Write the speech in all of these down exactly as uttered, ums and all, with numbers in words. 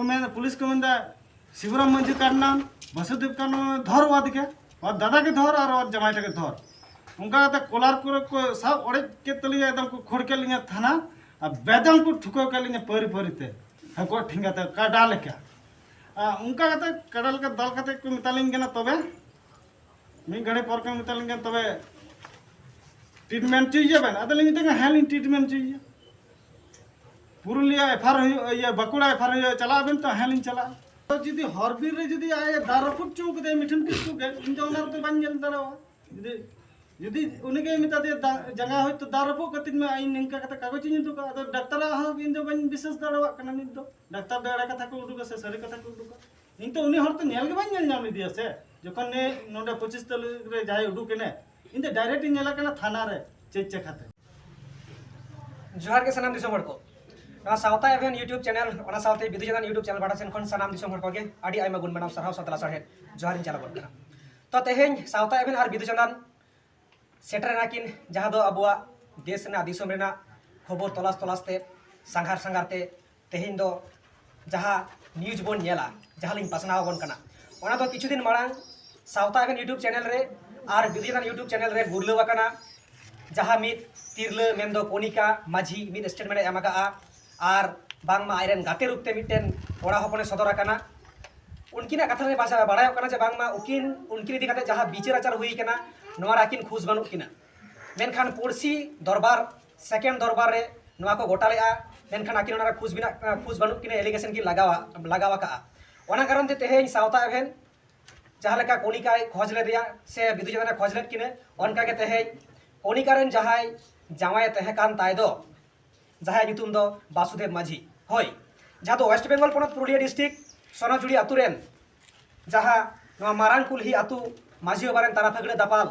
ᱢᱮᱱ, police ᱠᱚ ᱢᱮᱱᱫᱟ, "ᱥᱤᱵᱩᱨᱟᱢ ᱢᱟᱹᱡᱷᱤ ᱠᱟᱰᱱᱟᱢ, ᱵᱟᱥᱩᱫᱮᱵ ᱠᱟᱰᱱᱟᱢ ᱫᱷᱚᱨ ᱚᱣᱟᱫ ᱜᱮ, ᱚᱣᱟᱨ ᱫᱟᱫᱟ ᱜᱮ ᱫᱷᱚᱨ ᱟᱨ ᱚᱣᱟᱨ ᱡᱟᱢᱟᱭ ᱴᱟᱜᱮ ᱫᱷᱚᱨ᱾" ᱚᱱᱠᱟ ᱠᱟᱛᱮ ᱠᱚᱞᱟᱨ ᱠᱚᱨᱮ ᱠᱚ ᱥᱟᱵ ᱚᱲᱮᱡ ᱠᱮᱫ ᱛᱟᱹᱞᱤᱧᱟ, ᱮᱠᱫᱚᱢ ᱠᱚ ᱠᱷᱟᱹᱲ ᱠᱮᱫ ᱞᱤᱧᱟ ᱛᱷᱟᱱᱟ, ᱟᱨ ᱵᱮᱫᱚᱢ ᱠᱚ ᱴᱷᱩᱠᱟᱹᱣ ᱠᱮᱫ ᱞᱤᱧᱟ ᱯᱟᱹᱨᱤ ᱯᱟᱹᱨᱤ ᱛᱮ, ᱦᱟᱹᱠᱩᱣᱟᱜ ᱴᱷᱮᱸᱜᱟ ᱛᱮ, ᱠᱟᱰᱟ ᱞᱮᱠᱟ᱾ ᱟᱨ ᱚᱱᱠᱟ ᱠᱟᱛᱮ ᱠᱟᱰᱟ ᱞᱮᱠᱟ ᱫᱟᱞ ᱠᱟᱛᱮ ᱠᱚ ᱢᱮᱛᱟᱞᱤᱧ ᱠᱟᱱᱟ, "ᱛᱚᱵᱮ ᱢᱤᱫ ᱜᱷᱟᱹᱲᱤ ᱯᱚᱨ ᱠᱚ ᱢᱮᱛᱟᱞᱤᱧ ᱠᱟᱱᱟ, ᱛᱚᱵᱮ ᱴᱨᱤᱴᱢᱮᱱᱴ ᱦᱚᱪᱚᱭᱮᱭᱟ ᱵᱮᱱ?" ᱟᱫᱚ ᱞᱤᱧ ᱢᱮᱛᱟᱭ ᱠᱟᱱᱟ, "ᱦᱮᱸ, ᱞᱤᱧ ᱴᱨᱤᱴᱢᱮᱱᱴ ᱦᱚᱪᱚᱭᱮᱭᱟ᱾ ᱯᱩᱨᱩᱞᱤᱭᱟᱹ ᱮᱯᱷᱟᱨ ᱦᱩᱭᱩᱜ, ᱤᱭᱟᱹ, ᱵᱟᱸᱠᱩᱲᱟ ᱮᱯᱷᱟᱨ ᱦᱩᱭᱩᱜᱼᱟ, ᱪᱟᱞᱟᱜ ᱟᱵᱮᱱ ᱛᱚ?" "ᱦᱮᱸ, ᱞᱤᱧ ᱪᱟᱞᱟᱜᱼᱟ᱾" ᱛᱚ ᱡᱩᱫᱤ ᱦᱚᱨ ᱵᱤᱨ ᱨᱮ ᱡᱩᱫᱤ ᱟᱡ ᱮ ᱫᱟᱞ ᱨᱟᱹᱯᱩᱫ ᱦᱚᱪᱚ ᱠᱟᱫᱮᱭᱟ ᱢᱤᱴᱷᱩᱱ ᱠᱤᱥᱠᱩ ᱜᱮ, ᱤᱧ ᱫᱚ ᱚᱱᱟ ᱨᱮᱫᱚ ᱵᱟᱹᱧ ᱧᱮᱞ ᱫᱟᱲᱮᱭᱟᱜᱼᱟ᱾ ᱡᱩᱫᱤ, ᱡᱩᱫᱤ ᱩᱱᱤ ᱜᱮ ᱢᱮᱛᱟ ᱫᱮᱭᱟ, "ᱫᱟ-, ᱡᱟᱸᱜᱟ ᱦᱚᱭᱛᱳ ᱫᱟᱞ ᱨᱟᱹᱯᱩᱫ ᱠᱟᱹᱛᱤᱧ ᱢᱮ, ᱤᱧ ᱱᱤᱝᱠᱟ ᱠᱟᱛᱮ ᱠᱟᱜᱚᱡᱽ ᱤᱧ ᱩᱫᱩᱜᱟ", ᱟᱫᱚ ᱰᱟᱠᱛᱟᱨᱟᱜ ᱦᱚᱸ ᱤᱧ ᱫᱚ ᱵᱟᱹᱧ ᱵᱤᱥᱟᱹᱥ ᱫᱟᱲᱮᱭᱟᱜ ᱠᱟᱱᱟ ᱱᱤᱛ ᱫᱚ᱾ ᱰᱟᱠᱛᱟᱨ ᱫᱚ ᱮᱲᱮ ᱠᱟᱛᱷᱟ ᱠᱚ ᱩᱫᱩᱜᱟ ᱥᱮ ᱥᱟᱹᱨᱤ ᱠᱟᱛᱷᱟ ᱠᱚ ᱩᱫᱩᱜᱟ? ᱤᱧ ᱛᱚ ᱩᱱᱤ ᱦᱚᱲ ᱛᱚ ᱧᱮᱞ ᱜᱮ ᱵᱟᱹᱧ ᱧᱮᱞ ᱧᱟᱢ ᱞᱮᱫᱮᱭᱟ ᱥᱮ, ᱡᱚᱠᱷᱚᱱ ᱱᱮ ᱱᱚᱰᱮ ᱯᱚᱸᱪᱤᱥ ᱛᱟᱹᱨᱤᱠᱷ ᱨᱮ ᱡᱟᱦᱟᱸᱭ ᱩᱰᱩᱠ ᱮᱱᱮ, ᱤᱧ ᱫᱚ ᱰᱟᱭᱨᱮᱠᱴ ᱤᱧ ᱧᱮᱞᱮ ᱠᱟᱱᱟ ᱛᱷᱟᱱᱟ ᱨᱮ ᱪᱮᱫ ᱪᱮᱠᱟᱛᱮ᱾ ᱡᱚᱦᱟᱨ ᱜᱮ ᱥᱟᱱᱟᱢ ᱫᱤᱥᱚᱢ ᱦᱚᱲ ᱠᱚ᱾ ᱱᱚᱣᱟ ᱥᱟᱶᱛᱟ ᱮᱵᱷᱮᱱ YouTube ᱪᱮᱱᱮᱞ, ᱚᱱᱟ ᱥᱟᱶᱛᱮ ᱵᱤᱫᱩ ᱪᱟᱸᱫᱟᱱ YouTube ᱪᱮᱱᱮᱞ ᱯᱟᱦᱴᱟ ᱥᱮᱱ ᱠᱷᱚᱱ ᱥᱟᱱᱟᱢ ᱫᱤᱥᱚᱢ ᱦᱚᱲ ᱠᱚᱜᱮ ᱟᱹᱰᱤ ᱟᱭᱢᱟ ᱜᱩᱱ ᱢᱟᱱᱟᱣ ᱥᱟᱨᱦᱟᱣ ᱥᱟᱶᱛᱮ ᱞᱟᱥᱟᱲᱦᱮᱫ ᱡᱚᱦᱟᱨ ᱤᱧ ᱪᱟᱞ ᱟᱵᱚᱱ ᱠᱟᱱᱟ᱾ ᱛᱚ ᱛᱮᱦᱮᱧ ᱥᱟᱶᱛᱟ ᱮᱵᱷᱮᱱ ᱟᱨ ᱵᱤᱫᱩ ᱪᱟᱸᱫᱟᱱ ᱥᱮᱴᱮᱨ ᱮᱱᱟ ᱠᱤᱱ, ᱡᱟᱦᱟᱸ ᱫᱚ ᱟᱵᱚᱣᱟᱜ ᱫᱮᱥ ᱨᱮᱱᱟᱜ, ᱫᱤᱥᱚᱢ ᱨᱮᱱᱟᱜ ᱠᱷᱚᱵᱚᱨ ᱛᱚᱞᱟᱥ ᱛᱚᱞᱟᱥ ᱛᱮ, ᱥᱟᱸᱜᱷᱟᱨ ᱥᱟᱸᱜᱷᱟᱨ ᱛᱮ ᱛᱮᱦᱮᱧ ᱫᱚ ᱡᱟᱦᱟᱸ ᱱᱤᱭᱩᱡᱽ ᱵᱚᱱ ᱧᱮᱞᱟ, ᱡᱟᱦᱟᱸ ᱞᱤᱧ ᱯᱟᱥᱱᱟᱣ ᱟᱵᱚᱱ ᱠᱟᱱᱟ, ᱚᱱᱟ ᱫᱚ ᱠᱤᱪᱷᱩ ᱫᱤᱱ ᱢᱟᱲᱟᱝ ᱥᱟᱶᱛᱟ ᱮᱵᱷᱮᱱ YouTube ᱪᱮᱱᱮᱞ ᱨᱮ ᱟᱨ ᱵᱤᱫᱩ ᱪᱟᱸᱫᱟᱱ YouTube ᱪᱮᱱᱮᱞ ᱨᱮ ᱜᱩᱨᱞᱟᱹᱣ ᱟᱠᱟᱱᱟ, ᱡᱟᱦᱟᱸ ᱢᱤᱫ ᱛᱤᱨᱞᱟᱹ ᱢᱮᱱᱫᱚ ᱠᱚᱱᱤᱠᱟ ᱢᱟᱹᱡᱷᱤ ᱢᱤᱫ ᱥᱴᱮᱴᱢᱮᱱᱴ ᱮ ᱮᱢ ᱟᱠᱟᱫᱼᱟ᱾ ᱟᱨ ᱵᱟᱝᱢᱟ ᱟᱡᱨᱮᱱ ᱜᱟᱛᱮ ᱨᱩᱯ ᱛᱮ ᱢᱤᱫᱴᱮᱱ ᱠᱚᱲᱟ ᱦᱚᱯᱚᱱᱮ ᱥᱚᱫᱚᱨ ᱟᱠᱟᱱᱟ᱾ ᱩᱱᱠᱤᱱᱟᱜ ᱠᱟᱛᱷᱟ ᱨᱮ ᱵᱟᱥᱟ-, ᱵᱟᱲᱟᱭᱚᱜ ᱠᱟᱱᱟ ᱡᱮ ᱵᱟᱝᱢᱟ ᱩᱱᱠᱤᱱ, ᱩᱱᱠᱤᱱ ᱤᱫᱤ ᱠᱟᱛᱮ ᱡᱟᱦᱟᱸ ᱵᱤᱪᱟᱹᱨ ᱟᱪᱟᱨ ᱦᱩᱭ ᱟᱠᱟᱱᱟ, ᱱᱚᱣᱟ ᱨᱮ ᱟᱹᱠᱤᱱ ᱠᱷᱩᱥ ᱵᱟᱹᱱᱩᱜ ᱠᱤᱱᱟ᱾ ᱢᱮᱱᱠᱷᱟᱱ ᱯᱩᱲᱥᱤ ᱫᱚᱨᱵᱟᱨ, ᱥᱮᱠᱮᱱᱰ ᱫᱚᱨᱵᱟᱨ ᱨᱮ ᱱᱚᱣᱟ ᱠᱚ ᱜᱚᱴᱟ ᱞᱮᱫᱼᱟ, ᱢᱮᱱᱠᱷᱟᱱ ᱟᱹᱠᱤᱱ ᱚᱱᱟ ᱨᱮ ᱠᱷᱩᱥ ᱵᱮᱱᱟᱜ, ᱠᱷᱩᱥ ᱵᱟᱹᱱᱩᱜ ᱠᱤᱱᱟ, ᱮᱞᱤᱜᱮᱥᱚᱱ ᱠᱤᱱ ᱞᱟᱜᱟᱣᱟ, ᱞᱟᱜᱟᱣ ᱟᱠᱟᱫᱼᱟ᱾ ᱚᱱᱟ ᱠᱟᱨᱚᱱ ᱛᱮ ᱛᱮᱦᱮᱧ ᱥᱟᱶᱛᱟ ᱮᱵᱷᱮᱱ ᱡᱟᱦᱟᱸ ᱞᱮᱠᱟ ᱠᱚᱱᱤᱠᱟᱭ ᱠᱷᱚᱡᱽ ᱞᱮᱫᱮᱭᱟ ᱥᱮ ᱵᱤᱫᱩ ᱪᱟᱸᱫᱟᱱᱮ ᱠᱷᱚᱡᱽ ᱞᱮᱫ ᱠᱤᱱᱟᱹ, ᱚᱱᱠᱟᱜᱮ ᱛᱮᱦᱮᱧ ᱠᱚᱱᱤᱠᱟ ᱨᱮᱱ ᱡᱟᱦᱟᱸᱭ ᱡᱟᱶᱟᱭᱮ ᱛᱟᱦᱮᱸ ᱠᱟᱱ ᱛᱟᱭ ᱫᱚ, ᱡᱟᱦᱟᱸᱭᱟᱜ ᱧᱩᱛᱩᱢ ᱫᱚ ᱵᱟᱥᱩᱫᱮᱵ ᱢᱟᱹᱡᱷᱤ, ᱦᱳᱭ, ᱡᱟᱦᱟᱸ ᱫᱚ ᱳᱭᱮᱥᱴ ᱵᱮᱝᱜᱚᱞ ᱯᱚᱱᱚᱛ ᱯᱩᱨᱩᱞᱤᱭᱟᱹ ᱰᱤᱥᱴᱨᱤᱠᱴ ᱥᱚᱱᱟᱡᱩᱲᱤ ᱟᱹᱛᱩ ᱨᱮᱱ, ᱡᱟᱦᱟᱸ ᱱᱚᱣᱟ ᱢᱟᱨᱟᱝ ᱠᱩᱞᱦᱤ ᱟᱹᱛᱩ ᱢᱟᱹᱡᱷᱤ ᱵᱟᱵᱟ ᱨᱮᱱ ᱛᱟᱨᱟ ᱯᱷᱟᱹᱜᱲᱟᱹ ᱫᱟᱯᱟᱞ,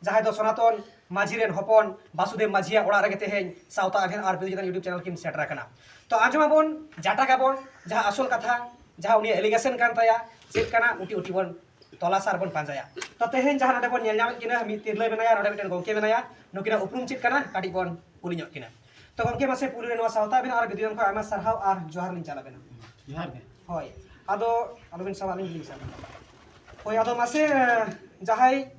ᱡᱟᱦᱟᱸᱭ ᱫᱚ ᱥᱚᱱᱟᱛᱚᱱ ᱢᱟᱹᱡᱷᱤ ᱨᱮᱱ ᱦᱚᱯᱚᱱ ᱵᱟᱥᱩᱫᱮᱵ ᱢᱟᱹᱡᱷᱤᱭᱟᱜ ᱚᱲᱟᱜ ᱨᱮᱜᱮ ᱛᱮᱦᱮᱧ ᱥᱟᱶᱛᱟ ᱮᱵᱷᱮᱱ ᱟᱨ ᱵᱤᱫᱩ ᱪᱟᱸᱫᱟᱱ YouTube ᱪᱮᱱᱮᱞ ᱠᱤᱱ ᱥᱮᱴᱮᱨ ᱟᱠᱟᱱᱟ᱾ ᱛᱚ ᱟᱸᱡᱚᱢ ᱟᱵᱚᱱ, ᱡᱟᱴᱟᱜ ᱟᱵᱚᱱ, ᱡᱟᱦᱟᱸ ᱟᱥᱚᱞ ᱠᱟᱛᱷᱟ, ᱡᱟᱦᱟᱸ ᱩᱱᱤᱭᱟᱜ ᱮᱞᱤᱜᱮᱥᱚᱱ ᱠᱟᱱ ᱛᱟᱭᱟ, ᱪᱮᱫ ᱠᱟᱱᱟ, ᱩᱴᱤ ᱩᱴᱤ ᱵᱚᱱ ᱛᱚᱞᱟᱥᱟ ᱟᱨ ᱵᱚᱱ ᱯᱟᱸᱡᱟᱭᱟ᱾ ᱛᱚ ᱛᱮᱦᱮᱧ ᱡᱟᱦᱟᱸ ᱱᱚᱰᱮ ᱵᱚᱱ ᱧᱮᱞ ᱧᱟᱢᱮᱫ ᱠᱤᱱᱟ, ᱢᱤᱫ ᱛᱤᱨᱞᱟᱹ ᱢᱮᱱᱟᱭᱟ, ᱱᱚᱰᱮ ᱢᱤᱫᱴᱮᱱ ᱜᱚᱢᱠᱮ ᱢᱮᱱᱟᱭᱟ, ᱱᱩᱠᱤᱱᱟᱜ ᱩᱯᱨᱩᱢ ᱪᱮᱫ ᱠᱟᱱᱟ, ᱠᱟᱹᱴᱤᱡ ᱵᱚᱱ ᱠᱩᱞᱤ ᱧᱚᱜ ᱠᱤᱱᱟ᱾ ᱛᱚ ᱜᱚᱢᱠᱮ, ᱢᱟᱥᱮ ᱯᱩᱭᱞᱩ ᱨᱮ ᱱᱚᱣᱟ ᱥᱟᱶᱛᱟ ᱮᱵᱷᱮᱱ ᱟᱨ ᱵᱤᱫᱩ ᱪᱟᱸᱫᱟᱱ ᱠᱷᱚᱱ ᱟᱭᱢᱟ ᱥᱟᱨᱦᱟᱣ ᱟᱨ ᱡᱚᱦᱟᱨ ᱞᱤᱧ ᱪᱟᱞ ᱟᱵᱮᱱᱟ᱾ ᱡᱚᱦᱟᱨ ᱜᱮ᱾ ᱦᱳᱭ, ᱟᱫᱚ ᱟᱞᱚᱵᱮᱱ ᱥᱟᱵᱟ, ᱟᱹᱞᱤᱧ ᱜᱮᱞᱤᱧ ᱥᱟᱵᱟ᱾ ᱦᱳᱭ, ᱟᱫᱚ ᱢᱟᱥᱮ, ᱡᱟᱦᱟᱸᱭ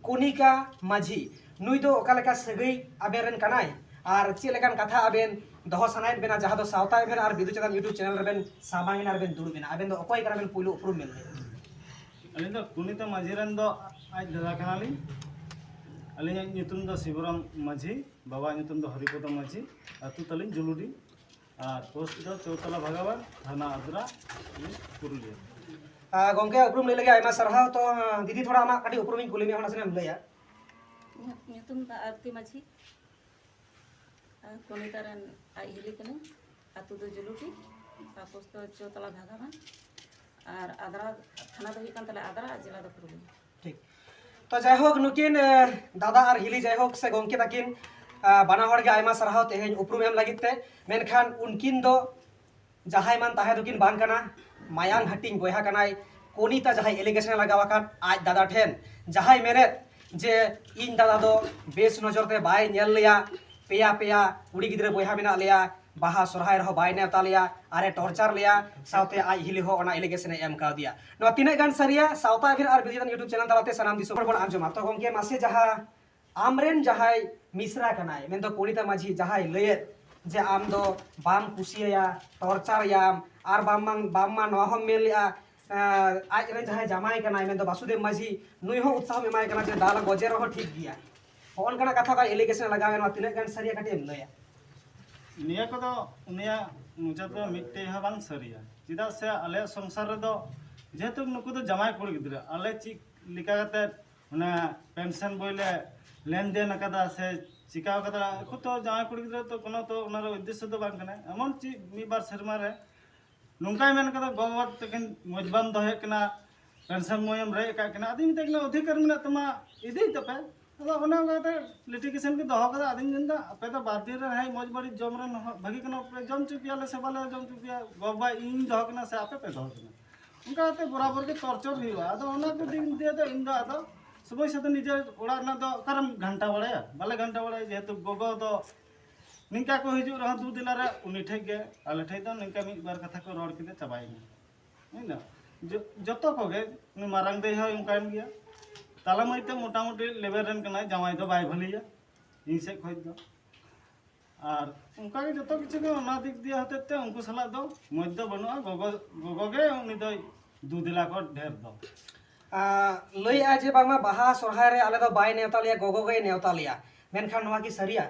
ᱠᱚᱱᱤᱠᱟ ᱢᱟᱹᱡᱷᱤ, ᱱᱩᱭ ᱫᱚ ᱚᱠᱟ ᱞᱮᱠᱟ ᱥᱟᱹᱜᱟᱹᱭ ᱟᱵᱮᱱ ᱨᱮᱱ ᱠᱟᱱᱟᱭ, ᱟᱨ ᱪᱮᱫ ᱞᱮᱠᱟᱱ ᱠᱟᱛᱷᱟ ᱟᱵᱮᱱ ᱫᱚᱦᱚ ᱥᱟᱱᱟᱭᱮᱫ ᱵᱮᱱᱟ, ᱡᱟᱦᱟᱸ ᱫᱚ ᱥᱟᱶᱛᱟ ᱮᱵᱷᱮᱱ ᱟᱨ ᱵᱤᱫᱩ ᱪᱟᱸᱫᱟᱱ YouTube channel ᱨᱮᱵᱮᱱ ᱥᱟᱢᱟᱝ ᱮᱱᱟ, ᱨᱮᱵᱮᱱ ᱫᱩᱲᱩᱵ ᱮᱱᱟ? ᱟᱵᱮᱱ ᱫᱚ ᱚᱠᱚᱭ ᱠᱟᱱᱟ ᱵᱮᱱ, ᱯᱩᱭᱞᱩ ᱩᱯᱨᱩᱢ ᱵᱮᱱ ᱞᱟᱹᱭᱟ᱾ ᱟᱹᱞᱤᱧ ᱫᱚ ᱠᱚᱱᱤᱠᱟ ᱢᱟᱹᱡᱷᱤ ᱨᱮᱱ ᱫᱚ ᱟᱡ ᱫᱟᱫᱟ ᱠᱟᱱᱟᱞᱤᱧ᱾ ᱟᱹᱞᱤᱧᱟᱜ ᱧᱩᱛᱩᱢ ᱫᱚ ᱥᱤᱵᱚᱨᱟᱢ ᱢᱟᱹᱡᱷᱤ, ᱵᱟᱵᱟᱣᱟᱜ ᱧᱩᱛᱩᱢ ᱫᱚ ᱦᱚᱨᱤᱯᱚᱫᱚ ᱢᱟᱹᱡᱷᱤ, ᱟᱹᱛᱩ ᱛᱟᱹᱞᱤᱧ ᱡᱩᱞᱩᱰᱤ, ᱟᱨ ᱯᱳᱥᱴ ᱫᱚ ᱪᱳᱛᱟᱞᱟ ᱵᱷᱟᱜᱟᱣᱟᱱ, ᱛᱷᱟᱱᱟ ᱟᱫᱽᱨᱟ, ᱯᱩᱨᱩᱞᱤᱭᱟᱹ᱾ ᱟᱨ ᱜᱚᱢᱠᱮ, ᱩᱯᱨᱩᱢ ᱞᱟᱹᱭ ᱞᱟᱹᱜᱤᱫ ᱟᱭᱢᱟ ᱥᱟᱨᱦᱟᱣ᱾ ᱛᱚ, ᱫᱤᱫᱤ, ᱛᱷᱚᱲᱟ ᱟᱢᱟᱜ ᱠᱟᱹᱴᱤᱡ ᱩᱯᱨᱩᱢᱤᱧ ᱠᱩᱞᱤ ᱢᱮᱭᱟ, ᱚᱱᱟ ᱥᱮᱱᱮᱢ ᱞᱟᱹᱭᱟ᱾ ᱤᱧᱟᱹᱜ ᱧᱩᱛᱩᱢ ᱫᱚ ᱟᱨᱛᱤ ᱢᱟᱹᱡᱷᱤ, ᱟᱨ ᱠᱚᱱᱤᱠᱟ ᱨᱮᱱ ᱟᱡ ᱦᱤᱞᱤ ᱠᱟᱹᱱᱟᱹᱧ᱾ ᱟᱹᱛᱩ ᱫᱚ ᱡᱩᱞᱩᱰᱤ, ᱟᱨ ᱯᱳᱥᱴ ᱫᱚ ᱪᱳᱛᱟᱞᱟ ᱵᱷᱟᱜᱟᱣᱟᱱ, ᱟᱨ ᱟᱫᱽᱨᱟ, ᱛᱷᱟᱱᱟ ᱫᱚ ᱦᱩᱭᱩᱜ ᱠᱟᱱ ᱛᱟᱞᱮᱭᱟ ᱟᱫᱽᱨᱟ, ᱟᱨ ᱡᱮᱞᱟ ᱫᱚ ᱯᱩᱨᱩᱞᱤᱭᱟᱹ᱾ ᱴᱷᱤᱠ᱾ ᱛᱚ, ᱡᱟᱭᱦᱳᱠ, ᱱᱩᱠᱤᱱ, ᱮ, ᱫᱟᱫᱟ ᱟᱨ ᱦᱤᱞᱤ, ᱡᱟᱭᱦᱳᱠ, ᱥᱮ ᱜᱚᱢᱠᱮ ᱛᱟᱹᱠᱤᱱ, ᱟ, ᱵᱟᱱᱟ ᱦᱚᱲ ᱜᱮ ᱟᱭᱢᱟ ᱥᱟᱨᱦᱟᱣ ᱛᱮᱦᱮᱧ ᱩᱯᱨᱩᱢ ᱮᱢ ᱞᱟᱹᱜᱤᱫ ᱛᱮ᱾ ᱢᱮᱱᱠᱷᱟᱱ ᱩᱱᱠᱤᱱ ᱫᱚ ᱡᱟᱦᱟᱸᱭ ᱢᱟᱱ ᱛᱟᱦᱮᱸ ᱫᱚᱠᱤᱱ ᱵᱟᱝ ᱠᱟᱱᱟ, ᱢᱟᱭᱟᱝ ᱦᱟᱹᱴᱤᱧ ᱵᱚᱭᱦᱟ ᱠᱟᱱᱟᱭ ᱠᱚᱱᱤᱠᱟ, ᱡᱟᱦᱟᱸᱭ allegation ᱮ ᱞᱟᱜᱟᱣ ᱟᱠᱟᱫ ᱟᱡ ᱫᱟᱫᱟ ᱴᱷᱮᱱ, ᱡᱟᱦᱟᱸᱭ ᱢᱮᱱᱮᱫ ᱡᱮ ᱤᱧ ᱫᱟᱫᱟ ᱫᱚ ᱵᱮᱥ ᱱᱚᱡᱚᱨ ᱛᱮ ᱵᱟᱭ ᱧᱮᱞ ᱞᱮᱭᱟ, ᱯᱮᱭᱟ ᱯᱮᱭᱟ ᱠᱩᱲᱤ ᱜᱤᱫᱽᱨᱟᱹ ᱵᱚᱭᱦᱟ ᱢᱮᱱᱟᱜ ᱞᱮᱭᱟ, ᱵᱟᱦᱟ ᱥᱚᱨᱦᱟᱭ ᱨᱮᱦᱚᱸ ᱵᱟᱭ ᱱᱮᱣᱛᱟ ᱞᱮᱭᱟ, ᱟᱨᱮ torture ᱞᱮᱭᱟ, ᱥᱟᱶᱛᱮ ᱟᱡ ᱦᱤᱞᱤ ᱦᱚᱸ ᱚᱱᱟ allegation ᱮ ᱮᱢ ᱠᱟᱣᱫᱮᱭᱟ᱾ ᱱᱚᱣᱟ ᱛᱤᱱᱟᱹᱜ ᱜᱟᱱ ᱥᱟᱹᱨᱤᱭᱟ? ᱥᱟᱶᱛᱟ ᱮᱵᱷᱮᱱ ᱟᱨ ᱵᱤᱫᱩ ᱪᱟᱸᱫᱟᱱ YouTube channel ᱛᱟᱞᱟᱛᱮ ᱥᱟᱱᱟᱢ ᱫᱤᱥᱚᱢ ᱦᱚᱲ ᱵᱚᱱ ᱟᱸᱡᱚᱢᱟ᱾ ᱛᱚ ᱜᱚᱢᱠᱮ, ᱢᱟᱥᱮ, ᱡᱟᱦᱟᱸ ᱟᱢᱨᱮᱱ ᱡᱟᱦᱟᱸᱭ ᱢᱤᱥᱨᱟ ᱠᱟᱱᱟᱭ, ᱢᱮᱱᱫᱚ ᱠᱚᱱᱤᱠᱟ ᱢᱟᱹᱡᱷᱤ, ᱡᱟᱦᱟᱸᱭ ᱞᱟᱹᱭᱮᱫ ᱡᱮ ᱟᱢ ᱫᱚ ᱵᱟᱢ ᱠᱩᱥᱤᱭᱟᱭᱟ, torture ᱮᱭᱟᱢ, ᱟᱨ ᱵᱟᱢ, ᱵᱟᱢ, ᱵᱟᱢ ᱢᱟ ᱱᱚᱣᱟ ᱦᱚᱸᱢ ᱢᱮᱱ ᱞᱮᱜᱼᱟ, ᱟᱸ, ᱟᱡ ᱨᱮᱱ ᱡᱟᱦᱟᱸᱭ ᱡᱟᱢᱟᱭ ᱠᱟᱱᱟᱭ, ᱢᱮᱱᱫᱚ ᱵᱟᱥᱩᱫᱮᱵ ᱢᱟᱹᱡᱷᱤ, ᱱᱩᱭ ᱦᱚᱸ ᱩᱛᱥᱟᱦᱚᱢ ᱮᱢᱟᱭ ᱠᱟᱱᱟ ᱡᱮ ᱫᱟᱞ ᱜᱚᱡᱮ ᱨᱮᱦᱚᱸ ᱴᱷᱤᱠ ᱜᱮᱭᱟ᱾ ᱦᱚᱸᱜᱼᱚ ᱱᱚᱝᱠᱟᱱᱟᱜ ᱠᱟᱛᱷᱟ ᱠᱚ allegation ᱮ ᱞᱟᱜᱟᱣᱮᱫ, ᱱᱚᱣᱟ ᱛᱤᱱᱟᱹᱜ ᱜᱟᱱ ᱥᱟᱹᱨᱤᱭᱟ, ᱠᱟᱹᱴᱤᱡ ᱮᱢ ᱞᱟᱹᱭᱟ? ᱱᱤᱭᱟᱹ ᱠᱚᱫᱚ ᱩᱱᱤᱭᱟᱜ ᱢᱚᱪᱟ ᱛᱮᱫᱚ ᱢᱤᱫᱴᱮᱡ ᱦᱚᱸ ᱵᱟᱝ ᱥᱟᱹᱨᱤᱭᱟ, ᱪᱮᱫᱟᱜ ᱥᱮ ᱟᱞᱮᱭᱟᱜ ᱥᱚᱝᱥᱟᱨ ᱨᱮᱫᱚ ᱡᱮᱦᱮᱛᱩ ᱱᱩᱠᱩ ᱫᱚ ᱡᱟᱢᱟᱭ ᱠᱩᱲᱤ ᱜᱤᱫᱽᱨᱟᱹ, ᱟᱞᱮ ᱪᱮᱫ ᱞᱮᱠᱟ ᱠᱟᱛᱮ ᱚᱱᱟ ᱯᱮᱱᱥᱚᱱ ᱵᱳᱭ ᱞᱮ ᱞᱮᱱᱫᱮᱱ ᱟᱠᱟᱫᱟ ᱥᱮ ᱪᱤᱠᱟᱹ ᱟᱠᱟᱫᱟ, ᱩᱱᱠᱩ ᱛᱚ ᱡᱟᱶᱟᱭ ᱠᱩᱲᱤ ᱜᱤᱫᱽᱨᱟᱹ ᱛᱚ ᱠᱳᱱᱳ ᱛᱚ ᱚᱱᱟ ᱨᱮ ᱩᱫᱽᱫᱮᱥᱥᱚ ᱫᱚ ᱵᱟᱝ ᱠᱟᱱᱟ᱾ ᱮᱢᱚᱱ ᱪᱮᱫ ᱢᱤᱫ ᱵᱟᱨ ᱥᱮᱨᱢᱟ ᱨᱮ ᱱᱚᱝᱠᱟᱭ ᱢᱮᱱ ᱠᱟᱫᱟ, "ᱜᱚ ᱵᱟᱵᱟ ᱛᱟᱹᱠᱤᱱ ᱢᱚᱡᱽ ᱵᱟᱢ ᱫᱚᱦᱚᱭᱮᱫ ᱠᱤᱱᱟ, ᱯᱮᱱᱥᱚᱱ ᱵᱳᱭ ᱮᱢ ᱨᱮᱡ ᱟᱠᱟᱫ ᱠᱤᱱᱟ", ᱟᱫᱚᱧ ᱢᱮᱛᱟᱭ ᱠᱟᱱᱟ, "ᱚᱫᱷᱤᱠᱟᱨ ᱢᱮᱱᱟᱜ ᱛᱟᱢᱟ, ᱤᱫᱤᱭ ᱛᱟᱯᱮ᱾" ᱟᱫᱚ ᱚᱱᱮ ᱚᱱᱠᱟ ᱠᱟᱛᱮ litigation ᱠᱚ ᱫᱚᱦᱚ ᱠᱟᱫᱟ᱾ ᱟᱫᱚᱧ ᱢᱮᱱᱫᱟ, "ᱟᱯᱮ ᱫᱚ ᱵᱟᱨ ᱫᱤᱱ ᱨᱮ ᱦᱮᱸ ᱢᱚᱡᱽ ᱵᱟᱹᱲᱤᱡ ᱡᱚᱢ ᱨᱮᱱ ᱦᱚᱲ ᱵᱷᱟᱹᱜᱤ ᱠᱟᱱᱟ ᱯᱮ, ᱡᱚᱢ ᱦᱚᱪᱚ ᱯᱮᱭᱟᱞᱮ ᱥᱮ ᱵᱟᱞᱮ ᱡᱚᱢ ᱦᱚᱪᱚ ᱯᱮᱭᱟ, ᱜᱚ ᱵᱟᱵᱟ ᱤᱧ ᱫᱚᱦᱚ ᱠᱤᱱᱟ ᱥᱮ ᱟᱯᱮ ᱯᱮ ᱫᱚᱦᱚ ᱠᱤᱱᱟ?" ᱚᱱᱠᱟ ᱠᱟᱛᱮ ᱵᱚᱨᱟᱵᱚᱨ ᱜᱮ torture ᱦᱩᱭᱩᱜᱼᱟ᱾ ᱟᱫᱚ ᱚᱱᱟ ᱠᱚ ᱫᱤᱠ ᱫᱤᱭᱮ ᱫᱚ ᱤᱧ ᱫᱚ ᱟᱫᱚ ᱥᱚᱢᱚᱭ ᱥᱟᱛᱮ ᱱᱤᱡᱮᱨ ᱚᱲᱟᱜ ᱨᱮᱱᱟᱜ ᱫᱚ ᱚᱠᱟᱨᱮᱢ ᱜᱷᱟᱱᱴᱟ ᱵᱟᱲᱟᱭᱟ? ᱵᱟᱞᱮ ᱜᱷᱟᱱᱴᱟ ᱵᱟᱲᱟᱭᱟ, ᱡᱮᱦᱮᱛᱩ ᱜᱚᱜᱚ ᱫᱚ ᱱᱤᱝᱠᱟ ᱠᱚ ᱦᱤᱡᱩᱜ ᱨᱮᱦᱚᱸ ᱫᱩ ᱫᱮᱞᱟ ᱨᱮ ᱩᱱᱤ ᱴᱷᱮᱡ ᱜᱮ, ᱟᱞᱮ ᱴᱷᱮᱡ ᱫᱚ ᱱᱤᱝᱠᱟ ᱢᱤᱫ ᱵᱟᱨ ᱠᱟᱛᱷᱟ ᱠᱚ ᱨᱚᱲ ᱠᱮᱫᱟ, ᱪᱟᱵᱟᱭᱮᱱᱟ᱾ ᱵᱩᱡᱽ ᱫᱟᱢ? ᱡᱚ- ᱡᱚᱛᱚ ᱠᱚᱜᱮ, ᱩᱱᱤ ᱢᱟᱨᱟᱝ ᱫᱟᱹᱭ ᱦᱚᱸᱭ ᱚᱱᱠᱟᱭᱮᱱ ᱜᱮᱭᱟ, ᱛᱟᱞᱟ ᱢᱟᱹᱭ ᱛᱮ ᱢᱚᱴᱟᱢᱩᱴᱤ ᱞᱮᱵᱮᱞ ᱨᱮᱱ ᱠᱟᱱᱟᱭ, ᱡᱟᱶᱟᱭ ᱫᱚ ᱵᱟᱭ ᱵᱷᱟᱹᱞᱤᱭᱟ ᱤᱧ ᱥᱮᱫ ᱠᱷᱚᱡ ᱫᱚ᱾ ᱟᱨ ᱚᱱᱠᱟᱜᱮ ᱡᱚᱛᱚ ᱠᱤᱪᱷᱩ ᱜᱮ ᱚᱱᱟ ᱫᱤᱠ ᱫᱤᱭᱮ ᱦᱚᱛᱮᱡ ᱛᱮ ᱩᱱᱠᱩ ᱥᱟᱞᱟᱜ ᱫᱚ ᱢᱚᱡᱽ ᱫᱚ ᱵᱟᱹᱱᱩᱜᱼᱟ᱾ ᱜᱚᱜᱚ, ᱜᱚᱜᱚ ᱜᱮ ᱩᱱᱤ ᱫᱚᱭ ᱫᱩ ᱫᱮᱞᱟ ᱠᱚ ᱰᱷᱮᱨ ᱫᱚ᱾ ᱟᱸ, ᱞᱟᱹᱭᱮᱜᱼᱟ ᱡᱮ ᱵᱟᱝᱢᱟ ᱵᱟᱦᱟ ᱥᱚᱨᱦᱟᱭ ᱨᱮ ᱟᱞᱮ ᱫᱚ ᱵᱟᱭ ᱱᱮᱣᱛᱟ ᱞᱮᱭᱟ, ᱜᱚᱜᱚ ᱜᱮᱭ ᱱᱮᱣᱛᱟ ᱞᱮᱭᱟ, ᱢᱮᱱᱠᱷᱟᱱ ᱱᱚᱣᱟ ᱠᱤ ᱥᱟᱹᱨᱤᱭᱟ?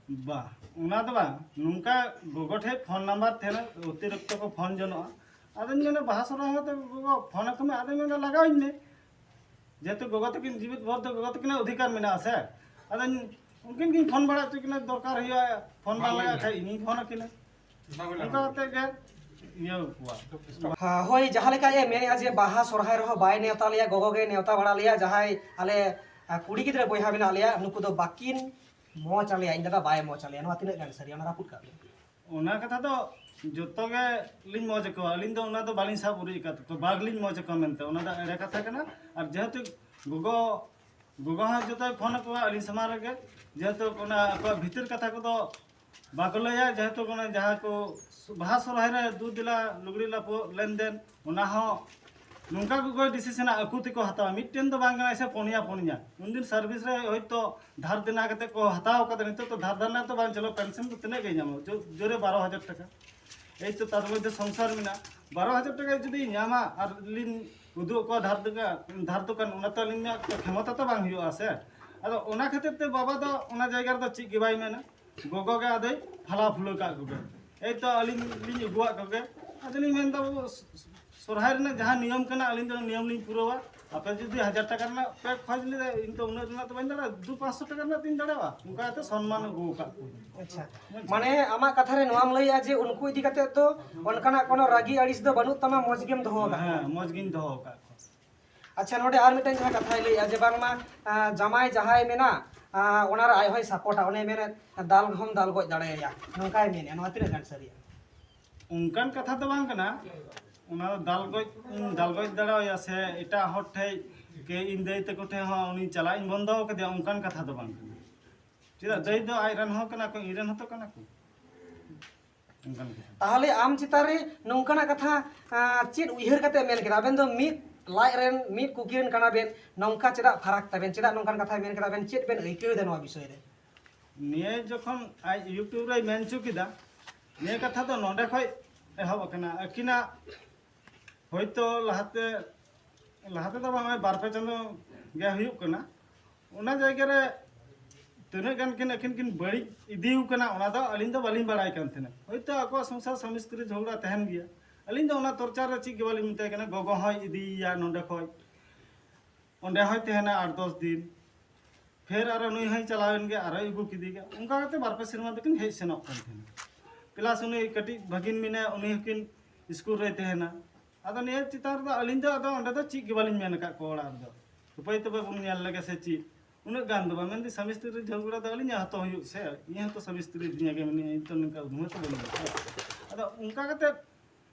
ᱵᱟ, ᱚᱱᱟ ᱫᱚ ᱵᱟᱝ, ᱱᱚᱝᱠᱟ ᱜᱚᱜᱚ ᱴᱷᱮᱡ ᱯᱷᱳᱱ ᱱᱟᱢᱵᱟᱨ ᱛᱟᱦᱮᱱᱟ, ᱚᱛᱤᱨᱤᱠᱛᱚ ᱠᱚ ᱯᱷᱳᱱ ᱡᱚᱱᱚᱜᱼᱟ᱾ ᱟᱫᱚᱧ ᱢᱮᱱᱟ ᱵᱟᱦᱟ ᱥᱚᱨᱦᱟᱭ ᱦᱚᱸᱛᱚ ᱜᱚᱜᱚ ᱯᱷᱳᱱ ᱟᱠᱚ ᱢᱮ, ᱟᱫᱚᱧ ᱢᱮᱱᱟ ᱞᱟᱜᱟᱣᱤᱧ ᱢᱮ, ᱡᱮᱦᱮᱛᱩ ᱜᱚᱜᱚ ᱛᱟᱹᱠᱤᱱ ᱡᱤᱣᱤᱫ ᱵᱷᱳᱨ ᱫᱚ ᱜᱚᱜᱚ ᱛᱟᱹᱠᱤᱱᱟᱜ ᱚᱫᱷᱤᱠᱟᱨ ᱢᱮᱱᱟᱜᱼᱟ ᱥᱮ᱾ ᱟᱫᱚᱧ ᱩᱱᱠᱤᱱ ᱜᱤᱧ ᱯᱷᱳᱱ ᱵᱟᱲᱟ ᱦᱚᱪᱚ ᱠᱤᱱᱟ, ᱫᱚᱨᱠᱟᱨ ᱦᱩᱭᱩᱜᱼᱟ, ᱯᱷᱳᱱ ᱵᱟᱝ ᱞᱟᱜᱟᱜ ᱠᱷᱟᱡ ᱤᱧᱤᱧ ᱯᱷᱳᱱ ᱟᱹᱠᱤᱱᱟ᱾ ᱚᱱᱠᱟ ᱠᱟᱛᱮ ᱜᱮ ᱤᱭᱟᱹ ᱠᱚᱣᱟ᱾ ᱦᱟ, ᱦᱳᱭ, ᱡᱟᱦᱟᱸ ᱞᱮᱠᱟ ᱮ ᱢᱮᱱᱮᱜᱼᱟ ᱡᱮ ᱵᱟᱦᱟ ᱥᱚᱨᱦᱟᱭ ᱨᱮᱦᱚᱸ ᱵᱟᱭ ᱱᱮᱣᱛᱟ ᱞᱮᱭᱟ, ᱜᱚᱜᱚ ᱜᱮ ᱱᱮᱣᱛᱟ ᱵᱟᱲᱟ ᱞᱮᱭᱟ, ᱡᱟᱦᱟᱸᱭ ᱟᱞᱮ ᱟ, ᱠᱩᱲᱤ ᱜᱤᱫᱽᱨᱟᱹ ᱵᱚᱭᱦᱟ ᱢᱮᱱᱟᱜ ᱞᱮᱭᱟ, ᱱᱩᱠᱩ ᱫᱚ ᱵᱟᱹᱠᱤᱱ ᱢᱚᱡᱽ ᱟᱞᱮᱭᱟ, ᱤᱧ ᱫᱟᱫᱟ ᱵᱟᱭ ᱢᱚᱡᱽ ᱟᱞᱮᱭᱟ, ᱱᱚᱣᱟ ᱛᱤᱱᱟᱹᱜ ᱜᱟᱱ ᱥᱟᱹᱨᱤᱭᱟ? ᱚᱱᱟ ᱨᱟᱹᱯᱩᱫ ᱠᱟᱜ ᱵᱤᱱ᱾ ᱚᱱᱟ ᱠᱟᱛᱷᱟ ᱫᱚ ᱡᱚᱛᱚ ᱜᱮ ᱞᱤᱧ ᱢᱚᱡᱽ ᱟᱠᱚᱣᱟ, ᱟᱹᱞᱤᱧ ᱫᱚ ᱚᱱᱟ ᱫᱚ ᱵᱟᱹᱞᱤᱧ ᱥᱟᱵ ᱩᱨᱤᱡ ᱟᱠᱟᱫ ᱛᱟᱠᱚᱣᱟ, ᱵᱟᱝᱞᱤᱧ ᱢᱚᱡᱽ ᱟᱠᱚᱣᱟ ᱢᱮᱱᱛᱮ, ᱚᱱᱟ ᱫᱚ ᱮᱲᱮ ᱠᱟᱛᱷᱟ ᱠᱟᱱᱟ᱾ ᱟᱨ ᱡᱮᱦᱮᱛᱩ ᱜᱚᱜᱚ, ᱜᱚᱜᱚ ᱦᱚᱸ ᱡᱚᱛᱚᱭ ᱯᱷᱳᱱ ᱟᱠᱚᱣᱟ ᱟᱹᱞᱤᱧ ᱥᱟᱢᱟᱝ ᱨᱮᱜᱮ, ᱡᱮᱦᱮᱛᱩ ᱚᱱᱟ ᱟᱠᱚᱣᱟᱜ ᱵᱷᱤᱛᱤᱨ ᱠᱟᱛᱷᱟ ᱠᱚᱫᱚ ᱵᱟᱠᱚ ᱞᱟᱹᱭᱟ, ᱡᱮᱦᱮᱛᱩ ᱚᱱᱟ ᱡᱟᱦᱟᱸ ᱠᱚ ᱵᱟᱦᱟ ᱥᱚᱨᱦᱟᱭ ᱨᱮ ᱫᱩ ᱫᱮᱞᱟ ᱞᱩᱜᱽᱲᱤ ᱞᱟᱯᱚ ᱞᱮᱱᱫᱮᱱ, ᱚᱱᱟ ᱦᱚᱸ ᱱᱚᱝᱠᱟ ᱜᱚᱜᱚᱭ ᱰᱤᱥᱤᱥᱚᱱᱟ, ᱟᱠᱚ ᱛᱮᱠᱚ ᱦᱟᱛᱟᱣᱟ᱾ ᱢᱤᱫᱴᱮᱱ ᱫᱚ ᱵᱟᱝ ᱠᱟᱱᱟ ᱥᱮ, ᱯᱩᱱᱭᱟ ᱯᱩᱱᱭᱟ᱾ ᱩᱱᱫᱤᱱ ᱥᱟᱨᱵᱷᱤᱥ ᱨᱮ ᱦᱚᱭᱛᱳ ᱫᱷᱟᱨ ᱫᱮᱱᱟ ᱠᱟᱛᱮ ᱠᱚ ᱦᱟᱛᱟᱣ ᱠᱟᱫᱟ, ᱱᱤᱛᱚᱜ ᱫᱚ ᱫᱷᱟᱨ ᱫᱮᱱᱟ ᱛᱚ ᱵᱟᱝ ᱪᱟᱞᱟᱜ, ᱯᱮᱱᱥᱚᱱ ᱫᱚ ᱛᱤᱱᱟᱹᱜ ᱜᱮ ᱧᱟᱢᱟ? ᱡᱳ-, ᱡᱳᱨᱮ ᱵᱟᱨᱚ ᱦᱟᱡᱟᱨ ᱴᱟᱠᱟ᱾ ᱮᱭ ᱛᱚ ᱛᱟᱨ ᱢᱚᱫᱽᱫᱷᱮ ᱥᱚᱝᱥᱟᱨ ᱢᱮᱱᱟᱜᱼᱟ, ᱵᱟᱨᱚ ᱦᱟᱡᱟᱨ ᱴᱟᱠᱟ ᱡᱩᱫᱤ ᱧᱟᱢᱟ ᱟᱨ ᱞᱤᱧ ᱩᱫᱩᱜ ᱟᱠᱚᱣᱟ ᱫᱷᱟᱨ ᱫᱚᱠᱟᱱ, ᱫᱷᱟᱨ ᱫᱚᱠᱟᱱ, ᱚᱱᱟ ᱛᱚ ᱟᱹᱞᱤᱧᱟᱜ ᱠᱷᱮᱢᱚᱛᱟ ᱛᱚ ᱵᱟᱝ ᱦᱩᱭᱩᱜᱼᱟ ᱥᱮ᱾ ᱟᱫᱚ ᱚᱱᱟ ᱠᱷᱟᱹᱛᱤᱨ ᱛᱮ ᱵᱟᱵᱟ ᱫᱚ ᱚᱱᱟ ᱡᱟᱭᱜᱟ ᱨᱮᱫᱚ ᱪᱮᱫ ᱜᱮ ᱵᱟᱭ ᱢᱮᱱᱟ, ᱜᱚᱜᱚ ᱜᱮ ᱟᱫᱚᱭ ᱯᱷᱟᱞᱟ ᱯᱷᱩᱞᱟᱹ ᱠᱟᱜ ᱠᱚᱜᱮ᱾ ᱮᱭ ᱛᱚ ᱟᱹᱞᱤᱧ ᱞᱤᱧ ᱟᱹᱜᱩᱣᱟᱜ ᱠᱚᱜᱮ, ᱟᱫᱚᱞᱤᱧ ᱢᱮᱱᱫᱟ, "ᱵᱟᱹᱵᱩ, ᱥᱚᱨᱦᱟᱭ ᱨᱮᱱᱟᱜ ᱡᱟᱦᱟᱸ ᱱᱤᱭᱚᱢ ᱠᱟᱱᱟ, ᱟᱹᱞᱤᱧ ᱫᱚ ᱱᱤᱭᱚᱢ ᱞᱤᱧ ᱯᱩᱨᱟᱹᱣᱟ, ᱟᱯᱮ ᱡᱩᱫᱤ ᱦᱟᱡᱟᱨ ᱴᱟᱠᱟ ᱨᱮᱱᱟᱜ ᱯᱮ ᱠᱷᱚᱡᱽ ᱞᱮᱫᱟ, ᱤᱧ ᱛᱚ ᱩᱱᱟᱹᱜ ᱨᱮᱱᱟᱜ ᱫᱚ ᱵᱟᱹᱧ ᱫᱟᱲᱮᱭᱟᱜᱼᱟ, ᱫᱩ ᱯᱟᱸᱪᱥᱚ ᱴᱟᱠᱟ ᱨᱮᱱᱟᱜ ᱛᱤᱧ ᱫᱟᱲᱮᱭᱟᱜᱼᱟ", ᱚᱱᱠᱟ ᱠᱟᱛᱮ ᱥᱚᱱᱢᱟᱱ ᱟᱹᱜᱩ ᱟᱠᱟᱫ ᱠᱚᱣᱟ᱾ ᱟᱪᱪᱷᱟ, ᱢᱟᱱᱮ ᱟᱢᱟᱜ ᱠᱟᱛᱷᱟ ᱨᱮ ᱱᱚᱣᱟᱢ ᱞᱟᱹᱭᱮᱜᱼᱟ ᱡᱮ ᱩᱱᱠᱩ ᱤᱫᱤ ᱠᱟᱛᱮ ᱫᱚ ᱚᱱᱠᱟᱱᱟᱜ ᱠᱳᱱᱳ ᱨᱟᱹᱜᱤ ᱟᱹᱲᱤᱥ ᱫᱚ ᱵᱟᱹᱱᱩᱜ ᱛᱟᱢᱟ, ᱢᱚᱡᱽ ᱜᱮᱢ ᱫᱚᱦᱚ ᱟᱠᱟᱫ ᱠᱚᱣᱟ᱾ ᱦᱮᱸ, ᱢᱚᱡᱽ ᱜᱤᱧ ᱫᱚᱦᱚ ᱟᱠᱟᱫ ᱠᱚᱣᱟ᱾ ᱟᱪᱪᱷᱟ, ᱱᱚᱰᱮ ᱟᱨ ᱢᱤᱫᱴᱮᱱ ᱡᱟᱦᱟᱸ ᱠᱟᱛᱷᱟᱭ ᱞᱟᱹᱭᱮᱜᱼᱟ ᱡᱮ ᱵᱟᱝᱢᱟ ᱟ, ᱡᱟᱢᱟᱭ ᱡᱟᱦᱟᱸᱭ ᱢᱮᱱᱟ, ᱟ, ᱚᱱᱟᱨᱮ ᱟᱡ ᱦᱚᱸᱭ ᱥᱟᱯᱳᱨᱴᱟ, ᱚᱱᱮ ᱢᱮᱱᱮᱫ ᱫᱟᱞ ᱦᱚᱸᱢ ᱫᱟᱞ ᱜᱚᱡ ᱫᱟᱲᱮᱭᱟᱭᱟ, ᱱᱚᱝᱠᱟᱭ ᱢᱮᱱᱮᱫᱼᱟ, ᱱᱚᱣᱟ ᱛᱤᱱᱟᱹᱜ ᱜᱟᱱ ᱥᱟᱹᱨᱤᱭᱟ? ᱚᱱᱠᱟᱱ ᱠᱟᱛᱷᱟ ᱫᱚ ᱵᱟᱝ ᱠᱟᱱᱟ, ᱚᱱᱟ ᱫᱚ ᱫᱟᱞ ᱜᱚᱡ, ᱤᱧ ᱫᱟᱞ ᱜᱚᱡ ᱫᱟᱲᱮᱣᱟᱭᱟ ᱥᱮ ᱮᱴᱟᱜ ᱦᱚᱲ ᱴᱷᱮᱡ ᱠᱮ ᱤᱧ ᱫᱟᱹᱭ ᱛᱟᱠᱚ ᱴᱷᱮᱡ ᱦᱚᱸ ᱩᱱᱤ ᱪᱟᱞᱟᱜ ᱤᱧ ᱵᱚᱱᱫᱚ ᱟᱠᱟᱫᱮᱭᱟ, ᱚᱱᱠᱟᱱ ᱠᱟᱛᱷᱟ ᱫᱚ ᱵᱟᱝ ᱠᱟᱱᱟ᱾ ᱪᱮᱫᱟᱜ ᱫᱟᱹᱭ ᱫᱚ ᱟᱡ ᱨᱮᱱ ᱦᱚᱸ ᱠᱟᱱᱟ ᱠᱚ, ᱤᱧ ᱨᱮᱱ ᱦᱚᱸᱛᱚ ᱠᱟᱱᱟ ᱠᱚ᱾ ᱚᱱᱠᱟᱱ ᱠᱟᱛᱷᱟ᱾ ᱛᱟᱦᱚᱞᱮ ᱟᱢ ᱪᱮᱛᱟᱱ ᱨᱮ ᱱᱚᱝᱠᱟᱱᱟᱜ ᱠᱟᱛᱷᱟ ᱟᱸ, ᱪᱮᱫ ᱩᱭᱦᱟᱹᱨ ᱠᱟᱛᱮ ᱢᱮᱱ ᱠᱮᱫᱟ? ᱟᱵᱮᱱ ᱫᱚ ᱢᱤᱫ ᱞᱟᱡ ᱨᱮᱱ ᱢᱤᱫ ᱠᱩᱠᱤ ᱨᱮᱱ ᱠᱟᱱᱟ ᱵᱮᱱ, ᱱᱚᱝᱠᱟ ᱪᱮᱫᱟᱜ ᱯᱷᱟᱨᱟᱠ ᱛᱟᱵᱮᱱ? ᱪᱮᱫᱟᱜ ᱱᱚᱝᱠᱟᱱ ᱠᱟᱛᱷᱟᱭ ᱢᱮᱱ ᱠᱮᱫᱟ? ᱟᱵᱮᱱ ᱪᱮᱫ ᱵᱮᱱ ᱟᱹᱭᱠᱟᱹᱣ ᱮᱫᱟ ᱱᱚᱣᱟ ᱵᱤᱥᱚᱭ ᱨᱮ? ᱱᱤᱭᱟᱹ ᱡᱚᱠᱷᱚᱱ ᱟᱡ YouTube ᱨᱮᱭ ᱢᱮᱱ ᱦᱚᱪᱚ ᱠᱮᱫᱟ, ᱱᱤᱭᱟᱹ ᱠᱟᱛᱷᱟ ᱫᱚ ᱱᱚᱰᱮ ᱠᱷᱚᱡ ᱮᱦᱚᱵ ᱟᱠᱟᱱᱟ᱾ ᱟᱹᱠᱤᱱᱟᱜ ᱦᱳᱭᱛᱳ ᱞᱟᱦᱟᱛᱮ, ᱞᱟᱦᱟ ᱛᱮᱫᱚ ᱵᱟᱝ, ᱱᱚᱜᱼᱚᱭ ᱵᱟᱨ ᱯᱮ ᱪᱟᱸᱫᱳ ᱜᱮ ᱦᱩᱭᱩᱜ ᱠᱟᱱᱟ, ᱚᱱᱟ ᱡᱟᱭᱜᱟ ᱨᱮ ᱛᱤᱱᱟᱹᱜ ᱜᱟᱱ ᱠᱤᱱ ᱟᱹᱠᱤᱱ ᱠᱤᱱ ᱵᱟᱹᱲᱤᱡ ᱤᱫᱤ ᱟᱠᱟᱱᱟ, ᱚᱱᱟ ᱫᱚ ᱟᱹᱞᱤᱧ ᱫᱚ ᱵᱟᱹᱞᱤᱧ ᱵᱟᱲᱟᱭ ᱠᱟᱱ ᱛᱟᱦᱮᱱᱟ᱾ ᱦᱳᱭᱛᱳ ᱟᱠᱚᱣᱟᱜ ᱥᱚᱝᱥᱟᱨ ᱥᱟᱢᱤ ᱥᱛᱨᱤ ᱡᱷᱚᱜᱽᱲᱟ ᱛᱟᱦᱮᱱ ᱜᱮᱭᱟ, ᱟᱹᱞᱤᱧ ᱫᱚ ᱚᱱᱟ ᱛᱚᱨᱪᱟ ᱨᱮ ᱪᱮᱫ ᱜᱮ ᱵᱟᱹᱞᱤᱧ ᱢᱮᱛᱟᱭ ᱠᱟᱱᱟ᱾ ᱜᱚᱜᱚ ᱦᱚᱸᱭ ᱤᱫᱤᱭᱮᱭᱟ ᱱᱚᱰᱮ ᱠᱷᱚᱡ, ᱚᱸᱰᱮ ᱦᱚᱸᱭ ᱛᱟᱦᱮᱱᱟ ᱟᱴ ᱫᱚᱥ ᱫᱤᱱ, ᱯᱷᱮᱨ ᱟᱨᱚ ᱱᱩᱭ ᱦᱚᱸᱭ ᱪᱟᱞᱟᱣᱮᱱ ᱜᱮ, ᱟᱨᱚᱭ ᱟᱹᱜᱩ ᱠᱮᱫᱮ ᱜᱮ᱾ ᱚᱱᱠᱟ ᱠᱟᱛᱮ ᱵᱟᱨ ᱯᱮ ᱥᱮᱨᱢᱟ ᱫᱚᱠᱤᱱ ᱦᱮᱡ ᱥᱮᱱᱚᱜ ᱠᱟᱱ ᱛᱟᱦᱮᱱᱟ᱾ ᱯᱞᱟᱥ ᱩᱱᱤ ᱠᱟᱹᱴᱤᱡ ᱵᱷᱟᱹᱜᱤᱱ ᱢᱮᱱᱟᱭᱟ, ᱩᱱᱤ ᱦᱚᱸᱠᱤᱱ ᱥᱠᱩᱞ ᱨᱮᱭ ᱛᱟᱦᱮᱱᱟ᱾ ᱟᱫᱚ ᱱᱤᱭᱟᱹ ᱪᱮᱛᱟᱱ ᱨᱮᱫᱚ ᱟᱹᱞᱤᱧ ᱫᱚ ᱟᱫᱚ ᱚᱸᱰᱮ ᱫᱚ ᱪᱮᱫ ᱜᱮ ᱵᱟᱹᱞᱤᱧ ᱢᱮᱱ ᱟᱠᱟᱫ ᱠᱚᱣᱟ ᱚᱲᱟᱜ ᱨᱮᱫᱚ, ᱩᱯᱟᱹᱭ ᱛᱚᱵᱮ ᱵᱚᱱ ᱧᱮᱞ ᱞᱮᱜᱮ ᱥᱮ ᱪᱮᱫ᱾ ᱩᱱᱟᱹᱜ ᱜᱟᱱ ᱫᱚ ᱵᱟᱝ, ᱢᱮᱱᱫᱟᱹᱧ ᱥᱟᱢᱤ ᱥᱛᱨᱤ ᱡᱷᱚᱜᱽᱲᱟ ᱫᱚ ᱟᱹᱞᱤᱧᱟᱜ ᱦᱚᱸᱛᱚ ᱦᱩᱭᱩᱜ ᱥᱮ, ᱤᱧ ᱦᱚᱸᱛᱚ ᱥᱟᱢᱤ ᱥᱛᱨᱤ ᱫᱩᱱᱤᱭᱟᱹ ᱜᱮ ᱢᱮᱱᱟᱹᱧᱟ, ᱤᱧ ᱛᱚ ᱱᱚᱝᱠᱟ ᱩᱫᱷᱢᱟᱹ ᱛᱚ ᱵᱟᱹᱧ ᱵᱩᱡᱷᱟᱹᱣᱟ᱾ ᱟᱫᱚ ᱚᱱᱠᱟ ᱠᱟᱛᱮ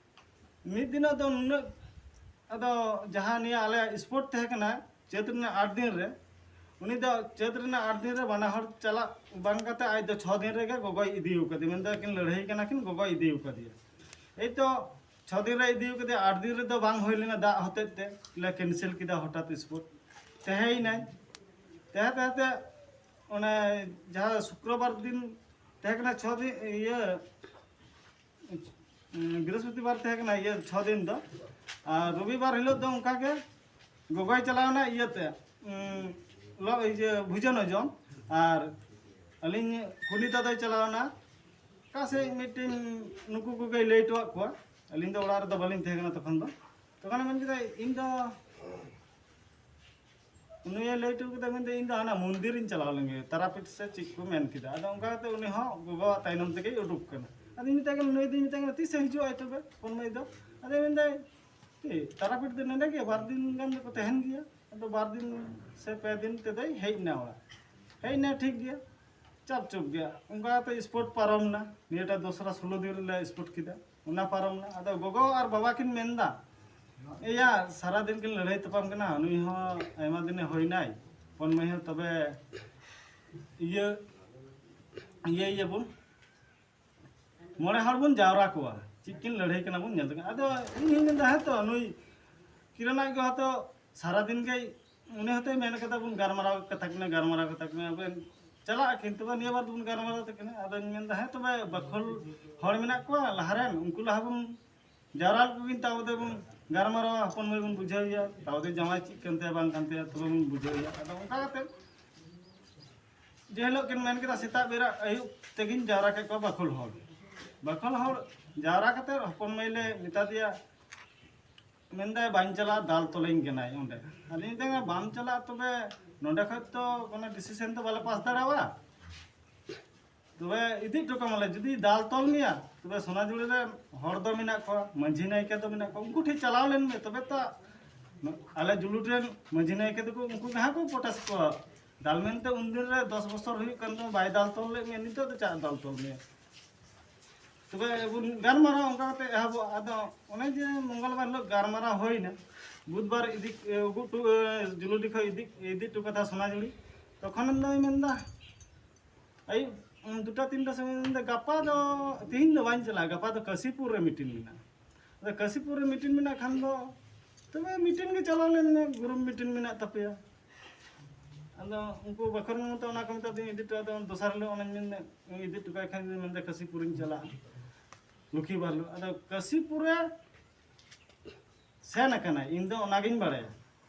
ᱢᱤᱫ ᱫᱤᱱᱚᱜ ᱫᱚ ᱱᱩᱱᱟᱹᱜ, ᱟᱫᱚ ᱡᱟᱦᱟᱸ ᱱᱤᱭᱟᱹ ᱟᱞᱮᱭᱟᱜ ᱥᱯᱳᱨᱴ ᱛᱟᱦᱮᱸ ᱠᱟᱱᱟ ᱪᱟᱹᱛ ᱨᱮᱱᱟᱜ ᱟᱴ ᱫᱤᱱ ᱨᱮ, ᱩᱱᱤ ᱫᱚ ᱪᱟᱹᱛ ᱨᱮᱱᱟᱜ ᱟᱴ ᱫᱤᱱ ᱨᱮ ᱵᱟᱱᱟ ᱦᱚᱲ ᱪᱟᱞᱟᱜ ᱵᱟᱝ ᱠᱟᱛᱮ ᱟᱡ ᱫᱚ ᱪᱷᱚ ᱫᱤᱱ ᱨᱮᱜᱮ ᱜᱚᱜᱚᱭ ᱤᱫᱤ ᱟᱠᱟᱫᱮᱭᱟ, ᱢᱮᱱᱫᱟ ᱠᱤᱱ ᱞᱟᱹᱲᱦᱟᱹᱭ ᱠᱟᱱᱟ ᱠᱤᱱ, ᱜᱚᱜᱚᱭ ᱤᱫᱤ ᱟᱠᱟᱫᱮᱭᱟ᱾ ᱮᱭ ᱛᱚ ᱪᱷᱚ ᱫᱤᱱ ᱨᱮ ᱤᱫᱤ ᱟᱠᱟᱫᱮᱭᱟ, ᱟᱴ ᱫᱤᱱ ᱨᱮᱫᱚ ᱵᱟᱝ ᱦᱩᱭ ᱞᱮᱱᱟ ᱫᱟᱜ ᱦᱚᱛᱮᱡ ᱛᱮ, ᱞᱮ ᱠᱮᱱᱥᱮᱞ ᱠᱮᱫᱟ ᱦᱚᱴᱟᱛ ᱥᱯᱳᱨᱴ᱾ ᱛᱟᱦᱮᱸᱭᱮᱱᱟᱭ, ᱛᱟᱦᱮᱸ ᱛᱟᱦᱮᱸ ᱛᱮ ᱚᱱᱮ ᱡᱟᱦᱟᱸ ᱥᱩᱠᱨᱚᱵᱟᱨ ᱫᱤᱱ ᱛᱟᱦᱮᱸ ᱠᱟᱱᱟ ᱪᱷᱚ ᱫᱤᱱ, ᱤᱭᱟᱹ ᱩᱸ, ᱵᱨᱤᱦᱚᱥᱯᱚᱛᱤᱵᱟᱨ ᱛᱟᱦᱮᱸ ᱠᱟᱱᱟ ᱤᱭᱟᱹ ᱪᱷᱚ ᱫᱤᱱ ᱫᱚ, ᱟᱨ ᱨᱚᱵᱤᱵᱟᱨ ᱦᱤᱞᱳᱜ ᱫᱚ ᱚᱱᱠᱟ ᱜᱮ ᱜᱚᱜᱚᱭ ᱪᱟᱞᱟᱣ ᱮᱱᱟ ᱤᱭᱟᱹᱛᱮ, ᱩᱸ, ᱞᱚ-, ᱤᱭᱟᱹ ᱵᱷᱳᱡᱚᱱ ᱡᱚᱢ, ᱟᱨ ᱟᱹᱞᱤᱧ ᱠᱩᱱᱤ ᱫᱟᱫᱟᱭ ᱪᱟᱞᱟᱣ ᱮᱱᱟ ᱚᱠᱟ ᱥᱮᱫ ᱢᱤᱫᱴᱮᱱ ᱱᱩᱠᱩ ᱠᱚᱜᱮᱭ ᱞᱟᱹᱭ ᱦᱚᱴᱚᱣᱟᱫ ᱠᱚᱣᱟ᱾ ᱟᱹᱞᱤᱧ ᱫᱚ ᱚᱲᱟᱜ ᱨᱮᱫᱚ ᱵᱟᱹᱞᱤᱧ ᱛᱟᱦᱮᱸ ᱠᱟᱱᱟ ᱛᱚᱠᱷᱚᱱ ᱫᱚ᱾ ᱛᱚᱠᱷᱚᱱᱮ ᱢᱮᱱ ᱠᱮᱫᱟ, ᱤᱧ ᱫᱚ ᱩᱱᱤᱭᱮ ᱞᱟᱹᱭ ᱦᱚᱴᱚ ᱠᱮᱫᱟ, ᱢᱮᱱᱫᱟ, "ᱤᱧ ᱫᱚ ᱦᱟᱱᱟ ᱢᱚᱱᱫᱤᱨ ᱤᱧ ᱪᱟᱞᱟᱣ ᱞᱮᱱ ᱜᱮ, ᱛᱟᱨᱟᱯᱤᱴ ᱥᱮ ᱪᱮᱫ ᱠᱚ ᱢᱮᱱ ᱠᱮᱫᱟ?" ᱟᱫᱚ ᱚᱱᱠᱟ ᱠᱟᱛᱮ ᱩᱱᱤ ᱦᱚᱸ ᱜᱚᱜᱚᱣᱟᱜ ᱛᱟᱭᱱᱚᱢ ᱛᱮᱜᱮᱭ ᱩᱰᱩᱠ ᱠᱟᱱᱟ᱾ ᱟᱫᱚᱧ ᱢᱮᱛᱟᱭ ᱠᱟᱱᱟ, ᱱᱩᱭ ᱫᱚᱧ ᱢᱮᱛᱟᱭ ᱠᱟᱱᱟ, "ᱛᱤᱥᱮ ᱦᱤᱡᱩᱜ ᱟᱭ ᱛᱚᱵᱮ ᱯᱚᱱᱢᱚᱭ ᱫᱚ?" ᱟᱫᱚᱭ ᱢᱮᱱᱫᱟᱭ, "ᱪᱮᱫ, ᱛᱟᱨᱟᱯᱤᱴ ᱫᱚ ᱱᱚᱸᱰᱮ ᱜᱮ ᱵᱟᱨ ᱫᱤᱱ ᱜᱟᱱ ᱫᱚᱠᱚ ᱛᱟᱦᱮᱱ ᱜᱮᱭᱟ, ᱟᱫᱚ ᱵᱟᱨ ᱫᱤᱱ ᱥᱮ ᱯᱮ ᱫᱤᱱ ᱛᱮᱫᱚᱭ ᱦᱮᱡ ᱮᱱᱟ ᱚᱲᱟᱜ, ᱦᱮᱡ ᱮᱱᱟ ᱴᱷᱤᱠ ᱜᱮᱭᱟ, ᱪᱟᱯ ᱪᱩᱯ ᱜᱮᱭᱟ᱾" ᱚᱱᱠᱟ ᱠᱟᱛᱮ ᱥᱯᱳᱨᱴ ᱯᱟᱨᱚᱢ ᱮᱱᱟ, ᱱᱤᱭᱟᱹᱴᱟ ᱫᱚᱥᱨᱟ ᱥᱳᱞᱳ ᱫᱤᱱ ᱨᱮᱞᱮ ᱥᱯᱳᱨᱴ ᱠᱮᱫᱟ᱾ ᱚᱱᱟ ᱯᱟᱨᱚᱢ ᱮᱱᱟ᱾ ᱟᱫᱚ ᱜᱚᱜᱚ ᱟᱨ ᱵᱟᱵᱟ ᱠᱤᱱ ᱢᱮᱱᱫᱟ, "ᱮᱭᱟ, ᱥᱟᱨᱟ ᱫᱤᱱ ᱠᱤᱱ ᱞᱟᱹᱲᱦᱟᱹᱭ ᱛᱟᱯᱟᱢ ᱠᱟᱱᱟ, ᱱᱩᱭ ᱦᱚᱸ ᱟᱭᱢᱟ ᱫᱤᱱᱮ ᱦᱩᱭᱱᱟᱭ, ᱯᱚᱱ ᱢᱟᱹᱭ ᱦᱚᱸ ᱛᱚᱵᱮ ᱤᱭᱟᱹ ᱤᱭᱟᱹᱭᱟᱵᱚᱱ, ᱢᱚᱬᱮ ᱦᱚᱲ ᱵᱚᱱ ᱡᱟᱣᱨᱟ ᱠᱚᱣᱟ, ᱪᱮᱫ ᱠᱤᱱ ᱞᱟᱹᱲᱦᱟᱹᱭ ᱠᱟᱱᱟ ᱵᱚᱱ ᱧᱮᱞ ᱛᱮᱜᱮ᱾ ᱟᱫᱚ ᱤᱧ ᱦᱚᱧ ᱢᱮᱱᱫᱟ, ᱦᱮᱸ ᱛᱚ, ᱱᱩᱭ ᱠᱤᱨᱟᱱᱟᱜ ᱜᱮ ᱦᱚᱭᱛᱚ ᱥᱟᱨᱟᱫᱤᱱ ᱜᱮ, ᱩᱱᱤ ᱦᱚᱭᱛᱚᱭ ᱢᱮᱱ ᱠᱟᱫᱟ ᱵᱚᱱ ᱜᱟᱨᱢᱟᱨᱟᱣ ᱠᱟᱛᱷᱟ ᱠᱟᱱᱟ, ᱜᱟᱨᱢᱟᱨᱟᱣ ᱠᱟᱛᱷᱟ ᱠᱟᱱᱟ, ᱟᱵᱚ ᱪᱟᱞᱟᱜ ᱟᱹᱠᱤᱱ, ᱛᱚᱵᱮ ᱱᱤᱭᱟᱹ ᱵᱟᱨ ᱫᱚᱵᱚᱱ ᱜᱟᱨᱢᱟᱨᱟᱣ ᱛᱟᱹᱠᱤᱱᱟ᱾ ᱟᱫᱚᱧ ᱢᱮᱱᱫᱟ, ᱦᱮᱸ ᱛᱚᱵᱮ ᱵᱟᱠᱷᱳᱞ ᱦᱚᱲ ᱢᱮᱱᱟᱜ ᱠᱚᱣᱟ ᱞᱟᱦᱟᱨᱮᱱ, ᱩᱱᱠᱩ ᱞᱟᱦᱟ ᱵᱚᱱ ᱡᱟᱣᱨᱟ ᱞᱮᱠᱚ ᱠᱤᱱ, ᱛᱟᱵᱚ ᱫᱚᱵᱚᱱ ᱜᱟᱨᱢᱟᱨᱟᱣᱟ, ᱦᱚᱯᱚᱱ ᱢᱟᱹᱭ ᱵᱚᱱ ᱵᱩᱡᱷᱟᱹᱣᱮᱭᱟ, ᱛᱟᱵᱚ ᱫᱚ ᱡᱟᱶᱟᱭ ᱪᱮᱫ ᱠᱟᱱ ᱛᱟᱭᱟ ᱵᱟᱝ ᱠᱟᱱ ᱛᱟᱭᱟ, ᱛᱚᱵᱮ ᱵᱚᱱ ᱵᱩᱡᱷᱟᱹᱣᱮᱭᱟ᱾ ᱟᱫᱚ ᱚᱱᱠᱟ ᱠᱟᱛᱮ ᱡᱮ ᱦᱤᱞᱳᱜ ᱠᱤᱱ ᱢᱮᱱ ᱠᱮᱫᱟ ᱥᱮᱛᱟᱜ ᱵᱮᱨᱟ, ᱟᱹᱭᱩᱵ ᱛᱮᱜᱤᱧ ᱡᱟᱣᱨᱟ ᱠᱮᱫ ᱠᱚᱣᱟ ᱵᱟᱠᱷᱳᱞ ᱦᱚᱲ᱾ ᱵᱟᱠᱷᱳᱞ ᱦᱚᱲ ᱡᱟᱣᱨᱟ ᱠᱟᱛᱮ ᱦᱚᱯᱚᱱ ᱢᱟᱹᱭ ᱞᱮ ᱢᱮᱛᱟ ᱫᱮᱭᱟ, ᱢᱮᱱᱫᱟᱭ, "ᱵᱟᱹᱧ ᱪᱟᱞᱟᱜᱼᱟ, ᱫᱟᱞ ᱛᱚᱞᱮᱧ ᱠᱟᱱᱟᱭ ᱚᱸᱰᱮ᱾" ᱟᱫᱚᱧ ᱢᱮᱛᱟᱭ ᱠᱟᱱᱟ, "ᱵᱟᱢ ᱪᱟᱞᱟᱜᱼᱟ ᱛᱚᱵᱮ ᱱᱚᱸᱰᱮ ᱠᱷᱚᱡ ᱛᱚ ᱠᱳᱱᱳ ᱰᱤᱥᱤᱥᱮᱱ ᱫᱚ ᱵᱟᱞᱮ ᱯᱟᱥ ᱫᱟᱲᱮᱭᱟᱜᱼᱟ, ᱛᱚᱵᱮ ᱤᱫᱤ ᱦᱚᱴᱚ ᱠᱟᱢᱟᱞᱮ, ᱡᱩᱫᱤ ᱫᱟᱞ ᱛᱚᱞ ᱢᱮᱭᱟ ᱛᱚᱵᱮ ᱥᱚᱱᱟᱡᱩᱲᱤ ᱨᱮ ᱦᱚᱲ ᱫᱚ ᱢᱮᱱᱟᱜ ᱠᱚᱣᱟ, ᱢᱟᱹᱡᱷᱤ ᱱᱟᱭᱠᱮ ᱫᱚ ᱢᱮᱱᱟᱜ ᱠᱚᱣᱟ, ᱩᱱᱠᱩ ᱴᱷᱮᱱ ᱪᱟᱞᱟᱣ ᱞᱮᱱ ᱢᱮ, ᱛᱚᱵᱮ ᱛᱚ ᱟᱞᱮ ᱡᱩᱞᱩᱴ ᱨᱮᱱ ᱢᱟᱹᱡᱷᱤ ᱱᱟᱭᱠᱮ ᱫᱚᱠᱚ ᱩᱱᱠᱩ ᱡᱟᱦᱟᱸ ᱠᱚ ᱯᱚᱴᱟᱥ ᱠᱚᱣᱟ, ᱫᱟᱞ ᱢᱮᱱᱛᱮ ᱩᱱᱫᱤᱱ ᱨᱮ ᱫᱚᱥ ᱵᱚᱪᱷᱚᱨ ᱦᱩᱭᱩᱜ ᱠᱟᱱ ᱛᱟᱢᱟ, ᱵᱟᱭ ᱫᱟᱞ ᱛᱚᱞ ᱞᱮᱫ ᱢᱮᱭᱟ, ᱱᱤᱛᱚᱜ ᱫᱚ ᱪᱟᱜ ᱫᱟᱞ ᱛᱚᱞ ᱢᱮᱭᱟ?" ᱛᱚᱵᱮ ᱵᱚᱱ ᱜᱟᱞᱢᱟᱨᱟᱣ ᱚᱱᱠᱟ ᱠᱟᱛᱮ ᱮᱦᱚᱵᱚᱜᱼᱟ᱾ ᱟᱫᱚ ᱚᱱᱮ ᱡᱮ ᱢᱚᱝᱜᱚᱞ ᱵᱟᱨ ᱦᱤᱞᱳᱜ ᱜᱟᱞᱢᱟᱨᱟᱣ ᱦᱩᱭᱱᱟ, ᱵᱩᱫᱷᱵᱟᱨ ᱤᱫᱤ, ᱮ, ᱩᱜᱩ ᱴᱩ-, ᱮ, ᱡᱩᱞᱩᱰᱤ ᱠᱷᱚᱡ ᱤᱫᱤ, ᱤᱫᱤ ᱦᱚᱴᱚ ᱠᱟᱫᱟ ᱥᱚᱱᱟᱡᱩᱲᱤ᱾ ᱛᱚᱠᱷᱚᱱ ᱫᱚᱭ ᱢᱮᱱᱫᱟ, ᱟᱹᱭᱩᱵ, ᱩᱢ, ᱫᱩᱴᱟ ᱛᱤᱱᱴᱟ ᱥᱚᱢᱚᱭ ᱢᱮᱱᱫᱟ, "ᱜᱟᱯᱟ ᱫᱚ, ᱛᱤᱦᱤᱧ ᱫᱚ ᱵᱟᱹᱧ ᱪᱟᱞᱟᱜᱼᱟ, ᱜᱟᱯᱟ ᱫᱚ ᱠᱟᱹᱥᱤᱯᱩᱨ ᱨᱮ ᱢᱤᱴᱤᱝ ᱢᱮᱱᱟᱜᱼᱟ᱾" ᱟᱫᱚ ᱠᱟᱹᱥᱤᱯᱩᱨ ᱨᱮ ᱢᱤᱴᱤᱝ ᱢᱮᱱᱟᱜ ᱠᱷᱟᱱ ᱫᱚ ᱛᱚᱵᱮ ᱢᱤᱴᱤᱝ ᱜᱮ ᱪᱟᱞᱟᱣ ᱞᱮᱱ ᱢᱮ, ᱜᱨᱩᱯ ᱢᱤᱴᱤᱝ ᱢᱮᱱᱟᱜ ᱛᱟᱯᱮᱭᱟ᱾ ᱟᱫᱚ ᱩᱱᱠᱩ ᱵᱟᱠᱷᱳᱞ ᱢᱮᱱᱛᱮ ᱚᱱᱟ ᱠᱚ ᱢᱮᱛᱟ ᱫᱤᱧ, ᱤᱫᱤ ᱦᱚᱴᱚ᱾ ᱟᱫᱚ ᱫᱚᱥᱟᱨ ᱦᱤᱞᱳᱜ ᱚᱱᱟᱧ ᱢᱮᱱᱫᱟ, ᱤᱫᱤ ᱦᱚᱴᱚ ᱠᱟᱭ ᱠᱷᱟᱱ ᱢᱮᱱᱫᱟ, "ᱠᱟᱹᱥᱤᱯᱩᱨᱤᱧ ᱪᱟᱞᱟᱜᱼᱟ ᱞᱚᱠᱠᱷᱤᱵᱟᱨ ᱦᱤᱞᱳᱜ᱾" ᱟᱫᱚ ᱠᱟᱹᱥᱤᱯᱩᱨ ᱨᱮ ᱥᱮᱱ ᱟᱠᱟᱱᱟᱭ, ᱤᱧ ᱫᱚ ᱚᱱᱟᱜᱤᱧ ᱵᱟᱲᱟᱭᱟ᱾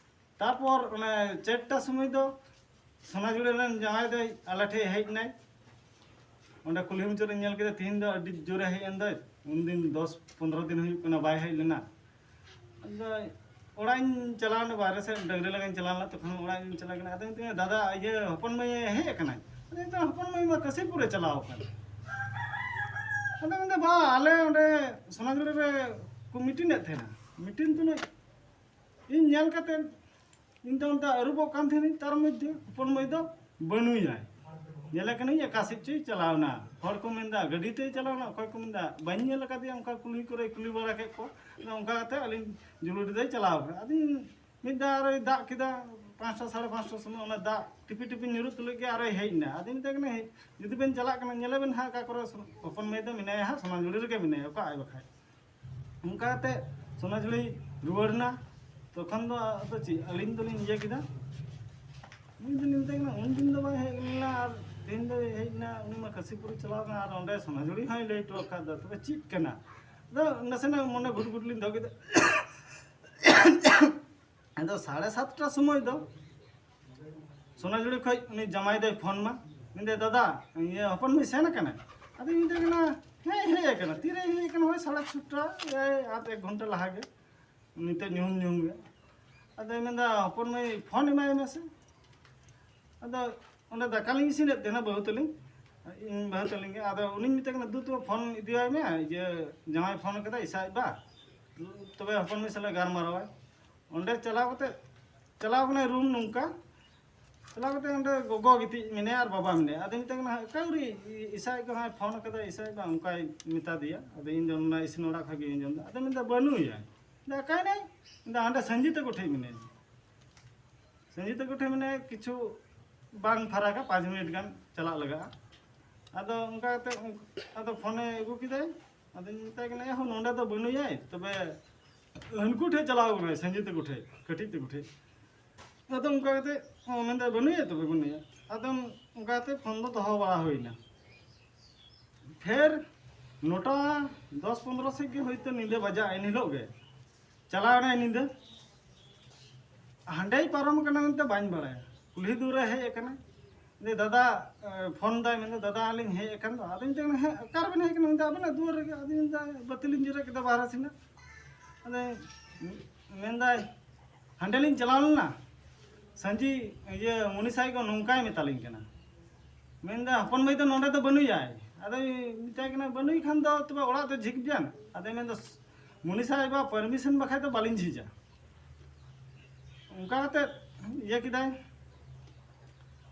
ᱛᱟᱨᱯᱚᱨ ᱚᱱᱮ ᱪᱟᱨᱴᱟ ᱥᱚᱢᱚᱭ ᱫᱚ ᱥᱚᱱᱟᱡᱩᱲᱤ ᱨᱮᱱ ᱡᱟᱶᱟᱭ ᱫᱚᱭ ᱟᱞᱮ ᱴᱷᱮᱡ ᱦᱮᱡ ᱮᱱᱟᱭ᱾ ᱚᱸᱰᱮ ᱠᱩᱞᱦᱤ ᱢᱩᱪᱟᱹᱫ ᱨᱮᱧ ᱧᱮᱞ ᱠᱮᱫᱟ, ᱛᱤᱦᱤᱧ ᱫᱚ ᱟᱹᱰᱤ ᱡᱳᱨᱮ ᱦᱮᱡ ᱮᱱ ᱫᱚᱭ᱾ ᱩᱱᱫᱤᱱ ᱫᱚᱥ ᱯᱚᱱᱨᱚ ᱫᱤᱱ ᱦᱩᱭᱩᱜ ᱠᱟᱱᱟ ᱵᱟᱭ ᱦᱮᱡ ᱞᱮᱱᱟ᱾ ᱟᱫᱚ ᱚᱲᱟᱜ ᱤᱧ ᱪᱟᱞᱟᱣ ᱮᱱᱟ, ᱵᱟᱦᱨᱮ ᱥᱮᱫ ᱰᱟᱹᱝᱨᱤ ᱞᱟᱜᱟᱧ ᱪᱟᱞᱟᱣ ᱞᱮᱱᱟ, ᱛᱚᱠᱷᱚᱱ ᱚᱲᱟᱜ ᱤᱧ ᱪᱟᱞᱟᱣ ᱠᱟᱱᱟ᱾ ᱟᱫᱚ ᱢᱮᱛᱟᱹᱧ ᱠᱟᱱᱟ, "ᱫᱟᱫᱟ, ᱤᱭᱟᱹ, ᱦᱚᱯᱚᱱ ᱢᱟᱹᱭ ᱦᱮᱡ ᱟᱠᱟᱱᱟᱭ?" ᱟᱫᱚ ᱢᱮᱛᱟᱹᱧ ᱠᱟᱱᱟ, "ᱦᱚᱯᱚᱱ ᱢᱟᱹᱭ ᱢᱟ ᱠᱟᱹᱥᱤᱯᱩᱨ ᱮ ᱪᱟᱞᱟᱣ ᱟᱠᱟᱱᱟ᱾" ᱟᱫᱚ ᱢᱮᱱᱫᱟ, "ᱵᱟ, ᱟᱞᱮ ᱚᱸᱰᱮ ᱥᱚᱱᱟᱡᱩᱲᱤ ᱨᱮ ᱠᱚ ᱢᱤᱴᱤᱝ ᱮᱫ ᱛᱟᱦᱮᱱᱟ, ᱢᱤᱴᱤᱝ ᱛᱩᱞᱩᱡ ᱤᱧ ᱧᱮᱞ ᱠᱟᱛᱮ ᱤᱧ ᱫᱚ ᱚᱱᱛᱮ ᱟᱹᱨᱩᱵᱚᱜ ᱠᱟᱱ ᱛᱟᱦᱮᱱᱤᱧ, ᱛᱟᱨ ᱢᱚᱫᱽᱫᱷᱮ ᱦᱚᱯᱚᱱ ᱢᱟᱹᱭ ᱫᱚ ᱵᱟᱹᱱᱩᱭᱟ, ᱧᱮᱞᱮ ᱠᱟᱹᱱᱟᱹᱧ ᱚᱠᱟ ᱥᱮᱫ ᱪᱚᱭ ᱪᱟᱞᱟᱣ ᱮᱱᱟ᱾ ᱦᱚᱲ ᱠᱚ ᱢᱮᱱᱫᱟ ᱜᱟᱹᱰᱤ ᱛᱮᱭ ᱪᱟᱞᱟᱣ ᱮᱱᱟ, ᱚᱠᱚᱭ ᱠᱚ ᱢᱮᱱᱫᱟ ᱵᱟᱹᱧ ᱧᱮᱞ ᱟᱠᱟᱫᱮᱭᱟ, ᱚᱱᱠᱟ ᱠᱩᱞᱦᱤ ᱠᱚᱨᱮ ᱠᱩᱞᱤ ᱵᱟᱲᱟ ᱠᱮᱫ ᱠᱚᱣᱟ, ᱟᱫᱚ ᱚᱱᱠᱟ ᱠᱟᱛᱮ ᱟᱹᱞᱤᱧ ᱡᱩᱞᱩᱰᱤ ᱫᱚᱭ ᱪᱟᱞᱟᱣ ᱠᱟᱱᱟ᱾" ᱟᱫᱚᱧ ᱢᱤᱫ ᱫᱷᱟᱣ ᱟᱨᱚᱭ ᱫᱟᱜ ᱠᱮᱫᱟ, ᱯᱟᱸᱪᱴᱟ ᱥᱟᱲᱮ ᱯᱟᱸᱪᱴᱟ ᱥᱚᱢᱚᱭ ᱚᱱᱟ ᱫᱟᱜ ᱴᱤᱯᱤ ᱴᱤᱯᱤ ᱧᱩᱨᱩᱜ ᱛᱩᱞᱩᱡ ᱜᱮ ᱟᱨᱚᱭ ᱦᱮᱡ ᱮᱱᱟ᱾ ᱟᱫᱚᱧ ᱢᱮᱛᱟᱭ ᱠᱟᱱᱟ, "ᱦᱮᱡ, ᱡᱩᱫᱤ ᱵᱮᱱ ᱪᱟᱞᱟᱜ ᱠᱟᱱᱟ, ᱧᱮᱞᱮ ᱵᱮᱱ ᱦᱟᱸᱜ ᱚᱠᱟ ᱠᱚᱨᱮ ᱦᱚᱯᱚᱱ ᱢᱟᱹᱭ ᱫᱚ ᱢᱮᱱᱟᱭᱟ ᱦᱟᱸᱜ, ᱥᱚᱱᱟᱡᱷᱩᱲᱤ ᱨᱮᱜᱮ ᱢᱮᱱᱟᱭᱟ, ᱚᱠᱟᱜᱼᱟᱭ ᱵᱟᱠᱷᱟᱡ?" ᱚᱱᱠᱟ ᱠᱟᱛᱮ ᱥᱚᱱᱟᱡᱷᱩᱲᱤ ᱨᱩᱣᱟᱹᱲ ᱮᱱᱟ᱾ ᱛᱚᱠᱷᱚᱱ ᱫᱚ ᱟᱫᱚ ᱪᱮᱫ, ᱟᱹᱞᱤᱧ ᱫᱚᱞᱤᱧ ᱤᱭᱟᱹ ᱠᱮᱫᱟ, ᱩᱱᱤ ᱫᱚᱞᱤᱧ ᱢᱮᱛᱟᱭ ᱠᱟᱱᱟ, "ᱩᱱ ᱫᱤᱱ ᱫᱚ ᱵᱟᱭ ᱦᱮᱡ ᱞᱮᱱᱟ ᱟᱨ ᱛᱮᱦᱮᱧ ᱫᱚᱭ ᱦᱮᱡ ᱮᱱᱟ, ᱩᱱᱤ ᱢᱟ ᱠᱟᱹᱥᱤᱯᱩᱨ ᱪᱟᱞᱟᱣ ᱮᱱᱟ ᱟᱨ ᱚᱸᱰᱮ ᱥᱚᱱᱟᱡᱷᱩᱲᱤ ᱦᱚᱸᱭ ᱞᱟᱹᱭ ᱦᱚᱴᱚ ᱟᱠᱟᱫᱟ, ᱛᱚᱵᱮ ᱪᱮᱫ ᱠᱟᱱᱟ?" ᱟᱫᱚ ᱱᱟᱥᱮᱱᱟᱜ ᱢᱚᱱᱮ ᱜᱩᱴ ᱜᱩᱴ ᱞᱤᱧ ᱫᱚᱦᱚ ᱠᱮᱫᱟ᱾ ᱟᱫᱚ ᱥᱟᱲᱮ ᱥᱟᱛᱴᱟ ᱥᱚᱢᱚᱭ ᱫᱚ ᱥᱚᱱᱟᱡᱷᱩᱲᱤ ᱠᱷᱚᱡ ᱩᱱᱤ ᱡᱟᱢᱟᱭ ᱫᱚᱭ ᱯᱷᱳᱱ ᱢᱟ, ᱢᱮᱱᱫᱟᱭ, "ᱫᱟᱫᱟ, ᱤᱭᱟᱹ, ᱦᱚᱯᱚᱱ ᱢᱟᱹᱭ ᱥᱮᱱ ᱟᱠᱟᱱᱟᱭ?" ᱟᱫᱚᱧ ᱢᱮᱛᱟᱭ ᱠᱟᱱᱟ, "ᱦᱮᱸ, ᱦᱮᱡ ᱟᱠᱟᱱᱟ, ᱛᱤᱨᱮᱭ ᱦᱮᱡ ᱟᱠᱟᱱᱟ?" "ᱦᱳᱭ ᱥᱟᱲᱮ ᱪᱷᱚᱴᱟ, ᱮᱭ ᱟᱫᱷ ᱮᱠ ᱜᱷᱚᱱᱴᱟ ᱞᱟᱦᱟ ᱜᱮ, ᱱᱤᱛᱚᱜ ᱧᱩᱦᱩᱢ ᱧᱩᱦᱩᱢ ᱜᱮ᱾" ᱟᱫᱚᱭ ᱢᱮᱱᱫᱟ, "ᱦᱚᱯᱚᱱ ᱢᱟᱹᱭ ᱯᱷᱳᱱ ᱮᱢᱟᱭ ᱢᱮᱥᱮ᱾" ᱟᱫᱚ ᱚᱸᱰᱮ ᱫᱟᱠᱟ ᱞᱤᱧ ᱤᱥᱤᱱᱮᱫ ᱛᱟᱦᱮᱱᱟ ᱵᱟᱹᱦᱩ ᱛᱟᱹᱞᱤᱧ, ᱤᱧ ᱵᱟᱹᱦᱩ ᱛᱟᱹᱞᱤᱧ ᱜᱮ᱾ ᱟᱫᱚ ᱩᱱᱤᱧ ᱢᱮᱛᱟᱭ ᱠᱟᱱᱟ, "ᱫᱩ, ᱛᱚᱵᱮ ᱯᱷᱳᱱ ᱤᱫᱤᱣᱟᱭ ᱢᱮ, ᱤᱭᱟᱹ, ᱡᱟᱶᱟᱭ ᱯᱷᱳᱱ ᱠᱟᱫᱟ ᱤᱥᱟᱭᱤᱡ ᱵᱟ, ᱛᱚᱵᱮ ᱦᱚᱯᱚᱱ ᱢᱟᱹᱭ ᱥᱟᱞᱟᱜ ᱜᱟᱞᱢᱟᱨᱟᱣᱟᱭ᱾" ᱚᱸᱰᱮ ᱪᱟᱞᱟᱣ ᱠᱟᱛᱮ, ᱪᱟᱞᱟᱣ ᱠᱟᱱᱟᱭ ᱨᱩᱢ ᱱᱚᱝᱠᱟ, ᱪᱟᱞᱟᱣ ᱠᱟᱛᱮ ᱚᱸᱰᱮ ᱜᱚᱜᱚ ᱜᱤᱛᱤᱡ ᱢᱮᱱᱟᱭᱟ ᱟᱨ ᱵᱟᱵᱟ ᱢᱮᱱᱟᱭᱟ᱾ ᱟᱫᱚ ᱢᱮᱛᱟᱭ ᱠᱟᱱᱟ, "ᱚᱠᱟ ᱨᱮ ᱤᱥᱟᱭᱤᱡ ᱠᱚ ᱦᱟᱸᱜ ᱯᱷᱳᱱ ᱠᱟᱫᱟ, ᱤᱥᱟᱭᱤᱡ ᱵᱟ?" ᱚᱱᱠᱟᱭ ᱢᱮᱛᱟ ᱫᱮᱭᱟ᱾ ᱟᱫᱚ ᱤᱧ ᱫᱚ ᱚᱱᱟ ᱤᱥᱤᱱ ᱚᱲᱟᱜ ᱠᱷᱚᱡ ᱜᱤᱧ ᱟᱸᱡᱚᱢ ᱮᱫᱟ᱾ ᱟᱫᱚ ᱢᱮᱱᱫᱟ, "ᱵᱟᱹᱱᱩᱭᱟ᱾" ᱢᱮᱱᱫᱟ, "ᱚᱠᱟᱭᱱᱟᱭ?" ᱢᱮᱱᱫᱟ, "ᱦᱟᱸᱰᱮ ᱥᱟᱹᱧᱡᱤ ᱛᱟᱠᱚ ᱴᱷᱮᱡ ᱢᱮᱱᱟᱭᱟ᱾" ᱥᱟᱹᱧᱡᱤ ᱛᱟᱠᱚ ᱴᱷᱮᱱ ᱢᱟᱱᱮ ᱠᱤᱪᱷᱩ ᱵᱟᱝ ᱯᱷᱟᱨᱟᱠᱟ, ᱯᱟᱸᱪ ᱢᱤᱱᱤᱴ ᱜᱟᱱ ᱪᱟᱞᱟᱜ ᱞᱟᱜᱟᱜᱼᱟ᱾ ᱟᱫᱚ ᱚᱱᱠᱟ ᱠᱟᱛᱮ ᱩᱱ-, ᱟᱫᱚ ᱯᱷᱳᱱᱮ ᱟᱹᱜᱩ ᱠᱮᱫᱟᱭ᱾ ᱟᱫᱚᱧ ᱢᱮᱛᱟᱭ ᱠᱟᱱᱟ, "ᱮ ᱦᱳ, ᱱᱚᱸᱰᱮ ᱫᱚ ᱵᱟᱹᱱᱩᱭᱟᱭ, ᱛᱚᱵᱮ ᱦᱟᱹᱱᱠᱩ ᱴᱷᱮᱡ ᱪᱟᱞᱟᱣ ᱠᱟᱱᱟᱭ, ᱥᱟᱹᱧᱡᱤ ᱛᱟᱠᱚ ᱴᱷᱮᱡ, ᱠᱟᱹᱴᱤᱡ ᱛᱟᱠᱚ ᱴᱷᱮᱡ᱾" ᱟᱫᱚ ᱚᱱᱠᱟ ᱠᱟᱛᱮ, ᱚ, ᱢᱮᱱᱫᱟᱭ, "ᱵᱟᱹᱱᱩᱭᱟ, ᱛᱚᱵᱮ ᱵᱟᱹᱱᱩᱭᱟ᱾" ᱟᱫᱚ ᱚᱱᱠᱟ ᱠᱟᱛᱮ ᱯᱷᱳᱱ ᱫᱚ ᱫᱚᱦᱚ ᱵᱟᱲᱟ ᱦᱩᱭᱱᱟ᱾ ᱯᱷᱮᱨ ᱱᱚᱴᱟ ᱫᱚᱥ ᱯᱚᱱᱨᱚ ᱥᱮᱫ ᱜᱮ ᱦᱳᱭᱛᱳ ᱧᱤᱫᱟᱹ ᱵᱟᱡᱟᱜᱼᱟ ᱮᱱ ᱦᱤᱞᱳᱜ ᱜᱮ᱾ ᱪᱟᱞᱟᱣ ᱮᱱᱟᱭ ᱧᱤᱫᱟᱹ, ᱦᱟᱸᱰᱮᱭ ᱯᱟᱨᱚᱢ ᱟᱠᱟᱱᱟ ᱢᱮᱱᱛᱮ ᱵᱟᱹᱧ ᱵᱟᱲᱟᱭᱟ᱾ ᱠᱩᱞᱦᱤ ᱫᱩᱣᱟᱹᱨ ᱨᱮ ᱦᱮᱡ ᱟᱠᱟᱱᱟᱭ᱾ ᱢᱮᱱᱫᱟᱭ, "ᱫᱟᱫᱟ", ᱮ, ᱯᱷᱳᱱ ᱫᱟᱭ, ᱢᱮᱱᱫᱟ, "ᱫᱟᱫᱟ, ᱟᱹᱞᱤᱧ ᱦᱮᱡ ᱟᱠᱟᱱ ᱫᱚ᱾" ᱟᱫᱚᱧ ᱢᱮᱛᱟᱭ ᱠᱟᱱᱟ, "ᱦᱮᱸ, ᱚᱠᱟ ᱨᱮᱵᱮᱱ ᱦᱮᱡ ᱟᱠᱟᱱᱟ?" ᱢᱮᱱᱫᱟ, "ᱟᱵᱮᱱᱟᱜ ᱫᱩᱣᱟᱹᱨ ᱨᱮᱜᱮ᱾" ᱟᱫᱚᱧ ᱢᱮᱱᱫᱟ, "ᱵᱟᱹᱛᱤ ᱞᱤᱧ ᱡᱮᱨᱮᱫ ᱠᱮᱫᱟ ᱵᱟᱦᱨᱮ ᱥᱮᱱᱟᱜ᱾" ᱟᱫᱚ ᱢᱮᱱᱫᱟᱭ, "ᱦᱟᱸᱰᱮ ᱞᱤᱧ ᱪᱟᱞᱟᱣ ᱞᱮᱱᱟ, ᱥᱟᱹᱧᱡᱤ, ᱤᱭᱟᱹ, ᱢᱩᱱᱤ ᱥᱟᱭ ᱠᱚ ᱱᱚᱝᱠᱟᱭ ᱢᱮᱛᱟᱞᱤᱧ ᱠᱟᱱᱟ, ᱢᱮᱱᱫᱟ, 'ᱦᱚᱯᱚᱱ ᱢᱟᱹᱭ ᱫᱚ ᱱᱚᱸᱰᱮ ᱫᱚ ᱵᱟᱹᱱᱩᱭᱟᱭ.'" ᱟᱫᱚᱧ ᱢᱮᱛᱟᱭ ᱠᱟᱱᱟ, "ᱵᱟᱹᱱᱩᱭ ᱠᱷᱟᱱ ᱫᱚ ᱛᱚᱵᱮ ᱚᱲᱟᱜ ᱫᱚ ᱡᱷᱤᱡ ᱵᱮᱱ?" ᱟᱫᱚᱭ ᱢᱮᱱᱫᱟ, "ᱢᱩᱱᱤ ᱥᱟᱭ ᱵᱟ ᱯᱟᱨᱢᱤᱥᱚᱱ ᱵᱟᱠᱷᱟᱡ ᱫᱚ ᱵᱟᱹᱞᱤᱧ ᱡᱷᱤᱡᱟ᱾" ᱚᱱᱠᱟ ᱠᱟᱛᱮ ᱤᱭᱟᱹ ᱠᱮᱫᱟᱭ᱾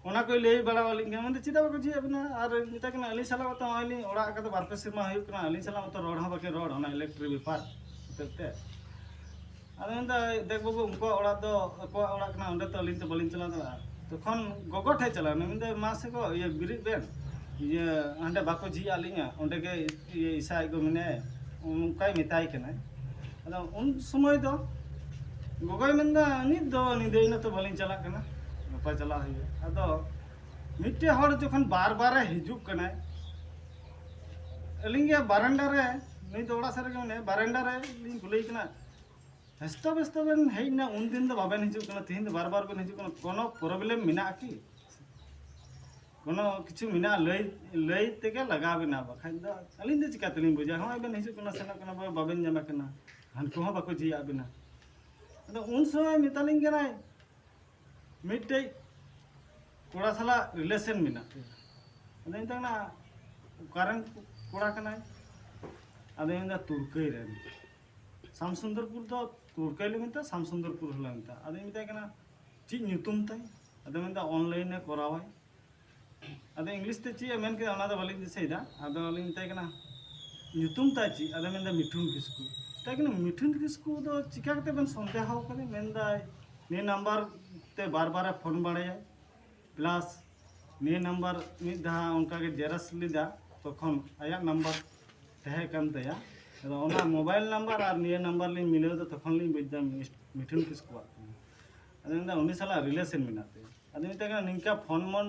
ᱚᱱᱟ ᱠᱚᱭ ᱞᱟᱹᱭ ᱵᱟᱲᱟ ᱟᱹᱞᱤᱧ ᱠᱟᱱᱟ, ᱢᱮᱱᱫᱟ, "ᱪᱮᱫᱟᱜ ᱵᱟᱠᱚ ᱡᱷᱤᱡ ᱟᱵᱤᱱᱟ?" ᱟᱨ ᱢᱮᱛᱟᱭ ᱠᱟᱱᱟ, "ᱟᱹᱞᱤᱧ ᱥᱟᱞᱟᱜ ᱢᱟᱛᱚ ᱱᱚᱜᱼᱚᱭ ᱞᱤᱧ ᱚᱲᱟᱜ ᱟᱠᱟᱫᱟ, ᱵᱟᱨ ᱯᱮ ᱥᱮᱨᱢᱟ ᱦᱩᱭᱩᱜ ᱠᱟᱱᱟ, ᱟᱹᱞᱤᱧ ᱥᱟᱞᱟᱜ ᱢᱟᱛᱚ ᱨᱚᱲ ᱦᱚᱸ ᱵᱟᱹᱠᱤᱱ ᱨᱚᱲ, ᱚᱱᱟ ᱤᱞᱮᱠᱴᱨᱤᱠ ᱵᱮᱯᱟᱨ ᱦᱚᱛᱮᱡ ᱛᱮ᱾" ᱟᱫᱚ ᱢᱮᱱᱫᱟ, "ᱫᱮᱠ ᱵᱟᱹᱵᱩ, ᱩᱱᱠᱩᱣᱟᱜ ᱚᱲᱟᱜ ᱫᱚ ᱟᱠᱚᱣᱟᱜ ᱚᱲᱟᱜ ᱠᱟᱱᱟ, ᱚᱸᱰᱮ ᱛᱚ ᱟᱹᱞᱤᱧ ᱛᱚ ᱵᱟᱹᱞᱤᱧ ᱪᱟᱞᱟᱣ ᱫᱟᱲᱮᱭᱟᱜᱼᱟ᱾" ᱛᱚᱠᱷᱚᱱ ᱜᱚᱜᱚ ᱴᱷᱮᱡ ᱪᱟᱞᱟᱣ ᱮᱱᱟ, ᱢᱮᱱᱫᱟ, "ᱢᱟ ᱥᱮ ᱜᱚ, ᱤᱭᱟᱹ, ᱵᱮᱨᱮᱫ ᱵᱮᱱ, ᱤᱭᱟᱹ, ᱦᱟᱸᱰᱮ ᱵᱟᱠᱚ ᱡᱷᱤᱡ ᱟᱫ ᱞᱤᱧᱟ, ᱚᱸᱰᱮ ᱜᱮ ᱤᱭᱟᱹ ᱤᱥᱟ ᱟᱡ ᱜᱚ ᱢᱮᱱᱟᱭᱟ", ᱚᱱᱠᱟᱭ ᱢᱮᱛᱟᱭ ᱠᱟᱱᱟᱭ᱾ ᱟᱫᱚ ᱩᱱ ᱥᱚᱢᱚᱭ ᱫᱚ ᱜᱚᱜᱚᱭ ᱢᱮᱱᱫᱟ, "ᱱᱤᱛ ᱫᱚ ᱧᱤᱫᱟᱹᱭᱮᱱᱟ ᱛᱚ, ᱵᱟᱹᱞᱤᱧ ᱪᱟᱞᱟᱜ ᱠᱟᱱᱟ, ᱜᱟᱯᱟ ᱪᱟᱞᱟᱜ ᱦᱩᱭᱩᱜᱼᱟ᱾" ᱟᱫᱚ ᱢᱤᱫᱴᱮᱡ ᱦᱚᱲ ᱡᱚᱠᱷᱚᱱ ᱵᱟᱨ ᱵᱟᱨᱮ ᱦᱤᱡᱩᱜ ᱠᱟᱱᱟᱭ, ᱟᱹᱞᱤᱧ ᱜᱮ ᱵᱟᱨᱮᱱᱰᱟ ᱨᱮ, ᱱᱩᱭ ᱫᱚ ᱚᱲᱟᱜ ᱥᱮᱫ ᱨᱮᱜᱮ ᱢᱮᱱᱟᱭᱟ, ᱵᱟᱨᱮᱱᱰᱟ ᱨᱮ ᱞᱤᱧ ᱠᱩᱞᱤᱭᱮ ᱠᱟᱱᱟ, "ᱵᱮᱥᱛᱚ ᱵᱮᱥᱛᱚ ᱵᱮᱱ ᱦᱮᱡ ᱮᱱᱟ, ᱩᱱᱫᱤᱱ ᱫᱚ ᱵᱟᱵᱮᱱ ᱦᱤᱡᱩᱜ ᱠᱟᱱᱟ, ᱛᱮᱦᱮᱧ ᱫᱚ ᱵᱟᱨ ᱵᱟᱨ ᱵᱮᱱ ᱦᱤᱡᱩᱜ ᱠᱟᱱᱟ, ᱠᱳᱱᱳ problem ᱢᱮᱱᱟᱜᱼᱟ ᱠᱤ? ᱠᱳᱱᱳ ᱠᱤᱪᱷᱩ ᱢᱮᱱᱟᱜᱼᱟ, ᱞᱟᱹᱭ, ᱞᱟᱹᱭ ᱛᱮᱜᱮ ᱞᱟᱜᱟᱣ ᱵᱮᱱᱟ, ᱵᱟᱠᱷᱟᱡ ᱫᱚ ᱟᱹᱞᱤᱧ ᱫᱚ ᱪᱤᱠᱟ ᱛᱮᱞᱤᱧ ᱵᱩᱡᱟ? ᱦᱚᱸᱜᱼᱚᱭ ᱵᱮᱱ ᱦᱤᱡᱩᱜ ᱠᱟᱱᱟ, ᱥᱮᱱᱚᱜ ᱠᱟᱱᱟ, ᱵᱟ-, ᱵᱟᱵᱮᱱ ᱧᱟᱢᱮ ᱠᱟᱱᱟ, ᱦᱟᱱᱠᱩ ᱦᱚᱸ ᱵᱟᱠᱚ ᱡᱷᱤᱡ ᱟᱫ ᱵᱮᱱᱟ᱾" ᱟᱫᱚ ᱩᱱ ᱥᱚᱢᱚᱭ ᱢᱮᱛᱟᱞᱤᱧ ᱠᱟᱱᱟᱭ, ᱢᱤᱫᱴᱮᱡ ᱠᱚᱲᱟ ᱥᱟᱞᱟᱜ relation ᱢᱮᱱᱟᱜ ᱛᱟᱭᱟ᱾ ᱟᱫᱚᱧ ᱢᱮᱛᱟᱭ ᱠᱟᱱᱟ, "ᱚᱠᱟᱨᱮᱱ ᱠᱚᱲᱟ ᱠᱟᱱᱟᱭ?" ᱟᱫᱚᱧ ᱢᱮᱱᱫᱟ, "ᱛᱩᱲᱠᱟᱹᱭ ᱨᱮᱱ, ᱥᱟᱢᱥᱩᱱᱫᱚᱨᱯᱩᱨ ᱫᱚ ᱛᱩᱲᱠᱟᱹᱭ ᱞᱮ ᱢᱮᱛᱟᱜᱼᱟ, ᱥᱟᱢᱥᱩᱱᱫᱚᱨᱯᱩᱨ ᱦᱚᱸᱞᱮ ᱢᱮᱛᱟᱜᱼᱟ᱾" ᱟᱫᱚᱧ ᱢᱮᱛᱟᱭ ᱠᱟᱱᱟ, "ᱪᱮᱫ ᱧᱩᱛᱩᱢ ᱛᱟᱭ?" ᱟᱫᱚ ᱢᱮᱱᱫᱟ, "online ᱮ ᱠᱚᱨᱟᱣᱟᱭ᱾" ᱟᱫᱚ English ᱛᱮ ᱪᱮᱫ ᱮ ᱢᱮᱱ ᱠᱮᱫᱟ, ᱚᱱᱟ ᱫᱚ ᱵᱟᱹᱞᱤᱧ ᱫᱤᱥᱟᱹᱭᱮᱫᱟ᱾ ᱟᱫᱚ ᱞᱤᱧ ᱢᱮᱛᱟᱭ ᱠᱟᱱᱟ, "ᱧᱩᱛᱩᱢ ᱛᱟᱭ ᱪᱮᱫ?" ᱟᱫᱚ ᱢᱮᱱᱫᱟ, "ᱢᱤᱴᱷᱩᱱ ᱠᱤᱥᱠᱩ᱾" ᱢᱮᱛᱟᱭ ᱠᱟᱱᱟ, "ᱢᱤᱴᱷᱩᱱ ᱠᱤᱥᱠᱩ ᱫᱚ ᱪᱤᱠᱟ ᱠᱟᱛᱮ ᱵᱮᱱ ᱥᱚᱱᱫᱮᱦᱚ ᱠᱟᱫᱮ?" ᱢᱮᱱᱫᱟᱭ, "ᱱᱤᱭᱟᱹ number ᱛᱮ ᱵᱟᱨ ᱵᱟᱨᱮ ᱯᱷᱳᱱ ᱵᱟᱲᱟᱭᱟ, plus ᱱᱤᱭᱟᱹ number ᱢᱤᱫ ᱫᱷᱟᱣ ᱚᱱᱠᱟᱜᱮ ᱡᱮᱨᱚᱥ ᱞᱮᱫᱟ, ᱛᱚᱠᱷᱚᱱ ᱟᱭᱟᱜ number ᱛᱟᱦᱮᱸ ᱠᱟᱱ ᱛᱟᱭᱟ᱾ ᱟᱫᱚ ᱚᱱᱟ mobile number ᱟᱨ ᱱᱤᱭᱟᱹ number ᱞᱤᱧ ᱢᱤᱞᱟᱹᱣ ᱮᱫᱟ, ᱛᱚᱠᱷᱚᱱ ᱞᱤᱧ ᱵᱩᱡᱽ ᱮᱫᱟ ᱢᱤᱥ-, ᱢᱤᱴᱷᱩᱱ ᱠᱤᱥᱠᱩᱣᱟᱜ ᱠᱟᱱᱟ᱾ ᱟᱫᱚ ᱢᱮᱱᱫᱟ, "ᱩᱱᱤ ᱥᱟᱞᱟᱜ relation ᱢᱮᱱᱟᱜ ᱛᱟᱭᱟ?" ᱟᱫᱚ ᱢᱮᱛᱟᱭ ᱠᱟᱱᱟ, "ᱱᱤᱝᱠᱟ ᱯᱷᱳᱱ ᱢᱳᱱ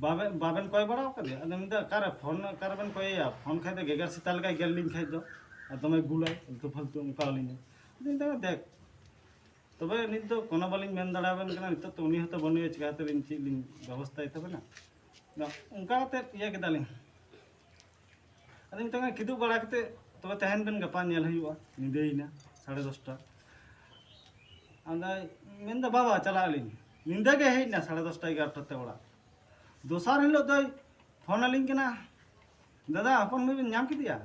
ᱵᱟᱵᱮᱱ, ᱵᱟᱵᱮᱱ ᱠᱚᱭ ᱵᱟᱲᱟ ᱟᱠᱟᱫᱮᱭᱟ?" ᱟᱫᱚ ᱢᱮᱱᱫᱟ, "ᱚᱠᱟᱨᱮ ᱯᱷᱳᱱ, ᱚᱠᱟᱨᱮᱵᱮᱱ ᱠᱚᱭᱮᱭᱟ? ᱯᱷᱳᱱ ᱠᱷᱟᱡ ᱫᱚ ᱜᱮᱜᱮᱨ ᱥᱮᱛᱟ ᱞᱮᱠᱟᱭ ᱜᱮᱨ ᱞᱤᱧ ᱠᱷᱟᱡ ᱫᱚ, ᱟᱨ ᱫᱚᱢᱮ ᱜᱩᱞᱟᱭ, ᱟᱞᱛᱩ ᱯᱷᱟᱞᱛᱩ ᱚᱱᱠᱟ ᱟᱹᱞᱤᱧᱟ᱾" ᱟᱫᱚ ᱢᱮᱛᱟᱭ ᱠᱟᱱᱟ, "ᱫᱮᱠ, ᱛᱚᱵᱮ ᱱᱤᱛ ᱫᱚ ᱠᱳᱱᱳ ᱵᱟᱹᱞᱤᱧ ᱢᱮᱱ ᱫᱟᱲᱮᱭᱟᱵᱮᱱ ᱠᱟᱱᱟ, ᱱᱤᱛᱚᱜ ᱛᱚ ᱩᱱᱤ ᱦᱚᱸᱛᱚ ᱵᱟᱹᱱᱩᱭᱟ, ᱪᱤᱠᱟᱹᱛᱮᱞᱤᱧ ᱪᱮᱫ ᱞᱤᱧ ᱵᱮᱵᱚᱥᱛᱷᱟᱭ ᱛᱟᱵᱮᱱᱟ?" ᱟᱫᱚ ᱚᱱᱠᱟ ᱠᱟᱛᱮ ᱤᱭᱟᱹ ᱠᱮᱫᱟᱞᱤᱧ᱾ ᱟᱫᱚ ᱢᱮᱛᱟᱭ ᱠᱟᱱᱟ, "ᱠᱤᱫᱩᱵ ᱵᱟᱲᱟ ᱠᱟᱛᱮ ᱛᱚᱵᱮ ᱛᱟᱦᱮᱱ ᱵᱮᱱ, ᱜᱟᱯᱟ ᱧᱮᱞ ᱦᱩᱭᱩᱜᱼᱟ, ᱧᱤᱫᱟᱹᱭᱮᱱᱟ, ᱥᱟᱲᱮ ᱫᱚᱥᱴᱟ᱾" ᱟᱫᱚᱭ ᱢᱮᱱᱫᱟ, "ᱵᱟᱵᱟ, ᱪᱟᱞᱟᱜ ᱟᱹᱞᱤᱧ᱾" ᱧᱤᱫᱟᱹ ᱜᱮ ᱦᱮᱡ ᱮᱱᱟ, ᱥᱟᱲᱮ ᱫᱚᱥᱴᱟ, ᱮᱜᱟᱨᱚᱴᱟ ᱛᱮ ᱚᱲᱟᱜ᱾ ᱫᱚᱥᱟᱨ ᱦᱤᱞᱳᱜ ᱫᱚᱭ ᱯᱷᱳᱱ ᱟᱹᱞᱤᱧ ᱠᱟᱱᱟ, "ᱫᱟᱫᱟ, ᱦᱚᱯᱚᱱ ᱢᱟᱹᱭ ᱵᱮᱱ ᱧᱟᱢ ᱠᱮᱫᱮᱭᱟ?"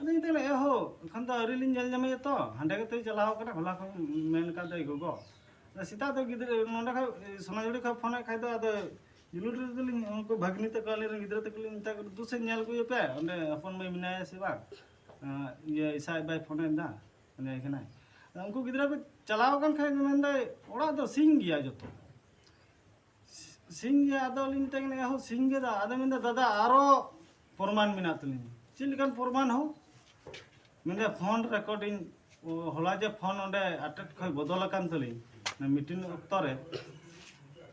ᱟᱫᱚᱧ ᱢᱮᱛᱟᱭ ᱠᱟᱱᱟ, "ᱮ ᱦᱳ, ᱮᱠᱷᱚᱱ ᱫᱚ ᱟᱹᱣᱨᱤ ᱞᱤᱧ ᱧᱮᱞ ᱧᱟᱢᱮᱭᱟ ᱛᱚ, ᱦᱟᱸᱰᱮ ᱜᱮᱛᱚᱭ ᱪᱟᱞᱟᱣ ᱠᱟᱱᱟ, ᱦᱚᱞᱟ ᱠᱷᱚᱱ ᱢᱮᱱ ᱠᱟᱫ ᱫᱚᱭ ᱜᱚᱜᱚ᱾ ᱥᱮᱛᱟᱜ ᱫᱚ ᱜᱤᱫᱽᱨᱟᱹ ᱱᱚᱸᱰᱮ ᱠᱷᱚᱱ, ᱥᱚᱱᱟᱡᱷᱩᱨᱤ ᱠᱷᱚᱱ ᱯᱷᱳᱱᱮᱫ ᱠᱷᱟᱡ ᱫᱚ, ᱟᱫᱚ ᱡᱩᱞᱩᱰᱤ ᱨᱮᱫᱚᱞᱤᱧ, ᱩᱱᱠᱩ ᱵᱷᱟᱹᱜᱽᱱᱤ ᱛᱟᱠᱚ, ᱟᱞᱮ ᱨᱮᱱ ᱜᱤᱫᱽᱨᱟᱹ ᱛᱟᱠᱚ ᱞᱤᱧ ᱢᱮᱛᱟ ᱠᱚ, 'ᱫᱩ ᱥᱮ ᱧᱮᱞ ᱟᱹᱜᱩᱭᱮᱯᱮ, ᱚᱸᱰᱮ ᱦᱚᱯᱚᱱ ᱢᱟᱹᱭ ᱢᱮᱱᱟᱭᱟ ᱥᱮ ᱵᱟᱝ?' ᱟᱸ, ᱤᱭᱟᱹ, ᱤᱥᱟ ᱟᱡ ᱵᱟᱭ ᱯᱷᱳᱱᱮᱫ ᱫᱟ, ᱯᱟᱸᱡᱟᱭ ᱠᱟᱱᱟᱭ᱾ ᱩᱱᱠᱩ ᱜᱤᱫᱽᱨᱟᱹ ᱠᱚ ᱪᱟᱞᱟᱣ ᱟᱠᱟᱱ ᱠᱷᱟᱡ ᱢᱮᱱᱫᱟᱭ, "ᱚᱲᱟᱜ ᱫᱚ ᱥᱤᱧ ᱜᱮᱭᱟ ᱡᱚᱛᱚ, ᱥᱤᱧ ᱜᱮᱭᱟ᱾" ᱟᱫᱚ ᱞᱤᱧ ᱢᱮᱛᱟᱭ ᱠᱟᱱᱟ, "ᱮᱦᱚ, ᱥᱤᱧ ᱜᱮ ᱫᱟ?" ᱟᱫᱚ ᱢᱮᱱᱫᱟ, "ᱫᱟᱫᱟ, ᱟᱨᱚ ᱯᱨᱚᱢᱟᱱ ᱢᱮᱱᱟᱜ ᱛᱟᱹᱞᱤᱧᱟ᱾" "ᱪᱮᱫ ᱞᱮᱠᱟᱱ ᱯᱨᱚᱢᱟᱱ ᱦᱚᱸ?" ᱢᱮᱱᱫᱟ, "ᱯᱷᱳᱱ ᱨᱮᱠᱚᱨᱰᱤᱝ, ᱦᱚᱞᱟ ᱡᱮ ᱯᱷᱳᱱ ᱚᱸᱰᱮ ᱟᱴᱮᱫ ᱠᱷᱚᱡ ᱵᱚᱫᱚᱞ ᱟᱠᱟᱱ ᱛᱟᱹᱞᱤᱧ, ᱢᱤᱴᱤᱝ ᱚᱠᱛᱚ ᱨᱮ,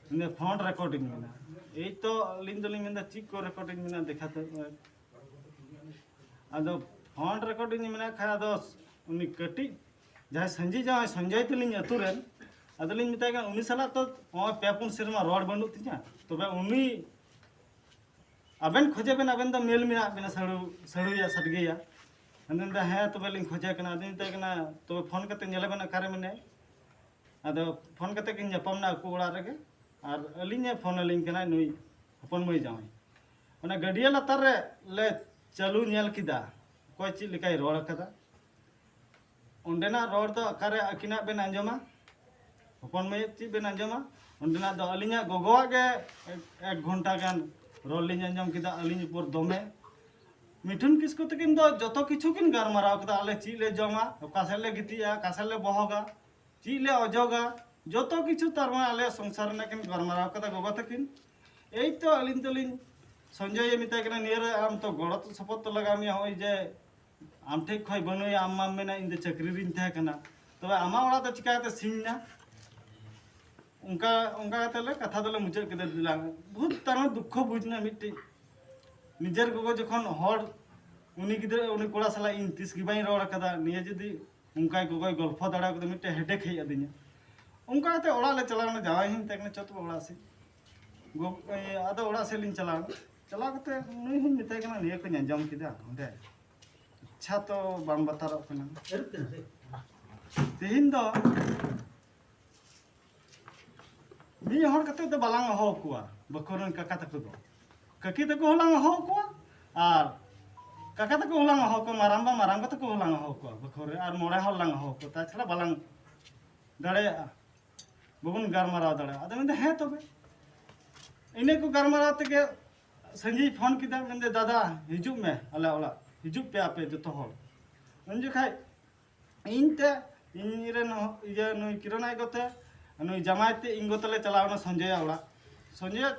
ᱢᱮᱱᱫᱟ, ᱯᱷᱳᱱ ᱨᱮᱠᱚᱨᱰᱤᱝ ᱢᱮᱱᱟᱜᱼᱟ᱾" ᱮᱭ ᱛᱚ ᱟᱹᱞᱤᱧ ᱫᱚᱞᱤᱧ ᱢᱮᱱᱫᱟ, "ᱪᱮᱫ ᱠᱚ ᱨᱮᱠᱚᱨᱰᱤᱝ ᱢᱮᱱᱟᱜᱼᱟ, ᱫᱮᱠᱷᱟ ᱛᱚ?" ᱟᱫᱚ ᱯᱷᱳᱱ ᱨᱮᱠᱚᱨᱰᱤᱝ ᱢᱮᱱᱟᱜ ᱠᱷᱟᱡ, ᱟᱫᱚ ᱩᱱᱤ ᱠᱟᱹᱴᱤᱡ ᱡᱟᱦᱟᱸᱭ ᱥᱟᱺᱡᱤ ᱡᱟᱶᱟᱭ ᱥᱚᱧᱡᱚᱭ ᱛᱟᱹᱞᱤᱧ ᱟᱹᱛᱩ ᱨᱮᱱ, ᱟᱫᱚᱞᱤᱧ ᱢᱮᱛᱟᱭ ᱠᱟᱱᱟ, "ᱩᱱᱤ ᱥᱟᱞᱟᱜ ᱛᱚ ᱱᱚᱜᱼᱚᱭ ᱯᱮ ᱯᱩᱱ ᱥᱮᱨᱢᱟ ᱨᱚᱲ ᱵᱟᱹᱱᱩᱜ ᱛᱤᱧᱟ, ᱛᱚᱵᱮ ᱩᱱᱤ ᱟᱵᱮᱱ ᱠᱷᱚᱡᱮ ᱵᱮᱱ, ᱟᱵᱮᱱ ᱫᱚ ᱢᱮᱞ ᱢᱮᱱᱟᱜ ᱵᱮᱱᱟ ᱥᱟᱹᱲᱩ, ᱥᱟᱹᱲᱩᱭᱟ, ᱥᱟᱰᱜᱮᱭᱟ?" ᱟᱫᱚᱧ ᱢᱮᱱᱫᱟ, "ᱦᱮᱸ, ᱛᱚᱵᱮ ᱞᱤᱧ ᱠᱷᱚᱡᱮ ᱠᱟᱱᱟ᱾" ᱟᱫᱚᱧ ᱢᱮᱛᱟᱭ ᱠᱟᱱᱟ, "ᱛᱚᱵᱮ ᱯᱷᱳᱱ ᱠᱟᱛᱮ ᱧᱮᱞᱮ ᱵᱮᱱ ᱚᱠᱟᱨᱮ ᱢᱮᱱᱟᱭᱟ?" ᱟᱫᱚ ᱯᱷᱳᱱ ᱠᱟᱛᱮ ᱠᱤᱱ ᱧᱟᱯᱟᱢ ᱱᱟ ᱟᱠᱚ ᱚᱲᱟᱜ ᱨᱮᱜᱮ, ᱟᱨ ᱟᱹᱞᱤᱧᱮ ᱯᱷᱳᱱ ᱟᱹᱞᱤᱧ ᱠᱟᱱᱟ ᱱᱩᱭ ᱦᱚᱯᱚᱱ ᱢᱟᱹᱭ ᱡᱟᱶᱟᱭ᱾ ᱚᱱᱟ ᱜᱟᱹᱰᱭᱟᱹ ᱞᱟᱛᱟᱨ ᱨᱮ ᱞᱮ ᱪᱟᱹᱞᱩ ᱧᱮᱞ ᱠᱮᱫᱟ, ᱚᱠᱚᱭ ᱪᱮᱫ ᱞᱮᱠᱟᱭ ᱨᱚᱲ ᱠᱟᱫᱟ᱾ ᱚᱸᱰᱮᱱᱟᱜ ᱨᱚᱲ ᱫᱚ ᱚᱠᱟᱨᱮ ᱟᱹᱠᱤᱱᱟᱜ ᱵᱮᱱ ᱟᱸᱡᱚᱢᱟ? ᱦᱚᱯᱚᱱ ᱢᱟᱹᱭ ᱪᱮᱫ ᱵᱮᱱ ᱟᱸᱡᱚᱢᱟ? ᱚᱸᱰᱮᱱᱟᱜ ᱫᱚ ᱟᱹᱞᱤᱧᱟᱜ ᱜᱚᱜᱚᱣᱟᱜ ᱜᱮ ᱮᱠ, ᱮᱠ ᱜᱷᱚᱱᱴᱟ ᱜᱟᱱ ᱨᱚᱲ ᱞᱤᱧ ᱟᱸᱡᱚᱢ ᱠᱮᱫᱟ ᱟᱹᱞᱤᱧ ᱩᱯᱚᱨ ᱫᱚᱢᱮ᱾ ᱢᱤᱴᱷᱩᱱ ᱠᱤᱥᱠᱩ ᱛᱟᱹᱠᱤᱱ ᱫᱚ ᱡᱚᱛᱚ ᱠᱤᱪᱷᱩ ᱠᱤᱱ ᱜᱟᱞᱢᱟᱨᱟᱣ ᱠᱮᱫᱟ, ᱟᱞᱮ ᱪᱮᱫ ᱞᱮ ᱡᱚᱢᱟ, ᱚᱠᱟ ᱥᱮᱫ ᱞᱮ ᱜᱤᱛᱤᱡᱼᱟ, ᱚᱠᱟ ᱥᱮᱫ ᱞᱮ ᱵᱚᱦᱚᱜᱟ, ᱪᱮᱫ ᱞᱮ ᱚᱡᱚᱜᱟ, ᱡᱚᱛᱚ ᱠᱤᱪᱷᱩ, ᱛᱟᱨ ᱢᱟᱱᱮ ᱟᱞᱮᱭᱟᱜ ᱥᱚᱝᱥᱟᱨ ᱨᱮᱱᱟᱜ ᱠᱤᱱ ᱜᱟᱞᱢᱟᱨᱟᱣ ᱠᱮᱫᱟ ᱜᱚᱜᱚ ᱛᱟᱹᱠᱤᱱ᱾ ᱮᱭ ᱛᱚ ᱟᱹᱞᱤᱧ ᱫᱚᱞᱤᱧ, ᱥᱚᱧᱡᱚᱭᱮ ᱢᱮᱛᱟᱭ ᱠᱟᱱᱟ, "ᱱᱤᱭᱟᱹ ᱨᱮ ᱟᱢ ᱛᱚ ᱜᱚᱲᱚ ᱥᱚᱯᱚᱦᱚᱫ ᱛᱚ ᱞᱟᱜᱟᱣ ᱢᱮᱭᱟ, ᱱᱚᱜᱼᱚᱭ ᱡᱮ ᱟᱢ ᱴᱷᱮᱡ ᱠᱷᱚᱡ ᱵᱟᱹᱱᱩᱭᱟ, ᱟᱢ ᱢᱟᱢ ᱢᱮᱱᱟ ᱤᱧ ᱫᱚ ᱪᱟᱹᱠᱨᱤ ᱨᱤᱧ ᱛᱟᱦᱮᱸ ᱠᱟᱱᱟ, ᱛᱚᱵᱮ ᱟᱢᱟᱜ ᱚᱲᱟᱜ ᱫᱚ ᱪᱤᱠᱟ ᱠᱟᱛᱮ ᱥᱤᱧ ᱱᱟ?" ᱚᱱᱠᱟ, ᱚᱱᱠᱟ ᱠᱟᱛᱮ ᱞᱮ ᱠᱟᱛᱷᱟ ᱫᱚᱞᱮ ᱢᱩᱪᱟᱹᱫ ᱠᱮᱫᱟ᱾ ᱫᱤᱞᱟ ᱵᱚᱦᱩᱛ ᱛᱟᱨ ᱢᱟᱱᱮ ᱫᱩᱠᱠᱷᱚ ᱵᱩᱡᱽ ᱮᱱᱟ ᱢᱤᱫᱴᱤᱡ, ᱱᱤᱡᱮᱨ ᱜᱚᱜᱚ ᱡᱚᱠᱷᱚᱱ ᱦᱚᱲ, ᱩᱱᱤ ᱜᱤᱫᱽᱨᱟᱹ, ᱩᱱᱤ ᱠᱚᱲᱟ ᱥᱟᱞᱟᱜ ᱤᱧ ᱛᱤᱥ ᱜᱮ ᱵᱟᱹᱧ ᱨᱚᱲ ᱠᱟᱫᱟ, ᱱᱤᱭᱟᱹ ᱡᱩᱫᱤ ᱚᱱᱠᱟᱭ ᱜᱚᱜᱚᱭ ᱜᱚᱞᱯᱷᱚ ᱫᱟᱲᱮ ᱠᱟᱫᱟ, ᱢᱤᱫᱴᱮᱡ ᱦᱮᱰᱮᱠ ᱦᱮᱡ ᱟᱹᱫᱤᱧᱟ᱾ ᱚᱱᱠᱟ ᱠᱟᱛᱮ ᱚᱲᱟᱜ ᱞᱮ ᱪᱟᱞᱟᱣ ᱮᱱᱟ, ᱡᱟᱶᱟᱭ ᱦᱚᱸᱧ ᱢᱮᱛᱟᱭ ᱠᱟᱱᱟ, "ᱪᱚ ᱛᱚᱵᱮ ᱚᱲᱟᱜ ᱥᱮᱫ᱾" ᱜᱚ-, ᱮ, ᱟᱫᱚ ᱚᱲᱟᱜ ᱥᱮᱫ ᱞᱤᱧ ᱪᱟᱞᱟᱣ ᱮᱱᱟ᱾ ᱪᱟᱞᱟᱣ ᱠᱟᱛᱮ ᱱᱩᱭ ᱦᱚᱸᱧ ᱢᱮᱛᱟᱭ ᱠᱟᱱᱟ, "ᱱᱤᱭᱟᱹ ᱠᱚᱧ ᱟᱸᱡᱚᱢ ᱠᱮᱫᱟ ᱚᱸᱰᱮ, ᱤᱪᱪᱷᱟ ᱛᱚ ᱵᱟᱝ ᱵᱟᱛᱟᱨᱚᱜ ᱠᱟᱱᱟ᱾" ᱛᱮᱦᱮᱧ ᱫᱚ ᱢᱤᱫ ᱦᱚᱲ ᱠᱟᱛᱮ ᱫᱚ ᱵᱟᱞᱟᱝ ᱦᱚᱦᱚ ᱠᱚᱣᱟ, ᱵᱟᱠᱷᱳᱞ ᱨᱮᱱ ᱠᱟᱠᱟ ᱛᱟᱠᱚ ᱫᱚ᱾ ᱠᱟᱹᱠᱤ ᱛᱟᱠᱚ ᱦᱚᱸᱞᱟᱝ ᱦᱚᱦᱚ ᱠᱚᱣᱟ, ᱟᱨ ᱠᱟᱠᱟ ᱛᱟᱠᱚ ᱦᱚᱸᱞᱟᱝ ᱦᱚᱦᱚ ᱠᱚᱣᱟ, ᱢᱟᱨᱟᱝᱵᱟ, ᱢᱟᱨᱟᱝᱵᱟ ᱛᱟᱠᱚ ᱦᱚᱸᱞᱟᱝ ᱦᱚᱦᱚ ᱠᱚᱣᱟ, ᱵᱟᱠᱷᱳᱞ ᱨᱮ ᱟᱨ ᱢᱚᱬᱮ ᱦᱚᱲ ᱞᱟᱝ ᱦᱚᱦᱚ ᱠᱚᱣᱟ, ᱛᱟᱪᱷᱟᱲᱟ ᱵᱟᱞᱟᱝ ᱫᱟᱲᱮᱭᱟᱜᱼᱟ, ᱵᱟᱵᱚᱱ ᱜᱟᱞᱢᱟᱨᱟᱣ ᱫᱟᱲᱮᱭᱟᱜᱼᱟ᱾ ᱟᱫᱚ ᱢᱮᱱᱫᱟ, "ᱦᱮᱸ ᱛᱚᱵᱮ᱾" ᱤᱱᱟᱹ ᱠᱚ ᱜᱟᱞᱢᱟᱨᱟᱣ ᱛᱮᱜᱮ ᱥᱟᱺᱜᱤᱧ ᱯᱷᱳᱱ ᱠᱮᱫᱟ, ᱢᱮᱱᱫᱟ, "ᱫᱟᱫᱟ, ᱦᱤᱡᱩᱜ ᱢᱮ ᱟᱞᱮ ᱚᱲᱟᱜ, ᱦᱤᱡᱩᱜ ᱯᱮ ᱟᱯᱮ ᱡᱚᱛᱚ ᱦᱚᱲ᱾" ᱩᱱ ᱡᱚᱠᱷᱟᱡ ᱤᱧ ᱛᱮ, ᱤᱧ ᱨᱮᱱ ᱦᱚ-, ᱤᱭᱟᱹ, ᱱᱩᱭ ᱠᱤᱨᱚᱱ ᱟᱡ ᱜᱚ ᱛᱮ, ᱱᱩᱭ ᱡᱟᱢᱟᱭ ᱛᱮ, ᱤᱧ ᱜᱚ ᱛᱮᱞᱮ ᱪᱟᱞᱟᱣ ᱮᱱᱟ ᱥᱚᱧᱡᱚᱭᱟᱜ ᱚᱲᱟᱜ᱾ ᱥᱚᱧᱡᱚᱭ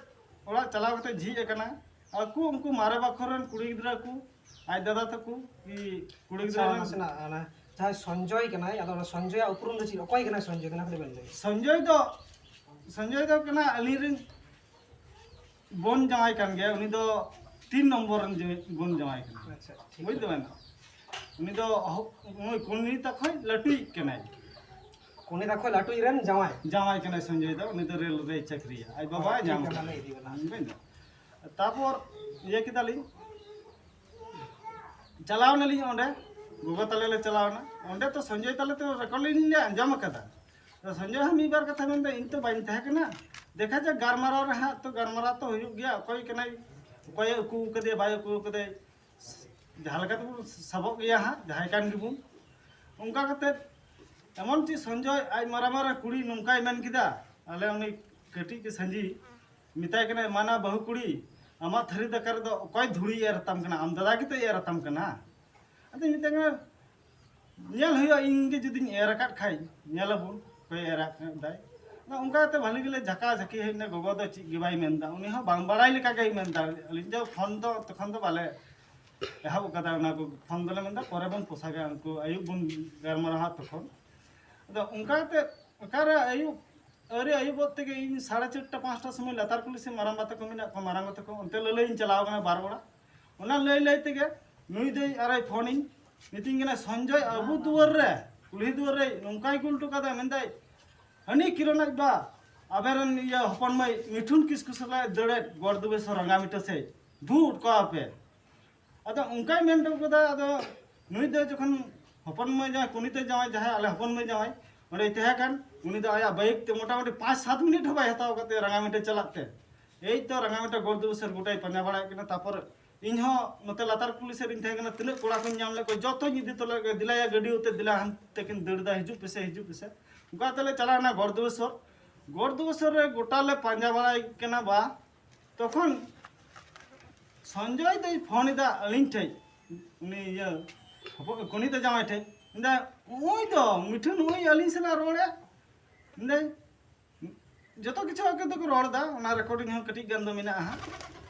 ᱚᱲᱟᱜ ᱪᱟᱞᱟᱣ ᱠᱟᱛᱮ ᱡᱷᱤᱡ ᱟᱠᱟᱱᱟ᱾ ᱟᱠᱚ ᱩᱱᱠᱩ ᱢᱟᱨᱮ ᱵᱟᱠᱷᱳᱞ ᱨᱮᱱ ᱠᱩᱲᱤ ᱜᱤᱫᱽᱨᱟᱹ ᱠᱚ, ᱟᱡ ᱫᱟᱫᱟ ᱛᱟᱠᱚ, ᱠᱤ ᱠᱩᱲᱤ ᱜᱤᱫᱽᱨᱟᱹ ᱟᱪᱪᱷᱟ, ᱨᱮᱱ ᱱᱟᱥᱮᱱᱟᱜ ᱚᱱᱟ ᱡᱟᱦᱟᱸᱭ ᱥᱚᱧᱡᱚᱭ ᱠᱟᱱᱟᱭ, ᱟᱫᱚ ᱚᱱᱟ ᱥᱚᱧᱡᱚᱭᱟᱜ ᱩᱯᱨᱩᱢ ᱫᱚ ᱪᱮᱫ? ᱚᱠᱚᱭ ᱠᱟᱱᱟᱭ ᱥᱚᱧᱡᱚᱭ ᱫᱚ? ᱚᱱᱟ ᱠᱟᱹᱴᱤᱡ ᱵᱮᱱ ᱞᱟᱹᱭᱟ᱾ ᱥᱚᱧᱡᱚᱭ ᱫᱚ, ᱥᱚᱧᱡᱚᱭ ᱫᱚ ᱠᱟᱱᱟ ᱟᱹᱞᱤᱧ ᱨᱮᱱ ᱵᱚᱱ ᱡᱟᱶᱟᱭ ᱠᱟᱱ ᱜᱮᱭᱟ᱾ ᱩᱱᱤ ᱫᱚ ᱛᱤᱱ ᱱᱚᱢᱵᱚᱨ ᱨᱮᱱ ᱡᱟᱶᱟᱭ-, ᱵᱚᱱ ᱡᱟᱶᱟᱭ ᱠᱟᱱᱟ᱾ ᱟᱪᱪᱷᱟ, ᱴᱷᱤᱠ ᱵᱩᱡᱽ ᱜᱮᱭᱟ᱾ ᱫᱟᱵᱮᱱ ᱛᱚ? ᱩᱱᱤ ᱫᱚ ᱦᱚ-, ᱱᱩᱭ ᱠᱚᱱᱤ ᱛᱟᱠᱷᱚᱡ ᱞᱟᱹᱴᱩᱭᱤᱡ ᱠᱟᱱᱟᱭ᱾ ᱠᱚᱱᱤ ᱛᱟᱠᱷᱚᱡ ᱞᱟᱹᱴᱩᱭᱤᱡ ᱨᱮᱱ ᱡᱟᱶᱟᱭ? ᱡᱟᱶᱟᱭ ᱠᱟᱱᱟᱭ ᱥᱚᱧᱡᱚᱭ ᱫᱚ, ᱩᱱᱤ ᱫᱚ ᱨᱮᱞ ᱨᱮᱭ ᱪᱟᱹᱠᱨᱤᱭᱟ᱾ ᱟᱡ ᱵᱟᱵᱟᱭ ᱴᱷᱤᱠ ᱧᱟᱢ ᱜᱮᱭᱟ, ᱠᱟᱫᱟ᱾ ᱢᱟᱱᱮ ᱤᱫᱤ ᱵᱮᱱᱟ᱾ ᱵᱩᱡᱽ ᱫᱟᱢ? ᱛᱟᱯᱚᱨ ᱤᱭᱟᱹ ᱠᱮᱫᱟᱞᱤᱧ, ᱪᱟᱞᱟᱣ ᱱᱟᱞᱤᱧ ᱚᱸᱰᱮ, ᱜᱚᱜᱚ ᱛᱟᱞᱮ ᱞᱮ ᱪᱟᱞᱟᱣ ᱮᱱᱟ᱾ ᱚᱸᱰᱮ ᱛᱚ ᱥᱚᱧᱡᱚᱭ ᱛᱟᱞᱮ ᱛᱚ ᱨᱮᱠᱚᱨᱰᱤᱝ ᱞᱮ ᱟᱸᱡᱚᱢ ᱟᱠᱟᱫᱟ᱾ ᱛᱚ ᱥᱚᱧᱡᱚᱭ ᱦᱚᱸ ᱢᱤᱫ ᱵᱟᱨ ᱠᱟᱛᱷᱟ ᱢᱮᱱᱫᱟ, "ᱤᱧ ᱛᱚ ᱵᱟᱹᱧ ᱛᱟᱦᱮᱸ ᱠᱟᱱᱟ, ᱫᱮᱠᱷᱟ ᱡᱟᱠ ᱜᱟᱞᱢᱟᱨᱟᱣ ᱨᱮ ᱦᱟᱸᱜ ᱛᱚ ᱜᱟᱞᱢᱟᱨᱟᱣ ᱛᱚ ᱦᱩᱭᱩᱜ ᱜᱮᱭᱟ, ᱚᱠᱚᱭ ᱠᱟᱱᱟᱭ, ᱚᱠᱚᱭᱮ ᱩᱠᱩ ᱠᱟᱫᱮᱭᱟ, ᱵᱟᱭ ᱩᱠᱩ ᱠᱟᱫᱮᱭᱟ, ᱡᱟᱦᱟᱸ ᱞᱮᱠᱟ ᱛᱮᱵᱚᱱ ᱥᱟᱵᱚᱜ ᱜᱮᱭᱟ ᱦᱟᱸᱜ, ᱡᱟᱦᱟᱸᱭ ᱠᱟᱱ ᱜᱮᱵᱚᱱ᱾" ᱚᱱᱠᱟ ᱠᱟᱛᱮ ᱮᱢᱚᱱ ᱪᱮᱫ ᱥᱚᱧᱡᱚᱭ ᱟᱡ ᱢᱟᱨᱟᱝ ᱢᱟᱨᱟᱝ ᱠᱩᱲᱤ ᱱᱚᱝᱠᱟᱭ ᱢᱮᱱ ᱠᱮᱫᱟ, ᱟᱞᱮ ᱩᱱᱤ ᱠᱟᱹᱴᱤᱡ ᱜᱮ ᱥᱟᱺᱡᱤ ᱢᱮᱛᱟᱭ ᱠᱟᱱᱟᱭ, "ᱢᱟᱱᱟ ᱵᱟᱹᱦᱩ ᱠᱩᱲᱤ, ᱟᱢᱟᱜ ᱛᱷᱟᱹᱨᱤ ᱫᱟᱠᱟ ᱨᱮᱫᱚ ᱚᱠᱚᱭ ᱫᱷᱩᱲᱤ ᱮᱨ ᱟᱛᱟᱢ ᱠᱟᱱᱟ? ᱟᱢ ᱫᱟᱫᱟ ᱜᱮᱛᱚᱭ ᱮᱨ ᱟᱛᱟᱢ ᱠᱟᱱᱟ?" ᱟᱫᱚᱧ ᱢᱮᱛᱟᱭ ᱠᱟᱱᱟ, "ᱧᱮᱞ ᱦᱩᱭᱩᱜᱼᱟ, ᱤᱧ ᱜᱮ ᱡᱩᱫᱤᱧ ᱮᱨ ᱟᱠᱟᱫ ᱠᱷᱟᱡ, ᱧᱮᱞ ᱟᱵᱚᱱ ᱚᱠᱚᱭ ᱮᱨ ᱟᱠᱟᱫᱟᱭ᱾" ᱟᱫᱚ ᱚᱱᱠᱟ ᱠᱟᱛᱮ ᱵᱷᱟᱹᱞᱤ ᱜᱮᱞᱮ ᱡᱷᱟᱠᱟ ᱡᱷᱟᱹᱠᱤ ᱦᱮᱡ ᱮᱱᱟ᱾ ᱜᱚᱜᱚ ᱫᱚ ᱪᱮᱫ ᱜᱮ ᱵᱟᱭ ᱢᱮᱱᱫᱟ, ᱩᱱᱤ ᱦᱚᱸ ᱵᱟᱝ ᱵᱟᱲᱟᱭ ᱞᱮᱠᱟ ᱜᱮᱭ ᱢᱮᱱᱫᱟ᱾ ᱟᱹᱞᱤᱧ ᱫᱚ ᱯᱷᱳᱱ ᱫᱚ ᱛᱚᱠᱷᱚᱱ ᱫᱚ ᱵᱟᱞᱮ ᱮᱦᱚᱵ ᱟᱠᱟᱫᱟ, ᱚᱱᱟ ᱠᱚ ᱯᱷᱳᱱ ᱫᱚᱞᱮ ᱢᱮᱱᱫᱟ ᱯᱚᱨᱮ ᱵᱚᱱ ᱯᱚᱥᱟᱜᱟ, ᱩᱱᱠᱩ ᱟᱹᱭᱩᱵ ᱵᱚᱱ ᱜᱟᱞᱢᱟᱨᱟᱣᱟ ᱛᱚᱠᱷᱚᱱ᱾ ᱟᱫᱚ ᱚᱱᱠᱟ ᱠᱟᱛᱮ ᱚᱠᱟᱨᱮ ᱟᱹᱭᱩᱵ, ᱟᱹᱣᱨᱤ ᱟᱹᱭᱩᱵᱚᱜ ᱛᱮᱜᱮ ᱤᱧ ᱥᱟᱲᱮ ᱪᱟᱨᱴᱟ ᱯᱟᱸᱪᱴᱟ ᱥᱚᱢᱚᱭ ᱞᱟᱛᱟᱨ ᱠᱩᱞᱦᱤ ᱥᱮᱫ ᱢᱟᱨᱟᱝᱵᱟ ᱛᱟᱠᱚ ᱢᱮᱱᱟᱜ ᱠᱚᱣᱟ, ᱢᱟᱨᱟᱝ ᱜᱚ ᱛᱟᱠᱚ, ᱚᱱᱛᱮ ᱞᱟᱹᱞᱟᱹᱭᱤᱧ ᱪᱟᱞᱟᱣ ᱠᱟᱱᱟ ᱵᱟᱨ ᱚᱲᱟᱜ᱾ ᱚᱱᱟ ᱞᱟᱹᱭ ᱞᱟᱹᱭ ᱛᱮᱜᱮ ᱱᱩᱭ ᱫᱚᱭ ᱟᱨᱚᱭ ᱯᱷᱳᱱᱤᱧ ᱢᱤᱛᱟᱹᱧ ᱠᱟᱱᱟ, "ᱥᱚᱧᱡᱚᱭ ᱟᱵᱚ ᱫᱩᱣᱟᱹᱨ ᱨᱮ, ᱠᱩᱞᱦᱤ ᱫᱩᱣᱟᱹᱨ ᱨᱮ ᱱᱚᱝᱠᱟᱭ ᱜᱩᱞᱴᱚ ᱠᱟᱫᱟ", ᱢᱮᱱᱫᱟᱭ, "ᱦᱟᱹᱱᱤ ᱠᱤᱨᱚᱱ ᱟᱡ ᱵᱟ, ᱟᱵᱮᱱ ᱨᱮᱱ ᱤᱭᱟᱹ ᱦᱚᱯᱚᱱ ᱢᱟᱹᱭ ᱢᱤᱴᱷᱩᱱ ᱠᱤᱥᱠᱩ ᱥᱟᱞᱟᱜ ᱫᱟᱹᱲᱮᱫ ᱜᱚᱲ ᱫᱩᱵᱮᱥᱚᱨ ᱨᱟᱸᱜᱟ ᱢᱤᱴᱟᱹ ᱥᱮᱫ, ᱫᱩ ᱩᱴᱠᱟᱣ ᱟᱯᱮ᱾" ᱟᱫᱚ ᱚᱱᱠᱟᱭ ᱢᱮᱱ ᱦᱚᱴᱚ ᱠᱟᱫᱟ᱾ ᱟᱫᱚ ᱱᱩᱭ ᱫᱚ ᱡᱚᱠᱷᱚᱱ ᱦᱚᱯᱚᱱ ᱢᱟᱹᱭ ᱡᱟᱶᱟᱭ, ᱠᱩᱱᱤᱛᱮ ᱡᱟᱶᱟᱭ, ᱡᱟᱦᱟᱸᱭ ᱟᱞᱮ ᱦᱚᱯᱚᱱ ᱢᱟᱹᱭ ᱡᱟᱶᱟᱭ ᱚᱸᱰᱮᱭ ᱛᱟᱦᱮᱸ ᱠᱟᱱ, ᱩᱱᱤ ᱫᱚ ᱟᱭᱟᱜ ᱵᱟᱭᱤᱠ ᱛᱮ ᱢᱚᱴᱟᱢᱩᱴᱤ ᱯᱟᱸᱪ ᱥᱟᱛ ᱢᱤᱱᱤᱴ ᱦᱚᱸ ᱵᱟᱭ ᱦᱟᱛᱟᱣ ᱠᱟᱫ ᱛᱟᱭᱟ ᱨᱟᱸᱜᱟ ᱢᱤᱴᱟᱹ ᱪᱟᱞᱟᱜ ᱛᱮ᱾ ᱮᱭ ᱛᱚ ᱨᱟᱸᱜᱟ ᱢᱤᱴᱟᱹ ᱜᱚᱲ ᱫᱩᱣᱟᱹᱨ ᱥᱮᱫ ᱜᱚᱴᱟᱭ ᱯᱟᱸᱡᱟ ᱵᱟᱲᱟᱭᱮᱫ ᱠᱟᱱᱟ᱾ ᱛᱟᱯᱚᱨ ᱤᱧ ᱦᱚᱸ ᱱᱚᱛᱮ ᱞᱟᱛᱟᱨ ᱠᱩᱞᱦᱤ ᱥᱮᱫ ᱨᱤᱧ ᱛᱟᱦᱮᱸ ᱠᱟᱱᱟ, ᱛᱤᱱᱟᱹᱜ ᱠᱚᱲᱟ ᱠᱚᱧ ᱧᱟᱢ ᱞᱮᱫ ᱠᱚᱣᱟ ᱡᱚᱛᱚᱧ ᱤᱫᱤ ᱛᱚᱨᱟ ᱠᱮᱫ ᱠᱚᱣᱟ, "ᱫᱮᱞᱟᱭᱟ ᱜᱟᱹᱰᱤ ᱟᱛᱮ ᱫᱮᱞᱟ", ᱦᱟᱱᱛᱮ ᱠᱤᱱ ᱫᱟᱹᱲ ᱮᱫᱟ, "ᱦᱤᱡᱩᱜ ᱯᱮᱥᱮ, ᱦᱤᱡᱩᱜ ᱯᱮᱥᱮ᱾" ᱚᱱᱠᱟ ᱛᱮᱞᱮ ᱪᱟᱞᱟᱣ ᱮᱱᱟ ᱜᱚᱲ ᱫᱩᱣᱟᱹᱨ ᱥᱩᱨ᱾ ᱜᱚᱲ ᱫᱩᱣᱟᱹᱨ ᱥᱩᱨ ᱨᱮ ᱜᱚᱴᱟ ᱞᱮ ᱯᱟᱸᱡᱟ ᱵᱟᱲᱟᱭ ᱠᱟᱱᱟ ᱵᱟ, ᱛᱚᱠᱷᱚᱱ ᱥᱚᱧᱡᱚᱭ ᱫᱚᱭ ᱯᱷᱳᱱ ᱮᱫᱟ ᱟᱹᱞᱤᱧ ᱴᱷᱮᱡ, ᱩᱱᱤ ᱤᱭᱟᱹ ᱦᱚᱯᱚᱱ ᱠᱩᱱᱤᱛᱮ ᱡᱟᱶᱟᱭ ᱴᱷᱮᱡ, ᱢᱮᱱᱫᱟ, "ᱱᱚᱜᱼᱚᱭ ᱫᱚ ᱢᱤᱴᱷᱩ, ᱱᱚᱜᱼᱚᱭ ᱟᱹᱞᱤᱧ ᱥᱟᱞᱟᱜ ᱨᱚᱲᱮᱫ ᱢᱮᱱᱫᱟᱹᱧ, ᱡᱚᱛᱚ ᱠᱤᱪᱷᱩ ᱟᱠᱚ ᱫᱚᱠᱚ ᱨᱚᱲ ᱮᱫᱟ, ᱚᱱᱟ ᱨᱮᱠᱚᱨᱰᱤᱝ ᱦᱚᱸ ᱠᱟᱹᱴᱤᱡ ᱜᱟᱱ ᱫᱚ ᱢᱮᱱᱟᱜᱼᱟ ᱦᱟᱸᱜ,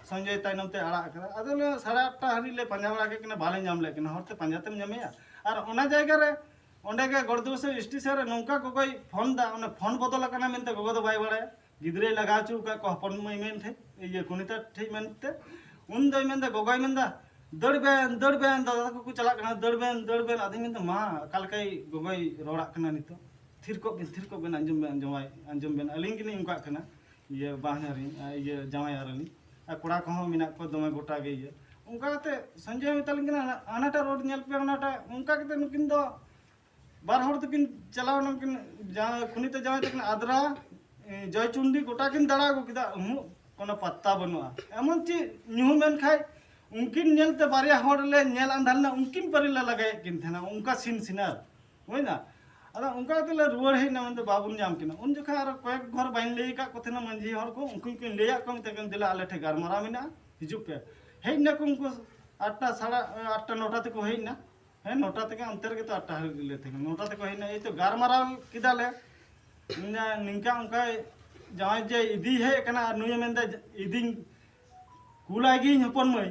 ᱥᱚᱧᱡᱚᱭ ᱛᱟᱭᱱᱚᱢ ᱛᱮ ᱟᱲᱟᱜ ᱟᱠᱟᱫᱟ᱾ ᱟᱫᱚ ᱞᱮ ᱥᱟᱲᱮ ᱟᱴᱴᱟ ᱦᱟᱹᱵᱤᱡ ᱞᱮ ᱯᱟᱸᱡᱟ ᱵᱟᱲᱟ ᱠᱮᱫ ᱠᱤᱱᱟ, ᱵᱟᱞᱮ ᱧᱟᱢ ᱞᱮᱫ ᱠᱤᱱᱟ, ᱦᱚᱨᱛᱮ ᱯᱟᱸᱡᱟ ᱛᱮᱢ ᱧᱟᱢᱮᱭᱟ? ᱟᱨ ᱚᱱᱟ ᱡᱟᱭᱜᱟ ᱨᱮ ᱚᱸᱰᱮ ᱜᱮ ᱜᱚᱲᱫᱩᱣᱟᱹᱥᱮ ᱥᱴᱮᱥᱚᱱ ᱨᱮ ᱱᱚᱝᱠᱟ ᱜᱚᱜᱚᱭ ᱯᱷᱳᱱ ᱫᱟ, ᱚᱱᱟ ᱯᱷᱳᱱ ᱵᱚᱫᱚᱞ ᱟᱠᱟᱱᱟ ᱢᱮᱱᱛᱮ ᱜᱚᱜᱚ ᱫᱚ ᱵᱟᱭ ᱵᱟᱲᱟᱭᱟ, ᱜᱤᱫᱽᱨᱟᱹᱭ ᱞᱟᱜᱟ ᱦᱚᱪᱚ ᱟᱠᱟᱫ ᱠᱚᱣᱟ ᱦᱚᱯᱚᱱ ᱢᱟᱹᱭ ᱢᱮᱱ ᱴᱷᱮᱡ, ᱤᱭᱟᱹ ᱠᱚᱱᱤᱛᱟ ᱴᱷᱮᱡ ᱢᱮᱱᱛᱮ᱾ ᱩᱱ ᱫᱚᱭ ᱢᱮᱱᱫᱟ, ᱜᱚᱜᱚᱭ ᱢᱮᱱᱫᱟ, "ᱫᱟᱹᱲ ᱵᱮᱱ, ᱫᱟᱹᱲ ᱵᱮᱱ, ᱫᱟᱫᱟ ᱛᱟᱠᱚ ᱠᱚ ᱪᱟᱞᱟᱜ ᱠᱟᱱᱟ, ᱫᱟᱹᱲ ᱵᱮᱱ, ᱫᱟᱹᱲ ᱵᱮᱱ᱾" ᱟᱫᱚᱧ ᱢᱮᱱᱫᱟ, "ᱢᱟ, ᱚᱠᱟ ᱞᱮᱠᱟᱭ ᱜᱚᱜᱚᱭ ᱨᱚᱲᱟᱜ ᱠᱟᱱᱟ ᱱᱤᱛᱚᱜ? ᱛᱷᱤᱨ ᱠᱚᱜ ᱵᱮᱱ, ᱛᱷᱤᱨ ᱠᱚᱜ ᱵᱮᱱ, ᱟᱸᱡᱚᱢ ᱵᱮᱱ, ᱟᱸᱡᱚᱢᱟᱭ, ᱟᱸᱡᱚᱢ ᱵᱮᱱ, ᱟᱹᱞᱤᱧ ᱜᱮᱞᱤᱧ ᱚᱱᱠᱟᱜ ᱠᱟᱱᱟ, ᱤᱭᱟᱹ ᱵᱟᱦᱧᱟᱨᱤᱧ, ᱟ, ᱤᱭᱟᱹ ᱡᱟᱶᱟᱭ ᱟᱨᱟᱞᱤᱧ, ᱟᱨ ᱠᱚᱲᱟ ᱠᱚᱦᱚᱸ ᱢᱮᱱᱟᱜ ᱠᱚᱣᱟ ᱫᱚᱢᱮ ᱜᱚᱴᱟ ᱜᱮ ᱤᱭᱟᱹ᱾" ᱚᱱᱠᱟ ᱠᱟᱛᱮ ᱥᱚᱧᱡᱚᱭ ᱢᱮᱛᱟᱞᱤᱧ ᱠᱟᱱᱟ, "ᱦᱟᱱᱟᱴᱟᱜ ᱨᱳᱰ ᱧᱮᱞ ᱯᱮ, ᱚᱱᱟᱴᱟᱜ᱾" ᱚᱱᱠᱟ ᱠᱟᱛᱮ ᱱᱩᱠᱤᱱ ᱫᱚ ᱵᱟᱨ ᱦᱚᱲ ᱛᱟᱹᱠᱤᱱ ᱪᱟᱞᱟᱣ ᱮᱱᱟ, ᱩᱱᱠᱤᱱ ᱡᱟᱦᱟᱸ ᱠᱷᱩᱱᱤᱛᱟ ᱡᱟᱶᱟᱭ ᱛᱟᱹᱠᱤᱱ ᱟᱫᱽᱨᱟ, ᱮ, ᱡᱚᱭᱪᱚᱱᱰᱤ ᱜᱚᱴᱟ ᱠᱤᱱ ᱫᱟᱬᱟ ᱟᱹᱜᱩ ᱠᱮᱫᱟ, ᱩᱦᱩᱸ, ᱠᱳᱱᱳ ᱯᱟᱛᱛᱟ ᱵᱟᱹᱱᱩᱜᱼᱟ᱾ ᱮᱢᱚᱱ ᱪᱮᱫ ᱧᱩᱦᱩᱢ ᱮᱱ ᱠᱷᱟᱡ ᱩᱱᱠᱤᱱ ᱧᱮᱞᱛᱮ ᱵᱟᱨᱭᱟ ᱦᱚᱲ ᱞᱮ ᱧᱮᱞ ᱟᱸᱫᱷᱟ ᱞᱮᱱᱟ, ᱩᱱᱠᱤᱱ ᱯᱟᱹᱨᱤ ᱞᱮ ᱞᱟᱜᱟᱭᱮᱫ ᱠᱤᱱ ᱛᱟᱦᱮᱱᱟ, ᱚᱱᱠᱟ ᱥᱤᱱ ᱥᱤᱱᱟᱨ ᱦᱩᱭᱱᱟ᱾ ᱟᱫᱚ ᱚᱱᱠᱟ ᱠᱟᱛᱮ ᱞᱮ ᱨᱩᱣᱟᱹᱲ ᱦᱮᱡ ᱮᱱᱟ, ᱢᱮᱱᱛᱮ ᱵᱟᱵᱚᱱ ᱧᱟᱢ ᱠᱤᱱᱟ᱾ ᱩᱱ ᱡᱚᱠᱷᱚᱱ ᱟᱨᱚ ᱠᱚᱭᱮᱠ ᱜᱷᱚᱨ ᱵᱟᱹᱧ ᱞᱟᱹᱭ ᱟᱠᱟᱫ ᱠᱚ ᱛᱟᱦᱮᱱᱟ, ᱢᱟᱹᱡᱷᱤ ᱦᱚᱲ ᱠᱚ, ᱩᱱᱠᱩ ᱠᱚᱧ ᱞᱟᱹᱭᱟᱫ ᱠᱚᱣᱟ, ᱢᱮᱛᱟ ᱠᱚᱣᱟ, "ᱫᱮᱞᱟ, ᱟᱞᱮ ᱴᱷᱮᱱ ᱜᱟᱞᱢᱟᱨᱟᱣ ᱢᱮᱱᱟᱜᱼᱟ, ᱦᱤᱡᱩᱜ ᱯᱮ᱾" ᱦᱮᱡ ᱱᱟᱠᱚ ᱩᱱᱠᱩ ᱟᱴᱴᱟ, ᱥᱟᱲᱮ ᱟᱴᱴᱟ, ᱱᱚᱴᱟ ᱛᱮᱠᱚ ᱦᱮᱡ ᱮᱱᱟ᱾ ᱦᱮᱸ, ᱱᱚᱴᱟ ᱛᱮᱜᱮ ᱚᱱᱛᱮ ᱨᱮᱜᱮ ᱛᱚ ᱟᱴᱴᱟ ᱦᱟᱹᱵᱤᱡ ᱞᱮ ᱛᱟᱦᱮᱸ ᱠᱟᱱᱟ᱾ ᱱᱚᱴᱟ ᱛᱮᱠᱚ ᱦᱮᱡ ᱮᱱᱟ, ᱮᱭ ᱛᱚ ᱜᱟᱞᱢᱟᱨᱟᱣ ᱠᱮᱫᱟᱞᱮ, ᱤᱧ ᱱᱤᱝᱠᱟ ᱚᱱᱠᱟ ᱡᱟᱶᱟᱭ ᱡᱮ ᱤᱫᱤ ᱦᱮᱡ ᱟᱠᱟᱱᱟ, ᱟᱨ ᱱᱩᱭᱮ ᱢᱮᱱᱫᱟ ᱤᱫᱤᱧ ᱠᱩᱞᱟᱭ ᱜᱤᱭᱟᱹᱧ ᱦᱚᱯᱚᱱ ᱢᱟᱹᱭ᱾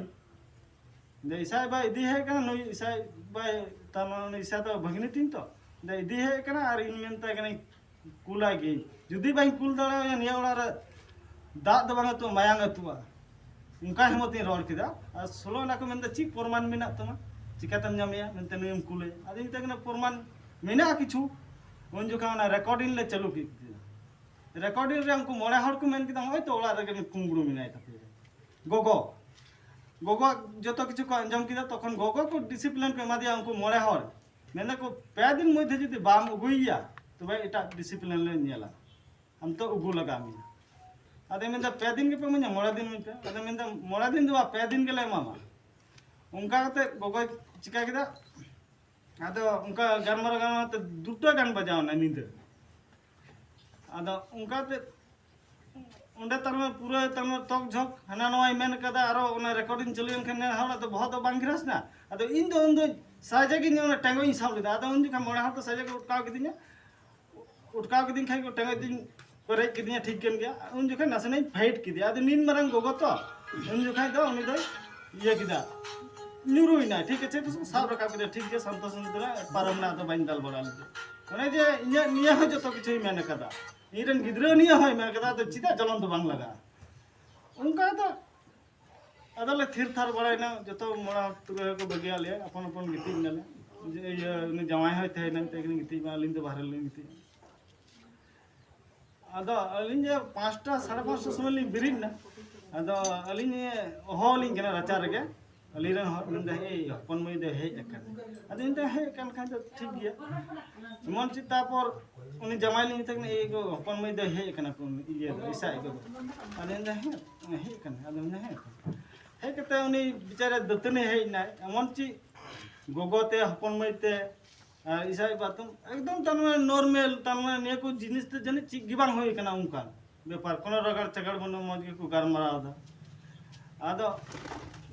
ᱫᱮ ᱤᱥᱟᱭ ᱵᱟᱭ ᱤᱫᱤ ᱦᱮᱡ ᱟᱠᱟᱱᱟ, ᱱᱩᱭ ᱤᱥᱟᱭ ᱵᱟᱭ, ᱛᱟᱨ ᱢᱟᱱᱮ ᱩᱱᱤ ᱤᱥᱟ ᱫᱚ ᱵᱷᱟᱹᱜᱽᱱᱤ ᱛᱤᱧ ᱛᱚ, ᱫᱮ ᱤᱫᱤ ᱦᱮᱡ ᱟᱠᱟᱱᱟ ᱟᱨ ᱤᱧ ᱢᱮᱱᱛᱟᱭ ᱠᱟᱹᱱᱟᱹᱧ ᱠᱩᱞᱟᱭ ᱜᱤᱭᱟᱹᱧ᱾ ᱡᱩᱫᱤ ᱵᱟᱹᱧ ᱠᱩᱞ ᱫᱟᱲᱮᱣᱟᱭᱟ, ᱱᱤᱭᱟᱹ ᱚᱲᱟᱜ ᱨᱮ ᱫᱟᱜ ᱫᱚ ᱵᱟᱝ ᱟᱹᱛᱩᱜᱼᱟ, ᱢᱟᱭᱟᱝ ᱟᱹᱛᱩᱜᱼᱟ᱾ ᱚᱱᱠᱟ ᱦᱤᱢᱚᱛ ᱤᱧ ᱨᱚᱲ ᱠᱮᱫᱟ᱾ ᱟᱨ ᱥᱳᱞᱳ ᱟᱱᱟ ᱠᱚ ᱢᱮᱱᱫᱟ, "ᱪᱮᱫ ᱯᱨᱚᱢᱟᱱ ᱢᱮᱱᱟᱜ ᱛᱟᱢᱟ? ᱪᱤᱠᱟᱛᱮᱢ ᱧᱟᱢᱮᱭᱟ ᱢᱮᱱᱛᱮ ᱱᱩᱭᱮᱢ ᱠᱩᱞᱮᱭᱟ?" ᱟᱫᱚᱧ ᱢᱮᱛᱟᱭ ᱠᱟᱱᱟ, "ᱯᱨᱚᱢᱟᱱ ᱢᱮᱱᱟᱜᱼᱟ ᱠᱤᱪᱷᱩ᱾" ᱩᱱ ᱡᱚᱠᱷᱚᱱ ᱚᱱᱟ ᱨᱮᱠᱚᱨᱰᱤᱝ ᱞᱮ ᱪᱟᱹᱞᱩ ᱠᱮᱫ ᱜᱮᱭᱟ᱾ ᱨᱮᱠᱚᱨᱰᱤᱝ ᱨᱮ ᱩᱱᱠᱩ ᱢᱚᱬᱮ ᱦᱚᱲ ᱠᱚ ᱢᱮᱱ ᱠᱮᱫᱟ, "ᱱᱚᱜᱼᱚᱭ ᱛᱚ ᱚᱲᱟᱜ ᱨᱮᱜᱮ ᱠᱩᱢᱵᱽᱲᱩ ᱢᱮᱱᱟᱭ ᱛᱟᱯᱮᱭᱟ᱾" ᱜᱚᱜᱚ, ᱜᱚᱜᱚ ᱡᱚᱛᱚ ᱠᱤᱪᱷᱩ ᱠᱚ ᱟᱸᱡᱚᱢ ᱠᱮᱫᱟ, ᱛᱚᱠᱷᱚᱱ ᱜᱚᱜᱚ ᱠᱚ ᱰᱤᱥᱤᱯᱞᱤᱱ ᱠᱚ ᱮᱢᱟ ᱫᱮᱭᱟ ᱩᱱᱠᱩ ᱢᱚᱬᱮ ᱦᱚᱲ᱾ ᱢᱮᱱᱫᱟ ᱠᱚ, "ᱯᱮ ᱫᱤᱱ ᱢᱚᱫᱽᱫᱷᱮ ᱡᱩᱫᱤ ᱵᱟᱢ ᱟᱹᱜᱩᱭᱮᱭᱟ, ᱛᱚᱵᱮ ᱮᱴᱟᱜ ᱰᱤᱥᱤᱯᱞᱤᱱ ᱞᱮ ᱧᱮᱞᱟ, ᱟᱢ ᱛᱚ ᱟᱹᱜᱩ ᱞᱟᱜᱟᱣ ᱢᱮᱭᱟ᱾" ᱟᱫᱚ ᱢᱮᱱᱫᱟ, "ᱯᱮ ᱫᱤᱱ ᱜᱮᱯᱮ ᱤᱢᱟᱹᱧᱟ, ᱢᱚᱬᱮ ᱫᱤᱱ ᱤᱢᱟᱹᱧ ᱯᱮ?" ᱟᱫᱚ ᱢᱮᱱᱫᱟ, "ᱢᱚᱬᱮ ᱫᱤᱱ ᱫᱚ ᱵᱟᱝ, ᱯᱮ ᱫᱤᱱ ᱜᱮᱞᱮ ᱮᱢᱟᱢᱟ᱾" ᱚᱱᱠᱟ ᱠᱟᱛᱮ ᱜᱚᱜᱚᱭ ᱪᱤᱠᱟ ᱠᱮᱫᱟ, ᱟᱫᱚ ᱚᱱᱠᱟ ᱜᱟᱞᱢᱟᱨᱟᱣ ᱜᱟᱞᱢᱟᱨᱟᱣ ᱛᱮ ᱫᱩᱴᱟ ᱜᱟᱱ ᱵᱟᱡᱟᱣ ᱮᱱᱟ ᱧᱤᱫᱟᱹ᱾ ᱟᱫᱚ ᱚᱱᱠᱟᱛᱮ ᱚᱸᱰᱮ ᱛᱟᱨᱢᱟᱱᱮ ᱯᱩᱨᱟᱹ ᱛᱟᱨᱢᱟᱱᱮ ᱛᱚᱠ ᱡᱷᱚᱠ ᱦᱟᱱᱟ ᱱᱚᱣᱟᱭ ᱢᱮᱱ ᱠᱟᱫᱟ, ᱟᱨᱚ ᱚᱱᱟ ᱨᱮᱠᱚᱨᱰᱤᱝ ᱪᱟᱹᱞᱩᱭᱮᱱ ᱠᱷᱟᱱ ᱱᱮ ᱦᱚᱲᱟᱜ ᱫᱚ ᱵᱚᱦᱚᱜ ᱫᱚ ᱵᱟᱝ ᱜᱷᱤᱨᱟᱥ ᱮᱱᱟ᱾ ᱟᱫᱚ ᱤᱧ ᱫᱚ ᱩᱱᱫᱚ ᱥᱟᱡᱮ ᱜᱮ ᱤᱧ ᱚᱱᱟ ᱴᱮᱸᱜᱚᱡ ᱤᱧ ᱥᱟᱵ ᱞᱮᱫᱟ᱾ ᱟᱫᱚ ᱩᱱ ᱡᱚᱠᱷᱚᱱ ᱢᱚᱬᱮ ᱦᱚᱲ ᱫᱚ ᱥᱟᱡᱮ ᱠᱚ ᱚᱴᱠᱟᱣ ᱠᱮᱫᱤᱧᱟ᱾ ᱚᱴᱠᱟᱣ ᱠᱮᱫᱤᱧ ᱠᱷᱟᱡ ᱠᱚ ᱴᱮᱸᱜᱚᱡ ᱛᱤᱧ ᱠᱚ ᱨᱮᱡ ᱠᱮᱫᱤᱧᱟ, ᱴᱷᱤᱠ ᱠᱟᱱ ᱜᱮᱭᱟ᱾ ᱩᱱ ᱡᱚᱠᱷᱚᱱ ᱱᱟᱥᱮᱱᱟᱜ ᱤᱧ ᱯᱷᱟᱭᱤᱴ ᱠᱮᱫᱮᱭᱟ᱾ ᱟᱫᱚ ᱱᱤᱱ ᱢᱟᱨᱟᱝ ᱜᱚᱜᱚ ᱛᱚ, ᱩᱱ ᱡᱚᱠᱷᱚᱱ ᱫᱚ ᱩᱱᱤ ᱫᱚᱭ ᱤᱭᱟᱹ ᱠᱮᱫᱟ, ᱧᱩᱨᱩᱭᱱᱟ, ᱴᱷᱤᱠ ᱟᱪᱷᱮ, ᱥᱟᱵ ᱨᱟᱠᱟᱵ ᱠᱮᱫᱟ, ᱴᱷᱤᱠ ᱜᱮᱭᱟ, ᱥᱟᱱᱛᱚ ᱥᱟᱱᱛᱚ ᱯᱟᱨᱚᱢ ᱱᱟ, ᱟᱫᱚ ᱵᱟᱹᱧ ᱫᱟᱞ ᱵᱟᱲᱟ ᱞᱮᱫᱮᱭᱟ᱾ ᱚᱱᱮ ᱡᱮ ᱤᱧᱟᱹᱜ ᱱᱤᱭᱟᱹ ᱦᱚᱸ ᱡᱚᱛᱚ ᱠᱤᱪᱷᱩᱭ ᱢᱮᱱ ᱠᱟᱫᱟ, ᱤᱧ ᱨᱮᱱ ᱜᱤᱫᱽᱨᱟᱹ ᱱᱤᱭᱟᱹ ᱦᱚᱸᱭ ᱢᱮᱱ ᱠᱟᱫᱟ, ᱟᱫᱚ ᱪᱮᱫᱟᱜ ᱪᱟᱞᱟᱱ ᱫᱚ ᱵᱟᱝ ᱞᱟᱜᱟᱜᱼᱟ? ᱚᱱᱠᱟ ᱫᱚ ᱟᱫᱚ ᱞᱮ ᱛᱷᱤᱨ ᱛᱷᱟᱨ ᱵᱟᱲᱟᱭᱮᱱᱟ, ᱡᱚᱛᱚ ᱢᱚᱬᱮ ᱦᱚᱲ ᱛᱩᱨᱩᱭ ᱦᱚᱲ ᱠᱚ ᱵᱟᱹᱜᱤᱭᱟᱫ ᱞᱮᱭᱟ, ᱟᱯᱚᱱ ᱟᱯᱚᱱ ᱜᱤᱛᱤᱡ ᱮᱱᱟᱞᱮ᱾ ᱡᱮ ᱤᱭᱟᱹ, ᱩᱱᱤ ᱡᱟᱶᱟᱭ ᱦᱚᱸᱭ ᱛᱟᱦᱮᱸᱭᱮᱱᱟ, ᱢᱤᱫᱴᱮᱡ ᱠᱤᱱ ᱜᱤᱛᱤᱡ ᱢᱟ, ᱟᱹᱞᱤᱧ ᱫᱚ ᱵᱟᱦᱨᱮ ᱨᱮᱞᱤᱧ ᱜᱤᱛᱤᱡ᱾ ᱟᱫᱚ ᱟᱹᱞᱤᱧ ᱡᱮ ᱯᱟᱸᱪᱴᱟ, ᱥᱟᱲᱮ ᱯᱟᱸᱪᱴᱟ ᱥᱚᱢᱚᱭ ᱞᱤᱧ ᱵᱮᱨᱮᱫ ᱮᱱᱟ᱾ ᱟᱫᱚ ᱟᱹᱞᱤᱧ ᱦᱚᱦᱚ ᱟᱹᱞᱤᱧ ᱠᱟᱱᱟ ᱨᱟᱪᱟ ᱨᱮᱜᱮ, ᱟᱹᱞᱤᱧ ᱨᱮᱱ ᱦᱚᱲ ᱢᱮᱱᱫᱟ, "ᱮᱭ, ᱦᱚᱯᱚᱱ ᱢᱟᱹᱭ ᱫᱚ ᱦᱮᱡ ᱟᱠᱟᱱᱟ?" ᱟᱫᱚ ᱢᱮᱱᱫᱟ, "ᱦᱮᱡ ᱟᱠᱟᱱ ᱠᱷᱟᱱ ᱫᱚ ᱴᱷᱤᱠ ᱜᱮᱭᱟ, ᱮᱢᱚᱱ ᱪᱮᱫ?" ᱛᱟᱨᱯᱚᱨ ᱩᱱᱤ ᱡᱟᱶᱟᱭ ᱞᱤᱧ ᱢᱮᱛᱟᱭ ᱠᱟᱱᱟ, "ᱮᱭ ᱜᱚ, ᱦᱚᱯᱚᱱ ᱢᱟᱹᱭ ᱫᱚ ᱦᱮᱡ ᱟᱠᱟᱱᱟ ᱠᱚ, ᱤᱭᱟᱹ ᱫᱚ, ᱤᱥᱟ ᱟᱡ ᱜᱚ ᱫᱚ?" ᱟᱫᱚ ᱢᱮᱱᱫᱟ, "ᱦᱮᱸ, ᱦᱮᱡ ᱟᱠᱟᱱᱟ?" ᱟᱫᱚ ᱢᱮᱱᱫᱟ, "ᱦᱮᱸ ᱟᱠᱟᱱᱟ?" ᱦᱮᱡ ᱠᱟᱛᱮ ᱩᱱᱤ ᱵᱮᱪᱟᱨᱟ ᱫᱟᱹᱛᱟᱹᱱᱤ ᱦᱮᱡ ᱮᱱᱟᱭ, ᱮᱢᱚᱱ ᱪᱮᱫ ᱜᱚᱜᱚ ᱛᱮ, ᱦᱚᱯᱚᱱ ᱢᱟᱹᱭ ᱛᱮ, ᱟᱨ ᱤᱥᱟᱹᱭ ᱵᱟᱛᱩᱢ ᱮᱠᱫᱚᱢ, ᱛᱟᱨ ᱢᱟᱱᱮ ᱱᱚᱨᱢᱮᱞ, ᱛᱟᱨ ᱢᱟᱱᱮ ᱱᱤᱭᱟᱹ ᱠᱚ ᱡᱤᱱᱤᱥ ᱛᱮ ᱡᱟᱹᱱᱤᱡ ᱪᱮᱫ ᱜᱮ ᱵᱟᱝ ᱦᱩᱭ ᱠᱟᱱᱟ ᱚᱱᱠᱟᱱ ᱵᱮᱯᱟᱨ, ᱠᱳᱱᱳ ᱨᱟᱜᱟᱲ ᱪᱟᱜᱟᱲ ᱵᱟᱹᱱᱩᱜᱼᱟ, ᱢᱚᱡᱽ ᱜᱮᱠᱚ ᱜᱟᱞᱢᱟᱨᱟᱣ ᱮᱫᱟ᱾ ᱟᱫᱚ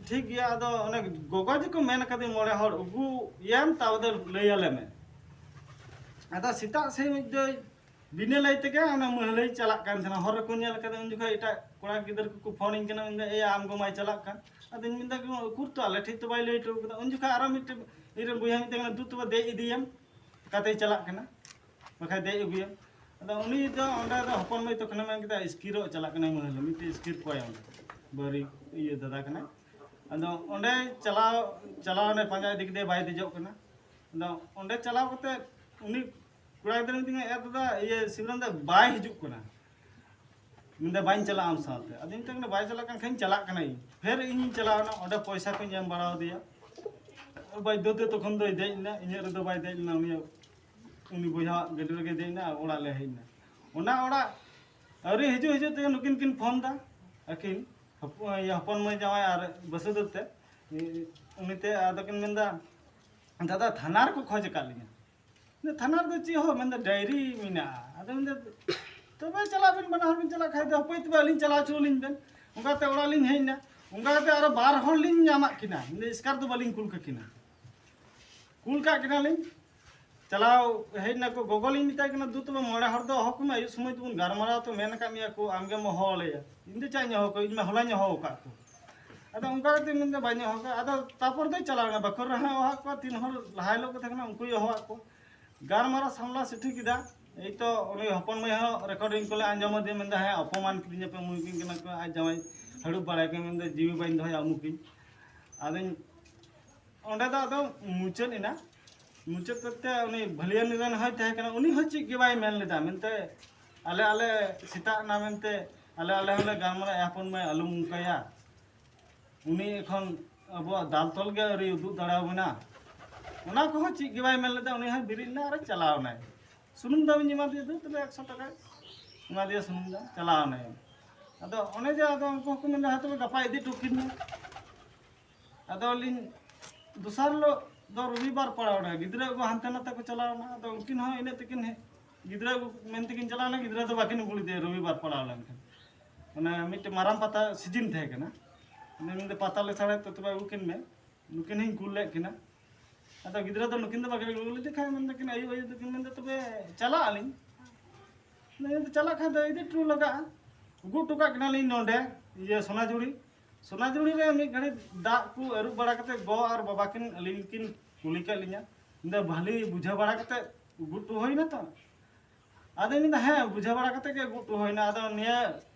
ᱴᱷᱤᱠ ᱜᱮᱭᱟ, ᱟᱫᱚ ᱚᱱᱮ ᱜᱚᱜᱚ ᱡᱮᱠᱚ ᱢᱮᱱ ᱠᱟᱫᱮ ᱢᱚᱬᱮ ᱦᱚᱲ ᱟᱹᱜᱩᱭᱮᱢ, ᱛᱟᱣ ᱫᱚ ᱞᱟᱹᱭ ᱟᱞᱮ ᱢᱮ᱾ ᱟᱫᱚ ᱥᱮᱛᱟᱜ ᱥᱮᱫ ᱢᱤᱫ ᱫᱚᱭ ᱵᱤᱱᱟᱹ ᱞᱟᱹᱭ ᱛᱮᱜᱮ ᱚᱱᱟ ᱢᱟᱹᱦᱞᱟᱹᱭ ᱪᱟᱞᱟᱜ ᱠᱟᱱ ᱛᱟᱦᱮᱱᱟ᱾ ᱦᱚᱨ ᱨᱮᱠᱚ ᱧᱮᱞ ᱠᱟᱫᱟ, ᱩᱱ ᱡᱚᱠᱷᱚᱱ ᱮᱴᱟᱜ ᱠᱚᱲᱟ ᱜᱤᱫᱟᱹᱨ ᱠᱚᱠᱚ ᱯᱷᱳᱱ ᱟᱹᱧ ᱠᱟᱱᱟ, ᱢᱮᱱᱫᱟ, "ᱮᱭᱟ, ᱟᱢ ᱜᱚ ᱢᱟᱭ ᱪᱟᱞᱟᱜ ᱠᱟᱱ?" ᱟᱫᱚᱧ ᱢᱮᱱᱫᱟ, "ᱩᱠᱩᱨ ᱛᱚ ᱟᱞᱮ ᱴᱷᱮᱡ ᱛᱚ ᱵᱟᱭ ᱞᱟᱹᱭ ᱦᱚᱴᱚ ᱠᱟᱫᱟ?" ᱩᱱ ᱡᱚᱠᱷᱚᱱ ᱟᱨᱚ ᱢᱤᱫᱴᱮᱱ ᱤᱧᱨᱮᱱ ᱵᱚᱭᱦᱟ ᱢᱮᱛᱟᱭ ᱠᱟᱱᱟ, "ᱫᱩ ᱛᱚᱵᱮ ᱫᱮᱡ ᱤᱫᱤᱭᱮᱢ, ᱚᱠᱟᱛᱮᱭ ᱪᱟᱞᱟᱜ ᱠᱟᱱᱟ, ᱵᱟᱠᱷᱟᱡ ᱫᱮᱡ ᱟᱹᱜᱩᱭᱮᱢ?" ᱟᱫᱚ ᱩᱱᱤ ᱫᱚ ᱚᱸᱰᱮ ᱫᱚ ᱦᱚᱯᱚᱱ ᱢᱟᱹᱭ ᱛᱚᱠᱷᱚᱱᱮ ᱢᱮᱱ ᱠᱮᱫᱟ, "ᱤᱥᱠᱤᱨᱚᱜ ᱪᱟᱞᱟᱜ ᱠᱟᱱᱟᱭ ᱢᱟᱹᱦᱞᱟᱹ, ᱢᱤᱫᱴᱮᱡ ᱤᱥᱠᱤᱨ ᱠᱚᱣᱟᱭ ᱚᱸᱰᱮ ᱵᱟᱹᱨᱤ ᱤᱭᱟᱹ ᱫᱟᱫᱟ ᱠᱟᱱᱟᱭ᱾" ᱟᱫᱚ ᱚᱸᱰᱮ ᱪᱟᱞᱟᱣ, ᱪᱟᱞᱟᱣ ᱚᱸᱰᱮ ᱯᱟᱸᱡᱟ ᱤᱫᱤ ᱠᱮᱫᱮᱭᱟ, ᱵᱟᱭ ᱫᱮᱡᱚᱜ ᱠᱟᱱᱟ᱾ ᱟᱫᱚ ᱚᱸᱰᱮ ᱪᱟᱞᱟᱣ ᱠᱟᱛᱮ ᱩᱱᱤ ᱠᱚᱲᱟ ᱜᱤᱫᱽᱨᱟᱹ ᱢᱮᱛᱟᱹᱧ ᱠᱟᱱᱟ, "ᱮ ᱫᱟᱫᱟ, ᱤᱭᱟᱹ ᱥᱤᱵᱨᱟᱢ ᱫᱟ ᱵᱟᱭ ᱦᱤᱡᱩᱜ ᱠᱟᱱᱟ, ᱢᱮᱱᱫᱟ ᱵᱟᱹᱧ ᱪᱟᱞᱟᱜᱼᱟ ᱟᱢ ᱥᱟᱶᱛᱮ᱾" ᱟᱫᱚᱧ ᱢᱮᱛᱟᱭ ᱠᱟᱱᱟ, "ᱵᱟᱭ ᱪᱟᱞᱟᱜ ᱠᱟᱱ ᱠᱷᱟᱱ ᱪᱟᱞᱟᱜ ᱠᱟᱱᱟᱭ᱾" ᱯᱷᱮᱨ ᱤᱧᱤᱧ ᱪᱟᱞᱟᱣ ᱮᱱᱟ, ᱚᱸᱰᱮ ᱯᱚᱭᱥᱟ ᱠᱚᱧ ᱮᱢ ᱵᱟᱲᱟ ᱟᱫᱮᱭᱟ᱾ ᱵᱟᱫᱽᱫᱷᱚ ᱛᱮ ᱛᱚᱠᱷᱚᱱ ᱫᱚᱭ ᱫᱮᱡ ᱮᱱᱟ, ᱤᱧᱟᱹᱜ ᱨᱮᱫᱚ ᱵᱟᱭ ᱫᱮᱡ ᱞᱮᱱᱟ, ᱩᱱᱤᱭᱟᱜ, ᱩᱱᱤ ᱵᱚᱭᱦᱟᱣᱟᱜ ᱜᱟᱹᱰᱤ ᱨᱮᱜᱮ ᱫᱮᱡ ᱮᱱᱟ ᱟᱨ ᱚᱲᱟᱜ ᱞᱮ ᱦᱮᱡ ᱮᱱᱟ᱾ ᱚᱱᱟ ᱚᱲᱟᱜ ᱟᱹᱣᱨᱤ ᱦᱤᱡᱩᱜ ᱦᱤᱡᱩᱜ ᱛᱮᱜᱮ ᱱᱩᱠᱤᱱ ᱠᱤᱱ ᱯᱷᱳᱱ ᱫᱟ, ᱟᱹᱠᱤᱱ ᱦᱚᱯᱚ-, ᱤᱭᱟᱹ, ᱦᱚᱯᱚᱱ ᱢᱟᱹᱭ ᱡᱟᱶᱟᱭ ᱟᱨ ᱵᱟᱹᱥᱩᱫᱮᱵ ᱛᱮ, ᱩᱱᱤ ᱛᱮ ᱟᱫᱚ ᱠᱤᱱ ᱢᱮᱱᱫᱟ, "ᱫᱟᱫᱟ, ᱛᱷᱟᱱᱟ ᱨᱮᱠᱚ ᱠᱷᱚᱡᱽ ᱟᱠᱟᱫ ᱞᱤᱧᱟ᱾" ᱢᱮᱱᱫᱟ, "ᱛᱷᱟᱱᱟ ᱨᱮᱫᱚ ᱪᱮᱫ ᱦᱚᱸ?" ᱢᱮᱱᱫᱟ, "ᱰᱟᱭᱨᱤ ᱢᱮᱱᱟᱜᱼᱟ᱾" ᱟᱫᱚ ᱢᱮᱱᱫᱟ, "ᱛᱚᱵᱮ ᱪᱟᱞᱟᱜ ᱵᱮᱱ, ᱵᱟᱱᱟ ᱦᱚᱲ ᱵᱮᱱ ᱪᱟᱞᱟᱜ ᱠᱷᱟᱡ ᱫᱚ ᱦᱟᱯᱳᱭ ᱛᱚᱵᱮ ᱟᱹᱞᱤᱧ ᱪᱟᱞᱟᱣ ᱦᱚᱪᱚ ᱟᱹᱞᱤᱧ ᱵᱮᱱ᱾" ᱚᱱᱠᱟᱛᱮ ᱚᱲᱟᱜ ᱞᱤᱧ ᱦᱮᱡ ᱮᱱᱟ᱾ ᱚᱱᱠᱟᱛᱮ ᱟᱨᱚ ᱵᱟᱨ ᱦᱚᱲ ᱞᱤᱧ ᱧᱟᱢᱟᱜ ᱠᱤᱱᱟ, ᱢᱮᱱᱫᱟ, "ᱮᱥᱠᱟᱨ ᱫᱚ ᱵᱟᱹᱞᱤᱧ ᱠᱩᱞ ᱠᱟᱠᱤᱱᱟ᱾" ᱠᱩᱞ ᱠᱟᱜ ᱠᱤᱱᱟᱞᱤᱧ᱾ ᱪᱟᱞᱟᱣ ᱦᱮᱡ ᱱᱟᱠᱚ, ᱜᱚᱜᱚ ᱞᱤᱧ ᱢᱮᱛᱟᱭ ᱠᱟᱱᱟ, "ᱫᱩ, ᱛᱚᱵᱮ ᱢᱚᱬᱮ ᱦᱚᱲ ᱫᱚ ᱦᱚᱦᱚ ᱠᱚᱢᱮ, ᱟᱹᱭᱩᱵ ᱥᱚᱢᱚᱭ ᱫᱚᱵᱚᱱ ᱜᱟᱞᱢᱟᱨᱟᱣ, ᱛᱚ ᱢᱮᱱ ᱟᱠᱟᱫ ᱢᱮᱭᱟ ᱠᱚ ᱟᱢᱜᱮᱢ ᱦᱚᱦᱚ ᱟᱞᱮᱭᱟ, ᱤᱧ ᱫᱚ ᱪᱮᱫ ᱤᱧ ᱦᱚᱦᱚ ᱠᱚᱣᱟ, ᱤᱧ ᱢᱟ ᱦᱚᱞᱟᱧ ᱦᱚᱦᱚ ᱟᱠᱟᱫ ᱠᱚ᱾" ᱟᱫᱚ ᱚᱱᱠᱟ ᱠᱟᱛᱮ ᱢᱮᱱᱫᱟ ᱵᱟᱹᱧ ᱦᱚᱦᱚ ᱠᱟᱜᱼᱟ᱾ ᱟᱫᱚ ᱛᱟᱨᱯᱚᱨ ᱫᱚᱭ ᱪᱟᱞᱟᱣ ᱮᱱᱟ, ᱵᱟᱠᱷᱳᱞ ᱨᱮᱦᱚᱸ ᱦᱚᱦᱚ ᱟᱫ ᱠᱚᱣᱟ, ᱛᱤᱱ ᱦᱚᱲ ᱞᱟᱦᱟ ᱦᱤᱞᱳᱜ ᱠᱚ ᱛᱟᱦᱮᱸ ᱠᱟᱱᱟ ᱩᱱᱠᱩᱭ ᱦᱚᱦᱚ ᱟᱫ ᱠᱚᱣᱟ᱾ ᱜᱟᱞᱢᱟᱨᱟᱣ ᱥᱟᱢᱞᱟ ᱥᱤᱴᱷᱤ ᱠᱮᱫᱟ᱾ ᱮᱭ ᱛᱚ ᱩᱱᱤ ᱦᱚᱯᱚᱱ ᱢᱟᱹᱭ ᱦᱚᱸ ᱨᱮᱠᱚᱨᱰᱤᱝ ᱠᱚᱞᱮ ᱟᱸᱡᱚᱢ ᱟᱫᱮᱭᱟ, ᱢᱮᱱᱫᱟ, "ᱦᱮᱸ, ᱚᱯᱚᱢᱟᱱ ᱠᱤᱫᱤᱧᱟ ᱯᱮ, ᱩᱢᱩᱠᱤᱧ ᱠᱟᱱᱟ ᱠᱚ, ᱟᱡ ᱡᱟᱶᱟᱭ ᱦᱟᱹᱲᱩᱵ ᱵᱟᱲᱟᱭ ᱠᱟᱱᱟ, ᱢᱮᱱᱫᱟ ᱡᱤᱣᱤ ᱵᱟᱹᱧ ᱫᱚᱦᱚᱭᱟ, ᱩᱢᱩᱠᱤᱧ᱾" ᱟᱫᱚᱧ ᱚᱸᱰᱮ ᱫᱚ ᱟᱫᱚ ᱢᱩᱪᱟᱹᱫ ᱮᱱᱟ᱾ ᱢᱩᱪᱟᱹᱫ ᱠᱟᱛᱮ ᱩᱱᱤ ᱵᱷᱟᱹᱞᱤᱭᱟᱹᱱᱤ ᱨᱮᱱ ᱦᱚᱸᱭ ᱛᱟᱦᱮᱸ ᱠᱟᱱᱟ, ᱩᱱᱤ ᱦᱚᱸ ᱪᱮᱫ ᱜᱮ ᱵᱟᱭ ᱢᱮᱱ ᱞᱮᱫᱟ, ᱢᱮᱱᱛᱮ ᱟᱞᱮ, ᱟᱞᱮ ᱥᱮᱛᱟᱜ ᱮᱱᱟ ᱢᱮᱱᱛᱮ ᱟᱞᱮ, ᱟᱞᱮ ᱦᱚᱸᱞᱮ ᱜᱟᱞᱢᱟᱨᱟᱣ, ᱦᱚᱯᱚᱱ ᱢᱟᱹᱭ ᱟᱞᱚᱢ ᱚᱱᱠᱟᱭᱟ, ᱩᱱᱤ ᱮᱠᱷᱚᱱ ᱟᱵᱚᱣᱟᱜ ᱫᱟᱞ ᱛᱚᱞ ᱜᱮ ᱟᱹᱣᱨᱤ ᱩᱫᱩᱜ ᱫᱟᱲᱮᱭᱟᱵᱚᱱᱟ᱾ ᱚᱱᱟ ᱠᱚᱦᱚᱸ ᱪᱮᱫ ᱜᱮ ᱵᱟᱭ ᱢᱮᱱ ᱞᱮᱫᱟ, ᱩᱱᱤ ᱦᱚᱸᱭ ᱵᱮᱨᱮᱫ ᱮᱱᱟ ᱟᱨ ᱪᱟᱞᱟᱣ ᱮᱱᱟᱭ᱾ ᱥᱩᱱᱩᱢ ᱫᱟᱢ ᱤᱧ ᱮᱢᱟ ᱫᱮᱭᱟ, ᱫᱩ ᱛᱚᱵᱮ ᱮᱠᱥᱚ ᱴᱟᱠᱟᱭ ᱮᱢᱟ ᱫᱮᱭᱟ ᱥᱩᱱᱩᱢ ᱫᱟᱢ, ᱪᱟᱞᱟᱣ ᱮᱱᱟᱭ᱾ ᱟᱫᱚ ᱚᱱᱮ ᱡᱮ ᱟᱫᱚ ᱩᱱᱠᱩ ᱦᱚᱸᱠᱚ ᱢᱮᱱᱫᱟ, "ᱦᱮᱸ ᱛᱚᱵᱮ ᱜᱟᱯᱟ ᱤᱫᱤ ᱦᱚᱴᱚ ᱠᱟᱹᱧ ᱢᱮ᱾" ᱟᱫᱚ ᱟᱹᱞᱤᱧ ᱫᱚᱥᱟᱨ ᱦᱤᱞᱳᱜ ᱫᱚ ᱨᱚᱵᱤᱵᱟᱨ ᱯᱟᱲᱟᱣ ᱮᱱᱟ, ᱜᱤᱫᱽᱨᱟᱹ ᱟᱹᱜᱩ ᱦᱟᱱᱛᱮ ᱱᱟᱛᱮ ᱠᱚ ᱪᱟᱞᱟᱣ ᱮᱱᱟ᱾ ᱟᱫᱚ ᱩᱱᱠᱤᱱ ᱦᱚᱸ ᱤᱱᱟᱹᱜ ᱛᱮᱠᱤᱱ ᱦᱮᱡ, ᱜᱤᱫᱽᱨᱟᱹ ᱟᱹᱜᱩ ᱢᱮᱱ ᱛᱮᱠᱤᱱ ᱪᱟᱞᱟᱣ ᱮᱱᱟ, ᱜᱤᱫᱽᱨᱟᱹ ᱫᱚ ᱵᱟᱹᱠᱤᱱ ᱟᱹᱜᱩ ᱞᱮᱫᱮᱭᱟ ᱨᱚᱵᱤᱵᱟᱨ ᱯᱟᱲᱟᱣ ᱞᱮᱱᱠᱷᱟᱱ᱾ ᱚᱱᱟ ᱢᱤᱫᱴᱮᱱ ᱢᱟᱨᱟᱝ ᱯᱟᱛᱟ ᱥᱤᱡᱤᱱ ᱛᱟᱦᱮᱸ ᱠᱟᱱᱟ᱾ ᱚᱱᱟ ᱢᱮᱱᱫᱟ, "ᱯᱟᱛᱟ ᱞᱮ ᱥᱟᱲᱮ ᱛᱚ ᱛᱚᱵᱮ ᱟᱹᱜᱩ ᱠᱤᱱ ᱢᱮ, ᱱᱩᱠᱤᱱ ᱦᱚᱸᱧ ᱠᱩᱞ ᱞᱮᱫ ᱠᱤᱱᱟ᱾" ᱟᱫᱚ ᱜᱤᱫᱽᱨᱟᱹ ᱫᱚ ᱱᱩᱠᱤᱱ ᱫᱚ ᱵᱟᱹᱠᱤᱱ ᱟᱹᱜᱩ ᱞᱮᱫᱮ ᱠᱷᱟᱱ ᱢᱮᱱᱫᱟ ᱠᱤᱱ, ᱟᱭᱩ ᱟᱭᱩ ᱫᱚᱠᱤᱱ ᱢᱮᱱᱫᱟ, "ᱛᱚᱵᱮ ᱪᱟᱞᱟᱜ ᱟᱹᱞᱤᱧ᱾" ᱢᱮᱱᱫᱟ, "ᱪᱟᱞᱟᱜ ᱠᱷᱟᱱ ᱫᱚ ᱤᱫᱤ ᱦᱚᱴᱚ ᱞᱟᱜᱟᱜᱼᱟ᱾" ᱟᱹᱜᱩ ᱦᱚᱴᱚ ᱠᱟᱜ ᱠᱤᱱᱟᱞᱤᱧ ᱱᱚᱰᱮ, ᱤᱭᱟᱹ, ᱥᱚᱱᱟᱡᱷᱩᱲᱤ᱾ ᱥᱚᱱᱟᱡᱷᱩᱲᱤ ᱨᱮ ᱢᱤᱫ ᱜᱷᱟᱹᱲᱤᱡ ᱫᱟᱜ ᱠᱚ ᱟᱹᱨᱩᱵ ᱵᱟᱲᱟ ᱠᱟᱛᱮ ᱜᱚ ᱟᱨ ᱵᱟᱵᱟ ᱠᱤᱱ ᱟᱹᱞᱤᱧ ᱠᱤᱱ ᱠᱩᱞᱤ ᱠᱮᱫ ᱞᱤᱧᱟ᱾ ᱢᱮᱱᱫᱟ, "ᱵᱷᱟᱹᱞᱤ ᱵᱩᱡᱷᱟᱹᱣ ᱵᱟᱲᱟ ᱠᱟᱛᱮ ᱟᱹᱜᱩ ᱦᱚᱴᱚ ᱦᱩᱭᱱᱟ ᱛᱚ?" ᱟᱫᱚᱧ ᱢᱮᱱᱫᱟ, "ᱦᱮᱸ, ᱵᱩᱡᱷᱟᱹᱣ ᱵᱟᱲᱟ ᱠᱟᱛᱮ ᱜᱮ ᱟᱹᱜᱩ ᱦᱚᱴᱚ ᱦᱩᱭᱱᱟ᱾ ᱟᱫᱚ ᱱᱤᱭᱟᱹ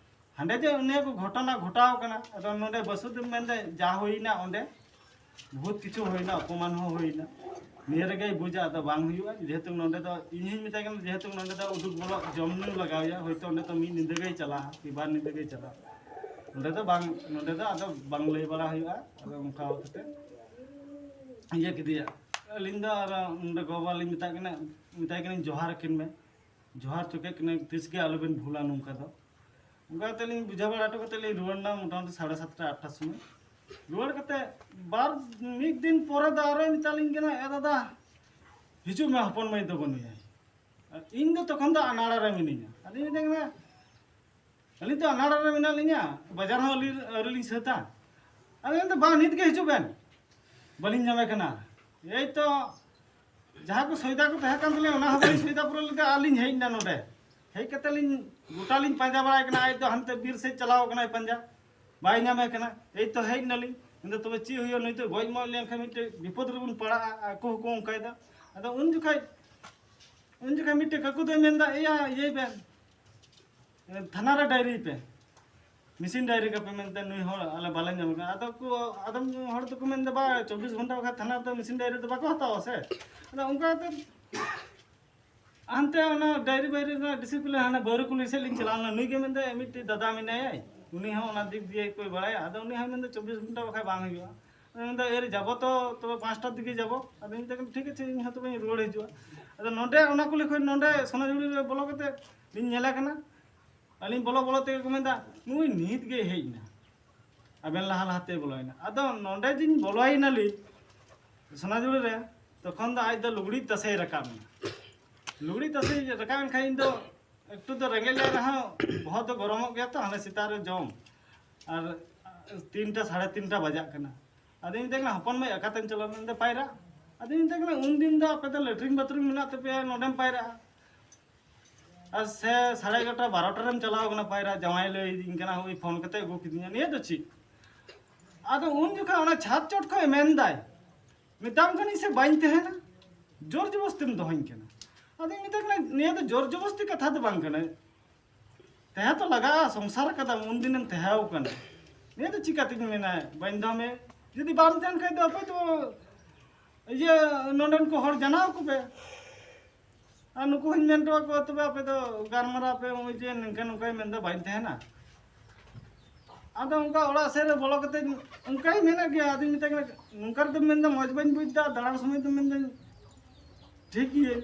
ᱦᱟᱸᱰᱮ ᱡᱮ ᱱᱤᱭᱟᱹ ᱠᱚ ᱜᱷᱚᱴᱚᱱᱟ ᱜᱷᱚᱴᱟᱣ ᱠᱟᱱᱟ, ᱟᱫᱚ ᱱᱚᱰᱮ ᱵᱟᱹᱥᱩᱫᱮᱵ ᱢᱮᱱᱫᱟ ᱡᱟ ᱦᱩᱭᱱᱟ ᱚᱸᱰᱮ, ᱵᱚᱦᱩᱛ ᱠᱤᱪᱷᱩ ᱦᱩᱭᱱᱟ, ᱚᱯᱚᱢᱟᱱ ᱦᱚᱸ ᱦᱩᱭᱱᱟ, ᱱᱤᱭᱟᱹ ᱨᱮᱜᱮᱭ ᱵᱩᱡᱟ, ᱟᱫᱚ ᱵᱟᱝ ᱦᱩᱭᱩᱜᱼᱟ᱾ ᱡᱮᱦᱮᱛᱩ ᱱᱚᱰᱮ ᱫᱚ ᱤᱧ ᱦᱚᱸᱧ ᱢᱮᱛᱟᱭ ᱠᱟᱱᱟ, ᱡᱮᱦᱮᱛᱩ ᱱᱚᱰᱮ ᱫᱚ ᱩᱰᱩᱠ ᱵᱚᱞᱚᱜ ᱡᱚᱢ ᱧᱩ ᱞᱟᱜᱟᱣᱮᱭᱟ, ᱦᱚᱭᱛᱳ ᱚᱸᱰᱮ ᱫᱚ ᱢᱤᱫ ᱧᱤᱫᱟᱹ ᱜᱮᱭ ᱪᱟᱞᱟᱜᱼᱟ ᱠᱤ ᱵᱟᱨ ᱧᱤᱫᱟᱹ ᱜᱮᱭ ᱪᱟᱞᱟᱜᱼᱟ, ᱱᱚᱰᱮ ᱫᱚ ᱵᱟᱝ, ᱱᱚᱰᱮ ᱫᱚ ᱟᱫᱚ ᱵᱟᱝ ᱞᱟᱹᱭ ᱵᱟᱲᱟ ᱦᱩᱭᱩᱜᱼᱟ᱾ ᱟᱫᱚ ᱚᱱᱠᱟ ᱠᱟᱛᱮ ᱤᱭᱟᱹ ᱠᱮᱫᱮᱭᱟ᱾ ᱟᱹᱞᱤᱧ ᱫᱚ ᱟᱨ ᱱᱚᱰᱮ ᱜᱚ-ᱵᱟᱵᱟ ᱞᱤᱧ ᱢᱮᱛᱟᱜ ᱠᱤᱱᱟ, ᱢᱮᱛᱟᱭ ᱠᱟᱹᱱᱟᱹᱧ, "ᱡᱚᱦᱟᱨ ᱟᱹᱠᱤᱱ ᱢᱮ, ᱡᱚᱦᱟᱨ ᱦᱚᱪᱚ ᱠᱮᱫ ᱠᱤᱱᱟᱹᱧ, ᱛᱤᱥ ᱜᱮ ᱟᱞᱚᱵᱤᱱ ᱵᱷᱩᱞᱟ ᱱᱚᱝᱠᱟ ᱫᱚ᱾" ᱚᱱᱠᱟ ᱠᱟᱛᱮ ᱞᱤᱧ ᱵᱩᱡᱷᱟᱹᱣ ᱵᱟᱲᱟ ᱦᱚᱴᱚ ᱠᱟᱛᱮ ᱞᱤᱧ ᱨᱩᱣᱟᱹᱲ ᱮᱱᱟ ᱢᱚᱴᱟᱢᱩᱴᱤ ᱥᱟᱲᱮ ᱥᱟᱛᱴᱟ ᱟᱴᱴᱟ ᱥᱚᱢᱚᱭ᱾ ᱨᱩᱣᱟᱹᱲ ᱠᱟᱛᱮ ᱵᱟᱨ, ᱢᱤᱫ ᱫᱤᱱ ᱯᱚᱨᱮ ᱫᱚ ᱟᱨᱚᱭ ᱢᱮᱛᱟᱞᱤᱧ ᱠᱟᱱᱟ, "ᱮ ᱫᱟᱫᱟ, ᱦᱤᱡᱩᱜ ᱢᱮ, ᱦᱚᱯᱚᱱ ᱢᱟᱹᱭ ᱫᱚ ᱵᱟᱹᱱᱩᱭᱟ᱾" ᱟᱨ ᱤᱧ ᱫᱚ ᱛᱚᱠᱷᱚᱱ ᱫᱚ ᱟᱱᱟᱲᱟ ᱨᱮ ᱢᱤᱱᱟᱹᱧᱟ᱾ ᱟᱫᱚᱧ ᱢᱮᱛᱟᱭ ᱠᱟᱱᱟ, "ᱟᱹᱞᱤᱧ ᱫᱚ ᱟᱱᱟᱲᱟ ᱨᱮ ᱢᱮᱱᱟᱜ ᱞᱤᱧᱟ, ᱵᱟᱡᱟᱨ ᱦᱚᱸ ᱟᱹᱞᱤᱧ ᱟᱹᱣᱨᱤ ᱞᱤᱧ ᱥᱟᱹᱛᱟ᱾" ᱟᱫᱚ ᱢᱮᱱᱫᱟ, "ᱵᱟᱝ, ᱱᱤᱛ ᱜᱮ ᱦᱤᱡᱩᱜ ᱵᱮᱱ, ᱵᱟᱹᱞᱤᱧ ᱧᱟᱢᱮ ᱠᱟᱱᱟ᱾" ᱮᱭ ᱛᱚ, ᱡᱟᱦᱟᱸ ᱠᱚ ᱥᱚᱭᱫᱟ ᱠᱚ ᱛᱟᱦᱮᱸ ᱠᱟᱱ ᱛᱟᱞᱤᱧᱟ, ᱚᱱᱟ ᱦᱚᱸ ᱵᱟᱹᱞᱤᱧ ᱥᱚᱭᱫᱟ ᱯᱩᱨᱟᱹᱣ ᱞᱮᱫᱟ᱾ ᱟᱨ ᱞᱤᱧ ᱦᱮᱡ ᱮᱱᱟ ᱱᱚᱰᱮ᱾ ᱦᱮᱡ ᱠᱟᱛᱮ ᱞᱤᱧ ᱜᱚᱴᱟ ᱞᱤᱧ ᱯᱟᱸᱡᱟ ᱵᱟᱲᱟᱭ ᱠᱟᱱᱟ᱾ ᱟᱡ ᱫᱚ ᱦᱟᱱᱛᱮ ᱵᱤᱨ ᱥᱮᱫ ᱪᱟᱞᱟᱣ ᱠᱟᱱᱟᱭ ᱯᱟᱸᱡᱟ, ᱵᱟᱭ ᱧᱟᱢᱮ ᱠᱟᱱᱟ᱾ ᱮᱭ ᱛᱚ ᱦᱮᱡ ᱱᱟᱞᱤᱧ᱾ ᱢᱮᱱᱫᱟ, "ᱛᱚᱵᱮ ᱪᱮᱫ ᱦᱩᱭᱩᱜᱼᱟ, ᱱᱩᱭ ᱫᱚ ᱜᱚᱡ ᱢᱚᱡ ᱞᱮᱱᱠᱷᱟᱱ ᱢᱤᱫᱴᱮᱡ ᱵᱤᱯᱚᱫ ᱨᱮᱵᱚᱱ ᱯᱟᱲᱟᱜᱼᱟ", ᱟᱠᱚ ᱦᱚᱸᱠᱚ ᱚᱱᱠᱟᱭᱮᱫᱟ᱾ ᱟᱫᱚ ᱩᱱ ᱡᱚᱠᱷᱟᱡ, ᱩᱱ ᱡᱚᱠᱷᱟᱡ ᱢᱤᱫᱴᱮᱡ ᱠᱟᱠᱩ ᱫᱚᱭ ᱢᱮᱱᱫᱟ, "ᱮᱭᱟ, ᱤᱭᱟᱹᱭ ᱵᱮᱱ, ᱛᱷᱟᱱᱟ ᱨᱮ ᱰᱟᱭᱨᱤ ᱯᱮ, ᱢᱮᱥᱤᱱ ᱰᱟᱭᱨᱤ ᱠᱟᱯᱮ", ᱢᱮᱱᱛᱮ, "ᱱᱩᱭ ᱦᱚᱲ ᱟᱞᱮ ᱵᱟᱞᱮ ᱧᱟᱢ ᱠᱟᱱᱟ᱾" ᱟᱫᱚ ᱠᱚ, ᱟᱫᱚᱢ ᱦᱚᱲ ᱫᱚᱠᱚ ᱢᱮᱱᱫᱟ, "ᱵᱟ, ᱪᱚᱵᱵᱤᱥ ᱜᱷᱚᱱᱴᱟ ᱵᱟᱠᱷᱟᱡ ᱛᱷᱟᱱᱟ ᱨᱮᱫᱚ ᱢᱮᱥᱤᱱ ᱰᱟᱭᱨᱤ ᱫᱚ ᱵᱟᱠᱚ ᱦᱟᱛᱟᱣᱟ ᱥᱮ?" ᱟᱫᱚ ᱚᱱᱠᱟ ᱠᱟᱛᱮ ᱦᱟᱱᱛᱮ ᱚᱱᱟ ᱰᱟᱭᱨᱤ ᱵᱟᱭᱨᱤ ᱨᱮᱱᱟᱜ ᱰᱤᱥᱤᱯᱞᱤᱱ ᱦᱟᱱᱟ ᱵᱟᱹᱨᱩ ᱠᱩᱞᱦᱤ ᱥᱮᱫ ᱞᱤᱧ ᱪᱟᱞᱟᱣ ᱞᱮᱱᱟ᱾ ᱱᱩᱭ ᱜᱮ ᱢᱮᱱᱫᱟᱭ, ᱢᱤᱫᱴᱮᱡ ᱫᱟᱫᱟ ᱢᱮᱱᱟᱭᱟ, ᱩᱱᱤ ᱦᱚᱸ ᱚᱱᱟ ᱫᱤᱠ ᱫᱤᱭᱮ ᱠᱚᱭ ᱵᱟᱲᱟᱭᱟ᱾ ᱟᱫᱚ ᱩᱱᱤ ᱦᱚᱸ ᱢᱮᱱᱫᱟ, "ᱪᱚᱵᱵᱤᱥ ᱜᱷᱚᱱᱴᱟ ᱵᱟᱠᱷᱟᱡ ᱵᱟᱝ ᱦᱩᱭᱩᱜᱼᱟ᱾" ᱟᱫᱚ ᱢᱮᱱᱫᱟ, "ᱮᱨ ᱡᱟᱵᱚ ᱛᱚ, ᱛᱚᱵᱮ ᱯᱟᱸᱪᱴᱟᱨ ᱫᱤᱠᱮ ᱡᱟᱵᱚ᱾" ᱟᱫᱚ ᱢᱮᱛᱟᱭ ᱠᱟᱱᱟ, "ᱴᱷᱤᱠ ᱟᱪᱷᱮ, ᱤᱧ ᱦᱚᱸ ᱛᱚᱵᱮᱧ ᱨᱩᱣᱟᱹᱲ ᱦᱤᱡᱩᱜᱼᱟ᱾" ᱟᱫᱚ ᱱᱚᱰᱮ ᱚᱱᱟ ᱠᱩᱞᱦᱤ ᱠᱷᱚᱱ ᱱᱚᱰᱮ ᱥᱚᱱᱟᱡᱷᱩᱲᱤ ᱨᱮ ᱵᱚᱞᱚ ᱠᱟᱛᱮ ᱞᱤᱧ ᱧᱮᱞᱮ ᱠᱟᱱᱟ᱾ ᱟᱹᱞᱤᱧ ᱵᱚᱞᱚ ᱵᱚᱞᱚ ᱛᱮᱜᱮ ᱠᱚ ᱢᱮᱱᱫᱟ, "ᱱᱩᱭ ᱱᱤᱛ ᱜᱮ ᱦᱮᱡ ᱮᱱᱟ, ᱟᱵᱮᱱ ᱞᱟᱦᱟ ᱞᱟᱦᱟᱛᱮ ᱵᱚᱞᱚᱭᱮᱱᱟ᱾" ᱟᱫᱚ ᱱᱚᱰᱮ ᱡᱤᱧ ᱵᱚᱞᱚᱭᱮᱱᱟᱞᱤᱧ ᱥᱚᱱᱟᱡᱷᱩᱲᱤ ᱨᱮ, ᱛᱚᱠᱷᱚᱱ ᱫᱚ ᱟᱡ ᱫᱚ ᱞᱩᱜᱽᱲᱤ ᱛᱟᱥᱮᱭ ᱨᱟᱠᱟᱵ ᱮᱱᱟ᱾ ᱞᱩᱜᱽᱲᱤ ᱛᱟᱥᱮᱭ ᱨᱟᱠᱟᱵ ᱮᱱ ᱠᱷᱟᱱ ᱤᱧ ᱫᱚ ᱮᱠᱴᱩ ᱫᱚ ᱨᱮᱸᱜᱮᱡ ᱞᱮ ᱨᱮᱦᱚᱸ ᱵᱚᱦᱚᱜ ᱫᱚ ᱜᱚᱨᱚᱢᱚᱜ ᱜᱮᱭᱟ ᱛᱚ, ᱦᱟᱱᱮ ᱥᱮᱛᱟᱜ ᱨᱮ ᱡᱚᱢ ᱟᱨ ᱛᱤᱱᱴᱟ ᱥᱟᱲᱮ ᱛᱤᱱᱴᱟ ᱵᱟᱡᱟᱜ ᱠᱟᱱᱟ᱾ ᱟᱫᱚᱧ ᱢᱮᱛᱟᱭ ᱠᱟᱱᱟ, "ᱦᱚᱯᱚᱱ ᱢᱟᱹᱭ, ᱚᱠᱟᱛᱮᱢ ᱪᱟᱞᱟᱜ ᱠᱟᱱᱟ?" ᱢᱮᱱᱫᱟ, "ᱯᱟᱭᱨᱟᱜ᱾" ᱟᱫᱚᱧ ᱢᱮᱛᱟᱭ ᱠᱟᱱᱟ, "ᱩᱱᱫᱤᱱ ᱫᱚ ᱟᱯᱮ ᱫᱚ ᱞᱮᱴᱨᱤᱱ ᱵᱟᱛᱷᱨᱩᱢ ᱢᱮᱱᱟᱜ ᱛᱟᱯᱮᱭᱟ, ᱱᱚᱰᱮᱢ ᱯᱟᱭᱨᱟᱜᱼᱟ?" ᱟᱨ ᱥᱮ ᱥᱟᱲᱮ ᱮᱜᱟᱨᱚᱴᱟ ᱵᱟᱨᱚᱴᱟ ᱨᱮᱢ ᱪᱟᱞᱟᱣ ᱠᱟᱱᱟ ᱯᱟᱭᱨᱟ, ᱡᱟᱶᱟᱭ ᱞᱟᱹᱭ ᱫᱤᱧ ᱠᱟᱱᱟ, ᱦᱳᱭ ᱯᱷᱳᱱ ᱠᱟᱛᱮ ᱟᱹᱜᱩ ᱠᱤᱫᱤᱧᱟ, ᱱᱤᱭᱟᱹ ᱫᱚ ᱪᱮᱫ? ᱟᱫᱚ ᱩᱱ ᱡᱚᱠᱷᱚᱱ ᱚᱱᱟ ᱪᱷᱟᱫ ᱪᱚᱴ ᱠᱷᱚᱱ ᱢᱮᱱᱫᱟᱭ, ᱢᱮᱛᱟᱢ ᱠᱟᱹᱱᱟᱹᱧ ᱥᱮ ᱵᱟᱹᱧ ᱛᱟᱦᱮᱱᱟ, ᱡᱳᱨ ᱡᱚᱵᱚᱥᱛᱤᱢ ᱫᱚᱦᱚᱧ ᱠᱟᱱᱟ᱾ ᱟᱫᱚᱧ ᱢᱮᱛᱟᱭ ᱠᱟᱱᱟ, ᱱᱤᱭᱟᱹ ᱫᱚ ᱡᱳᱨ ᱡᱚᱵᱚᱥᱛᱤ ᱠᱟᱛᱷᱟ ᱫᱚ ᱵᱟᱝ ᱠᱟᱱᱟ, ᱛᱟᱦᱮᱸ ᱛᱚ ᱞᱟᱜᱟᱜᱼᱟ, ᱥᱚᱝᱥᱟᱨ ᱠᱟᱫᱟᱢ, ᱩᱱᱫᱤᱱᱮᱢ ᱛᱟᱦᱮᱸ ᱠᱟᱱᱟ᱾ ᱱᱤᱭᱟᱹ ᱫᱚ ᱪᱤᱠᱟᱹᱛᱤᱧ ᱢᱮᱱᱟ ᱵᱟᱹᱧ ᱫᱚᱦᱚ ᱢᱮ? ᱡᱩᱫᱤ ᱵᱟᱢ ᱛᱟᱦᱮᱱ ᱠᱷᱟᱡ ᱫᱚ ᱟᱯᱮ ᱫᱚ ᱤᱭᱟᱹ ᱱᱚᱰᱮᱱ ᱠᱚ ᱦᱚᱲ ᱡᱟᱱᱟᱣ ᱠᱚᱯᱮ᱾ ᱟᱨ ᱱᱩᱠᱩ ᱦᱚᱸᱧ ᱢᱮᱱ ᱦᱚᱴᱚ ᱟᱠᱚᱣᱟ, ᱛᱚᱵᱮ ᱟᱯᱮ ᱫᱚ ᱜᱟᱞᱢᱟᱨᱟᱣ ᱯᱮ, ᱱᱚᱜᱼᱚᱭ ᱡᱮ ᱱᱤᱝᱠᱟ ᱱᱚᱝᱠᱟᱭ ᱢᱮᱱᱫᱟ ᱵᱟᱹᱧ ᱛᱟᱦᱮᱱᱟ᱾ ᱟᱫᱚ ᱚᱱᱠᱟ ᱚᱲᱟᱜ ᱥᱮᱫ ᱨᱮ ᱵᱚᱞᱚ ᱠᱟᱛᱮ ᱚᱱᱠᱟᱭ ᱢᱮᱱᱮᱫ ᱜᱮᱭᱟ᱾ ᱟᱫᱚᱧ ᱢᱮᱛᱟᱭ ᱠᱟᱱᱟ, ᱱᱚᱝᱠᱟ ᱨᱮᱫᱚᱢ ᱢᱮᱱᱫᱟ ᱢᱚᱡᱽ ᱵᱟᱹᱧ ᱵᱩᱡᱽ ᱮᱫᱟ, ᱫᱟᱬᱟᱱ ᱥᱚᱢᱚᱭ ᱫᱚ ᱢᱮᱱᱫᱟᱹᱧ ᱴᱷᱤᱠ ᱜᱮᱭᱟ,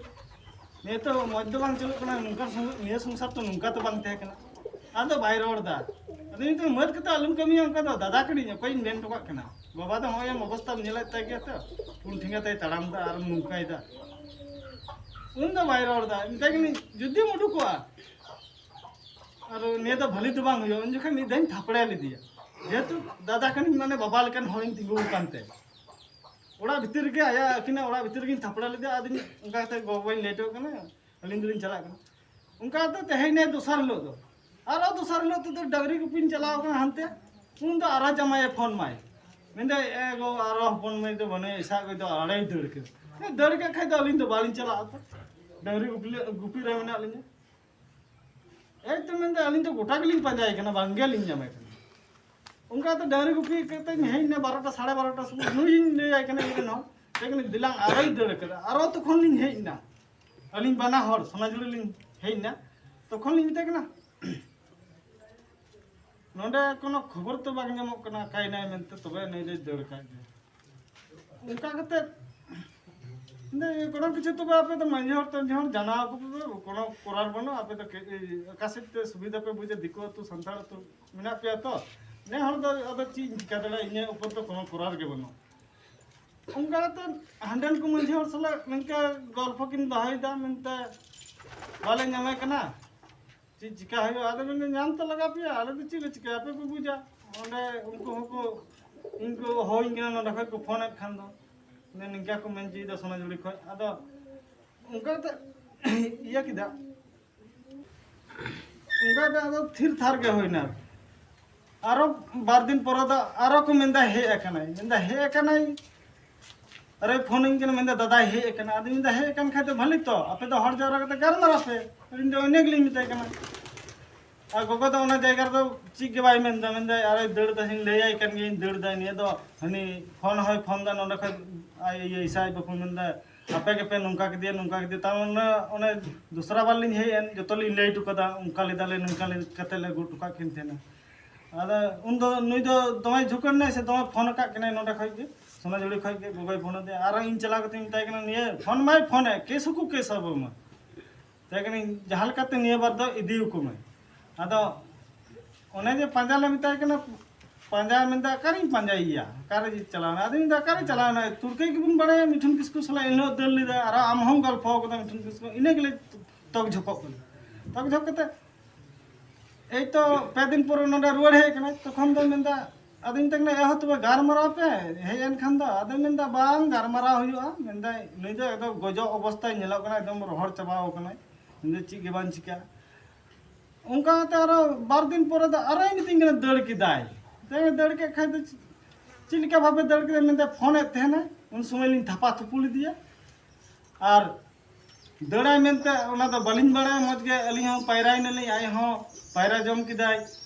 ᱱᱤᱭᱟᱹ ᱛᱚ ᱢᱚᱡᱽ ᱫᱚ ᱵᱟᱝ ᱪᱟᱹᱞᱩᱜ ᱠᱟᱱᱟ, ᱱᱚᱝᱠᱟ ᱥᱚᱝ-, ᱱᱤᱭᱟᱹ ᱥᱚᱝᱥᱟᱨ ᱛᱚ ᱱᱚᱝᱠᱟ ᱛᱚ ᱵᱟᱝ ᱛᱟᱦᱮᱸ ᱠᱟᱱᱟ᱾ ᱟᱫᱚ ᱵᱟᱭ ᱨᱚᱲ ᱮᱫᱟ᱾ ᱟᱫᱚ ᱱᱤᱛᱚᱜ ᱢᱟᱹᱫ ᱠᱟᱛᱮ ᱟᱞᱚᱢ ᱠᱟᱹᱢᱤᱭᱟ, ᱚᱱᱠᱟ ᱫᱚ ᱫᱟᱫᱟ ᱠᱟᱹᱱᱟᱹᱧ, ᱚᱠᱚᱭᱤᱧ ᱢᱮᱱ ᱦᱚᱴᱚ ᱠᱟᱜ ᱠᱟᱱᱟ? ᱵᱟᱵᱟ ᱫᱚ ᱱᱚᱜᱼᱚᱭ ᱮᱢ ᱚᱵᱚᱥᱛᱟᱢ ᱧᱮᱞᱮᱫ ᱛᱟᱭ ᱜᱮᱭᱟ ᱛᱚ, ᱯᱩᱱ ᱴᱷᱮᱸᱜᱟ ᱛᱟᱭ ᱛᱟᱲᱟᱢ ᱮᱫᱟ ᱟᱨ ᱱᱚᱝᱠᱟᱭᱮᱫᱟ᱾ ᱩᱱ ᱫᱚ ᱵᱟᱭ ᱨᱚᱲ ᱮᱫᱟ, ᱢᱮᱛᱟᱭ ᱠᱟᱹᱱᱟᱹᱧ ᱡᱩᱫᱤᱢ ᱩᱰᱩᱠᱚᱜᱼᱟ ᱟᱨ ᱱᱤᱭᱟᱹ ᱫᱚ ᱵᱷᱟᱹᱞᱤ ᱫᱚ ᱵᱟᱝ ᱦᱩᱭᱩᱜᱼᱟ᱾ ᱩᱱ ᱡᱚᱠᱷᱚᱱ ᱢᱤᱫ ᱫᱷᱟᱣᱤᱧ ᱛᱷᱟᱯᱲᱮ ᱞᱮᱫᱮᱭᱟ, ᱡᱮᱦᱮᱛᱩ ᱫᱟᱫᱟ ᱠᱟᱹᱱᱟᱹᱧ, ᱢᱟᱱᱮ ᱵᱟᱵᱟ ᱞᱮᱠᱟᱱ ᱦᱚᱲᱤᱧ ᱛᱤᱸᱜᱩ ᱟᱠᱟᱱ ᱛᱮ᱾ ᱚᱲᱟᱜ ᱵᱷᱤᱛᱤᱨ ᱨᱮᱜᱮ, ᱟᱭᱟᱜ ᱟᱹᱠᱤᱱᱟᱜ ᱚᱲᱟᱜ ᱵᱷᱤᱛᱤᱨ ᱨᱮᱜᱤᱧ ᱛᱷᱟᱯᱲᱟ ᱞᱮᱫᱮᱭᱟ᱾ ᱟᱫᱚᱧ ᱚᱱᱠᱟ ᱠᱟᱛᱮ ᱜᱚ ᱵᱟᱵᱟᱧ ᱞᱮᱴᱚᱜ ᱠᱟᱱᱟ, ᱟᱹᱞᱤᱧ ᱫᱚᱞᱤᱧ ᱪᱟᱞᱟᱜ ᱠᱟᱱᱟ᱾ ᱚᱱᱠᱟ ᱠᱟᱛᱮ ᱛᱮᱦᱮᱧ ᱱᱮ ᱫᱚᱥᱟᱨ ᱦᱤᱞᱳᱜ ᱫᱚ, ᱟᱨᱚ ᱫᱚᱥᱟᱨ ᱦᱤᱞᱳᱜ ᱛᱮᱫᱚ ᱰᱟᱹᱝᱨᱤ ᱜᱩᱯᱤᱧ ᱪᱟᱞᱟᱣ ᱠᱟᱱᱟ ᱦᱟᱱᱛᱮ, ᱩᱱ ᱫᱚ ᱟᱨᱚ ᱡᱟᱢᱟᱭᱮ ᱯᱷᱳᱱ ᱢᱟᱭ, ᱢᱮᱱᱫᱟᱭ, "ᱮ ᱜᱚ, ᱟᱨᱚ ᱦᱚᱯᱚᱱ ᱢᱟᱹᱭ ᱫᱚ ᱵᱟᱹᱱᱩᱭᱟ, ᱮᱥᱟᱜ ᱜᱚᱡ ᱫᱚ ᱟᱲᱮᱭ ᱫᱟᱹᱲ ᱠᱮᱫᱟ᱾" ᱫᱟᱹᱲ ᱠᱮᱫ ᱠᱷᱟᱡ ᱫᱚ ᱟᱹᱞᱤᱧ ᱫᱚ ᱵᱟᱹᱞᱤᱧ ᱪᱟᱞᱟᱜᱼᱟ ᱛᱚ, ᱰᱟᱹᱝᱨᱤ ᱜᱩᱯᱤ, ᱜᱩᱯᱤ ᱨᱮ ᱢᱮᱱᱟᱜ ᱞᱤᱧᱟ᱾ ᱮᱭ ᱛᱚ ᱢᱮᱱᱫᱟ, ᱟᱹᱞᱤᱧ ᱫᱚ ᱜᱚᱴᱟ ᱜᱮᱞᱤᱧ ᱯᱟᱸᱡᱟᱭᱮ ᱠᱟᱱᱟ, ᱵᱟᱝ ᱜᱮᱞᱤᱧ ᱧᱟᱢᱮ ᱠᱟᱱᱟ᱾ ᱚᱱᱠᱟ ᱛᱮ ᱰᱟᱹᱝᱨᱤ ᱜᱩᱯᱤ ᱠᱟᱛᱮᱧ ᱦᱮᱡ ᱮᱱᱟ ᱵᱟᱨᱚᱴᱟ, ᱥᱟᱲᱮ ᱵᱟᱨᱚᱴᱟ ᱥᱚᱢᱚᱭ᱾ ᱱᱩᱭᱤᱧ ᱞᱟᱹᱭᱟᱭ ᱠᱟᱱᱟ, ᱤᱧ ᱨᱮᱱ ᱦᱚᱲ, ᱢᱮᱛᱟᱭ ᱠᱟᱹᱱᱟᱹᱧ, "ᱫᱮᱞᱟᱝ ᱟᱨᱚᱭ ᱫᱟᱹᱲ ᱠᱟᱫᱟ᱾" ᱟᱨᱚ ᱛᱚᱠᱷᱚᱱ ᱞᱤᱧ ᱦᱮᱡ ᱮᱱᱟ, ᱟᱹᱞᱤᱧ ᱵᱟᱱᱟ ᱦᱚᱲ ᱥᱚᱱᱟᱡᱷᱩᱲᱤ ᱞᱤᱧ ᱦᱮᱡ ᱮᱱᱟ᱾ ᱛᱚᱠᱷᱚᱱ ᱞᱤᱧ ᱢᱮᱛᱟᱭ ᱠᱟᱱᱟ, "ᱱᱚᱰᱮ ᱠᱳᱱᱳ ᱠᱷᱚᱵᱚᱨ ᱛᱚ ᱵᱟᱝ ᱧᱟᱢᱚᱜ ᱠᱟᱱᱟ, ᱚᱠᱟᱭᱮᱱᱟᱭ ᱢᱮᱱᱛᱮ, ᱛᱚᱵᱮ ᱱᱩᱭ ᱫᱚᱭ ᱫᱟᱹᱲ ᱠᱟᱜ ᱜᱮᱭᱟ?" ᱚᱱᱠᱟ ᱠᱟᱛᱮ ᱫᱚ ᱠᱳᱱᱳ ᱠᱤᱪᱷᱩ ᱛᱚᱵᱮ ᱟᱯᱮ ᱫᱚ ᱢᱟᱺᱡᱷᱤ ᱦᱚᱲ ᱴᱟᱺᱡᱷᱤ ᱦᱚᱲ ᱡᱟᱱᱟᱣ ᱟᱠᱚ ᱯᱮ, ᱠᱳᱱᱳ ᱠᱚᱨᱟᱨ ᱵᱟᱹᱱᱩᱜᱼᱟ᱾ ᱟᱯᱮ ᱫᱚ ᱠᱟᱹᱡ ᱚᱠᱟ ᱥᱮᱫ ᱛᱮ ᱥᱩᱵᱤᱫᱷᱟ ᱯᱮ ᱵᱩᱡᱟ, ᱫᱤᱠᱩ ᱟᱹᱛᱩ, ᱥᱟᱱᱛᱟᱲ ᱟᱹᱛᱩ ᱢᱮᱱᱟᱜ ᱯᱮᱭᱟ ᱛᱚ, ᱱᱮ ᱦᱚᱲ ᱫᱚ ᱟᱫᱚ ᱪᱮᱫ ᱤᱧ ᱪᱤᱠᱟ ᱫᱟᱲᱮᱭᱟᱜᱼᱟ, ᱤᱧᱟᱹᱜ ᱩᱯᱚᱨ ᱫᱚ ᱠᱳᱱᱳ ᱠᱚᱨᱟᱨ ᱜᱮ ᱵᱟᱹᱱᱩᱜᱼᱟ᱾ ᱚᱱᱠᱟ ᱠᱟᱛᱮ ᱦᱟᱸᱰᱮᱱ ᱠᱚ ᱢᱟᱺᱡᱷᱤ ᱦᱚᱲ ᱥᱟᱞᱟᱜ ᱱᱤᱝᱠᱟᱹ ᱜᱚᱞᱯᱷᱚ ᱠᱤᱱ ᱫᱚᱦᱚᱭᱮᱫᱟ, ᱢᱮᱱᱛᱮ ᱵᱟᱞᱮ ᱧᱟᱢᱮ ᱠᱟᱱᱟ, ᱪᱮᱫ ᱪᱤᱠᱟ ᱦᱩᱭᱩᱜᱼᱟ? ᱟᱫᱚ ᱢᱮᱱᱫᱟ, "ᱧᱟᱢ ᱛᱚ ᱞᱟᱜᱟᱣ ᱯᱮᱭᱟ, ᱟᱞᱮ ᱫᱚ ᱪᱮᱫ ᱞᱮ ᱪᱤᱠᱟᱹᱭᱟ, ᱟᱯᱮ ᱯᱮ ᱵᱩᱡᱟ᱾" ᱚᱸᱰᱮ ᱩᱱᱠᱩ ᱦᱚᱸᱠᱚ, ᱤᱧ ᱠᱚ ᱦᱚᱦᱚᱧ ᱠᱟᱱᱟ ᱱᱚᱸᱰᱮ ᱠᱷᱚᱡ ᱠᱚ ᱯᱷᱳᱱᱮᱫ ᱠᱷᱟᱱ ᱫᱚ, ᱢᱮᱱᱫᱟ, "ᱱᱤᱝᱠᱟ ᱠᱚ ᱢᱮᱱ ᱦᱚᱪᱚᱭᱮᱫᱟ ᱥᱚᱱᱟᱡᱷᱩᱲᱤ ᱠᱷᱚᱡ᱾" ᱟᱫᱚ ᱚᱱᱠᱟ ᱠᱟᱛᱮ ᱤᱭᱟᱹ ᱠᱮᱫᱟ, ᱚᱱᱠᱟ ᱠᱟᱛᱮ ᱟᱫᱚ ᱛᱷᱤᱨ ᱛᱷᱟᱨ ᱜᱮ ᱦᱩᱭᱱᱟ᱾ ᱟᱨᱚ ᱵᱟᱨ ᱫᱤᱱ ᱯᱚᱨᱮ ᱫᱚ ᱟᱨᱚ ᱠᱚ ᱢᱮᱱᱫᱟ, "ᱦᱮᱡ ᱟᱠᱟᱱᱟᱭ", ᱢᱮᱱᱫᱟ, "ᱦᱮᱡ ᱟᱠᱟᱱᱟᱭ, ᱟᱨᱮ ᱯᱷᱳᱱᱟᱹᱧ ᱠᱟᱱᱟ", ᱢᱮᱱᱫᱟ, "ᱫᱟᱫᱟᱭ ᱦᱮᱡ ᱟᱠᱟᱱᱟ᱾" ᱟᱫᱚᱧ ᱢᱮᱱᱫᱟ, "ᱦᱮᱡ ᱟᱠᱟᱱ ᱠᱷᱟᱡ ᱫᱚ ᱵᱷᱟᱞᱤ ᱛᱚ, ᱟᱯᱮ ᱫᱚ ᱦᱚᱲ ᱡᱟᱣᱨᱟ ᱠᱟᱛᱮ ᱜᱟᱞᱢᱟᱨᱟᱣ ᱯᱮ", ᱤᱧ ᱫᱚ ᱤᱱᱟᱹ ᱜᱮᱞᱤᱧ ᱢᱮᱛᱟᱭ ᱠᱟᱱᱟ᱾ ᱟᱨ ᱜᱚᱜᱚ ᱫᱚ ᱚᱱᱟ ᱡᱟᱭᱜᱟ ᱨᱮᱫᱚ ᱪᱮᱫ ᱜᱮ ᱵᱟᱭ ᱢᱮᱱᱫᱟ, ᱢᱮᱱᱫᱟᱭ, "ᱟᱨᱮ ᱫᱟᱹᱲ ᱫᱟ, ᱤᱧ ᱞᱟᱹᱭᱟᱭ ᱠᱟᱱ ᱜᱤᱭᱟᱹᱧ, ᱫᱟᱹᱲ ᱫᱟᱭ ᱱᱤᱭᱟᱹ ᱫᱚ, ᱦᱟᱹᱱᱤ ᱯᱷᱳᱱ ᱦᱚᱸᱭ ᱯᱷᱳᱱ ᱫᱟ ᱱᱚᱸᱰᱮ ᱠᱷᱚᱡ, ᱟᱡ ᱤᱭᱟᱹ ᱤᱥᱟᱭ ᱵᱟᱹᱵᱩ ᱢᱮᱱᱫᱟ, ᱟᱯᱮ ᱜᱮᱯᱮ ᱱᱚᱝᱠᱟ ᱠᱮᱫᱮᱭᱟ, ᱱᱚᱝᱠᱟ ᱠᱮᱫᱮᱭᱟ᱾" ᱛᱟᱨ ᱢᱟᱱᱮ ᱚᱱᱮ ᱫᱚᱥᱨᱟ ᱵᱟᱨ ᱞᱤᱧ ᱦᱮᱡ ᱮᱱ, ᱡᱚᱛᱚ ᱞᱤᱧ ᱞᱟᱹᱭ ᱦᱚᱴᱚ ᱠᱟᱫᱟ, ᱚᱱᱠᱟ ᱞᱮᱫᱟᱞᱮ, ᱱᱚᱝᱠᱟ ᱞᱮ-, ᱠᱟᱛᱮ ᱞᱮ ᱟᱹᱜᱩ ᱦᱚᱴᱚ ᱠᱟᱜ ᱠᱤᱱ ᱛᱟᱦᱮᱱᱟ᱾ ᱟᱫᱚ ᱩᱱᱫᱚ ᱱᱩᱭ ᱫᱚ ᱫᱚᱢᱮ ᱡᱷᱩᱠᱟᱹᱲ ᱮᱱᱟᱭ ᱥᱮ, ᱫᱚᱢᱮ ᱯᱷᱳᱱ ᱟᱠᱟᱫ ᱠᱤᱱᱟᱭ ᱱᱚᱸᱰᱮ ᱠᱷᱚᱡ ᱜᱮ, ᱥᱚᱱᱟᱡᱷᱩᱲᱤ ᱠᱷᱚᱡ ᱜᱮ ᱜᱚᱜᱚᱭ ᱯᱷᱳᱱ ᱟᱫᱮᱭᱟ᱾ ᱟᱨ ᱤᱧ ᱪᱟᱞᱟᱣ ᱠᱟᱛᱮᱧ ᱢᱮᱛᱟᱭ ᱠᱟᱱᱟ, "ᱱᱤᱭᱟᱹ ᱯᱷᱳᱱ ᱢᱟᱭ ᱯᱷᱳᱱᱮᱫ, ᱠᱮᱥ ᱦᱚᱸᱠᱚ ᱠᱮᱥ ᱟᱵᱚ ᱢᱟ᱾" ᱢᱮᱛᱟᱭ ᱠᱟᱹᱱᱟᱹᱧ, "ᱡᱟᱦᱟᱸ ᱞᱮᱠᱟᱛᱮ ᱱᱤᱭᱟᱹ ᱵᱟᱨ ᱫᱚ ᱤᱫᱤ ᱟᱠᱚ ᱢᱮ᱾" ᱟᱫᱚ ᱚᱱᱮ ᱡᱮ ᱯᱟᱸᱡᱟ ᱞᱮ ᱢᱮᱛᱟᱭ ᱠᱟᱱᱟ, ᱯᱟᱸᱡᱟ ᱢᱮᱱᱫᱟ, "ᱚᱠᱟᱨᱤᱧ ᱯᱟᱸᱡᱟᱭᱮᱭᱟ, ᱚᱠᱟᱨᱮ ᱪᱟᱞᱟᱣᱱᱟ?" ᱟᱫᱚᱧ ᱢᱮᱱᱫᱟ, "ᱚᱠᱟᱨᱮ ᱪᱟᱞᱟᱣᱱᱟ? ᱛᱩᱲᱠᱟᱹᱭ ᱜᱮᱵᱚᱱ ᱵᱟᱲᱟᱭᱟ, ᱢᱤᱴᱷᱩᱱ ᱠᱤᱥᱠᱩ ᱥᱟᱞᱟᱜ ᱮᱱᱦᱤᱞᱳᱜ ᱫᱟᱹᱲ ᱞᱮᱫᱟ, ᱟᱨ ᱟᱢ ᱦᱚᱸᱢ ᱜᱚᱞᱯᱷᱚ ᱠᱟᱫᱟ ᱢᱤᱴᱷᱩᱱ ᱠᱤᱥᱠᱩ, ᱤᱱᱟᱹ ᱜᱮᱞᱮ ᱛᱚᱠ ᱡᱷᱚᱠᱚᱜ ᱠᱟᱱᱟ᱾" ᱛᱚᱠ ᱡᱷᱚᱠ ᱠᱟᱛᱮ ᱮᱭ ᱛᱚ ᱯᱮ ᱫᱤᱱ ᱯᱚᱨᱮ ᱱᱚᱰᱮ ᱨᱩᱣᱟᱹᱲ ᱦᱮᱡ ᱠᱟᱱᱟ, ᱛᱚᱠᱷᱚᱱ ᱫᱚ ᱢᱮᱱᱫᱟ, ᱟᱫᱚᱧ ᱢᱮᱛᱟᱭ ᱠᱟᱱᱟ, "ᱮᱦᱚ, ᱛᱚᱵᱮ ᱜᱟᱞᱢᱟᱨᱟᱣ ᱯᱮ, ᱦᱮᱡ ᱮᱱ ᱠᱷᱟᱱ ᱫᱚ᱾" ᱟᱫᱚᱭ ᱢᱮᱱᱫᱟ, "ᱵᱟᱝ, ᱜᱟᱞᱢᱟᱨᱟᱣ ᱦᱩᱭᱩᱜᱼᱟ᱾" ᱢᱮᱱᱫᱟᱭ, "ᱱᱩᱭ ᱫᱚ ᱮᱠᱫᱚᱢ ᱜᱚᱡᱚᱜ ᱚᱵᱚᱥᱛᱟᱭ ᱧᱮᱞᱚᱜ ᱠᱟᱱᱟ, ᱮᱠᱫᱚᱢ ᱨᱚᱦᱚᱲ ᱪᱟᱵᱟᱣ ᱠᱟᱱᱟᱭ, ᱱᱩᱭ ᱫᱚ ᱪᱮᱫ ᱜᱮ ᱵᱟᱝ ᱪᱤᱠᱟᱹᱜᱼᱟ᱾" ᱚᱱᱠᱟ ᱠᱟᱛᱮ ᱟᱨᱚ ᱵᱟᱨ ᱫᱤᱱ ᱯᱚᱨᱮ ᱫᱚ ᱟᱨᱚᱭ ᱢᱤᱛᱟᱹᱧ ᱠᱟᱱᱟ, ᱫᱟᱹᱲ ᱠᱮᱫᱟᱭ᱾ ᱫᱟᱹᱲ, ᱫᱟᱹᱲ ᱠᱮᱫ ᱠᱷᱟᱡ ᱫᱚ ᱪᱮᱫ ᱞᱮᱠᱟ ᱵᱷᱟᱵᱮ ᱫᱟᱹᱲ ᱠᱮᱫᱟᱭ ᱢᱮᱱᱫᱟ, ᱯᱷᱳᱱᱮᱫ ᱛᱟᱦᱮᱱᱟᱭ, ᱩᱱ ᱥᱚᱢᱚᱭ ᱞᱤᱧ ᱛᱷᱟᱯᱟ ᱛᱷᱩᱯᱩ ᱞᱮᱫᱮᱭᱟ᱾ ᱟᱨ ᱫᱟᱹᱲᱟᱭ ᱢᱮᱱᱛᱮ ᱚᱱᱟ ᱫᱚ ᱵᱟᱹᱞᱤᱧ ᱵᱟᱲᱟᱭᱟ᱾ ᱢᱚᱡᱽ ᱜᱮ ᱟᱹᱞᱤᱧ ᱦᱚᱸ ᱯᱟᱭᱨᱟᱭ ᱱᱟᱞᱤᱧ, ᱟᱡ ᱦᱚᱸ ᱯᱟᱭᱨᱟ ᱡᱚᱢ ᱠᱮᱫᱟᱭ᱾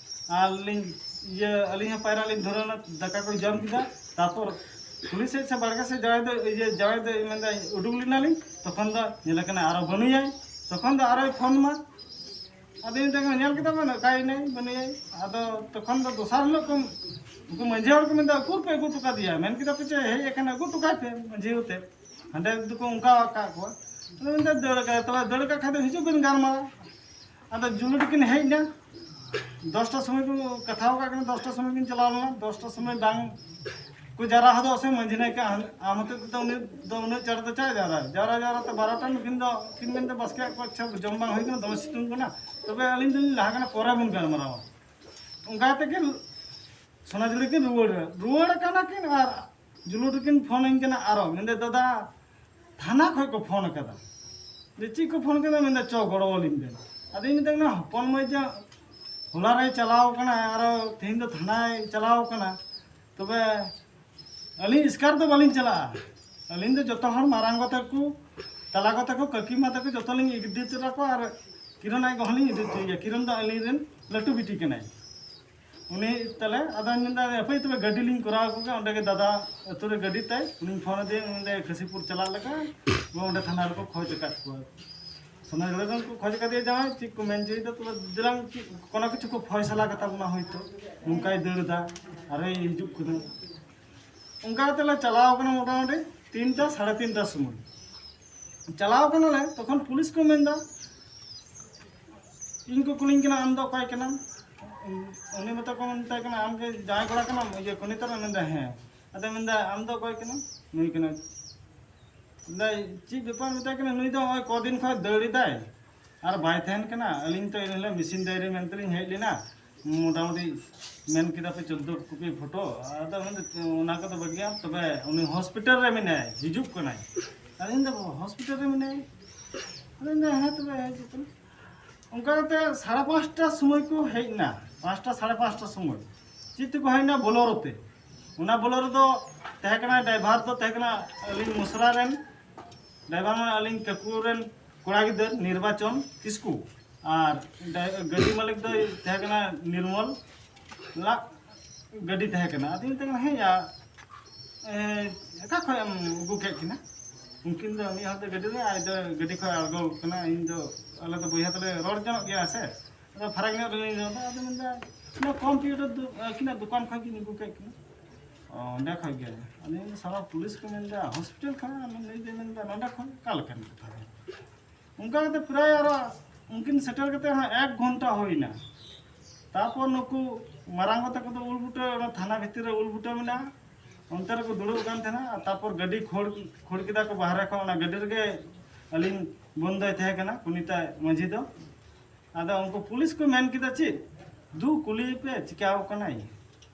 ᱟᱨ ᱞᱤᱧ, ᱤᱭᱟᱹ, ᱟᱹᱞᱤᱧ ᱦᱚᱸ ᱯᱟᱭᱨᱟ ᱞᱤᱧ ᱫᱷᱩᱨᱟᱹᱣ ᱮᱱᱟ, ᱫᱟᱠᱟ ᱠᱚ ᱡᱚᱢ ᱠᱮᱫᱟ᱾ ᱛᱟᱨᱯᱚᱨ ᱠᱩᱞᱦᱤ ᱥᱮᱫ ᱥᱮ ᱵᱟᱲᱜᱮ ᱥᱮᱫ ᱡᱟᱶᱟᱭ ᱫᱚ, ᱤᱭᱟᱹ, ᱡᱟᱶᱟᱭ ᱫᱚ ᱢᱮᱱᱫᱟᱭ, ᱩᱰᱩᱠ ᱞᱮᱱᱟᱞᱤᱧ, ᱛᱚᱠᱷᱚᱱ ᱫᱚ ᱧᱮᱞᱮ ᱠᱟᱱᱟ ᱟᱨᱚ ᱵᱟᱹᱱᱩᱭᱟᱭ᱾ ᱛᱚᱠᱷᱚᱱ ᱫᱚ ᱟᱨᱚᱭ ᱯᱷᱳᱱ ᱢᱟ, ᱟᱫᱚ ᱤᱧ ᱫᱚ ᱧᱮᱞ ᱠᱮᱫᱟ ᱵᱮᱱ, ᱚᱠᱟᱭᱮᱱᱟᱭ, ᱵᱟᱹᱱᱩᱭᱟᱭ᱾ ᱟᱫᱚ ᱛᱚᱠᱷᱚᱱ ᱫᱚ ᱫᱚᱥᱟᱨ ᱦᱤᱞᱳᱜ ᱠᱚ, ᱩᱱᱠᱩ ᱢᱟᱹᱡᱷᱤ ᱦᱚᱲ ᱠᱚ ᱢᱮᱱᱫᱟ, "ᱩᱠᱩᱨ ᱯᱮ ᱟᱹᱜᱩ ᱦᱚᱴᱚ ᱠᱟᱫᱮᱭᱟ?" ᱢᱮᱱ ᱠᱮᱫᱟ ᱠᱚ, "ᱪᱮᱫ, ᱦᱮᱡ ᱟᱠᱟᱱᱟ, ᱟᱹᱜᱩ ᱦᱚᱴᱚ ᱠᱟᱭ ᱯᱮ ᱢᱟᱹᱡᱷᱤ ᱟᱛᱮ, ᱦᱟᱸᱰᱮ ᱫᱚᱠᱚ ᱚᱱᱠᱟ ᱟᱠᱟᱫ ᱠᱚᱣᱟ᱾" ᱟᱫᱚ ᱢᱮᱱᱫᱟ, "ᱫᱟᱹᱲ ᱠᱟᱭ, ᱛᱚᱵᱮ ᱫᱟᱹᱲ ᱠᱟᱜ ᱠᱷᱟᱡ ᱫᱚ ᱦᱤᱡᱩᱜ ᱵᱮᱱ ᱜᱟᱞᱢᱟᱨᱟᱣ᱾" ᱟᱫᱚ ᱡᱩᱞᱩ ᱛᱟᱹᱠᱤᱱ ᱦᱮᱡ ᱮᱱᱟ, ᱫᱚᱥᱴᱟ ᱥᱚᱢᱚᱭ ᱠᱚ ᱠᱟᱛᱷᱟ ᱟᱠᱟᱫ ᱠᱤᱱᱟ, ᱫᱚᱥᱴᱟ ᱥᱚᱢᱚᱭ ᱠᱤᱱ ᱪᱟᱞᱟᱣ ᱞᱮᱱᱟ᱾ ᱫᱚᱥᱴᱟ ᱥᱚᱢᱚᱭ ᱵᱟᱝ ᱠᱚ ᱡᱟᱣᱨᱟ ᱦᱚᱫᱚᱜ ᱥᱮ ᱢᱟᱹᱡᱷᱤ ᱱᱟᱭᱠᱮ ᱟᱢ, ᱟᱢ ᱦᱚᱛᱮᱡ ᱛᱮᱫᱚ ᱩᱱᱤ ᱫᱚ ᱩᱱᱟᱹᱜ ᱪᱟᱬ ᱫᱚ ᱪᱟᱭ ᱡᱟᱣᱨᱟ, ᱡᱟᱣᱨᱟ ᱡᱟᱣᱨᱟ ᱛᱮ ᱵᱟᱨᱚᱴᱟ ᱱᱩᱠᱤᱱ ᱫᱚ ᱠᱤᱱ ᱢᱮᱱᱫᱟ, "ᱵᱟᱥᱠᱮᱭᱟᱜ ᱠᱚ ᱟᱪᱪᱷᱟ ᱡᱚᱢ ᱵᱟᱝ ᱦᱩᱭ ᱠᱟᱱᱟ, ᱫᱚᱢᱮ ᱥᱤᱛᱩᱝ ᱠᱟᱱᱟ, ᱛᱚᱵᱮ ᱟᱹᱞᱤᱧ ᱫᱚᱞᱤᱧ ᱞᱟᱦᱟ ᱠᱟᱱᱟ, ᱯᱚᱨᱮ ᱵᱚᱱ ᱜᱟᱞᱢᱟᱨᱟᱣᱟ᱾" ᱚᱱᱠᱟ ᱛᱮᱜᱮ ᱥᱚᱱᱟᱡᱷᱩᱨᱤ ᱠᱤᱱ ᱨᱩᱣᱟᱹᱲ, ᱨᱩᱣᱟᱹᱲ ᱠᱟᱱᱟ ᱠᱤᱱ᱾ ᱟᱨ ᱡᱩᱞᱩ ᱛᱟᱹᱠᱤᱱ ᱯᱷᱳᱱ ᱟᱹᱧ ᱠᱟᱱᱟ ᱟᱨᱚ, ᱢᱮᱱᱫᱟ, "ᱫᱟᱫᱟ, ᱛᱷᱟᱱᱟ ᱠᱷᱚᱡ ᱠᱚ ᱯᱷᱳᱱ ᱟᱠᱟᱫᱟ᱾" ᱡᱮ, "ᱪᱮᱫ ᱠᱚ ᱯᱷᱳᱱ ᱠᱟᱫᱟ?" ᱢᱮᱱᱫᱟ, "ᱪᱚ ᱜᱚᱲᱚ ᱟᱹᱞᱤᱧ ᱵᱮᱱ᱾" ᱟᱫᱚᱧ ᱢᱮᱛᱟᱭ ᱠᱟᱱᱟ, "ᱦᱚᱯᱚᱱ ᱢᱟᱹᱭ ᱡᱮ ᱦᱚᱞᱟ ᱨᱮᱭ ᱪᱟᱞᱟᱣ ᱠᱟᱱᱟ, ᱟᱨᱚ ᱛᱮᱦᱮᱧ ᱫᱚ ᱛᱷᱟᱱᱟᱭ ᱪᱟᱞᱟᱣ ᱠᱟᱱᱟ, ᱛᱚᱵᱮ ᱟᱹᱞᱤᱧ ᱮᱥᱠᱟᱨ ᱫᱚ ᱵᱟᱹᱞᱤᱧ ᱪᱟᱞᱟᱜᱼᱟ, ᱟᱹᱞᱤᱧ ᱫᱚ ᱡᱚᱛᱚ ᱦᱚᱲ ᱢᱟᱨᱟᱝ ᱜᱚ ᱛᱟᱠᱚ, ᱛᱟᱞᱟ ᱜᱚ ᱛᱟᱠᱚ, ᱠᱟᱹᱠᱤ ᱢᱟ ᱛᱟᱠᱚ ᱡᱚᱛᱚ ᱞᱤᱧ ᱤᱫᱤ ᱛᱚᱨᱟ ᱠᱚᱣᱟ, ᱟᱨ ᱠᱤᱨᱚᱱ ᱟᱡ ᱜᱚ ᱦᱚᱸᱞᱤᱧ ᱤᱫᱤ ᱦᱚᱪᱚᱭᱮᱭᱟ, ᱠᱤᱨᱚᱱ ᱫᱚ ᱟᱹᱞᱤᱧ ᱨᱮᱱ ᱞᱟᱹᱴᱩ ᱵᱤᱴᱤ ᱠᱟᱱᱟᱭ᱾" ᱩᱱᱤ ᱛᱟᱞᱮ, ᱟᱫᱚᱧ ᱢᱮᱱᱫᱟ, "ᱦᱟᱯᱮ ᱛᱚᱵᱮ ᱜᱟᱹᱰᱤ ᱞᱤᱧ ᱠᱚᱨᱟᱣ ᱟᱠᱚ ᱜᱮ, ᱚᱸᱰᱮ ᱜᱮ ᱫᱟᱫᱟ ᱟᱹᱛᱩ ᱨᱮ ᱜᱟᱹᱰᱤ ᱛᱟᱭ, ᱩᱱᱤᱧ ᱯᱷᱳᱱ ᱟᱫᱮᱭᱟ, ᱩᱱᱤ ᱢᱮᱱᱫᱟᱭ ᱠᱷᱟᱹᱥᱤᱯᱩᱨ ᱪᱟᱞᱟᱜ ᱞᱮᱠᱟ, ᱚᱸᱰᱮ ᱛᱷᱟᱱᱟ ᱨᱮᱠᱚ ᱠᱷᱚᱡᱽ ᱟᱠᱟᱫ ᱠᱚᱣᱟ, ᱥᱚᱱᱟᱡᱷᱩᱨᱤ ᱨᱮᱱ ᱠᱚ ᱠᱷᱚᱡᱽ ᱟᱠᱟᱫᱮᱭᱟ ᱡᱟᱶᱟᱭ, ᱪᱮᱫ ᱠᱚ ᱢᱮᱱ ᱦᱚᱪᱚᱭᱮᱫᱟ, ᱛᱚᱵᱮ ᱫᱮᱞᱟᱝ ᱪᱮᱫ ᱠᱳᱱᱳ ᱠᱤᱪᱷᱩ ᱠᱚ ᱯᱷᱚᱭᱥᱟᱞᱟ ᱠᱟᱛᱟ ᱵᱚᱱᱟ, ᱦᱚᱭᱛᱳ ᱱᱚᱝᱠᱟᱭ ᱫᱟᱹᱲ ᱮᱫᱟ, ᱟᱨᱮᱭ ᱦᱤᱡᱩᱜ ᱠᱟᱱᱟ᱾" ᱚᱱᱠᱟ ᱠᱟᱛᱮ ᱞᱮ ᱪᱟᱞᱟᱣ ᱠᱟᱱᱟ ᱢᱚᱴᱟᱢᱩᱴᱤ ᱛᱤᱱᱴᱟ, ᱥᱟᱲᱮ ᱛᱤᱱᱴᱟ ᱥᱚᱢᱚᱭ ᱪᱟᱞᱟᱣ ᱠᱟᱱᱟᱞᱮ᱾ ᱛᱚᱠᱷᱚᱱ ᱯᱩᱞᱤᱥ ᱠᱚ ᱢᱮᱱᱫᱟ, ᱤᱧ ᱠᱚ ᱠᱩᱞᱤᱧ ᱠᱟᱱᱟ, "ᱟᱢ ᱫᱚ ᱚᱠᱚᱭ ᱠᱟᱱᱟᱢ?" ᱩᱱᱤ ᱢᱮᱛᱟ ᱠᱚ ᱢᱮᱛᱟᱭ ᱠᱟᱱᱟ, "ᱟᱢ ᱜᱮ ᱡᱟᱶᱟᱭ ᱠᱚᱲᱟ ᱠᱟᱱᱟᱢ, ᱤᱭᱟᱹ, ᱠᱚᱱᱤᱛᱟᱨᱟ?" ᱢᱮᱱᱫᱟ, "ᱦᱮᱸ᱾" ᱟᱫᱚ ᱢᱮᱱᱫᱟ, "ᱟᱢ ᱫᱚ ᱚᱠᱚᱭ ᱠᱟᱱᱟᱢ?" ᱱᱩᱭ ᱠᱟᱱᱟ᱾ ᱢᱮᱱᱫᱟᱭ, "ᱪᱮᱫ ᱵᱮᱯᱟᱨ?" ᱢᱮᱛᱟᱭ ᱠᱟᱱᱟ, "ᱱᱩᱭ ᱫᱚ ᱱᱚᱜᱼᱚᱭ ᱠᱚᱫᱤᱱ ᱠᱷᱚᱱ ᱫᱟᱹᱲ ᱮᱫᱟᱭ ᱟᱨ ᱵᱟᱭ ᱛᱟᱦᱮᱱ ᱠᱟᱱᱟ᱾ ᱟᱹᱞᱤᱧ ᱛᱚ ᱮᱱ ᱦᱤᱞᱳᱜ ᱢᱮᱥᱤᱱ ᱰᱟᱭᱨᱤ ᱢᱮᱱᱛᱮᱞᱤᱧ ᱦᱮᱡ ᱞᱮᱱᱟ, ᱢᱚᱴᱟᱢᱩᱴᱤ ᱢᱮᱱ ᱠᱮᱫᱟ ᱯᱮ ᱪᱳᱫᱽᱫᱳ ᱠᱚᱯᱤ ᱯᱷᱳᱴᱳ, ᱟᱫᱚ ᱢᱮᱱᱫᱟ, ᱚᱱᱟ ᱠᱚᱫᱚ ᱵᱟᱹᱜᱤᱭᱟᱢ, ᱛᱚᱵᱮ ᱩᱱᱤ ᱦᱚᱥᱯᱤᱴᱟᱞ ᱨᱮ ᱢᱮᱱᱟᱭᱟ, ᱦᱤᱡᱩᱜ ᱠᱟᱱᱟᱭ᱾ ᱟᱫᱚ ᱤᱧ ᱫᱚ, ᱦᱚᱥᱯᱤᱴᱟᱞ ᱨᱮ ᱢᱮᱱᱟᱭᱟ? ᱟᱫᱚ ᱤᱧ ᱫᱚ, ᱦᱮᱸ, ᱛᱚᱵᱮ ᱦᱤᱡᱩᱜ ᱠᱟᱱᱟ᱾ ᱚᱱᱠᱟ ᱠᱟᱛᱮ ᱥᱟᱲᱮ ᱯᱟᱸᱪᱴᱟ ᱥᱚᱢᱚᱭ ᱠᱚ ᱦᱮᱡ ᱮᱱᱟ, ᱯᱟᱸᱪᱴᱟ, ᱥᱟᱲᱮ ᱯᱟᱸᱪᱴᱟ ᱥᱚᱢᱚᱭ᱾ ᱪᱮᱫ ᱛᱮᱠᱚ ᱦᱮᱡ ᱮᱱᱟ? ᱵᱳᱞᱳᱨᱳ ᱛᱮ᱾ ᱚᱱᱟ ᱵᱳᱞᱳᱨᱳ ᱫᱚ ᱛᱟᱦᱮᱸ ᱠᱟᱱᱟ, ᱰᱨᱟᱭᱵᱷᱟᱨ ᱫᱚ ᱛᱟᱦᱮᱸ ᱠᱟᱱᱟ ᱟᱹᱞᱤᱧ ᱢᱚᱥᱨᱟ ᱨᱮᱱ, ᱰᱨᱟᱭᱵᱷᱟᱨ ᱢᱟᱱᱮ ᱟᱹᱞᱤᱧ ᱠᱟᱠᱩ ᱨᱮᱱ ᱠᱚᱲᱟ ᱜᱤᱫᱟᱹᱨ ᱱᱤᱨᱵᱟᱪᱚᱱ ᱠᱤᱥᱠᱩ, ᱟᱨ ᱰᱟᱭ-, ᱜᱟᱹᱰᱤ ᱢᱟᱹᱞᱤᱠ ᱫᱚᱭ ᱛᱟᱦᱮᱸ ᱠᱟᱱᱟ ᱱᱤᱨᱢᱚᱞ ᱞᱟᱜ ᱜᱟᱹᱰᱤ ᱛᱟᱦᱮᱸ ᱠᱟᱱᱟ᱾ ᱟᱫᱚᱧ ᱢᱮᱛᱟᱭ ᱠᱟᱱᱟ, "ᱦᱮᱸ ᱭᱟ, ᱮ, ᱚᱠᱟ ᱠᱷᱚᱱ ᱮᱢ ᱟᱹᱜᱩ ᱠᱮᱫ ᱠᱤᱱᱟ?" ᱩᱱᱠᱤᱱ ᱫᱚ ᱢᱤᱫ ᱦᱚᱲ ᱫᱚ ᱜᱟᱹᱰᱤ ᱨᱮ, ᱟᱡ ᱫᱚ ᱜᱟᱹᱰᱤ ᱠᱷᱚᱱ ᱟᱬᱜᱚ ᱠᱟᱱᱟ, ᱤᱧ ᱫᱚ, ᱟᱞᱮ ᱫᱚ ᱵᱚᱭᱦᱟ ᱛᱟᱞᱮ ᱨᱚᱲ ᱡᱚᱱᱚᱜ ᱜᱮᱭᱟ ᱥᱮ, ᱟᱫᱚ ᱯᱷᱟᱨᱟᱠ ᱧᱚᱜ ᱨᱮᱞᱤᱧ ᱨᱚᱲ ᱮᱫᱟ᱾ ᱟᱫᱚ ᱢᱮᱱᱫᱟ, "ᱚᱱᱟ ᱠᱚᱢᱯᱤᱭᱩᱴᱟᱨ ᱫᱚ, ᱟᱹᱠᱤᱱᱟᱜ ᱫᱚᱠᱟᱱ ᱠᱷᱚᱱ ᱜᱤᱧ ᱟᱹᱜᱩ ᱠᱮᱫ ᱠᱤᱱᱟ, ᱚ, ᱚᱸᱰᱮ ᱠᱷᱚᱱ ᱜᱮ᱾" ᱟᱫᱚ ᱥᱟᱞᱟ ᱯᱩᱞᱤᱥ ᱠᱚ ᱢᱮᱱᱫᱟ ᱦᱚᱥᱯᱤᱴᱟᱞ ᱠᱷᱚᱱ, ᱟᱨ ᱱᱩᱭ ᱫᱚᱭ ᱢᱮᱱᱫᱟ ᱱᱚᱸᱰᱮ ᱠᱷᱚᱱ, ᱚᱠᱟ ᱞᱮᱠᱟᱱ ᱠᱟᱛᱷᱟ ᱠᱟᱱᱟ? ᱚᱱᱠᱟ ᱠᱟᱛᱮ ᱯᱨᱟᱭ ᱟᱨᱚ ᱩᱱᱠᱤᱱ ᱥᱮᱴᱮᱨ ᱠᱟᱛᱮ ᱦᱚᱸ ᱮᱠ ᱜᱷᱚᱱᱴᱟ ᱦᱩᱭᱱᱟ᱾ ᱛᱟᱨᱯᱚᱨ ᱱᱩᱠᱩ ᱢᱟᱨᱟᱝ ᱜᱚ ᱛᱟᱠᱚ ᱫᱚ ᱩᱞ ᱵᱩᱴᱟᱹ, ᱚᱱᱟ ᱛᱷᱟᱱᱟ ᱵᱷᱤᱛᱤᱨ ᱨᱮ ᱩᱞ ᱵᱩᱴᱟᱹ ᱢᱮᱱᱟᱜᱼᱟ, ᱚᱱᱛᱮ ᱨᱮᱠᱚ ᱫᱩᱲᱩᱵ ᱠᱟᱱ ᱛᱟᱦᱮᱱᱟ᱾ ᱟᱨ ᱛᱟᱨᱯᱚᱨ ᱜᱟᱹᱰᱤ ᱠᱷᱳᱲ, ᱠᱷᱳᱲ ᱠᱮᱫᱟ ᱠᱚ ᱵᱟᱦᱨᱮ ᱠᱷᱚᱱ, ᱚᱱᱟ ᱜᱟᱹᱰᱤ ᱨᱮᱜᱮ ᱟᱹᱞᱤᱧ ᱵᱚᱱᱫᱚᱭ ᱛᱟᱦᱮᱸ ᱠᱟᱱᱟ, ᱠᱩᱱᱤᱛᱟ ᱢᱟᱹᱡᱷᱤ ᱫᱚ᱾ ᱟᱫᱚ ᱩᱱᱠᱩ ᱯᱩᱞᱤᱥ ᱠᱚ ᱢᱮᱱ ᱠᱮᱫᱟ, "ᱪᱮᱫ ᱫᱩ ᱠᱩᱞᱤᱭᱮᱯᱮ, ᱪᱤᱠᱟᱹᱣ ᱠᱟᱱᱟᱭ?"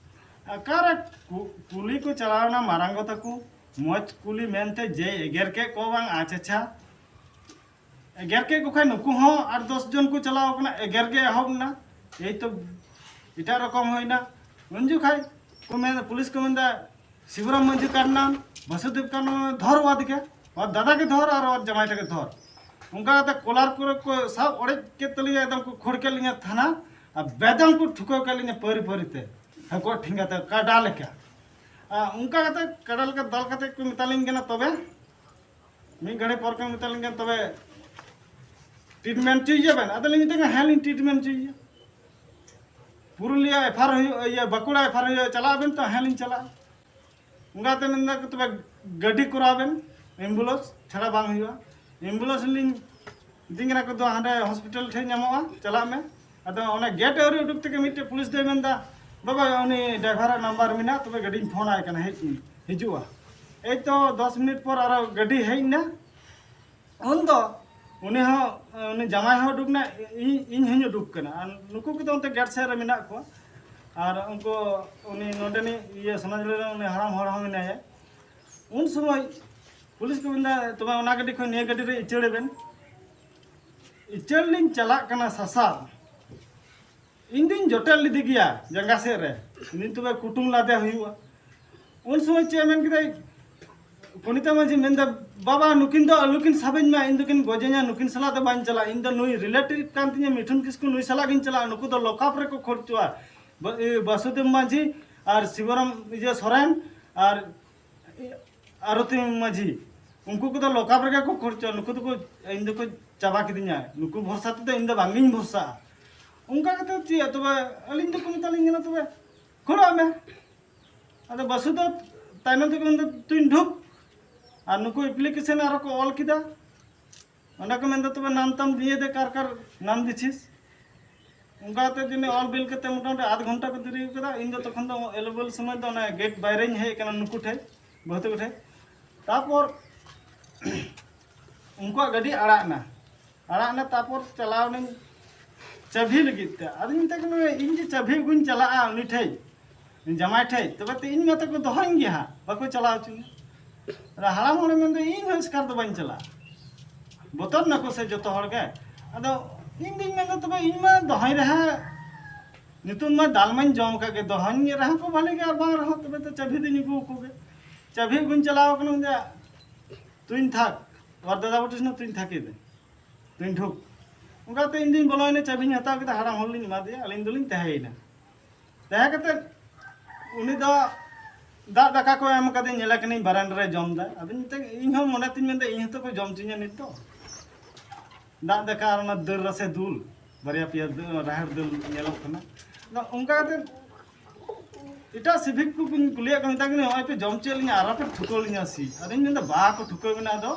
ᱚᱠᱟᱨᱮ ᱠᱩ-, ᱠᱩᱞᱤ ᱠᱚ ᱪᱟᱞᱟᱣᱱᱟ ᱢᱟᱨᱟᱝ ᱜᱚ ᱛᱟᱠᱚ, ᱢᱚᱡᱽ ᱠᱩᱞᱤ ᱢᱮᱱᱛᱮ ᱡᱮ ᱮᱜᱮᱨ ᱠᱮᱫ ᱠᱚ ᱵᱟᱝ, ᱟᱪᱪᱷᱟ, ᱟᱪᱪᱷᱟ᱾ ᱮᱜᱮᱨ ᱠᱮᱫ ᱠᱚ ᱠᱷᱟᱱ ᱱᱩᱠᱩ ᱦᱚᱸ ᱟᱴ ᱫᱚᱥ ᱡᱚᱱ ᱠᱚ ᱪᱟᱞᱟᱣ ᱠᱟᱱᱟ, ᱮᱜᱮᱨ ᱜᱮ ᱮᱦᱚᱵ ᱮᱱᱟ᱾ ᱮᱭ ᱛᱚ ᱮᱴᱟᱜ ᱨᱚᱠᱚᱢ ᱦᱩᱭᱱᱟ᱾ ᱩᱱ ᱡᱚᱠᱷᱟᱡ ᱠᱚ ᱢᱮᱱ, ᱯᱩᱞᱤᱥ ᱠᱚ ᱢᱮᱱᱫᱟ, "ᱥᱤᱵᱩᱨᱟᱢ ᱢᱟᱹᱡᱷᱤ ᱠᱟᱰᱱᱟᱢ, ᱵᱟᱥᱩᱫᱮᱵ ᱠᱟᱰᱱᱟᱢ, ᱫᱷᱚᱨ ᱚᱣᱟᱫᱤᱠᱮ, ᱚᱣᱟᱨ ᱫᱟᱫᱟ ᱜᱮ ᱫᱷᱚᱨ ᱟᱨ ᱚᱣᱟᱨ ᱡᱟᱢᱟᱭ ᱴᱟᱜᱮ ᱫᱷᱚᱨ᱾" ᱚᱱᱠᱟ ᱠᱟᱛᱮ ᱠᱚᱞᱟᱨ ᱠᱚᱨᱮ ᱠᱚ ᱥᱟᱵ ᱚᱲᱮᱡ ᱠᱮᱫ ᱛᱟᱹᱞᱤᱧᱟ, ᱮᱠᱫᱚᱢ ᱠᱚ ᱠᱷᱳᱲ ᱠᱮᱫ ᱞᱤᱧᱟ ᱛᱷᱟᱱᱟ, ᱟᱨ ᱵᱮᱫᱟᱢ ᱠᱚ ᱴᱷᱩᱠᱟᱹᱣ ᱠᱮᱫ ᱞᱤᱧᱟ ᱯᱟᱹᱨᱤ ᱯᱟᱹᱨᱤ ᱛᱮ, ᱦᱟᱹᱠᱩᱣᱟᱜ ᱴᱷᱮᱸᱜᱟ ᱛᱮ, ᱠᱟᱰᱟ ᱞᱮᱠᱟ᱾ ᱟᱨ ᱚᱱᱠᱟ ᱠᱟᱛᱮ ᱠᱟᱰᱟ ᱞᱮᱠᱟ ᱫᱟᱞ ᱠᱟᱛᱮ ᱠᱚ ᱢᱮᱛᱟᱞᱤᱧ ᱠᱟᱱᱟ, ᱛᱚᱵᱮ ᱢᱤᱫ ᱜᱷᱟᱹᱲᱤ ᱯᱚᱨ ᱠᱚ ᱢᱮᱛᱟᱞᱤᱧ ᱠᱟᱱᱟ, "ᱛᱚᱵᱮ ᱴᱨᱤᱴᱢᱮᱱᱴ ᱦᱚᱪᱚᱭᱮᱭᱟ ᱵᱮᱱ?" ᱟᱫᱚᱞᱤᱧ ᱢᱮᱛᱟᱭ ᱠᱟᱱᱟ, "ᱦᱮᱸ, ᱞᱤᱧ ᱴᱨᱤᱴᱢᱮᱱᱴ ᱦᱚᱪᱚᱭᱮᱭᱟ, ᱯᱩᱨᱩᱞᱤᱭᱟᱹ ᱮᱯᱷᱟᱨ ᱦᱩᱭᱩᱜᱼᱟ, ᱤᱭᱟᱹ, ᱵᱟᱸᱠᱩᱲᱟ ᱮᱯᱷᱟᱨ ᱦᱩᱭᱩᱜᱼᱟ, ᱪᱟᱞᱟᱜ ᱟᱵᱮᱱ ᱛᱚ?" "ᱦᱮᱸ, ᱞᱤᱧ ᱪᱟᱞᱟᱜᱼᱟ᱾" ᱚᱱᱠᱟᱛᱮ ᱢᱮᱱᱫᱟ ᱠᱚ, "ᱛᱚᱵᱮ ᱜᱟᱹᱰᱤ ᱠᱚᱨᱟᱣ ᱵᱮᱱ, ᱮᱢᱵᱩᱞᱮᱱᱥ ᱪᱷᱟᱲᱟ ᱵᱟᱝ ᱦᱩᱭᱩᱜᱼᱟ᱾" ᱮᱢᱵᱩᱞᱮᱱᱥ ᱞᱤᱧ ᱢᱮᱛᱟᱹᱧ ᱠᱟᱱᱟ ᱠᱚ, "ᱫᱚ ᱦᱟᱸᱰᱮ ᱦᱚᱥᱯᱤᱴᱟᱞ ᱴᱷᱮᱱ ᱧᱟᱢᱚᱜᱼᱟ, ᱪᱟᱞᱟᱜ ᱢᱮ᱾" ᱟᱫᱚ ᱚᱱᱟ ᱜᱮᱴ ᱟᱹᱣᱨᱤ ᱩᱰᱩᱠ ᱛᱮᱜᱮ ᱢᱤᱫᱴᱮᱡ ᱯᱩᱞᱤᱥ ᱫᱚᱭ ᱢᱮᱱᱫᱟ, "ᱵᱟᱵᱟ, ᱩᱱᱤ ᱰᱨᱟᱭᱵᱷᱟᱨᱟᱜ ᱱᱟᱢᱵᱟᱨ ᱢᱮᱱᱟᱜᱼᱟ, ᱛᱚᱵᱮ ᱜᱟᱹᱰᱤᱧ ᱯᱷᱳᱱ ᱟᱭ ᱠᱟᱱᱟ, ᱦᱮᱡ, ᱦᱤᱡᱩᱜᱼᱟ᱾" ᱮᱭ ᱛᱚ ᱫᱚᱥ ᱢᱤᱱᱤᱴ ᱯᱚᱨ ᱟᱨᱚ ᱜᱟᱹᱰᱤ ᱦᱮᱡ ᱮᱱᱟ᱾ ᱩᱱ ᱫᱚ ᱩᱱᱤ ᱦᱚᱸ, ᱩᱱᱤ ᱡᱟᱢᱟᱭ ᱦᱚᱸ ᱩᱰᱩᱠ ᱮᱱᱟ, ᱤᱧ, ᱤᱧ ᱦᱚᱸᱧ ᱩᱰᱩᱠ ᱠᱟᱱᱟ᱾ ᱟᱨ ᱱᱩᱠᱩ ᱠᱚᱫᱚ ᱚᱱᱛᱮ ᱜᱮᱴ ᱥᱮᱫ ᱨᱮ ᱢᱮᱱᱟᱜ ᱠᱚᱣᱟ᱾ ᱟᱨ ᱩᱱᱠᱩ, ᱩᱱᱤ ᱱᱚᱰᱮᱱᱤᱡ ᱤᱭᱟᱹ ᱥᱚᱱᱟᱡᱷᱩᱨᱤ ᱨᱮᱱ ᱩᱱᱤ ᱦᱟᱲᱟᱢ ᱦᱚᱲ ᱦᱚᱸ ᱢᱮᱱᱟᱭᱟ᱾ ᱩᱱ ᱥᱚᱢᱚᱭ ᱯᱩᱞᱤᱥ ᱠᱚ ᱢᱮᱱᱫᱟ, "ᱛᱚᱵᱮ ᱚᱱᱟ ᱜᱟᱹᱰᱤ ᱠᱷᱚᱱ ᱱᱤᱭᱟᱹ ᱜᱟᱹᱰᱤ ᱨᱮ ᱩᱪᱟᱹᱲ ᱵᱮᱱ, ᱩᱪᱟᱹᱲ ᱞᱤᱧ ᱪᱟᱞᱟᱜ ᱠᱟᱱᱟ ᱥᱟᱥᱟᱵ, ᱤᱧ ᱫᱩᱧ ᱡᱚᱴᱮᱫ ᱞᱮᱫᱮ ᱜᱮᱭᱟ ᱡᱟᱸᱜᱟ ᱥᱮᱫ ᱨᱮ, ᱩᱱᱤ ᱛᱚᱵᱮ ᱠᱩᱴᱩᱢ ᱞᱟᱫᱮ ᱦᱩᱭᱩᱜᱼᱟ᱾" ᱩᱱ ᱥᱚᱢᱚᱭ ᱪᱮᱫ ᱮ ᱢᱮᱱ ᱠᱮᱫᱟᱭ, ᱯᱚᱱᱤᱛᱟ ᱢᱟᱹᱡᱷᱤ ᱢᱮᱱᱫᱟ, "ᱵᱟᱵᱟ, ᱱᱩᱠᱤᱱ ᱫᱚ ᱟᱞᱚᱠᱤᱱ ᱥᱟᱵ ᱤᱧ ᱢᱟ, ᱤᱧ ᱫᱚᱠᱤᱱ ᱜᱚᱡᱮᱧᱟ, ᱱᱩᱠᱤᱱ ᱥᱟᱞᱟᱜ ᱫᱚ ᱵᱟᱹᱧ ᱪᱟᱞᱟᱜᱼᱟ, ᱤᱧ ᱫᱚ ᱱᱩᱭ ᱨᱤᱞᱮᱴᱤᱵᱷ ᱠᱟᱱ ᱛᱤᱧᱟ ᱢᱤᱴᱷᱩᱱ ᱠᱤᱥᱠᱩ, ᱱᱩᱭ ᱥᱟᱞᱟᱜ ᱜᱤᱧ ᱪᱟᱞᱟᱜᱼᱟ, ᱱᱩᱠᱩ ᱫᱚ ᱞᱚᱠᱟᱯ ᱨᱮᱠᱚ ᱠᱷᱳᱲ ᱦᱚᱪᱚᱣᱟ, ᱵᱟᱥᱩᱫᱮᱵ ᱢᱟᱹᱡᱷᱤ ᱟᱨ ᱥᱤᱵᱚᱨᱟᱢ ᱤᱭᱟᱹ ᱥᱚᱨᱮᱱ ᱟᱨ ᱟᱨᱚᱛᱤ ᱢᱟᱹᱡᱷᱤ, ᱩᱱᱠᱩ ᱠᱚᱫᱚ ᱞᱚᱠᱟᱯ ᱨᱮᱜᱮ ᱠᱚ ᱠᱷᱳᱲ ᱦᱚᱪᱚᱣᱟ, ᱱᱩᱠᱩ ᱫᱚᱠᱚ, ᱤᱧ ᱫᱚᱠᱚ ᱪᱟᱵᱟ ᱠᱤᱫᱤᱧᱟ, ᱱᱩᱠᱩ ᱵᱷᱚᱨᱥᱟ ᱛᱮᱫᱚ ᱤᱧ ᱫᱚ ᱵᱟᱝᱜᱤᱧ ᱵᱷᱚᱨᱥᱟᱜᱼᱟ᱾" ᱚᱱᱠᱟ ᱠᱟᱛᱮ ᱪᱮᱫ ᱛᱚᱵᱮ, ᱟᱹᱞᱤᱧ ᱫᱚᱠᱚ ᱢᱮᱛᱟᱞᱤᱧ ᱠᱟᱱᱟ, "ᱛᱚᱵᱮ ᱠᱷᱳᱲᱚᱜ ᱢᱮ᱾" ᱟᱫᱚ ᱵᱟᱥᱩ ᱫᱚ ᱛᱟᱭᱱᱚᱢ ᱛᱮᱠᱚ ᱢᱮᱱᱫᱟ, "ᱛᱩᱧ ᱰᱷᱩᱠ", ᱟᱨ ᱱᱩᱠᱩ ᱮᱯᱞᱤᱠᱮᱥᱚᱱ ᱟᱨᱚ ᱠᱚ ᱚᱞ ᱠᱮᱫᱟ᱾ ᱚᱸᱰᱮ ᱠᱚ ᱢᱮᱱᱫᱟ, "ᱛᱚᱵᱮ ᱱᱟᱢ ᱛᱟᱢ ᱫᱤᱭᱮ ᱫᱮ, ᱠᱟᱨ ᱠᱟᱨ ᱱᱟᱢ ᱫᱤᱪᱷᱤᱥ?" ᱚᱱᱠᱟ ᱠᱟᱛᱮ ᱡᱩᱫᱤ ᱚᱞ ᱵᱤᱞ ᱠᱟᱛᱮ ᱢᱚᱴᱟᱢᱩᱴᱤ ᱟᱫᱷ ᱜᱷᱚᱱᱴᱟ ᱠᱚ ᱫᱮᱨᱤ ᱠᱟᱫᱟ᱾ ᱤᱧ ᱫᱚ ᱛᱚᱠᱷᱚᱱ ᱫᱚ ᱮᱞᱮᱵᱮᱞ ᱥᱚᱢᱚᱭ ᱫᱚ ᱚᱱᱟ ᱜᱮᱴ ᱵᱟᱭᱨᱮᱧ ᱦᱮᱡ ᱟᱠᱟᱱᱟ ᱱᱩᱠᱩ ᱴᱷᱮᱡ, ᱵᱟᱹᱦᱩ ᱛᱟᱠᱚ ᱴᱷᱮᱡ᱾ ᱛᱟᱨᱯᱚᱨ ᱩᱱᱠᱩᱣᱟᱜ ᱜᱟᱹᱰᱤ ᱟᱲᱟᱜ ᱮᱱᱟ᱾ ᱟᱲᱟᱜ ᱮᱱᱟ, ᱛᱟᱨᱯᱚᱨ ᱪᱟᱞᱟᱣ ᱮᱱᱟᱹᱧ ᱪᱟᱹᱵᱷᱤ ᱞᱟᱹᱜᱤᱫ ᱛᱮ᱾ ᱟᱫᱚᱧ ᱢᱮᱛᱟᱭ ᱠᱟᱱᱟ, "ᱤᱧ ᱡᱮ ᱪᱟᱹᱵᱷᱤ ᱟᱹᱜᱩᱧ ᱪᱟᱞᱟᱜᱼᱟ ᱩᱱᱤ ᱴᱷᱮᱡ, ᱡᱟᱢᱟᱭ ᱴᱷᱮᱡ, ᱛᱚᱵᱮ ᱛᱚ ᱤᱧ ᱢᱟᱛᱚ ᱠᱚ ᱫᱚᱦᱚᱧ ᱜᱮᱭᱟ ᱦᱟᱸᱜ, ᱵᱟᱠᱚ ᱪᱟᱞᱟᱣ ᱦᱚᱪᱚᱧᱟ᱾" ᱟᱫᱚ ᱦᱟᱲᱟᱢ ᱦᱚᱲᱮ ᱢᱮᱱᱫᱟ, "ᱤᱧ ᱦᱚᱸ ᱮᱥᱠᱟᱨ ᱫᱚ ᱵᱟᱹᱧ ᱪᱟᱞᱟᱜᱼᱟ᱾" ᱵᱚᱛᱚᱨ ᱱᱟᱠᱚ ᱥᱮ ᱡᱚᱛᱚ ᱦᱚᱲ ᱜᱮ᱾ ᱟᱫᱚ ᱤᱧ ᱫᱩᱧ ᱢᱮᱱᱫᱟ, "ᱛᱚᱵᱮ ᱤᱧ ᱢᱟ ᱫᱚᱦᱚᱧ ᱨᱮᱦᱚᱸ ᱱᱤᱛᱚᱜ ᱢᱟ ᱫᱟᱞ ᱢᱟᱧ ᱡᱚᱢ ᱟᱠᱟᱫ ᱜᱮ, ᱫᱚᱦᱚᱧ ᱨᱮᱦᱚᱸ ᱠᱚ ᱵᱷᱟᱞᱮ ᱜᱮ, ᱟᱨ ᱵᱟᱝ ᱨᱮᱦᱚᱸ ᱛᱚᱵᱮ ᱛᱚ ᱪᱟᱹᱵᱷᱤ ᱫᱚᱧ ᱟᱹᱜᱩ ᱟᱠᱚ ᱜᱮ᱾" ᱪᱟᱹᱵᱷᱤ ᱟᱹᱜᱩᱧ ᱪᱟᱞᱟᱣ ᱟᱠᱟᱱᱟ, ᱩᱱᱤ ᱫᱚ ᱛᱩᱧ ᱛᱷᱟᱠ, ᱚᱨ ᱫᱟᱫᱟ ᱵᱩᱴᱤ ᱥᱮᱱᱟᱜ ᱛᱩᱧ ᱛᱷᱟᱠ ᱮᱫᱟᱭ᱾ ᱛᱩᱧ ᱰᱷᱩᱠ᱾ ᱚᱱᱠᱟᱛᱮ ᱤᱧ ᱫᱩᱧ ᱵᱚᱞᱚᱭᱮᱱᱟ, ᱪᱟᱹᱵᱤᱧ ᱦᱟᱛᱟᱣ ᱠᱮᱫᱟ, ᱦᱟᱲᱟᱢ ᱦᱚᱲ ᱞᱤᱧ ᱮᱢᱟ ᱫᱮᱭᱟ, ᱟᱹᱞᱤᱧ ᱫᱚᱞᱤᱧ ᱛᱟᱦᱮᱸᱭᱮᱱᱟ᱾ ᱛᱟᱦᱮᱸ ᱠᱟᱛᱮ ᱩᱱᱤ ᱫᱚ ᱫᱟᱜ ᱫᱟᱠᱟ ᱠᱚ ᱮᱢ ᱠᱟᱫᱮ, ᱧᱮᱞᱮ ᱠᱟᱹᱱᱟᱹᱧ ᱵᱟᱨᱟᱱᱰᱟ ᱨᱮ ᱡᱚᱢ ᱫᱟᱭ᱾ ᱟᱫᱚᱧ ᱢᱮᱛᱟᱭ, ᱤᱧ ᱦᱚᱸ ᱢᱚᱱᱮ ᱛᱤᱧ ᱢᱮᱱᱫᱟ, ᱤᱧ ᱦᱚᱸᱛᱚ ᱠᱚ ᱡᱚᱢ ᱦᱚᱪᱚᱧᱟ ᱱᱤᱛ ᱫᱚ᱾ ᱫᱟᱜ ᱫᱟᱠᱟ ᱟᱨ ᱚᱱᱟ ᱫᱟᱹᱞ ᱨᱟᱥᱮ ᱫᱩᱞ, ᱵᱟᱨᱭᱟ ᱯᱮᱭᱟ ᱫᱟᱹᱞ, ᱨᱟᱦᱮᱲ ᱫᱟᱹᱞ ᱧᱮᱞᱚᱜ ᱠᱟᱱᱟ᱾ ᱟᱫᱚ ᱚᱱᱠᱟ ᱠᱟᱛᱮ ᱮᱴᱟᱜ ᱥᱤᱵᱷᱤᱠ ᱠᱚᱧ ᱠᱩᱞᱤᱭᱮᱫ ᱠᱚ, ᱢᱮᱛᱟ ᱠᱤᱱᱟᱹ, "ᱱᱚᱜᱼᱚᱭ ᱯᱮ ᱡᱚᱢ ᱦᱚᱪᱚᱭᱮᱫ ᱞᱤᱧᱟ, ᱟᱨᱚ ᱯᱮ ᱴᱷᱩᱠᱟᱹᱣ ᱞᱤᱧᱟ ᱥᱤ?" ᱟᱫᱚᱧ ᱢᱮᱱᱫᱟ, "ᱵᱟᱠᱚ ᱴᱷᱩᱠᱟᱹᱣ ᱵᱮᱱᱟ, ᱟᱫᱚ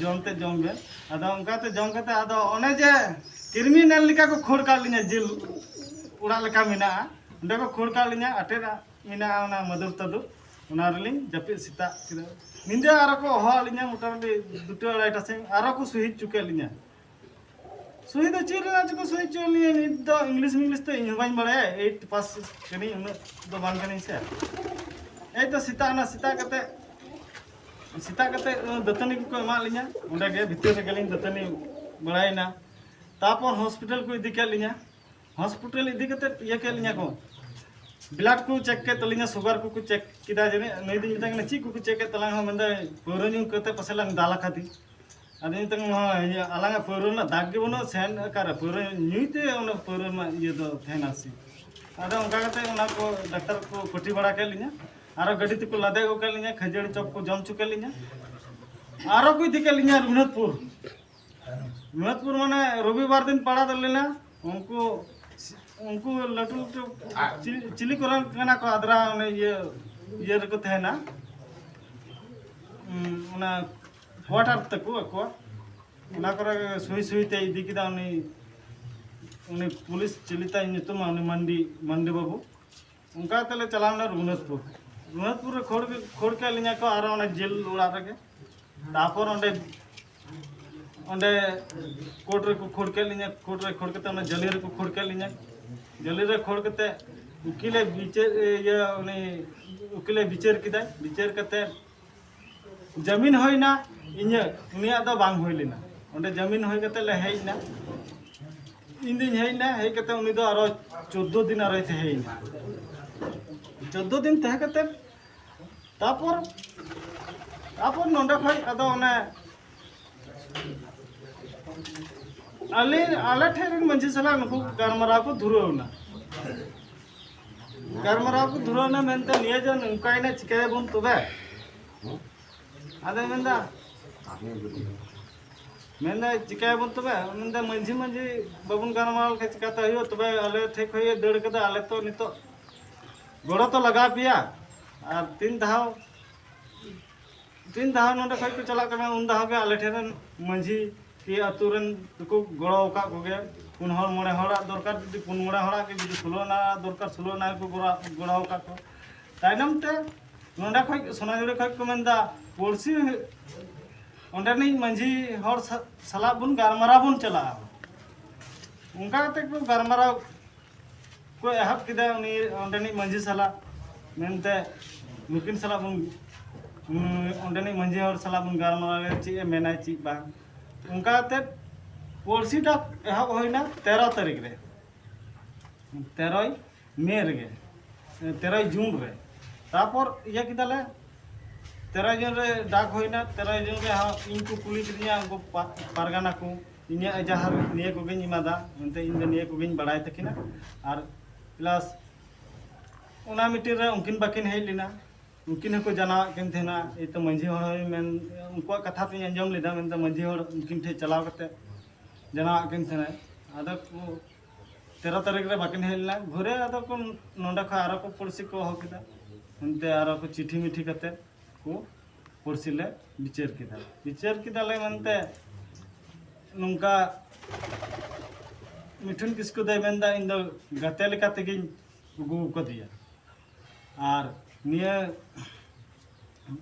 ᱡᱚᱢ ᱛᱮ ᱡᱚᱢ ᱵᱮᱱ᱾" ᱟᱫᱚ ᱚᱱᱠᱟᱛᱮ ᱡᱚᱢ ᱠᱟᱛᱮ ᱟᱫᱚ ᱚᱱᱮ ᱡᱮ ᱠᱨᱤᱢᱤᱱᱟᱞ ᱞᱮᱠᱟ ᱠᱚ ᱠᱷᱳᱲ ᱠᱟᱜ ᱞᱤᱧᱟ, ᱡᱮᱞ ᱚᱲᱟᱜ ᱞᱮᱠᱟ ᱢᱮᱱᱟᱜᱼᱟ, ᱚᱸᱰᱮ ᱠᱚ ᱠᱷᱳᱲ ᱠᱟᱜ ᱞᱤᱧᱟ, ᱟᱴᱮᱫ ᱢᱮᱱᱟᱜᱼᱟ ᱚᱱᱟ ᱢᱟᱫᱩᱨ ᱛᱟᱹᱫᱩ, ᱚᱱᱟ ᱨᱮᱞᱤᱧ ᱡᱟᱹᱯᱤᱫ ᱥᱮᱛᱟᱜ ᱠᱮᱫᱟ᱾ ᱧᱤᱫᱟᱹ ᱟᱨᱚ ᱠᱚ ᱦᱚᱦᱚ ᱟᱹᱞᱤᱧᱟ, ᱢᱚᱴᱟᱢᱩᱴᱤ ᱫᱩᱴᱟ ᱟᱲᱟᱭᱴᱟ ᱥᱮᱫ ᱟᱨᱚ ᱠᱚ ᱥᱩᱦᱤ ᱦᱚᱪᱚ ᱠᱮᱫ ᱞᱤᱧᱟ᱾ ᱥᱩᱭ ᱫᱚ ᱪᱮᱫ ᱨᱮᱱᱟᱜ ᱪᱚᱠᱚ ᱥᱩᱭ ᱦᱚᱪᱚ ᱞᱤᱧᱟ, ᱱᱤᱛ ᱫᱚ ᱤᱝᱞᱤᱥ ᱢᱤᱝᱞᱤᱥ ᱛᱮ ᱤᱧ ᱦᱚᱸ ᱵᱟᱹᱧ ᱵᱟᱲᱟᱭᱟ, ᱮᱭᱤᱴ ᱯᱟᱥ ᱠᱟᱹᱱᱟᱹᱧ, ᱩᱱᱟᱹᱜ ᱫᱚ ᱵᱟᱝ ᱠᱟᱹᱱᱟᱹᱧ ᱥᱮ᱾ ᱮᱭ ᱛᱚ ᱥᱮᱛᱟᱜ ᱮᱱᱟ, ᱥᱮᱛᱟᱜ ᱠᱟᱛᱮ, ᱥᱮᱛᱟᱜ ᱠᱟᱛᱮ ᱫᱟᱹᱛᱟᱹᱱᱤ ᱠᱚᱠᱚ ᱮᱢᱟᱫ ᱞᱤᱧᱟ, ᱚᱸᱰᱮ ᱜᱮ ᱵᱷᱤᱛᱤᱨ ᱨᱮᱜᱮ ᱞᱤᱧ ᱫᱟᱹᱛᱟᱹᱱᱤ ᱵᱟᱲᱟᱭᱮᱱᱟ᱾ ᱛᱟᱨᱯᱚᱨ ᱦᱚᱥᱯᱤᱴᱟᱞ ᱠᱚ ᱤᱫᱤ ᱠᱮᱫ ᱞᱤᱧᱟ, ᱦᱚᱥᱯᱤᱴᱟᱞ ᱤᱫᱤ ᱠᱟᱛᱮ ᱤᱭᱟᱹ ᱠᱮᱫ ᱞᱤᱧᱟ ᱠᱚ, ᱵᱞᱟᱰ ᱠᱚ ᱪᱮᱠ ᱠᱮᱫ ᱛᱟᱹᱞᱤᱧᱟ, ᱥᱩᱜᱟᱨ ᱠᱚᱠᱚ ᱪᱮᱠ ᱠᱮᱫᱟ ᱡᱟᱹᱱᱤᱡ᱾ ᱱᱩᱭ ᱫᱚᱧ ᱢᱮᱛᱟᱭ ᱠᱟᱱᱟ, "ᱪᱮᱫ ᱠᱚᱠᱚ ᱪᱮᱠ ᱠᱮᱫ ᱛᱟᱞᱟᱝ ᱦᱚᱸ?" ᱢᱮᱱᱫᱟᱭ, "ᱯᱟᱹᱣᱨᱟᱹ ᱧᱩ ᱠᱟᱛᱮ ᱯᱟᱥᱮ ᱞᱟᱝ ᱫᱟᱞ ᱟᱠᱟᱫᱮ᱾" ᱟᱫᱚ ᱢᱮᱛᱟᱭ ᱠᱟᱱᱟ, "ᱦᱳᱭ, ᱤᱭᱟᱹ, ᱟᱞᱟᱝᱟᱜ ᱯᱟᱹᱣᱨᱟᱹ ᱨᱮᱱᱟᱜ ᱫᱟᱜᱽ ᱜᱮ ᱵᱟᱹᱱᱩᱜᱼᱟ, ᱥᱮᱱ ᱚᱠᱟᱨᱮ ᱯᱟᱹᱣᱨᱟᱹ ᱧᱩᱭ ᱛᱮ ᱚᱱᱟ ᱯᱟᱹᱣᱨᱟᱹ ᱨᱮᱱᱟᱜ ᱤᱭᱟᱹ ᱫᱚ ᱛᱟᱦᱮᱱᱟ ᱥᱮ?" ᱟᱫᱚ ᱚᱱᱠᱟ ᱠᱟᱛᱮ ᱚᱱᱟ ᱠᱚ ᱰᱟᱠᱛᱟᱨ ᱠᱚ ᱯᱟᱹᱴᱤ ᱵᱟᱲᱟ ᱠᱮᱫ ᱞᱤᱧᱟ, ᱟᱨᱚ ᱜᱟᱹᱰᱤ ᱛᱮᱠᱚ ᱞᱟᱫᱮ ᱟᱹᱜᱩ ᱠᱮᱫ ᱞᱤᱧᱟ, ᱠᱷᱟᱹᱡᱟᱹᱲᱤ ᱪᱚᱯ ᱠᱚ ᱡᱚᱢ ᱦᱚᱪᱚ ᱠᱮᱫ ᱞᱤᱧᱟ, ᱟᱨᱚ ᱠᱚ ᱤᱫᱤ ᱠᱮᱫ ᱞᱤᱧᱟ ᱨᱚᱜᱷᱩᱱᱟᱛᱷᱯᱩᱨ᱾ ᱨᱚᱜᱷᱩᱱᱟᱛᱷᱯᱩᱨ ᱢᱟᱱᱮ ᱨᱚᱵᱤᱵᱟᱨ ᱫᱤᱱ ᱯᱟᱲᱟᱣ ᱞᱮᱱᱟ, ᱩᱱᱠᱩ, ᱩᱱᱠᱩ ᱞᱟᱹᱴᱩ ᱞᱟᱹᱴᱩ ᱪᱤᱞᱤ, ᱪᱤᱞᱤ ᱠᱚᱨᱮᱱ ᱠᱟᱱᱟ ᱠᱚ, ᱟᱫᱽᱨᱟ ᱚᱱᱮ ᱤᱭᱟᱹ, ᱤᱭᱟᱹ ᱨᱮᱠᱚ ᱛᱟᱦᱮᱱᱟ, ᱩᱸ, ᱚᱱᱟ ᱠᱣᱟᱴᱟᱨ ᱛᱟᱠᱚ ᱟᱠᱚᱣᱟᱜ, ᱚᱱᱟ ᱠᱚᱨᱮ ᱥᱩᱭ ᱥᱩᱭ ᱛᱮ ᱤᱫᱤ ᱠᱮᱫᱟ ᱩᱱᱤ, ᱩᱱᱤ ᱯᱩᱞᱤᱥ ᱪᱤᱞᱤ ᱛᱟᱭ ᱧᱩᱛᱩᱢᱟ, ᱩᱱᱤ ᱢᱟᱱᱰᱤ, ᱢᱟᱱᱰᱤ ᱵᱟᱹᱵᱩ᱾ ᱚᱱᱠᱟ ᱛᱮᱞᱮ ᱪᱟᱞᱟᱣ ᱮᱱᱟ ᱨᱚᱜᱷᱩᱱᱟᱛᱷᱯᱩᱨ᱾ ᱨᱚᱜᱷᱩᱱᱟᱛᱷᱯᱩᱨ ᱨᱮ ᱠᱷᱳᱲ, ᱠᱷᱳᱲ ᱠᱮᱫ ᱞᱤᱧᱟ ᱠᱚ ᱟᱨᱚ ᱚᱱᱟ ᱡᱮᱞ ᱚᱲᱟᱜ ᱨᱮᱜᱮ᱾ ᱛᱟᱨᱯᱚᱨ ᱚᱸᱰᱮ, ᱚᱸᱰᱮ ᱠᱳᱨᱴ ᱨᱮᱠᱚ ᱠᱷᱳᱲ ᱠᱮᱫ ᱞᱤᱧᱟ, ᱠᱳᱨᱴ ᱨᱮ ᱠᱷᱳᱲ ᱠᱟᱛᱮ ᱚᱱᱟ ᱡᱟᱹᱞᱤ ᱨᱮᱠᱚ ᱠᱷᱳᱲ ᱠᱮᱫ ᱞᱤᱧᱟ᱾ ᱡᱟᱹᱞᱤ ᱨᱮ ᱠᱷᱳᱲ ᱠᱟᱛᱮ ᱩᱠᱤᱞᱮ ᱵᱤᱪᱟᱹᱨ, ᱤᱭᱟᱹ, ᱩᱱᱤ ᱩᱠᱤᱞᱮ ᱵᱤᱪᱟᱹᱨ ᱠᱮᱫᱟᱭ᱾ ᱵᱤᱪᱟᱹᱨ ᱠᱟᱛᱮ ᱡᱟᱹᱢᱤᱱ ᱦᱩᱭᱱᱟ ᱤᱧᱟᱹᱜ, ᱩᱱᱤᱭᱟᱜ ᱫᱚ ᱵᱟᱝ ᱦᱩᱭ ᱞᱮᱱᱟ᱾ ᱚᱸᱰᱮ ᱡᱟᱹᱢᱤᱱ ᱦᱩᱭ ᱠᱟᱛᱮ ᱞᱮ ᱦᱮᱡ ᱮᱱᱟ᱾ ᱤᱧ ᱫᱩᱧ ᱦᱮᱡ ᱮᱱᱟ, ᱦᱮᱡ ᱠᱟᱛᱮ ᱩᱱᱤ ᱫᱚ ᱟᱨᱚ ᱪᱳᱫᱽᱫᱳ ᱫᱤᱱ ᱟᱨᱚᱭ ᱛᱟᱦᱮᱸᱭᱮᱱᱟ᱾ ᱪᱳᱫᱽᱫᱳ ᱫᱤᱱ ᱛᱟᱦᱮᱸ ᱠᱟᱛᱮ ᱛᱟᱯᱚᱨ, ᱛᱟᱯᱚᱨ ᱱᱚᱸᱰᱮ ᱠᱷᱚᱡ ᱟᱫᱚ ᱚᱱᱮ ᱟᱞᱮ, ᱟᱞᱮ ᱴᱷᱮᱱ ᱨᱮᱱ ᱢᱟᱹᱡᱷᱤ ᱥᱟᱞᱟᱜ ᱱᱩᱠᱩ ᱜᱟᱞᱢᱟᱨᱟᱣ ᱠᱚ ᱫᱷᱩᱨᱟᱹᱣ ᱮᱱᱟ᱾ ᱜᱟᱞᱢᱟᱨᱟᱣ ᱠᱚ ᱫᱷᱩᱨᱟᱹᱣ ᱮᱱᱟ ᱢᱮᱱᱛᱮ, ᱱᱤᱭᱟᱹ ᱡᱮ ᱱᱚᱝᱠᱟᱭᱮᱱᱟ, ᱪᱤᱠᱟᱹᱭᱟᱵᱚᱱ ᱛᱚᱵᱮ? ᱟᱫᱚᱭ ᱢᱮᱱᱫᱟ, ᱢᱮᱱᱫᱟ, "ᱪᱤᱠᱟᱹᱭᱟᱵᱚᱱ ᱛᱚᱵᱮ?" ᱢᱮᱱᱫᱟ, "ᱢᱟᱹᱡᱷᱤ, ᱢᱟᱹᱡᱷᱤ ᱵᱟᱵᱚᱱ ᱜᱟᱞᱢᱟᱨᱟᱣ ᱞᱮᱠᱷᱟᱱ ᱪᱤᱠᱟᱹᱛᱮ ᱦᱩᱭᱩᱜᱼᱟ? ᱛᱚᱵᱮ ᱟᱞᱮ ᱴᱷᱮᱡ ᱠᱷᱚᱡ ᱜᱮ ᱫᱟᱹᱲ ᱠᱟᱫᱟ, ᱟᱞᱮ ᱛᱚ ᱱᱤᱛᱚᱜ ᱜᱚᱲᱚ ᱛᱚ ᱞᱟᱜᱟᱣ ᱯᱮᱭᱟ, ᱟᱨ ᱛᱤᱱ ᱫᱷᱟᱣ, ᱛᱤᱱ ᱫᱷᱟᱣ ᱱᱚᱸᱰᱮ ᱠᱷᱚᱡ ᱠᱚ ᱪᱟᱞᱟᱜ ᱠᱟᱱᱟ, ᱩᱱ ᱫᱷᱟᱣ ᱜᱮ ᱟᱞᱮ ᱴᱷᱮᱱ ᱨᱮᱱ ᱢᱟᱹᱡᱷᱤ ᱠᱤ ᱟᱹᱛᱩ ᱨᱮᱱ ᱫᱚᱠᱚ ᱜᱚᱲᱚ ᱟᱠᱟᱫ ᱠᱚᱜᱮ᱾ ᱯᱩᱱ ᱦᱚᱲ ᱢᱚᱬᱮ ᱦᱚᱲᱟᱜ ᱫᱚᱨᱠᱟᱨ, ᱡᱩᱫᱤ ᱯᱩᱱ ᱢᱚᱬᱮ ᱦᱚᱲᱟᱜ ᱜᱮ ᱡᱩᱫᱤ ᱥᱳᱞᱳ ᱟᱱᱟ ᱫᱚᱨᱠᱟᱨ, ᱥᱳᱞᱳ ᱟᱱᱟ ᱜᱮᱠᱚ ᱜᱚᱲᱚ, ᱜᱚᱲᱚ ᱟᱠᱟᱫ ᱠᱚ᱾ ᱛᱟᱭᱱᱚᱢ ᱛᱮ ᱱᱚᱸᱰᱮ ᱠᱷᱚᱡ, ᱥᱚᱱᱟᱡᱩᱲᱤ ᱠᱷᱚᱡ ᱠᱚ ᱢᱮᱱᱫᱟ, ᱯᱩᱲᱥᱤ ᱚᱸᱰᱮᱱᱤᱡ ᱢᱟᱹᱡᱷᱤ ᱦᱚᱲ ᱥᱟ-, ᱥᱟᱞᱟᱜ ᱵᱚᱱ ᱜᱟᱞᱢᱟᱨᱟᱣ ᱵᱚᱱ ᱪᱟᱞᱟᱜᱼᱟ᱾ ᱚᱱᱠᱟ ᱠᱟᱛᱮ ᱠᱚ ᱜᱟᱞᱢᱟᱨᱟᱣ ᱠᱚ ᱮᱦᱚᱵ ᱠᱮᱫᱟ᱾ ᱩᱱᱤ ᱚᱸᱰᱮᱱᱤᱡ ᱢᱟᱺᱡᱷᱤ ᱥᱟᱞᱟᱜ ᱢᱮᱱᱛᱮ, ᱱᱩᱠᱤᱱ ᱥᱟᱞᱟᱜ ᱵᱚᱱ, ᱩᱱᱤ ᱚᱸᱰᱮᱱᱤᱡ ᱢᱟᱺᱡᱷᱤ ᱦᱚᱲ ᱥᱟᱞᱟᱜ ᱵᱚᱱ ᱜᱟᱞᱢᱟᱨᱟᱣ ᱞᱮᱫᱟ, ᱪᱮᱫ ᱮ ᱢᱮᱱᱟᱭ ᱪᱮᱫ ᱵᱟᱝ᱾ ᱚᱱᱠᱟ ᱠᱟᱛᱮ ᱯᱚᱲᱥᱤ ᱰᱟᱠ ᱮᱦᱚᱵ ᱦᱩᱭᱱᱟ ᱛᱮᱨᱚ ᱛᱟᱹᱨᱤᱠᱷ ᱨᱮ, ᱛᱮᱨᱚᱭ ᱢᱮ ᱨᱮᱜᱮ, ᱛᱮᱨᱚᱭ ᱡᱩᱱ ᱨᱮ᱾ ᱛᱟᱨᱯᱚᱨ ᱤᱭᱟᱹ ᱠᱮᱫᱟᱞᱮ, ᱛᱮᱨᱚᱭ ᱡᱩᱱ ᱨᱮ ᱰᱟᱠ ᱦᱩᱭᱱᱟ᱾ ᱛᱮᱨᱚᱭ ᱡᱩᱱ ᱨᱮ ᱦᱚᱸ ᱤᱧ ᱠᱚ ᱠᱩᱞᱤ ᱠᱤᱫᱤᱧᱟ ᱩᱱᱠᱩ ᱯᱟ-, ᱯᱟᱨᱜᱟᱱᱟ ᱠᱚ, ᱤᱧᱟᱹᱜ ᱮᱡᱟᱦᱟᱨ ᱱᱤᱭᱟᱹ ᱠᱚᱜᱮᱧ ᱮᱢᱟᱫᱟ ᱢᱮᱱᱛᱮ, ᱤᱧ ᱫᱚ ᱱᱤᱭᱟᱹ ᱠᱚᱜᱮᱧ ᱵᱟᱲᱟᱭ ᱛᱟᱹᱠᱤᱱᱟ᱾ ᱟᱨ ᱯᱞᱟᱥ ᱚᱱᱟ ᱢᱤᱴᱤᱝ ᱨᱮ ᱩᱱᱠᱤᱱ ᱵᱟᱹᱠᱤᱱ ᱦᱮᱡ ᱞᱮᱱᱟ, ᱩᱱᱠᱤᱱ ᱦᱚᱸᱠᱚ ᱡᱟᱱᱟᱣᱟᱜ ᱠᱤᱱ ᱛᱟᱦᱮᱱᱟ᱾ ᱮᱭ ᱛᱚ ᱢᱟᱺᱡᱷᱤ ᱦᱚᱲ ᱦᱚᱸᱭ ᱢᱮᱱ, ᱩᱱᱠᱩᱣᱟᱜ ᱠᱟᱛᱷᱟ ᱛᱤᱧ ᱟᱸᱡᱚᱢ ᱞᱮᱫᱟ ᱢᱮᱱᱛᱮ, ᱢᱟᱺᱡᱷᱤ ᱦᱚᱲ ᱩᱱᱠᱤᱱ ᱴᱷᱮᱱ ᱪᱟᱞᱟᱣ ᱠᱟᱛᱮ ᱡᱟᱱᱟᱣᱟᱜ ᱠᱤᱱ ᱛᱟᱦᱮᱱᱟᱭ᱾ ᱟᱫᱚ ᱠᱚ ᱛᱮᱨᱚ ᱛᱟᱹᱨᱤᱠᱷ ᱨᱮ ᱵᱟᱹᱠᱤᱱ ᱦᱮᱡ ᱞᱮᱱᱟ᱾ ᱜᱷᱩᱨᱮ ᱟᱫᱚ ᱠᱚ ᱱᱚᱰᱮ ᱠᱷᱚᱱ ᱟᱨᱚ ᱠᱚ ᱯᱩᱲᱥᱤ ᱠᱚ ᱦᱚᱦᱚ ᱠᱮᱫᱟ, ᱚᱱᱛᱮ ᱟᱨᱚ ᱠᱚ ᱪᱤᱴᱷᱤ ᱢᱤᱴᱷᱤ ᱠᱟᱛᱮ ᱠᱚ ᱯᱩᱲᱥᱤ ᱞᱮ ᱵᱤᱪᱟᱹᱨ ᱠᱮᱫᱟ᱾ ᱵᱤᱪᱟᱹᱨ ᱠᱮᱫᱟᱞᱮ ᱢᱮᱱᱛᱮ ᱱᱚᱝᱠᱟ ᱢᱤᱴᱷᱩᱱ ᱠᱤᱥᱠᱩ ᱫᱚᱭ ᱢᱮᱱᱫᱟ, "ᱤᱧ ᱫᱚ ᱜᱟᱛᱮ ᱞᱮᱠᱟ ᱛᱮᱜᱮᱧ ᱟᱹᱜᱩ ᱟᱠᱟᱫᱮᱭᱟ, ᱟᱨ ᱱᱤᱭᱟᱹ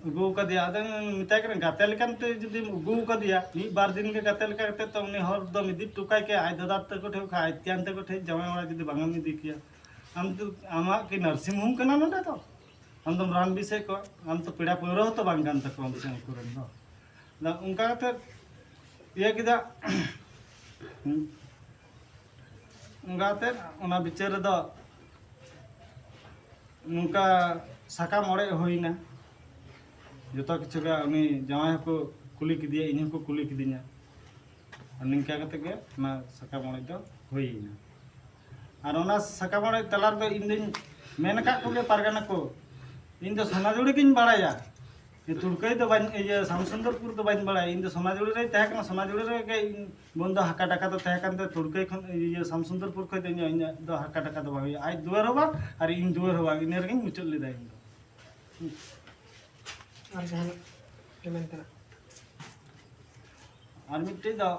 ᱟᱹᱜᱩ ᱟᱠᱟᱫᱮᱭᱟ", ᱟᱫᱚᱧ ᱢᱮᱛᱟᱭ ᱠᱟᱱᱟ, "ᱜᱟᱛᱮ ᱞᱮᱠᱟᱱ ᱛᱮ ᱡᱩᱫᱤᱢ ᱟᱹᱜᱩ ᱟᱠᱟᱫᱮᱭᱟ, ᱢᱤᱫ ᱵᱟᱨ ᱫᱤᱱ ᱜᱮ ᱜᱟᱛᱮ ᱞᱮᱠᱟ ᱠᱟᱛᱮ ᱛᱚ ᱩᱱᱤ ᱦᱚᱲ ᱫᱚᱢ ᱤᱫᱤ ᱦᱚᱴᱚ ᱠᱟᱭ ᱠᱮᱭᱟ ᱟᱡ ᱫᱟᱫᱟ ᱛᱟᱠᱚ ᱴᱷᱮᱱ ᱠᱷᱚᱱ, ᱟᱡ ᱛᱮᱭᱟᱝ ᱛᱟᱠᱚ ᱴᱷᱮᱱ, ᱡᱟᱶᱟᱭ ᱚᱲᱟᱜ ᱡᱩᱫᱤ ᱵᱟᱝ ᱮᱢ ᱤᱫᱤ ᱠᱮᱭᱟ᱾ ᱟᱢ ᱫᱚ, ᱟᱢᱟᱜ ᱠᱤ ᱱᱟᱨᱥᱤᱝ ᱦᱳᱢ ᱠᱟᱱᱟ ᱱᱚᱰᱮ ᱫᱚ? ᱟᱢ ᱫᱚᱢ ᱨᱟᱱ ᱵᱮᱥᱮᱫ ᱠᱚᱣᱟ, ᱟᱢ ᱛᱚ ᱯᱮᱲᱟ ᱯᱟᱹᱣᱨᱟᱹ ᱦᱚᱸᱛᱚ ᱵᱟᱝ ᱠᱟᱱ ᱛᱟᱠᱚᱣᱟ ᱥᱮ ᱩᱱᱠᱩ ᱨᱮᱱ ᱫᱚ?" ᱟᱫᱚ ᱚᱱᱠᱟ ᱠᱟᱛᱮ ᱤᱭᱟᱹ ᱠᱮᱫᱟ᱾ ᱚᱱᱠᱟ ᱠᱟᱛᱮ ᱚᱱᱟ ᱵᱤᱪᱟᱹᱨ ᱨᱮᱫᱚ ᱱᱚᱝᱠᱟ ᱥᱟᱠᱟᱢ ᱚᱲᱮᱡ ᱦᱩᱭᱱᱟ᱾ ᱡᱚᱛᱚ ᱠᱤᱪᱷᱩ ᱜᱮ ᱩᱱᱤ ᱡᱟᱶᱟᱭ ᱦᱚᱸᱠᱚ ᱠᱩᱞᱤ ᱠᱮᱫᱮᱭᱟ, ᱤᱧ ᱦᱚᱸᱠᱚ ᱠᱩᱞᱤ ᱠᱤᱫᱤᱧᱟ᱾ ᱟᱨ ᱱᱤᱝᱠᱟ ᱠᱟᱛᱮ ᱜᱮ ᱚᱱᱟ ᱥᱟᱠᱟᱢ ᱚᱲᱮᱡ ᱫᱚ ᱦᱩᱭᱱᱟ᱾ ᱟᱨ ᱚᱱᱟ ᱥᱟᱠᱟᱢ ᱚᱲᱮᱡ ᱛᱟᱞᱟ ᱨᱮᱫᱚ ᱤᱧ ᱫᱩᱧ ᱢᱮᱱ ᱟᱠᱟᱫ ᱠᱚᱜᱮ ᱯᱟᱨᱜᱟᱱᱟ ᱠᱚ, ᱤᱧ ᱫᱚ ᱥᱚᱱᱟᱡᱩᱲᱤ ᱜᱤᱧ ᱵᱟᱲᱟᱭᱟ, ᱛᱩᱲᱠᱟᱹᱭ ᱫᱚ ᱵᱟᱹᱧ, ᱤᱭᱟᱹ, ᱥᱟᱢᱥᱩᱱᱫᱚᱨᱯᱩᱨ ᱫᱚ ᱵᱟᱹᱧ ᱵᱟᱲᱟᱭᱟ᱾ ᱤᱧ ᱫᱚ ᱥᱚᱱᱟᱡᱩᱲᱤ ᱨᱮᱧ ᱛᱟᱦᱮᱸ ᱠᱟᱱᱟ, ᱥᱚᱱᱟᱡᱩᱲᱤ ᱨᱮᱜᱮ ᱤᱧ ᱵᱚᱱ ᱫᱚ ᱦᱟᱠᱟ ᱰᱟᱠᱟ ᱫᱚ ᱛᱟᱦᱮᱸ ᱠᱟᱱ ᱛᱮ, ᱛᱩᱲᱠᱟᱹᱭ ᱠᱷᱚᱱ, ᱤᱭᱟᱹ, ᱥᱟᱢᱥᱩᱱᱫᱚᱨᱯᱩᱨ ᱠᱷᱚᱱ ᱫᱚ ᱤᱧᱟᱹᱜ, ᱤᱧᱟᱹᱜ ᱫᱚ ᱦᱟᱠᱟ ᱰᱟᱠᱟ ᱫᱚ ᱵᱟᱝ ᱦᱩᱭᱩᱜᱼᱟ, ᱟᱡ ᱫᱩᱣᱟᱹᱨ ᱦᱚᱸ ᱵᱟᱝ ᱟᱨ ᱤᱧ ᱫᱩᱣᱟᱹᱨ ᱦᱚᱸ ᱵᱟᱝ, ᱤᱱᱟᱹ ᱨᱮᱜᱮᱧ ᱢᱩᱪᱟᱹᱫ ᱞᱮᱫᱟ ᱤᱧ ᱫᱚ᱾ ᱟᱨ ᱡᱟᱦᱟᱱᱟᱜ ᱜᱮ ᱢᱮᱱ ᱛᱮᱱᱟᱜ? ᱟᱨ ᱢᱤᱫᱴᱮᱡ ᱫᱚ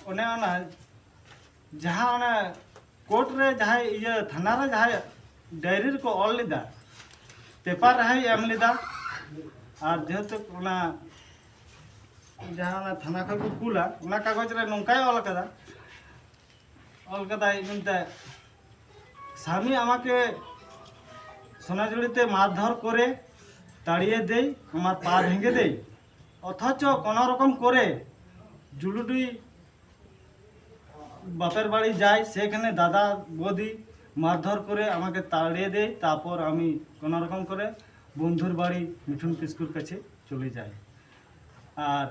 ᱚᱱᱮ ᱚᱱᱟ ᱡᱟᱦᱟᱸ ᱚᱱᱟ ᱠᱳᱨᱴ ᱨᱮ ᱡᱟᱦᱟᱸᱭ, ᱤᱭᱟᱹ, ᱛᱷᱟᱱᱟ ᱨᱮ ᱡᱟᱦᱟᱸᱭ ᱰᱟᱭᱨᱤ ᱨᱮᱠᱚ ᱚᱞ ᱞᱮᱫᱟ, ᱯᱮᱯᱟᱨ ᱨᱮᱦᱚᱸᱭ ᱮᱢ ᱞᱮᱫᱟ, ᱟᱨ ᱡᱮᱦᱮᱛᱩ ᱚᱱᱟ ᱡᱟᱦᱟᱸ ᱚᱱᱟ ᱛᱷᱟᱱᱟ ᱠᱷᱚᱱ ᱠᱚ ᱠᱩᱞᱟ, ᱚᱱᱟ ᱠᱟᱜᱚᱡᱽ ᱨᱮ ᱱᱚᱝᱠᱟᱭ ᱚᱞ ᱟᱠᱟᱫᱟ, ᱚᱞ ᱠᱟᱫᱟᱭ ᱢᱮᱱᱛᱮ, স্বামী আমাকে সোনাঝুরিতে মারধর করে তাড়িয়ে দেয়, আমার পা ভেঙে দেয়, অথচ কোনো রকম করে জুলুডি বাপের বাড়ি যাই, সেখানে দাদা বৌদি মারধর করে আমাকে তাড়িয়ে দেয়। তারপর আমি কোনো রকম করে বন্ধুর বাড়ি মিঠুন কিস্কুর কাছে চলে যাই। আর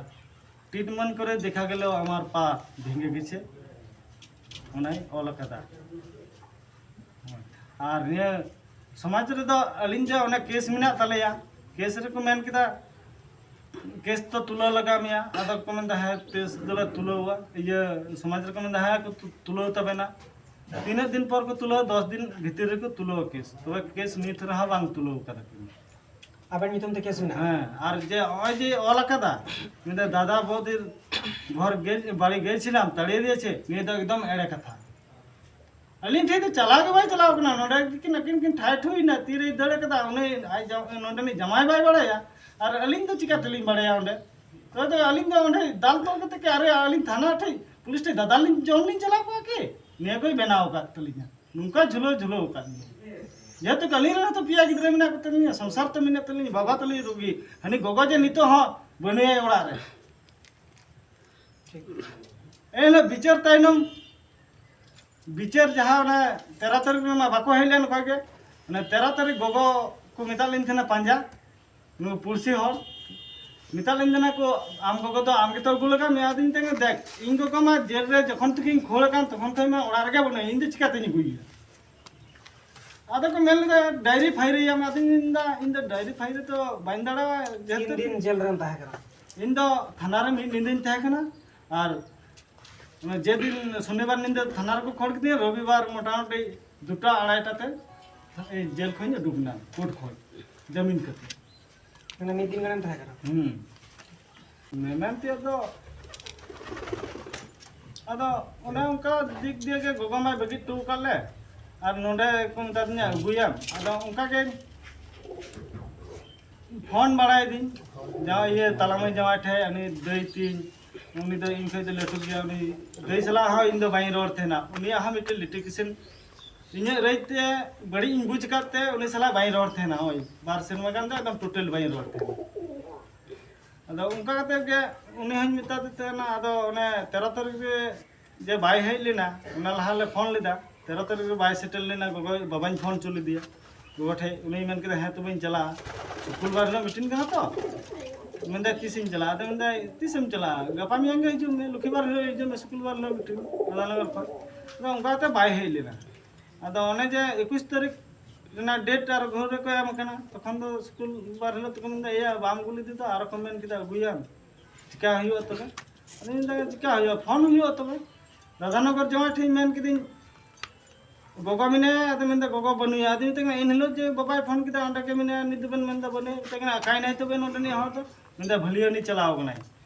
ট্রিটমেন্ট করে দেখা গেল আমার পা ভেঙে গেছে, ᱚᱱᱟᱭ ᱚᱞ ᱟᱠᱟᱫᱟ᱾ ᱟᱨ ᱱᱤᱭᱟᱹ ᱥᱚᱢᱟᱡᱽ ᱨᱮᱫᱚ ᱟᱹᱞᱤᱧ ᱫᱚ ᱚᱱᱟ ᱠᱮᱥ ᱢᱮᱱᱟᱜ ᱛᱟᱞᱮᱭᱟ, ᱠᱮᱥ ᱨᱮᱠᱚ ᱢᱮᱱ ᱠᱮᱫᱟ ᱠᱮᱥ ᱫᱚ ᱛᱩᱞᱟᱹᱣ ᱞᱟᱜᱟᱣ ᱢᱮᱭᱟ᱾ ᱟᱫᱚ ᱠᱚ ᱢᱮᱱᱫᱟ ᱦᱮᱸ ᱠᱮᱥ ᱫᱚᱞᱮ ᱛᱩᱞᱟᱹᱣᱟ, ᱤᱭᱟᱹ ᱥᱚᱢᱟᱡᱽ ᱨᱮᱠᱚ ᱢᱮᱱᱫᱟ ᱦᱮᱸ ᱠᱚ ᱛᱩ- ᱛᱩᱞᱟᱹᱣ ᱛᱟᱵᱮᱱᱟ᱾ ᱛᱤᱱᱟᱹᱜ ᱫᱤᱱ ᱯᱚᱨ ᱠᱚ ᱛᱩᱞᱟᱹᱣᱟ? ᱫᱚᱥ ᱫᱤᱱ ᱵᱷᱤᱛᱤᱨ ᱨᱮᱠᱚ ᱛᱩᱞᱟᱹᱣᱟ ᱠᱮᱥ, ᱛᱚᱵᱮ ᱠᱮᱥ ᱱᱤᱛ ᱨᱮᱦᱚᱸ ᱵᱟᱝ ᱛᱩᱞᱟᱹᱣ ᱠᱟᱫᱟ ᱠᱤᱱ᱾ ᱟᱵᱮᱱ ᱧᱩᱛᱩᱢ ᱛᱮ ᱠᱮᱥ ᱢᱮᱱᱟᱜᱼᱟ? ᱦᱮᱸ, ᱟᱨ ᱡᱮ ᱱᱚᱜᱼᱚᱭ ᱡᱮ ᱚᱞ ᱟᱠᱟᱫᱟ, ᱢᱮᱱᱫᱟ ᱫᱟᱫᱟ ᱵᱚᱫᱤᱨ ᱜᱷᱚᱨ ᱜᱮ ᱵᱟᱲᱤ ᱜᱮᱭᱟᱪᱷᱤᱞᱟᱢ, ᱛᱟᱲᱤᱭᱮ ᱫᱤᱭᱮᱪᱷᱮ, ᱱᱤᱭᱟᱹ ᱫᱚ ᱮᱠᱫᱚᱢ ᱮᱲᱮ ᱠᱟᱛᱷᱟ᱾ ᱟᱹᱞᱤᱧ ᱴᱷᱮᱱ ᱫᱚ ᱪᱟᱞᱟᱣ ᱜᱮ ᱵᱟᱭ ᱪᱟᱞᱟᱣ ᱠᱟᱱᱟ᱾ ᱱᱚᱰᱮ ᱠᱤᱱ ᱟᱹᱠᱤᱱ ᱠᱤᱱ ᱴᱷᱟᱭ ᱴᱷᱩᱭ ᱮᱱᱟ, ᱛᱤᱨᱮᱭ ᱫᱟᱹᱲ ᱠᱟᱫᱟ ᱩᱱᱤ ᱟᱡ ᱡᱟ- ᱱᱚᱰᱮᱱᱤᱡ ᱡᱟᱢᱟᱭ ᱵᱟᱭ ᱵᱟᱲᱟᱭᱟ, ᱟᱨ ᱟᱹᱞᱤᱧ ᱫᱚ ᱪᱤᱠᱟᱹ ᱛᱮᱞᱤᱧ ᱵᱟᱲᱟᱭᱟ ᱚᱸᱰᱮ? ᱛᱚᱵᱮ ᱫᱚ ᱟᱹᱞᱤᱧ ᱫᱚ ᱚᱸᱰᱮ ᱫᱟᱞ ᱛᱚᱞ ᱠᱟᱛᱮ ᱠᱤ ᱟᱨᱮ ᱟᱹᱞᱤᱧ ᱛᱷᱟᱱᱟ ᱴᱷᱮᱱ ᱯᱩᱞᱤᱥ ᱴᱷᱮᱱ ᱫᱟᱫᱟᱞ ᱞᱤᱧ ᱡᱚᱢ ᱞᱤᱧ ᱪᱟᱞᱟᱣ ᱠᱚᱜᱼᱟ ᱠᱤ? ᱱᱤᱭᱟᱹ ᱠᱚᱭ ᱵᱮᱱᱟᱣ ᱟᱠᱟᱫ ᱛᱟᱹᱞᱤᱧᱟ, ᱱᱚᱝᱠᱟ ᱡᱷᱩᱞᱟᱹᱣ ᱡᱷᱩᱞᱟᱹᱣ ᱟᱠᱟᱫ ᱞᱤᱧᱟ᱾ ᱡᱮᱦᱮᱛᱩ ᱟᱹᱞᱤᱧ ᱨᱮᱱ ᱦᱚᱸᱛᱚ ᱯᱮᱭᱟ ᱜᱤᱫᱽᱨᱟᱹ ᱢᱮᱱᱟᱜ ᱠᱚ ᱛᱟᱹᱞᱤᱧᱟ, ᱥᱚᱝᱥᱟᱨ ᱛᱚ ᱢᱮᱱᱟᱜ ᱛᱟᱹᱞᱤᱧᱟ, ᱵᱟᱵᱟ ᱛᱟᱹᱞᱤᱧ ᱨᱩᱜᱤ, ᱦᱟᱹᱱᱤ ᱜᱚᱜᱚ ᱡᱮ ᱱᱤᱛᱚᱜ ᱦᱚᱸ ᱵᱟᱹᱱᱩᱭᱟ ᱚᱲᱟᱜ ᱨᱮ᱾ ᱮᱱᱦᱤᱞᱳᱜ ᱵᱤᱪᱟᱹᱨ ᱛᱟᱭᱱᱚᱢ, ᱵᱤᱪᱟᱹᱨ ᱡᱟᱦᱟᱸ ᱚᱱᱟ ᱛᱮᱨᱚ ᱛᱟᱹᱨᱤᱠᱷ ᱨᱮᱢᱟ ᱵᱟᱠᱚ ᱦᱮᱡ ᱞᱮᱱ ᱚᱠᱚᱭ ᱜᱮ, ᱚᱱᱟ ᱛᱮᱨᱚ ᱛᱟᱹᱨᱤᱠᱷ ᱜᱚᱜᱚ ᱠᱚ ᱢᱮᱛᱟᱜ ᱞᱤᱧ ᱛᱟᱦᱮᱱᱟ ᱯᱟᱸᱡᱟ, ᱱᱩᱠᱩ ᱯᱩᱲᱥᱤ ᱦᱚᱲ ᱢᱮᱛᱟᱜ ᱞᱤᱧ ᱛᱟᱦᱮᱱᱟ ᱠᱚ, "ᱟᱢ ᱜᱚᱜᱚ ᱫᱚ ᱟᱢ ᱜᱮᱛᱚ ᱟᱹᱜᱩ ᱞᱟᱜᱟᱣ ᱢᱮᱭᱟ?" ᱟᱫᱚᱧ ᱢᱮᱛᱟᱭ ᱠᱟᱱᱟ, "ᱫᱮᱠ, ᱤᱧ ᱜᱚᱜᱚ ᱢᱟ ᱡᱮᱞ ᱨᱮ ᱡᱚᱠᱷᱚᱱ ᱛᱮᱜᱮᱧ ᱠᱷᱳᱲ ᱟᱠᱟᱱ ᱛᱚᱠᱷᱚᱱ ᱠᱷᱚᱱ ᱢᱟ ᱚᱲᱟᱜ ᱨᱮᱜᱮ ᱵᱟᱹᱱᱩᱭᱟ, ᱤᱧ ᱫᱚ ᱪᱤᱠᱟᱹᱛᱤᱧ ᱟᱹᱜᱩᱭᱮᱭᱟ?" ᱟᱫᱚ ᱠᱚ ᱢᱮᱱ ᱞᱮᱫᱟ, "ᱰᱟᱭᱨᱤ ᱯᱷᱟᱭᱨᱤᱭᱟᱢ?" ᱟᱫᱚᱧ ᱢᱮᱱᱫᱟ, "ᱤᱧ ᱫᱚ ᱰᱟᱭᱨᱤ ᱯᱷᱟᱭᱨᱤ ᱫᱚ ᱵᱟᱹᱧ ᱫᱟᱲᱮᱭᱟᱜᱼᱟ, ᱡᱮᱦᱮᱛᱩ ᱛᱤᱱ ᱫᱤᱱ ᱡᱮᱞ ᱨᱮᱢ ᱛᱟᱦᱮᱸ ᱠᱟᱱᱟ? ᱤᱧ ᱫᱚ ᱛᱷᱟᱱᱟ ᱨᱮ ᱢᱤᱫ ᱧᱤᱫᱟᱹᱧ ᱛᱟᱦᱮᱸ ᱠᱟᱱᱟ, ᱟᱨ ᱚᱱᱟ ᱡᱮᱫᱤᱱ ᱥᱚᱱᱤᱵᱟᱨ ᱧᱤᱫᱟᱹ ᱛᱷᱟᱱᱟ ᱨᱮᱠᱚ ᱠᱷᱚᱲ ᱠᱤᱫᱤᱧᱟ, ᱨᱚᱵᱤᱵᱟᱨ ᱢᱚᱴᱟᱢᱩᱴᱤ ᱫᱩᱴᱟ ᱟᱲᱟᱭᱴᱟ ᱛᱮ ᱡᱮᱞ ᱠᱷᱚᱱᱤᱧ ᱩᱰᱩᱠ ᱮᱱᱟ, ᱠᱳᱨᱴ ᱠᱷᱚᱱ ᱡᱟᱢᱤᱱ ᱠᱟᱛᱮ᱾ ᱢᱟᱱᱮ ᱢᱤᱫ ᱫᱤᱱ ᱜᱟᱱᱮᱢ ᱛᱟᱦᱮᱸ ᱠᱟᱱᱟ? ᱦᱩᱸ᱾ ᱢᱮᱢᱮᱱ ᱛᱮᱭᱟᱜ ᱫᱚ ᱟᱫᱚ ᱚᱱᱮ ᱚᱱᱠᱟ ᱫᱤᱠ ᱫᱤᱭᱮ ᱜᱮ ᱜᱚᱜᱚ ᱢᱟᱭ ᱵᱟᱹᱜᱤ ᱦᱚᱴᱚ ᱟᱠᱟᱫ ᱞᱮ, ᱟᱨ ᱱᱚᱰᱮ ᱠᱚ ᱢᱮᱛᱟ ᱫᱤᱧᱟ ᱟᱹᱜᱩᱭᱟᱢ᱾ ᱟᱫᱚ ᱚᱱᱠᱟ ᱜᱮ ᱯᱷᱳᱱ ᱵᱟᱲᱟᱭᱮᱫᱤᱧ ᱡᱟᱶᱟᱭ, ᱤᱭᱟᱹ, ᱛᱟᱞᱟ ᱢᱟᱹᱭ ᱡᱟᱶᱟᱭ ᱴᱷᱮᱡ, ᱩᱱᱤ ᱫᱟᱹᱭ ᱛᱤᱧ, ᱩᱱᱤ ᱫᱚ ᱤᱧ ᱠᱷᱚᱱ ᱫᱚ ᱞᱟᱹᱴᱩ ᱜᱮᱭᱟ᱾ ᱩᱱᱤ ᱫᱟᱹᱭ ᱥᱟᱞᱟᱜ ᱦᱚᱸ ᱤᱧ ᱫᱚ ᱵᱟᱹᱧ ᱨᱚᱲ ᱛᱟᱦᱮᱱᱟ᱾ ᱩᱱᱤᱭᱟᱜ ᱦᱚᱸ ᱢᱤᱫᱴᱮᱱ ᱞᱤᱴᱤᱜᱮᱥᱚᱱ, ᱤᱧᱟᱹᱜ ᱨᱟᱹᱭ ᱛᱮ ᱵᱟᱹᱲᱤᱡ ᱤᱧ ᱵᱩᱡᱽ ᱟᱠᱟᱫ ᱛᱮ ᱩᱱᱤ ᱥᱟᱞᱟᱜ ᱵᱟᱹᱧ ᱨᱚᱲ ᱛᱟᱦᱮᱱᱟ᱾ ᱦᱳᱭ, ᱵᱟᱨ ᱥᱮᱨᱢᱟ ᱜᱟᱱ ᱫᱚ ᱮᱠᱫᱚᱢ ᱴᱳᱴᱟᱞ ᱵᱟᱹᱧ ᱨᱚᱲ ᱛᱟᱦᱮᱱᱟ᱾ ᱟᱫᱚ ᱚᱱᱠᱟ ᱠᱟᱛᱮ ᱜᱮ ᱩᱱᱤ ᱦᱚᱸᱧ ᱢᱮᱛᱟᱫᱮ ᱛᱟᱦᱮᱱᱟ᱾ ᱟᱫᱚ ᱚᱱᱮ ᱛᱮᱨᱚ ᱛᱟᱹᱨᱤᱠᱷ ᱨᱮ ᱡᱮ ᱵᱟᱭ ᱦᱮᱡ ᱞᱮᱱᱟ, ᱚᱱᱟ ᱞᱟᱦᱟ ᱞᱮ ᱯᱷᱳᱱ ᱞᱮᱫᱟ᱾ ᱛᱮᱨᱚ ᱛᱟᱹᱨᱤᱠᱷ ᱨᱮ ᱵᱟᱭ ᱥᱮᱴᱮᱨ ᱞᱮᱱᱟ᱾ ᱜᱚᱜᱚ, ᱵᱟᱵᱟᱧ ᱯᱷᱳᱱ ᱦᱚᱪᱚ ᱞᱮᱫᱮᱭᱟ ᱜᱚᱜᱚ ᱴᱷᱮᱡ᱾ ᱩᱱᱤᱭ ᱢᱮᱱ ᱠᱮᱫᱟ, "ᱦᱮᱸ, ᱛᱚᱵᱮᱧ ᱪᱟᱞᱟᱜᱼᱟ, ᱥᱩᱠᱩᱞᱵᱟᱨ ᱦᱤᱞᱳᱜ ᱢᱤᱴᱤᱝ ᱠᱟᱱᱟ ᱛᱚ᱾" ᱢᱮᱱᱫᱟᱭ, "ᱛᱤᱥᱮᱢ ᱪᱟᱞᱟᱜᱼᱟ?" ᱟᱫᱚ ᱢᱮᱱᱫᱟᱭ, "ᱛᱤᱥᱮᱢ ᱪᱟᱞᱟᱜᱼᱟ? ᱜᱟᱯᱟ ᱢᱮᱭᱟᱝ ᱜᱮ ᱦᱤᱡᱩᱜ ᱢᱮ, ᱞᱚᱠᱠᱷᱤᱵᱟᱨ ᱦᱤᱞᱳᱜ ᱦᱤᱡᱩᱜ ᱢᱮ, ᱥᱩᱠᱩᱞᱵᱟᱨ ᱦᱤᱞᱳᱜ ᱢᱤᱴᱤᱝ ᱨᱟᱫᱷᱟᱱᱚᱜᱚᱨ ᱠᱷᱚᱱ᱾" ᱟᱫᱚ ᱚᱱᱠᱟᱛᱮ ᱵᱟᱭ ᱦᱮᱡ ᱞᱮᱱᱟ᱾ ᱟᱫᱚ ᱚᱱᱮ ᱡᱮ ᱮᱠᱩᱥ ᱛᱟᱹᱨᱤᱠᱷ ᱨᱮᱱᱟᱜ ᱰᱮᱴ ᱟᱨ ᱜᱷᱚᱨ ᱨᱮᱠᱚ ᱮᱢ ᱠᱟᱱᱟ, ᱛᱚᱠᱷᱚᱱ ᱫᱚ ᱥᱩᱠᱩᱞᱵᱟᱨ ᱦᱤᱞᱳᱜ ᱛᱮᱠᱚ ᱢᱮᱱᱫᱟ, "ᱮᱭᱟ, ᱵᱟᱢ ᱟᱹᱜᱩ ᱞᱮᱫᱮ ᱫᱚ, ᱟᱨᱚ ᱠᱚ ᱢᱮᱱ ᱠᱮᱫᱟ ᱟᱹᱜᱩᱭᱟᱢ, ᱪᱤᱠᱟ ᱦᱩᱭᱩᱜᱼᱟ ᱛᱚᱵᱮ?" ᱟᱫᱚᱧ ᱢᱮᱱᱫᱟ, "ᱪᱤᱠᱟ ᱦᱩᱭᱩᱜᱼᱟ? ᱯᱷᱳᱱ ᱦᱩᱭᱩᱜᱼᱟ ᱛᱚᱵᱮ᱾" ᱨᱟᱫᱷᱟᱱᱚᱜᱚᱨ ᱡᱟᱶᱟᱭ ᱴᱷᱮᱡ ᱢᱮᱱ ᱠᱤᱫᱟᱹᱧ, "ᱜᱚᱜᱚ ᱢᱮᱱᱟᱭᱟ?" ᱟᱫᱚ ᱢᱮᱱᱫᱟ, "ᱜᱚᱜᱚ ᱵᱟᱹᱱᱩᱭᱟ᱾" ᱟᱫᱚ ᱢᱮᱛᱟᱭ ᱠᱟᱱᱟ, "ᱮᱱ ᱦᱤᱞᱳᱜ ᱡᱮ ᱵᱟᱵᱟᱭ ᱯᱷᱳᱱ ᱠᱮᱫᱟ, ᱚᱸᱰᱮ ᱜᱮ ᱢᱮᱱᱟᱭᱟ, ᱱᱤᱛ ᱫᱚᱵᱮᱱ ᱢᱮᱱᱫᱟ ᱵᱟᱹᱱᱩᱭᱟ?" ᱢᱮᱛᱟᱭ ᱠᱟᱱᱟ, "ᱚᱠᱟᱭᱱᱟᱭ ᱛᱚᱵᱮ ᱱᱚᱰᱮᱱᱤᱡ ᱦᱚᱲ ᱫᱚ?" ᱢᱮᱱᱫᱟ, "ᱵᱷᱟᱹᱞᱤᱭᱟᱹᱱᱤ ᱪᱟᱞᱟᱣ ᱠᱟᱱᱟᱭ,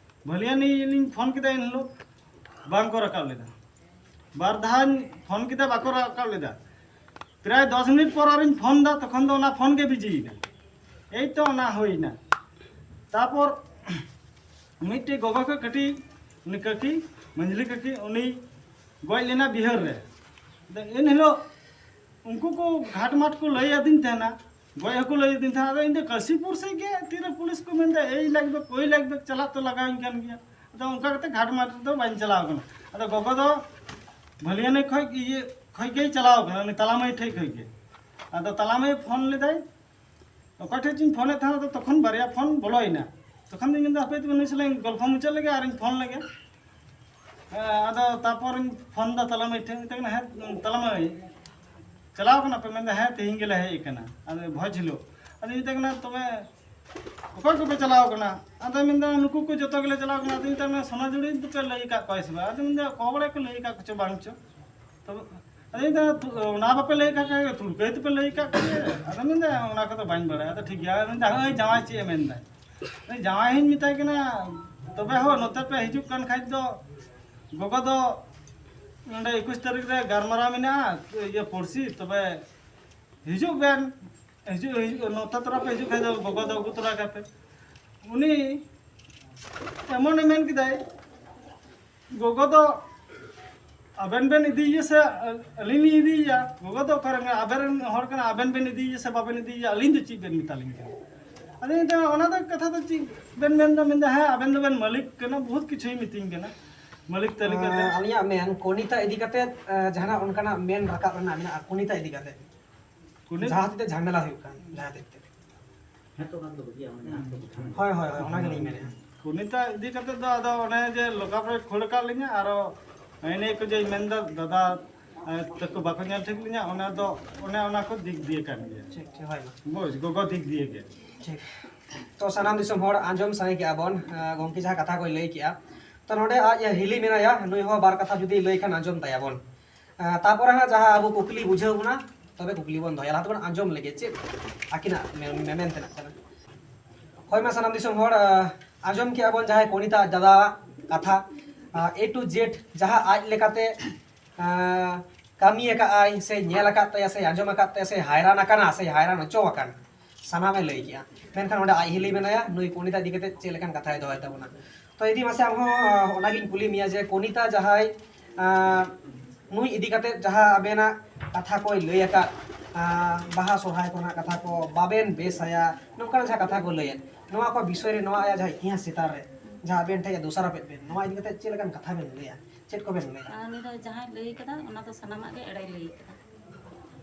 ᱵᱷᱟᱹᱞᱤᱭᱟᱹᱱᱤ ᱞᱤᱧ ᱯᱷᱳᱱ ᱠᱮᱫᱟ ᱮᱱ ᱦᱤᱞᱳᱜ, ᱵᱟᱝ ᱠᱚ ᱨᱟᱠᱟᱵ ᱞᱮᱫᱟ᱾ ᱵᱟᱨ ᱫᱷᱟᱣᱧ ᱯᱷᱳᱱ ᱠᱮᱫᱟ, ᱵᱟᱠᱚ ᱨᱟᱠᱟᱵ ᱞᱮᱫᱟ᱾ ᱯᱨᱟᱭ ᱫᱚᱥ ᱢᱤᱱᱤᱴ ᱯᱚᱨ ᱟᱨᱤᱧ ᱯᱷᱳᱱ ᱫᱟ, ᱛᱚᱠᱷᱚᱱ ᱫᱚ ᱚᱱᱟ ᱯᱷᱳᱱ ᱜᱮ ᱵᱤᱡᱤᱭᱮᱱᱟ᱾ ᱮᱭ ᱛᱚ ᱚᱱᱟ ᱦᱩᱭᱱᱟ᱾ ᱛᱟᱯᱚᱨ ᱢᱤᱫᱴᱮᱡ ᱜᱚᱜᱚ ᱠᱚ ᱠᱟᱹᱴᱤᱡ, ᱩᱱᱤ ᱠᱟᱹᱠᱤ, ᱢᱟᱹᱡᱷᱞᱤ ᱠᱟᱹᱠᱤ, ᱩᱱᱤ ᱜᱚᱡ ᱞᱮᱱᱟ ᱵᱤᱦᱟᱨ ᱨᱮ᱾ ᱟᱫᱚ ᱮᱱ ᱦᱤᱞᱳᱜ ᱩᱱᱠᱩ ᱠᱚ ᱜᱷᱟᱴ ᱢᱟᱴ ᱠᱚ ᱞᱟᱹᱭ ᱟᱹᱫᱤᱧ ᱛᱟᱦᱮᱱᱟ, ᱜᱚᱡ ᱦᱚᱸᱠᱚ ᱞᱟᱹᱭ ᱟᱹᱫᱤᱧ ᱛᱟᱦᱮᱱᱟ᱾ ᱟᱫᱚ ᱤᱧ ᱫᱚ ᱠᱟᱥᱤᱯᱩᱨ ᱥᱮᱫ ᱜᱮ ᱛᱤᱨᱮ ᱯᱩᱞᱤᱥ ᱠᱚ ᱢᱮᱱᱫᱟ, "ᱮᱭ ᱞᱟᱜᱽ ᱵᱮᱠ, ᱳᱭ ᱞᱟᱜᱽ ᱵᱮᱠ", ᱪᱟᱞᱟᱜ ᱛᱚ ᱞᱟᱜᱟᱣᱤᱧ ᱠᱟᱱ ᱜᱮᱭᱟ᱾ ᱟᱫᱚ ᱚᱱᱠᱟ ᱠᱟᱛᱮ ᱜᱷᱟᱴ ᱢᱟᱴ ᱨᱮᱫᱚ ᱵᱟᱹᱧ ᱪᱟᱞᱟᱣ ᱠᱟᱱᱟ᱾ ᱟᱫᱚ ᱜᱚᱜᱚ ᱫᱚ ᱵᱷᱟᱹᱞᱤᱭᱟᱹᱱᱤ ᱠᱷᱚᱡ ᱤᱭᱟᱹ ᱠᱷᱚᱡ ᱜᱮᱭ ᱪᱟᱞᱟᱣ ᱠᱟᱱᱟ, ᱩᱱᱤ ᱛᱟᱞᱟᱢᱟᱹᱭ ᱴᱷᱮᱡ ᱠᱷᱚᱡ ᱜᱮ᱾ ᱟᱫᱚ ᱛᱟᱞᱟᱢᱟᱹᱭ ᱯᱷᱳᱱ ᱞᱮᱫᱟᱭ, ᱚᱠᱚᱭ ᱴᱷᱮᱡ ᱪᱚᱧ ᱯᱷᱳᱱᱮᱫ ᱛᱟᱦᱮᱱᱟ, ᱟᱫᱚ ᱛᱚᱠᱷᱚᱱ ᱵᱟᱨᱭᱟ ᱯᱷᱳᱱ ᱵᱚᱞᱚᱭᱮᱱᱟ᱾ ᱛᱚᱠᱷᱚᱱ ᱫᱚᱧ ᱢᱮᱱᱫᱟ, "ᱦᱟᱯᱮ ᱛᱚᱵᱮ ᱱᱩᱭ ᱥᱟᱞᱟᱜ ᱤᱧ ᱜᱚᱞᱯᱷᱚ ᱢᱩᱪᱟᱹᱫ ᱞᱮᱜᱮ ᱟᱨᱤᱧ ᱯᱷᱳᱱ ᱞᱮᱜᱮ᱾" ᱦᱮᱸ, ᱟᱫᱚ ᱛᱟᱯᱚᱨᱤᱧ ᱯᱷᱳᱱ ᱫᱟ ᱛᱟᱞᱟᱢᱟᱹᱭ ᱴᱷᱮᱡ, ᱢᱮᱛᱟᱭ ᱠᱟᱱᱟ, "ᱦᱮᱸ ᱛᱟᱞᱟᱢᱟᱹᱭ, ᱪᱟᱞᱟᱣ ᱠᱟᱱᱟ ᱯᱮ?" ᱢᱮᱱᱫᱟ, "ᱦᱮᱸ, ᱛᱮᱦᱮᱧ ᱜᱮᱞᱮ ᱦᱮᱡ ᱟᱠᱟᱱᱟ, ᱟᱫᱚ ᱵᱷᱚᱡᱽ ᱦᱤᱞᱳᱜ᱾" ᱟᱫᱚᱧ ᱢᱮᱛᱟᱭ ᱠᱟᱱᱟ, "ᱛᱚᱵᱮ ᱚᱠᱚᱭ ᱠᱚᱯᱮ ᱪᱟᱞᱟᱣ ᱠᱟᱱᱟ?" ᱟᱫᱚᱭ ᱢᱮᱱᱫᱟ, "ᱱᱩᱠᱩ ᱠᱚ ᱡᱚᱛᱚ ᱜᱮᱞᱮ ᱪᱟᱞᱟᱣ ᱠᱟᱱᱟ᱾" ᱟᱫᱚᱧ ᱢᱮᱛᱟᱭ ᱠᱟᱱᱟ, "ᱥᱚᱱᱟᱡᱩᱲᱤ ᱫᱚᱯᱮ ᱞᱟᱹᱭ ᱟᱠᱟᱫ ᱠᱚᱣᱟ ᱥᱮ ᱵᱟᱝ?" ᱟᱫᱚ ᱢᱮᱱᱫᱟ, "ᱚᱠᱚᱭ ᱵᱟᱲᱟᱭ ᱠᱚ ᱞᱟᱹᱭ ᱟᱠᱟᱫ ᱠᱚ ᱪᱚ ᱵᱟᱝ ᱪᱚ᱾ ᱛᱚᱵᱮ ᱟᱫᱚ ᱢᱮᱱᱫᱟ, "ᱛᱩ-, ᱚᱱᱟ ᱵᱟᱯᱮ ᱞᱟᱹᱭ ᱟᱠᱟᱫ ᱠᱚᱣᱟ, ᱛᱩᱲᱠᱟᱹᱭ ᱛᱮᱯᱮ ᱞᱟᱹᱭ ᱟᱠᱟᱫ ᱠᱚᱣᱟ?" ᱟᱫᱚ ᱢᱮᱱᱫᱟ, "ᱚᱱᱟ ᱠᱚᱫᱚ ᱵᱟᱹᱧ ᱵᱟᱲᱟᱭᱟ᱾" ᱟᱫᱚ ᱴᱷᱤᱠ ᱜᱮᱭᱟ, ᱟᱫᱚ ᱢᱮᱱᱫᱟ, "ᱦᱳᱭ, ᱡᱟᱶᱟᱭ ᱪᱮᱫ ᱮ ᱢᱮᱱᱫᱟ?" ᱩᱱᱤ ᱡᱟᱶᱟᱭ ᱦᱚᱸᱧ ᱢᱮᱛᱟᱭ ᱠᱟᱱᱟ, "ᱛᱚᱵᱮ ᱦᱳ, ᱱᱚᱛᱮ ᱯᱮ ᱦᱤᱡᱩᱜ ᱠᱟᱱ ᱠᱷᱟᱡ ᱫᱚ, ᱜᱚᱜᱚ ᱫᱚ ᱱᱚᱰᱮ ᱮᱠᱩᱥ ᱛᱟᱹᱨᱤᱠᱷ ᱨᱮ ᱜᱟᱞᱢᱟᱨᱟᱣ ᱢᱮᱱᱟᱜᱼᱟ, ᱤᱭᱟᱹ ᱯᱚᱲᱥᱤ, ᱛᱚᱵᱮ ᱦᱤᱡᱩᱜ ᱵᱮᱱ, ᱦᱤᱡᱩᱜ, ᱦᱤᱡᱩᱜ, ᱱᱚᱛᱮ ᱛᱚᱨᱟ ᱯᱮ ᱦᱤᱡᱩᱜ ᱠᱷᱟᱡ ᱫᱚ ᱜᱚᱜᱚ ᱫᱚ ᱟᱹᱜᱩ ᱛᱚᱨᱟ ᱠᱟᱯᱮ᱾" ᱩᱱᱤ ᱮᱢᱚᱱᱮ ᱢᱮᱱ ᱠᱮᱫᱟᱭ, ᱜᱚᱜᱚ ᱫᱚ ᱟᱵᱮᱱ ᱵᱮᱱ ᱤᱫᱤᱭᱮᱭᱟ ᱥᱮ ᱟᱹᱞᱤᱧ ᱞᱤᱧ ᱤᱫᱤᱭᱮᱭᱟ? ᱜᱚᱜᱚ ᱫᱚ ᱚᱠᱟᱨᱮ ᱟᱵᱮᱱ ᱨᱮᱱ ᱦᱚᱲ ᱠᱟᱱᱟ, ᱟᱵᱮᱱ ᱵᱮᱱ ᱤᱫᱤᱭᱮᱭᱟ ᱥᱮ ᱵᱟᱵᱮᱱ ᱤᱫᱤᱭᱮᱭᱟ? ᱟᱹᱞᱤᱧ ᱫᱚ ᱪᱮᱫ ᱵᱮᱱ ᱢᱮᱛᱟᱞᱤᱧ ᱠᱟᱱᱟ? ᱟᱫᱚ ᱮᱱᱛᱮ ᱚᱱᱟ ᱫᱚ ᱠᱟᱛᱷᱟ ᱫᱚ ᱪᱮᱫ ᱵᱮᱱ ᱢᱮᱱᱫᱟ? ᱢᱮᱱᱫᱟ ᱦᱮᱸ, ᱟᱵᱮᱱ ᱫᱚᱵᱮᱱ ᱢᱟᱹᱞᱤᱠ ᱠᱟᱱᱟ, ᱵᱚᱦᱩᱛ ᱠᱤᱪᱷᱩᱭ ᱢᱤᱛᱤᱧ ᱠᱟᱱᱟ ᱢᱟᱹᱞᱤᱠ ᱛᱟᱹᱞᱤᱠᱟ ᱛᱮ᱾ ᱟᱹᱞᱤᱧᱟᱜ ᱢᱮᱱ, ᱠᱚᱱᱤᱛᱟ ᱤᱫᱤ ᱠᱟᱛᱮ ᱡᱟᱦᱟᱱᱟᱜ ᱚᱱᱠᱟᱱᱟᱜ ᱢᱮᱱ ᱨᱟᱠᱟᱵ ᱨᱮᱱᱟᱜ ᱢᱮᱱᱟᱜᱼᱟ? ᱠᱚᱱᱤᱛᱟ ᱤᱫᱤ ᱠᱟᱛᱮ ᱠᱚᱱᱤ- ᱡᱟᱦᱟᱸ ᱦᱚᱛᱮᱡ ᱛᱮ ᱡᱷᱟᱢᱮᱞᱟ ᱦᱩᱭᱩᱜ ᱠᱟᱱ, ᱡᱟᱦᱟᱸ ᱦᱚᱛᱮᱡ ᱛᱮ᱾ ᱦᱮᱸ ᱛᱚ, ᱚᱱᱟ ᱫᱚ ᱵᱩᱡᱷᱟᱹᱜᱼᱟ, ᱚᱱᱟ ᱡᱟᱦᱟᱸ ᱠᱚ ᱡᱷᱟᱢᱮᱞᱟ᱾ ᱦᱳᱭ, ᱦᱳᱭ, ᱦᱳᱭ, ᱚᱱᱟ ᱜᱮᱞᱤᱧ ᱢᱮᱱᱮᱫᱼᱟ᱾ ᱠᱚᱱᱤᱛᱟ ᱤᱫᱤ ᱠᱟᱛᱮ ᱫᱚ ᱟᱫᱚ ᱚᱱᱮ ᱡᱮ ᱞᱚᱠᱟᱯ ᱨᱮ ᱠᱷᱟᱹᱲ ᱟᱠᱟᱫ ᱞᱤᱧᱟ, ᱟᱨᱚ ᱮᱱᱮ ᱠᱚ ᱡᱮ ᱢᱮᱱᱫᱟ ᱫᱟᱫᱟ, ᱮ, ᱛᱟᱠᱚ ᱵᱟᱠᱚ ᱧᱮᱞ ᱴᱷᱤᱠ ᱞᱤᱧᱟ, ᱚᱱᱟ ᱫᱚ, ᱚᱱᱮ ᱚᱱᱟ ᱠᱚ ᱫᱤᱠ ᱫᱤᱭᱮ ᱠᱟᱱ ᱜᱮᱭᱟ᱾ ᱴᱷᱤᱠ, ᱴᱷᱤᱠ, ᱦᱳᱭ, ᱢᱟ᱾ ᱵᱩᱡᱽ, ᱜᱚᱜᱚ ᱫᱤᱠ ᱫᱤᱭᱮ ᱜᱮ᱾ ᱴᱷᱤᱠ᱾ ᱛᱚ, ᱥᱟᱱᱟᱢ ᱫᱤᱥᱚᱢ ᱦᱚᱲ ᱟᱸᱡᱚᱢ ᱥᱟᱸᱜᱮ ᱠᱮᱜᱼᱟ ᱵᱚᱱ, ᱮ, ᱜᱚᱢᱠᱮ ᱡᱟᱦᱟᱸ ᱠᱟᱛᱷᱟ ᱠᱚᱭ ᱞᱟᱹᱭ ᱠᱮᱜᱼᱟ᱾ ᱛᱚ, ᱱᱚᱰᱮ ᱟᱡ ᱦᱤᱞᱤ ᱢᱮᱱᱟᱭᱟ, ᱱᱩᱭ ᱦᱚᱸ ᱵᱟᱨ ᱠᱟᱛᱷᱟ ᱡᱩᱫᱤ ᱞᱟᱹᱭ ᱠᱷᱟᱱ ᱟᱸᱡᱚᱢ ᱛᱟᱭᱟᱵᱚᱱ᱾ ᱮ, ᱛᱟᱯᱚᱨᱮ ᱦᱟᱸᱜ ᱡᱟᱦᱟᱸ ᱟᱵᱚ ᱠᱩᱠᱞᱤ ᱵᱩᱡᱷᱟᱹᱣ ᱵᱚᱱᱟ, ᱛᱚᱵᱮ ᱠᱩᱠᱞᱤ ᱵᱚᱱ ᱫᱚᱦᱚᱭᱟ᱾ ᱞᱟᱦᱟ ᱛᱮᱵᱚᱱ ᱟᱸᱡᱚᱢ ᱞᱮᱜᱮ ᱪᱮᱫ ᱟᱹᱠᱤᱱᱟᱜ ᱢᱮ-, ᱢᱮᱢᱮᱱ ᱛᱮᱱᱟᱜ ᱠᱟᱱᱟ᱾ ᱦᱳᱭ ᱢᱟ ᱥᱟᱱᱟᱢ ᱫᱤᱥᱚᱢ ᱦᱚᱲ, ᱟ, ᱟᱸᱡᱚᱢ ᱠᱮᱜᱼᱟ ᱵᱚᱱ ᱡᱟᱦᱟᱸᱭ ᱠᱚᱱᱤᱛᱟ ᱟᱡ ᱫᱟᱫᱟᱣᱟᱜ ᱠᱟᱛᱷᱟ, ᱟ, A to Z ᱡᱟᱦᱟᱸ ᱟᱡ ᱞᱮᱠᱟᱛᱮ, ᱟ, ᱠᱟᱹᱢᱤ ᱟᱠᱟᱫ ᱟᱭ ᱥᱮ ᱧᱮᱞ ᱟᱠᱟᱫ ᱛᱟᱭᱟ ᱥᱮ ᱟᱸᱡᱚᱢ ᱟᱠᱟᱫ ᱛᱟᱭᱟ ᱥᱮ ᱦᱟᱭᱨᱟᱱ ᱟᱠᱟᱱᱟ ᱥᱮ ᱦᱟᱭᱨᱟᱱ ᱦᱚᱪᱚ ᱟᱠᱟᱱ, ᱥᱟᱱᱟᱢᱮ ᱞᱟᱹᱭ ᱠᱮᱜᱼᱟ᱾ ᱢᱮᱱᱠᱷᱟᱱ ᱚᱸᱰᱮ ᱟᱡ ᱦᱤᱞᱤ ᱢᱮᱱᱟᱭᱟ, ᱱᱩᱭ ᱠᱚᱱᱤᱛᱟ ᱤᱫᱤ ᱠᱟᱛᱮ ᱪᱮᱫ ᱞᱮᱠᱟᱱ ᱠᱟᱛᱷᱟᱭ ᱫᱚᱦᱚᱭ ᱛᱟᱵᱚᱱᱟ? ᱛᱚ ᱫᱤᱫᱤ, ᱢᱟᱥᱮ ᱟᱢ ᱦᱚᱸ, ᱟ, ᱚᱱᱟᱜᱤᱧ ᱠᱩᱞᱤ ᱢᱮᱭᱟ ᱡᱮ ᱠᱚᱱᱤᱛᱟ ᱡᱟᱦᱟᱸᱭ, ᱟ, ᱱᱩᱭ ᱤᱫᱤ ᱠᱟᱛᱮ ᱡᱟᱦᱟᱸ ᱟᱵᱮᱱᱟᱜ ᱠᱟᱛᱷᱟ ᱠᱚᱭ ᱞᱟᱹᱭ ᱟᱠᱟᱫ, ᱟ, ᱵᱟᱦᱟ ᱥᱚᱨᱦᱟᱭ ᱠᱚᱨᱮᱱᱟᱜ ᱠᱟᱛᱷᱟ ᱠᱚ ᱵᱟᱵᱮᱱ ᱵᱮᱥᱟᱭᱟ, ᱱᱚᱝᱠᱟᱱᱟᱜ ᱡᱟᱦᱟᱸ ᱠᱟᱛᱷᱟ ᱠᱚ ᱞᱟᱹᱭᱮᱫ, ᱱᱚᱣᱟ ᱠᱚ ᱵᱤᱥᱚᱭ ᱨᱮ, ᱱᱚᱣᱟ ᱟᱭᱟᱜ ᱡᱟᱦᱟᱸ ᱤᱛᱤᱦᱟᱥ ᱪᱮᱛᱟᱱ ᱨᱮ ᱡᱟᱦᱟᱸ ᱟᱵᱮᱱ ᱴᱷᱮᱱ ᱫᱚᱥᱟᱨᱚᱯ ᱮᱫ ᱵᱮᱱ, ᱱᱚᱣᱟ ᱤᱫᱤ ᱠᱟᱛᱮ ᱪᱮᱫ ᱞᱮᱠᱟᱱ ᱠᱟᱛᱷᱟ ᱵᱮᱱ ᱞᱟᱹᱭᱟ, ᱪᱮᱫ ᱠᱚᱵᱮᱱ ᱞᱟᱹᱭᱟ? ᱟᱨ ᱩᱱᱤ ᱫᱚ ᱡᱟᱦᱟᱸᱭ ᱞᱟᱹᱭ ᱠᱟᱫᱟ, ᱚᱱᱟ ᱫᱚ ᱥᱟᱱᱟᱢᱟᱜ ᱜᱮ ᱮᱲᱮᱭ ᱞᱟᱹᱭ ᱠᱟᱫᱟ᱾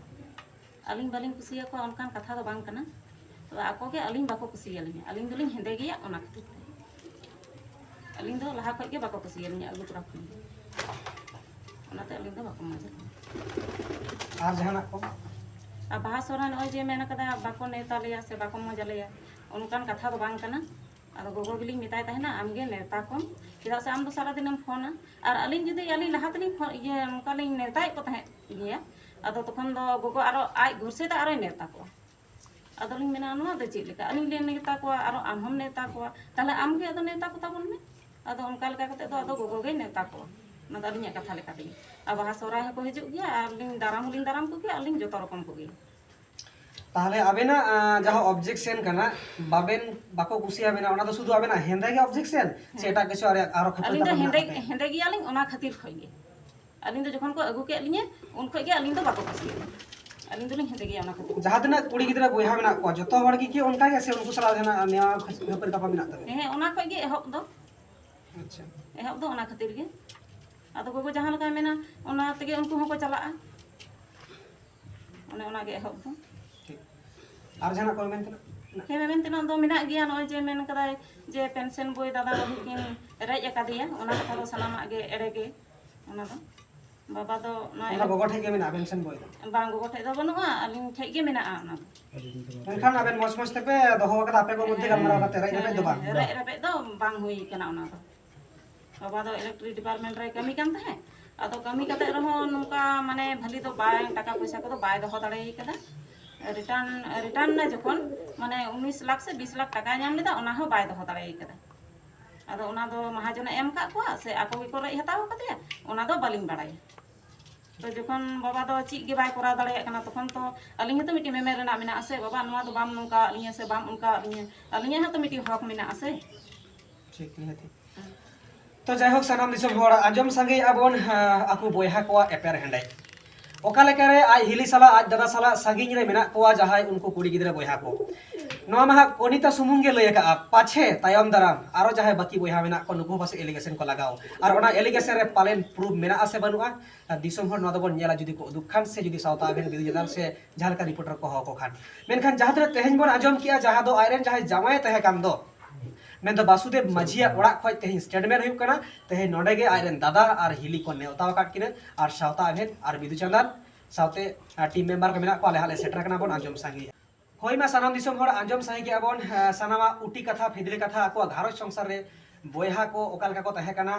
ᱟᱹᱞᱤᱧ ᱵᱟᱹᱞᱤᱧ ᱠᱩᱥᱤᱭᱟᱠᱚᱣᱟ ᱚᱱᱠᱟᱱ ᱠᱟᱛᱷᱟ ᱫᱚ ᱵᱟᱝ ᱠᱟᱱᱟ, ᱛᱚᱵᱮ ᱟᱠᱚ ᱜᱮ ᱟᱹᱞᱤᱧ ᱵᱟᱠᱚ ᱠᱩᱥᱤᱭᱟᱹᱞᱤᱧᱟ᱾ ᱟᱹᱞᱤᱧ ᱫᱚᱞᱤᱧ ᱦᱮᱸᱫᱮ ᱜᱮᱭᱟ, ᱚᱱᱟ ᱠᱷᱟᱹᱛᱤᱨ ᱛᱮ᱾ ᱟᱹᱞᱤᱧ ᱫᱚ ᱞᱟᱦᱟ ᱠᱷᱚᱡ ᱜᱮ ᱵᱟᱠᱚ ᱠᱩᱥᱤᱭᱟᱹᱞᱤᱧᱟ ᱟᱹᱜᱩ ᱛᱚᱨᱟ ᱠᱷᱚᱱ ᱜᱮ, ᱚᱱᱟᱛᱮ ᱟᱹᱞᱤᱧ ᱫᱚ ᱵᱟᱠᱚ ᱢᱚᱡᱟ᱾ ᱟᱨ ᱡᱟᱦᱟᱱᱟᱜ ᱠᱚ? ᱟᱨ ᱵᱟᱦᱟ ᱥᱚᱦᱨᱟᱭ ᱱᱚᱜᱼᱚᱭ ᱡᱮ ᱢᱮᱱ ᱠᱟᱫᱟ, ᱵᱟᱠᱚ ᱱᱮᱣᱛᱟ ᱞᱮᱭᱟ ᱥᱮ ᱵᱟᱠᱚ ᱢᱚᱡᱽ ᱟᱞᱮᱭᱟ, ᱚᱱᱠᱟᱱ ᱠᱟᱛᱷᱟ ᱫᱚ ᱵᱟᱝ ᱠᱟᱱᱟ᱾ ᱟᱫᱚ ᱜᱚᱜᱚ ᱜᱮᱞᱤᱧ ᱢᱮᱛᱟᱭ ᱛᱟᱦᱮᱱᱟ, "ᱟᱢᱜᱮ ᱱᱮᱣᱛᱟ ᱠᱚᱢ, ᱪᱮᱫᱟᱜ ᱥᱮ ᱟᱢ ᱫᱚ ᱥᱟᱨᱟᱫᱤᱱᱮᱢ ᱯᱷᱳᱱᱟ, ᱟᱨ ᱟᱹᱞᱤᱧ ᱡᱩᱫᱤ, ᱟᱹᱞᱤᱧ ᱞᱟᱦᱟ ᱛᱮᱞᱤᱧ ᱯᱷᱳᱱ, ᱤᱭᱟᱹ, ᱱᱚᱝᱠᱟᱞᱤᱧ ᱱᱮᱣᱛᱟᱭᱮᱫ ᱠᱚ ᱛᱟᱦᱮᱸᱫ ᱜᱮᱭᱟ, ᱟᱫᱚ ᱛᱚᱠᱷᱚᱱ ᱫᱚ ᱜᱚᱜᱚ ᱟᱨᱚ ᱟᱡ ᱜᱷᱩᱨᱥᱮ ᱛᱮ ᱟᱨᱚᱭ ᱱᱮᱣᱛᱟ ᱠᱚᱣᱟ᱾" ᱟᱫᱚᱞᱤᱧ ᱢᱮᱱᱟ, "ᱱᱚᱣᱟ ᱫᱚ ᱪᱮᱫ ᱞᱮᱠᱟ? ᱟᱹᱞᱤᱧ ᱞᱤᱧ ᱱᱮᱣᱛᱟ ᱠᱚᱣᱟ, ᱟᱨᱚ ᱟᱢ ᱦᱚᱢ ᱱᱮᱣᱛᱟ ᱠᱚᱣᱟ, ᱛᱟᱦᱞᱮ ᱟᱢᱜᱮ ᱟᱫᱚ ᱱᱮᱣᱛᱟ ᱠᱚ ᱛᱟᱵᱚᱱ ᱢᱮ᱾" ᱟᱫᱚ ᱚᱱᱠᱟ ᱞᱮᱠᱟ ᱠᱟᱛᱮᱫ ᱫᱚ ᱟᱫᱚ ᱜᱚᱜᱚ ᱜᱮᱭ ᱱᱮᱣᱛᱟ ᱠᱚᱣᱟ᱾ ᱚᱱᱟ ᱫᱚ ᱟᱹᱞᱤᱧᱟᱜ ᱠᱟᱛᱷᱟ ᱞᱮᱠᱟ ᱛᱮᱜᱮ᱾ ᱟᱨ ᱵᱟᱦᱟ ᱥᱚᱦᱨᱟᱭ ᱦᱚᱸᱠᱚ ᱦᱤᱡᱩᱜ ᱜᱮᱭᱟ, ᱟᱨ ᱞᱤᱧ ᱫᱟᱨᱟᱢ ᱦᱚᱸᱞᱤᱧ ᱫᱟᱨᱟᱢ ᱠᱚᱜᱮᱭᱟ, ᱟᱨ ᱞᱤᱧ ᱡᱚᱛᱚ ᱨᱚᱠᱚᱢ ᱠᱚᱜᱮᱭᱟ᱾ ᱛᱟᱦᱚᱞᱮ ᱟᱵᱮᱱᱟᱜ ᱟᱸ, ᱡᱟᱦᱟᱸ ᱚᱵᱡᱮᱠᱥᱮᱱ ᱠᱟᱱᱟ, ᱵᱟᱵᱮᱱ ᱵᱟᱠᱚ ᱠᱩᱥᱤᱭᱟᱵᱮᱱᱟ, ᱚᱱᱟ ᱫᱚ ᱥᱩᱫᱷᱩ ᱟᱵᱮᱱᱟᱜ ᱦᱮᱸᱫᱮ ᱜᱮ ᱚᱵᱡᱮᱠᱥᱮᱱ ᱥᱮ ᱮᱴᱟᱜ ᱠᱤᱪᱷᱩ ᱟᱨ ᱟᱨᱚ ᱠᱷᱟᱹᱯᱟᱹᱨᱤ ᱟᱹᱞᱤᱧ ᱫᱚ ᱛᱟᱯᱟᱢ ᱦᱮᱸᱫᱮ ᱢᱮᱱᱟᱜ ᱛᱟᱯᱮᱭᱟ? ᱦᱮᱸᱫᱮ ᱜᱮᱭᱟᱞᱤᱧ, ᱚᱱᱟ ᱠᱷᱟᱹᱛᱤᱨ ᱠᱷᱚᱡ ᱜᱮ᱾ ᱟᱹᱞᱤᱧ ᱫᱚ ᱡᱚᱠᱷᱚᱱ ᱠᱚ ᱟᱹᱜᱩ ᱠᱮᱫ ᱞᱤᱧᱟᱹ, ᱩᱱ ᱠᱷᱚᱡ ᱜᱮ ᱟᱹᱞᱤᱧ ᱫᱚ ᱵᱟᱠᱚ ᱠᱩᱥᱤᱭᱟᱫᱟ᱾ ᱟᱹᱞᱤᱧ ᱫᱚᱞᱤᱧ ᱦᱮᱸᱫᱮ ᱜᱮᱭᱟ ᱚᱱᱟ ᱠᱷᱟᱹᱛᱤᱨ᱾ ᱡᱟᱦᱟᱸ ᱛᱤᱱᱟᱹᱜ ᱠᱩᱲᱤ ᱜᱤᱫᱽᱨᱟᱹ ᱵᱚᱭᱦᱟ ᱢᱮᱱᱟᱜ ᱠᱚᱣᱟ, ᱡᱚᱛᱚ ᱦᱚᱲ ᱜᱮ ᱠᱤ ᱚᱱᱠᱟ ᱜᱮ ᱥᱮ ᱩᱱᱠᱩ ᱥᱟᱞᱟᱜ ᱡᱟᱦᱟᱱᱟᱜ ᱱᱮᱭᱟᱣ ᱠᱷᱟᱹᱯᱟᱹᱨᱤ ᱛᱟᱯᱟᱢ ᱢᱮᱱᱟᱜ ᱛᱟᱵᱮᱱᱟ? ᱦᱮᱸ, ᱚᱱᱟ ᱠᱷᱚᱡ ᱜᱮ ᱮᱦᱚᱵ ᱫᱚ᱾ ᱟᱪᱪᱷᱟ᱾ ᱮᱦᱚᱵ ᱫᱚ ᱚᱱᱟ ᱠᱷᱟᱹᱛᱤᱨ ᱜᱮ᱾ ᱟᱫᱚ ᱜᱚᱜᱚ ᱡᱟᱦᱟᱸ ᱞᱮᱠᱟᱭ ᱢᱮᱱᱟ, ᱚᱱᱟ ᱛᱮᱜᱮ ᱩᱱᱠᱩ ᱦᱚᱸᱠᱚ ᱪᱟᱞᱟᱜᱼᱟ᱾ ᱚᱱᱮ ᱚᱱᱟ ᱜᱮ ᱮᱦᱚᱵ ᱫᱚ᱾ ᱴᱷᱤᱠ᱾ ᱟᱨ ᱡᱟᱦᱟᱱᱟᱜ ᱠᱚ ᱢᱮᱱ ᱛᱮᱱᱟᱜ ᱢᱮᱱᱟᱜ? ᱦᱮᱸ, ᱢᱮᱢᱮᱱ ᱛᱮᱱᱟᱜ ᱫᱚ ᱢᱮᱱᱟᱜ ᱜᱮᱭᱟ᱾ ᱱᱚᱜᱼᱚᱭ ᱡᱮ ᱢᱮᱱ ᱠᱟᱫᱟᱭ ᱡᱮ ᱯᱮᱱᱥᱚᱱ ᱵᱳᱭ ᱫᱟᱫᱟ ᱵᱟᱹᱦᱩ ᱠᱤᱱ ᱨᱮᱡ ᱟᱠᱟᱫᱮᱭᱟ, ᱚᱱᱟ ᱠᱟᱛᱷᱟ ᱫᱚ ᱥᱟᱱᱟᱢᱟᱜ ᱜᱮ ᱮᱲᱮ ᱜᱮ᱾ ᱚᱱᱟ ᱫᱚ ᱵᱟᱵᱟ ᱫᱚ ᱱᱚᱣᱟ ᱚᱱᱟ ᱜᱚᱜᱚ ᱴᱷᱮᱡ ᱜᱮ ᱢᱮᱱᱟᱜᱼᱟ ᱯᱮᱱᱥᱚᱱ ᱵᱳᱭ ᱫᱚ? ᱵᱟᱝ, ᱜᱚᱜᱚ ᱴᱷᱮᱡ ᱫᱚ ᱵᱟᱹᱱᱩᱜᱼᱟ, ᱟᱹᱞᱤᱧ ᱴᱷᱮᱡ ᱜᱮ ᱢᱮᱱᱟᱜᱼᱟ ᱚᱱᱟ ᱫᱚ᱾ ᱢᱮᱱᱠᱷᱟᱱ ᱟᱵᱮᱱ ᱢᱚᱡᱽ ᱢᱚᱡᱽ ᱛᱮᱯᱮ ᱫᱚᱦᱚ ᱟᱠᱟᱫᱟ, ᱟᱯᱮ ᱠᱚ ᱢᱚᱫᱽᱫᱷᱮ ᱦᱮᱸ, ᱜᱟᱞᱢᱟᱨᱟᱣ ᱠᱟᱛᱮ ᱨᱮᱡ ᱨᱮᱯᱮᱡ ᱫᱚ ᱵᱟᱝ? ᱨᱮᱡ ᱨᱮᱯᱮᱡ ᱫᱚ ᱵᱟᱝ ᱦᱩᱭ ᱠᱟᱱᱟ ᱚᱱᱟ ᱫᱚ᱾ ᱵᱟᱵᱟ ᱫᱚ ᱤᱞᱮᱠᱴᱨᱤᱠ ᱰᱤᱯᱟᱨᱴᱢᱮᱱᱴ ᱨᱮᱭ ᱠᱟᱹᱢᱤ ᱠᱟᱱ ᱛᱟᱦᱮᱸᱫ᱾ ᱟᱫᱚ ᱠᱟᱹᱢᱤ ᱠᱟᱛᱮ ᱨᱮᱦᱚᱸ ᱱᱚᱝᱠᱟ ᱢᱟᱱᱮ ᱵᱷᱟᱹᱞᱤ ᱫᱚ ᱵᱟᱭ, ᱴᱟᱠᱟ ᱯᱚᱭᱥᱟ ᱠᱚᱫᱚ ᱵᱟᱭ ᱫᱚᱦᱚ ᱫᱟᱲᱮ ᱠᱟᱫᱟ᱾ ᱨᱤᱴᱟᱨᱱ, ᱨᱤᱴᱟᱨᱱ ᱱᱟ ᱡᱚᱠᱷᱚᱱ, ᱢᱟᱱᱮ ᱩᱱᱤᱥ ᱞᱟᱠᱷ ᱥᱮ ᱵᱤᱥ ᱞᱟᱠᱷ ᱴᱟᱠᱟᱭ ᱧᱟᱢ ᱞᱮᱫᱟ, ᱚᱱᱟ ᱦᱚᱸ ᱵᱟᱭ ᱫᱚᱦᱚ ᱫᱟᱲᱮ ᱠᱟᱫᱟ᱾ ᱟᱫᱚ ᱚᱱᱟ ᱫᱚ ᱢᱟᱦᱟᱡᱚᱱᱮ ᱮᱢ ᱠᱟᱜ ᱠᱚᱣᱟ ᱥᱮ ᱟᱠᱚ ᱜᱮᱠᱚ ᱨᱮᱡ ᱦᱟᱛᱟᱣ ᱠᱟᱫᱮᱭᱟ, ᱚᱱᱟ ᱫᱚ ᱵᱟᱹᱞᱤᱧ ᱵᱟᱲᱟᱭᱟ᱾ ᱛᱚ ᱡᱚᱠᱷᱚᱱ ᱵᱟᱵᱟ ᱫᱚ ᱪᱮᱫ ᱜᱮ ᱵᱟᱭ ᱠᱚᱨᱟᱣ ᱫᱟᱲᱮᱭᱟᱜ ᱠᱟᱱᱟ, ᱛᱚᱠᱷᱚᱱ ᱛᱚ ᱟᱹᱞᱤᱧ ᱦᱚᱸᱛᱚ ᱢᱤᱫᱴᱤᱡ ᱢᱮᱢᱮᱱ ᱨᱮᱱᱟᱜ ᱢᱮᱱᱟᱜᱼᱟ ᱥᱮ, "ᱵᱟᱵᱟ, ᱱᱚᱣᱟ ᱫᱚ ᱵᱟᱢ ᱱᱚᱝᱠᱟ ᱟᱹᱞᱤᱧᱟ ᱥᱮ ᱵᱟᱢ ᱚᱱᱠᱟ ᱟᱹᱞᱤᱧᱟ", ᱟᱹᱞᱤᱧᱟᱜ ᱦᱚᱸᱛᱚ ᱢᱤᱫᱴᱤᱡ ᱦᱚᱠ ᱢᱮᱱᱟᱜᱼᱟ ᱥᱮ᱾ ᱴᱷᱤᱠ, ᱱᱤᱦᱟᱹᱛᱤ᱾ ᱛᱚ ᱡᱟᱭᱦᱳᱠ, ᱥᱟᱱᱟᱢ ᱫᱤᱥᱚᱢ ᱦᱚᱲ ᱟᱸᱡᱚᱢ ᱥᱟᱸᱜᱮᱭᱮᱫᱼᱟ ᱵᱚᱱ, ᱟᱸ, ᱟᱠᱚ ᱵᱚᱭᱦᱟ ᱠᱚᱣᱟᱜ ᱮᱯᱮᱨ ᱦᱮᱸᱰᱮᱡ᱾ ᱚᱠᱟ ᱞᱮᱠᱟᱨᱮ ᱟᱡ ᱦᱤᱞᱤ ᱥᱟᱞᱟᱜ, ᱟᱡ ᱫᱟᱫᱟ ᱥᱟᱞᱟᱜ ᱥᱟᱺᱜᱤᱧ ᱨᱮ ᱢᱮᱱᱟᱜ ᱠᱚᱣᱟ ᱡᱟᱦᱟᱸᱭ ᱩᱱᱠᱩ ᱠᱩᱲᱤ ᱜᱤᱫᱽᱨᱟᱹ ᱵᱚᱭᱦᱟ ᱠᱚ᱾ ᱱᱚᱣᱟ ᱢᱟ ᱦᱟᱸᱜ ᱠᱚᱱᱤᱛᱟ ᱥᱩᱢᱩᱝ ᱜᱮ ᱞᱟᱹᱭ ᱟᱠᱟᱫᱼᱟ, ᱯᱟᱪᱷᱮ ᱛᱟᱭᱚᱢ ᱫᱟᱨᱟᱢ ᱟᱨᱚ ᱡᱟᱦᱟᱸᱭ ᱵᱟᱹᱠᱤ ᱵᱚᱭᱦᱟ ᱢᱮᱱᱟᱜ ᱠᱚ, ᱱᱩᱠᱩ ᱦᱚᱸ ᱯᱟᱥᱮᱡ ᱮᱞᱤᱜᱮᱥᱚᱱ ᱠᱚ ᱞᱟᱜᱟᱣ᱾ ᱟᱨ ᱚᱱᱟ ᱮᱞᱤᱜᱮᱥᱚᱱ ᱨᱮ ᱯᱟᱞᱮᱱ ᱯᱨᱩᱯᱷ ᱢᱮᱱᱟᱜᱼᱟ ᱥᱮ ᱵᱟᱹᱱᱩᱜᱼᱟ, ᱟᱨ ᱫᱤᱥᱚᱢ ᱦᱚᱲ ᱱᱚᱣᱟ ᱫᱚᱵᱚᱱ ᱧᱮᱞᱟ, ᱡᱩᱫᱤ ᱠᱚ ᱩᱫᱩᱜ ᱠᱷᱟᱱ ᱥᱮ ᱡᱩᱫᱤ ᱥᱟᱶᱛᱟ ᱟᱵᱷᱮᱱ ᱵᱤᱨᱩᱫᱷ ᱪᱮᱱᱮᱞ ᱥᱮ ᱡᱟᱦᱟᱸ ᱞᱮᱠᱟ ᱨᱤᱯᱳᱨᱴᱟᱨ ᱠᱚ ᱦᱚᱦᱚ ᱠᱚ ᱠᱷᱟᱱ᱾ ᱢᱮᱱᱠᱷᱟᱱ ᱡᱟᱦᱟᱸ ᱛᱤᱱᱟᱹᱜ ᱛᱮᱦᱮᱧ ᱵᱚᱱ ᱟᱸᱡᱚᱢ ᱠᱮᱜᱼᱟ, ᱡᱟᱦᱟᱸ ᱫᱚ ᱟᱡᱨᱮᱱ ᱡᱟᱦᱟᱸᱭ ᱡᱟᱶᱟᱭᱮ ᱛᱟᱦᱮᱸ ᱠᱟᱱ ᱫᱚ, ᱢᱮᱱᱫᱚ ᱵᱟᱥᱩᱫᱮᱵ ᱢᱟᱹᱡᱷᱤᱭᱟᱜ ᱚᱲᱟᱜ ᱠᱷᱚᱱ ᱛᱮᱦᱮᱧ ᱥᱴᱮᱴᱢᱮᱱᱴ ᱦᱩᱭᱩᱜ ᱠᱟᱱᱟ᱾ ᱛᱮᱦᱮᱧ ᱱᱚᱰᱮ ᱜᱮ ᱟᱡᱨᱮᱱ ᱫᱟᱫᱟ ᱟᱨ ᱦᱤᱞᱤ ᱠᱚ ᱱᱮᱣᱛᱟ ᱟᱠᱟᱫ ᱠᱤᱱᱟ, ᱟᱨ ᱥᱟᱶᱛᱟ ᱟᱵᱷᱮᱱ ᱟᱨ ᱵᱤᱫᱩ ᱪᱟᱸᱫᱟᱱ ᱥᱟᱶᱛᱮ, ᱟᱨ ᱴᱤᱢ ᱢᱮᱢᱵᱟᱨ ᱠᱚ ᱢᱮᱱᱟᱜ ᱠᱚᱣᱟ, ᱟᱞᱮ ᱦᱟᱸᱜ ᱞᱮ ᱥᱮᱴᱮᱨ ᱟᱠᱟᱱᱟ, ᱵᱚᱱ ᱟᱸᱡᱚᱢ ᱥᱟᱸᱜᱮᱭᱟ᱾ ᱦᱳᱭ ᱢᱟ, ᱥᱟᱱᱟᱢ ᱫᱤᱥᱚᱢ ᱦᱚᱲ ᱟᱸᱡᱚᱢ ᱥᱟᱸᱜᱮ ᱠᱮᱜᱼᱟ ᱵᱚᱱ, ᱮ, ᱥᱟᱱᱟᱢᱟᱜ ᱩᱴᱤ ᱠᱟᱛᱷᱟ, ᱯᱷᱤᱫᱽᱞᱤ ᱠᱟᱛᱷᱟ, ᱟᱠᱚᱣᱟᱜ ᱜᱷᱟᱨᱚᱸᱡᱽ ᱥᱚᱝᱥᱟᱨ ᱨᱮ ᱵᱚᱭᱦᱟ ᱠᱚ ᱚᱠᱟ ᱞᱮᱠᱟ ᱠᱚ ᱛᱟᱦᱮᱸ ᱠᱟᱱᱟ,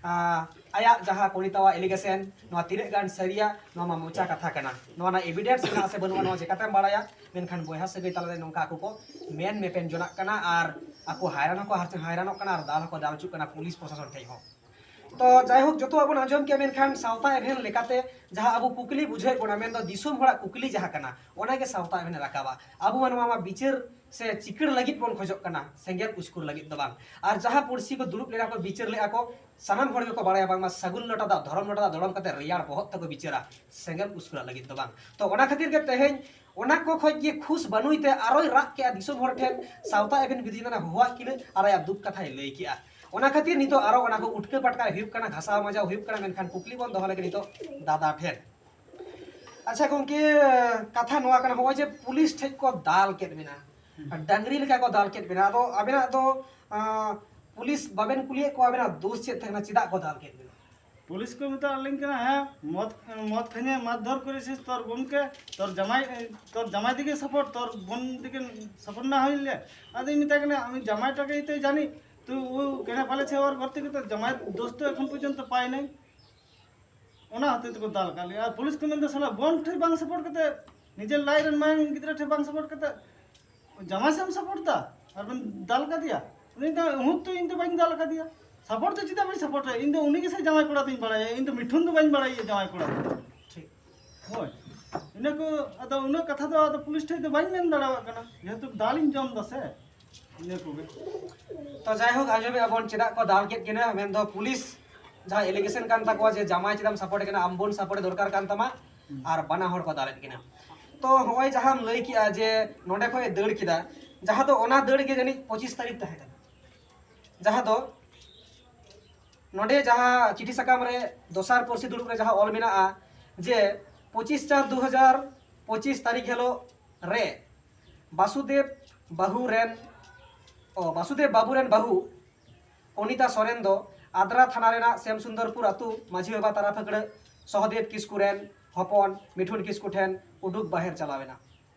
ᱟ, ᱟᱭᱟᱜ ᱡᱟᱦᱟᱸ ᱠᱚᱱᱤᱛᱟᱣᱟᱜ ᱮᱞᱤᱜᱮᱥᱚᱱ, ᱱᱚᱣᱟ ᱛᱤᱱᱟᱹᱜ ᱜᱟᱱ ᱥᱟᱹᱨᱤᱭᱟ, ᱱᱚᱣᱟ ᱢᱟ ᱢᱚᱪᱟ ᱠᱟᱛᱷᱟ ᱠᱟᱱᱟ᱾ ᱱᱚᱣᱟ ᱨᱮᱱᱟᱜ ᱮᱵᱤᱰᱮᱱᱥ ᱢᱮᱱᱟᱜᱼᱟ ᱥᱮ ᱵᱟᱹᱱᱩᱜᱼᱟ, ᱱᱚᱣᱟ ᱪᱮᱠᱟᱛᱮᱢ ᱵᱟᱲᱟᱭᱟ? ᱢᱮᱱᱠᱷᱟᱱ ᱵᱚᱭᱦᱟ ᱥᱟᱹᱜᱟᱹᱭ ᱛᱟᱞᱟᱨᱮ ᱱᱚᱝᱠᱟ ᱟᱠᱚ ᱠᱚ ᱢᱮᱱ ᱢᱮᱯᱮᱱ ᱡᱚᱱᱟᱜ ᱠᱟᱱᱟ ᱟᱨ ᱟᱠᱚ ᱦᱟᱭᱨᱟᱱ ᱦᱚᱸᱠᱚ ᱦᱟᱨ-, ᱦᱟᱭᱨᱟᱱᱚᱜ ᱠᱟᱱᱟ ᱟᱨ ᱫᱟᱞ ᱦᱚᱸᱠᱚ ᱫᱟᱞ ᱦᱚᱪᱚᱜ ᱠᱟᱱᱟ ᱯᱩᱞᱤᱥ ᱯᱨᱚᱥᱟᱥᱚᱱ ᱴᱷᱮᱡ ᱦᱚᱸ᱾ ᱛᱚ ᱡᱟᱭᱦᱳᱠ, ᱡᱚᱛᱚᱣᱟᱜ ᱵᱚᱱ ᱟᱸᱡᱚᱢ ᱠᱮᱜᱼᱟ, ᱢᱮᱱᱠᱷᱟᱱ ᱥᱟᱶᱛᱟ ᱮᱵᱷᱮᱱ ᱞᱮᱠᱟᱛᱮ ᱡᱟᱦᱟᱸ ᱟᱵᱚ ᱠᱩᱠᱞᱤ ᱵᱩᱡᱷᱟᱹᱣᱮᱫ ᱵᱚᱱᱟ, ᱢᱮᱱᱫᱚ ᱫᱤᱥᱚᱢ ᱦᱚᱲᱟᱜ ᱠᱩᱠᱞᱤ ᱡᱟᱦᱟᱸ ᱠᱟᱱᱟ, ᱚᱱᱟᱜᱮ ᱥᱟᱶᱛᱟ ᱮᱵᱷᱮᱱᱮ ᱨᱟᱠᱟᱵᱟ᱾ ᱟᱵᱚ ᱢᱟ ᱱᱚᱣᱟ ᱢᱟ ᱵᱤᱪᱟᱹᱨ ᱥᱮ ᱪᱤᱠᱟᱹᱲ ᱞᱟᱹᱜᱤᱫ ᱵᱚᱱ ᱠᱷᱚᱡᱚᱜ ᱠᱟᱱᱟ, ᱥᱮᱸᱜᱮᱞ ᱩᱥᱠᱩᱨ ᱞᱟᱹᱜᱤᱫ ᱫᱚ ᱵᱟᱝ᱾ ᱟᱨ ᱡᱟᱦᱟᱸ ᱯᱩᱲᱥᱤ ᱠᱚ ᱫᱩᱲᱩᱵ ᱞᱮᱱᱟ ᱠᱚ, ᱵᱤᱪᱟᱹᱨ ᱞᱮᱜᱼᱟ ᱠᱚ, ᱥᱟᱱᱟᱢ ᱦᱚᱲ ᱜᱮᱠᱚ ᱵᱟᱲᱟᱭᱟ ᱵᱟᱝᱢᱟ ᱥᱟᱹᱜᱩᱱ ᱞᱚᱴᱟ ᱫᱟᱜ ᱫᱷᱚᱨᱚᱢ ᱞᱚᱴᱟ ᱫᱟᱜ ᱫᱚᱲᱚᱢ ᱠᱟᱛᱮ ᱨᱮᱭᱟᱲ ᱵᱚᱦᱚᱜ ᱛᱮᱠᱚ ᱵᱤᱪᱟᱹᱨᱟ, ᱥᱮᱸᱜᱮᱞ ᱩᱥᱠᱩᱨᱟᱜ ᱞᱟᱹᱜᱤᱫ ᱫᱚ ᱵᱟᱝ᱾ ᱛᱚ ᱚᱱᱟ ᱠᱷᱟᱹᱛᱤᱨ ᱜᱮ ᱛᱮᱦᱮᱧ ᱚᱱᱟ ᱠᱚ ᱠᱷᱚᱡ ᱜᱮ ᱠᱷᱩᱥ ᱵᱟᱹᱱᱩᱭ ᱛᱮ ᱟᱨᱚᱭ ᱨᱟᱜ ᱠᱮᱜᱼᱟ ᱫᱤᱥᱚᱢ ᱦᱚᱲ ᱴᱷᱮᱱ, ᱥᱟᱶᱛᱟ ᱮᱵᱷᱮᱱ ᱵᱤᱫᱩ ᱪᱟᱸᱫᱟᱱ ᱦᱚᱦᱚᱣᱟᱫ ᱠᱤᱱᱟᱹ ᱟᱨ ᱟᱭᱟᱜ ᱫᱩᱠ ᱠᱟᱛᱷᱟᱭ ᱞᱟᱹᱭ ᱠᱮᱜᱼᱟ᱾ ᱚᱱᱟ ᱠᱷᱟᱹᱛᱤᱨ ᱱᱤᱛᱚᱜ ᱟᱨᱚ ᱚᱱᱟ ᱠᱚ ᱩᱴᱠᱟᱹ ᱯᱟᱴᱠᱟᱭ ᱦᱩᱭᱩᱜ ᱠᱟᱱᱟ, ᱜᱷᱟᱥᱟᱣ ᱢᱟᱡᱟᱣ ᱦᱩᱭᱩᱜ ᱠᱟᱱᱟ, ᱢᱮᱱᱠᱷᱟᱱ ᱠᱩᱠᱞᱤ ᱵᱚᱱ ᱫᱚᱦᱚ ᱞᱮᱜᱮ ᱱᱤᱛᱚᱜ ᱫᱟᱫᱟ ᱴᱷᱮᱱ᱾ ᱟᱪᱪᱷᱟ ᱜᱚᱝᱠᱮ, ᱠᱟᱛᱷᱟ ᱱᱚᱣᱟ ᱠᱟᱱᱟ, ᱦᱚᱸᱜᱼᱚᱭ ᱡᱮ ᱯᱩᱞᱤᱥ ᱴᱷᱮᱡ ᱠᱚ ᱫᱟᱞ ᱠᱮᱫ ᱵᱮᱱᱟ, ᱦᱩᱸ᱾ ᱰᱟᱝᱨᱤ ᱞᱮᱠᱟ ᱠᱚ ᱫᱟᱞ ᱠᱮᱫ ᱵᱮᱱᱟ, ᱟᱫᱚ ᱟᱵᱮᱱᱟᱜ ᱫᱚ, ᱟᱸ, ᱯᱩᱞᱤᱥ ᱵᱟᱵᱮᱱ ᱠᱩᱞᱤᱭᱮᱫ ᱠᱚᱣᱟ, ᱟᱵᱮᱱᱟᱜ ᱫᱳᱥ ᱪᱮᱫ ᱛᱟᱦᱮᱸ ᱠᱟᱱᱟ, ᱪᱮᱫᱟᱜ ᱠᱚ ᱫᱟᱞ ᱠᱮᱫ ᱵᱮᱱᱟ? ᱯᱩᱞᱤᱥ ᱠᱚ ᱢᱮᱛᱟᱜ ᱞᱤᱧ ᱠᱟᱱᱟ, "ᱦᱮᱸ, ᱢᱚᱫ, ᱢᱚᱫ ᱠᱷᱟᱹᱧᱮ ᱢᱟᱨᱫᱷᱚᱨ ᱠᱚᱨᱮᱥᱤᱥ ᱛᱳᱨ ᱵᱳᱱ ᱠᱮ, ᱛᱳᱨ ᱡᱟᱢᱟᱭ, ᱛᱳᱨ ᱡᱟᱢᱟᱭ ᱫᱤᱜᱮ ᱥᱟᱯᱳᱨᱴ, ᱛᱳᱨ ᱵᱳᱱ ᱫᱤᱜᱮ ᱥᱟᱯᱳᱨᱴ ᱱᱟ ᱦᱩᱭ ᱞᱮ।" ᱟᱫᱚᱧ ᱢᱮᱛᱟᱭ ᱠᱟᱱᱟ, "ᱟᱢ ᱡᱟᱢᱟᱭ ᱴᱟᱜᱮ ᱤᱛᱟᱹ ᱡᱟᱹᱱᱤᱡ, ᱛᱩ ᱩ ᱠᱮᱱᱮ ᱯᱟᱞᱮ ᱪᱷᱮ ᱚᱨ ᱜᱚᱨᱛᱤ ᱠᱟᱛᱮ ᱡᱟᱢᱟᱭ ᱫᱳᱥ ᱛᱚ ᱮᱠᱷᱚᱱ ᱯᱚᱨᱡᱚᱱᱛᱚ ᱯᱟᱭ ᱱᱟᱹᱧ।" ᱚᱱᱟ ᱦᱚᱛᱮ ᱛᱮᱠᱚ ᱫᱟᱞ ᱠᱟᱜ ᱞᱮᱭᱟ᱾ ᱟᱨ ᱯᱩᱞᱤᱥ ᱠᱚ ᱢᱮᱱᱫᱟ, "ᱥᱟᱞᱟ ᱵᱳᱱ ᱴᱷᱮᱡ ᱵᱟᱝ ᱥᱟᱯᱳᱨᱴ ᱠᱟᱛᱮ, ᱱᱤᱡᱮᱨ ᱞᱟᱡ ᱨᱮᱱ ᱢᱟᱭᱟᱝ ᱜᱤᱫᱽᱨᱟᱹ ᱴᱷᱮᱡ ᱵᱟᱝ ᱥᱟᱯᱳᱨᱴ ᱠᱟᱛᱮ ᱡᱟᱢᱟᱭ ᱥᱮᱫ ᱮᱢ ᱥᱟᱯᱳᱨᱴ ᱫᱟ ᱟᱨ ᱵᱮᱱ ᱫᱟᱞ ᱠᱟᱫᱮᱭᱟ?" ᱩᱱᱤ ᱫᱚ, "ᱩᱦᱩᱸ, ᱛᱚ ᱤᱧ ᱫᱚ ᱵᱟᱹᱧ ᱫᱟᱞ ᱠᱟᱫᱮᱭᱟ, ᱥᱟᱯᱳᱨᱴ ᱫᱚ ᱪᱮᱫᱟᱜ ᱵᱟᱹᱧ ᱥᱟᱯᱳᱨᱴᱟ? ᱤᱧ ᱫᱚ ᱩᱱᱤ ᱜᱮᱥᱮ ᱡᱟᱶᱟᱭ ᱠᱚᱲᱟ ᱫᱚᱧ ᱵᱟᱲᱟᱭᱟ, ᱤᱧ ᱫᱚ ᱢᱤᱴᱷᱩᱱ ᱫᱚ ᱵᱟᱹᱧ ᱵᱟᱲᱟᱭᱟ ᱡᱟᱶᱟᱭ ᱠᱚᱲᱟ ᱫᱚ᱾" ᱴᱷᱤᱠ᱾ ᱦᱳᱭ, ᱤᱱᱟᱹ ᱠᱚ, ᱟᱫᱚ ᱩᱱᱟᱹᱜ ᱠᱟᱛᱷᱟ ᱫᱚ ᱟᱫᱚ ᱯᱩᱞᱤᱥ ᱴᱷᱮᱡ ᱫᱚ ᱵᱟᱹᱧ ᱢᱮᱱ ᱫᱟᱲᱮᱭᱟᱜ ᱠᱟᱱᱟ, ᱡᱮᱦᱮᱛᱩ ᱫᱟᱞᱤᱧ ᱡᱚᱢ ᱫᱟ ᱥᱮ᱾ ᱤᱱᱟᱹ ᱠᱚᱜᱮ᱾ ᱛᱚ ᱡᱟᱭᱦᱳᱠ, ᱟᱸᱡᱚᱢᱮᱫᱼᱟ ᱵᱚᱱ ᱪᱮᱫᱟᱜ ᱠᱚ ᱫᱟᱞ ᱠᱮᱫ ᱠᱤᱱᱟ, ᱢᱮᱱᱫᱚ ᱯᱩᱞᱤᱥ ᱡᱟᱦᱟᱸ ᱮᱞᱤᱜᱮᱥᱚᱱ ᱠᱟᱱ ᱛᱟᱠᱚᱣᱟ ᱡᱮ ᱡᱟᱢᱟᱭ ᱪᱮᱫᱟᱜ ᱮᱢ ᱥᱟᱯᱳᱨᱴ ᱠᱟᱱᱟ, ᱟᱢ ᱵᱳᱱ ᱥᱟᱯᱳᱨᱴ ᱫᱚᱨᱠᱟᱨ ᱠᱟᱱ ᱛᱟᱢᱟ, ᱦᱩᱸ᱾ ᱟᱨ ᱵᱟᱱᱟ ᱦᱚᱲ ᱠᱚ ᱫᱟᱞᱮᱫ ᱠᱤᱱᱟ᱾ ᱛᱚ ᱦᱚᱸᱜᱼᱚᱭ ᱡᱟᱦᱟᱸᱢ ᱞᱟᱹᱭ ᱠᱮᱜᱼᱟ ᱡᱮ ᱱᱚᱸᱰᱮ ᱠᱷᱚᱡ ᱮ ᱫᱟᱹᱲ ᱠᱮᱫᱟ, ᱡᱟᱦᱟᱸ ᱫᱚ ᱚᱱᱟ ᱫᱟᱹᱲ ᱜᱮ ᱡᱟᱹᱱᱤᱡ ᱯᱚᱸᱪᱤᱥ ᱛᱟᱹᱨᱤᱠᱷ ᱛᱟᱦᱮᱸ ᱠᱟᱱᱟ, ᱡᱟᱦᱟᱸ ᱫᱚ ᱱᱚᱸᱰᱮ ᱡᱟᱦᱟᱸ ᱪᱤᱴᱷᱤ ᱥᱟᱠᱟᱢ ᱨᱮ ᱫᱚᱥᱟᱨ ᱯᱟᱹᱨᱥᱤ ᱫᱩᱲᱩᱵ ᱨᱮ ᱡᱟᱦᱟᱸ ᱚᱞ ᱢᱮᱱᱟᱜᱼᱟ ᱡᱮ ᱯᱚᱸᱪᱤᱥ ᱪᱟᱨ ᱫᱩ ᱦᱟᱡᱟᱨ ᱯᱚᱸᱪᱤᱥ ᱛᱟᱹᱨᱤᱠᱷ ᱦᱤᱞᱳᱜ ᱨᱮ ᱵᱟᱥᱩᱫᱮᱵ ᱵᱟᱹᱦᱩ ᱨᱮᱱ, ᱚ, ᱵᱟᱥᱩᱫᱮᱵ ᱵᱟᱹᱵᱩ ᱨᱮᱱ ᱵᱟᱹᱦᱩ ᱚᱱᱤᱛᱟ ᱥᱚᱨᱮᱱ ᱫᱚ ᱟᱫᱽᱨᱟ ᱛᱷᱟᱱᱟ ᱨᱮᱱᱟᱜ ᱥᱮᱢᱥᱩᱱᱫᱚᱨᱯᱩᱨ ᱟᱹᱛᱩ ᱢᱟᱹᱡᱷᱤ ᱵᱟᱵᱟ ᱛᱟᱨᱟ ᱯᱷᱟᱹᱠᱲᱟᱹ ᱥᱚᱦᱚᱫᱮᱵ ᱠᱤᱥᱠᱩ ᱨᱮᱱ ᱦᱚᱯᱚᱱ ᱢᱤᱴᱷᱩᱱ ᱠᱤᱥᱠᱩ ᱴᱷᱮᱱ ᱩᱰᱩᱠ ᱵᱟᱦᱮᱨ ᱪᱟᱞᱟᱣ ᱮᱱᱟ᱾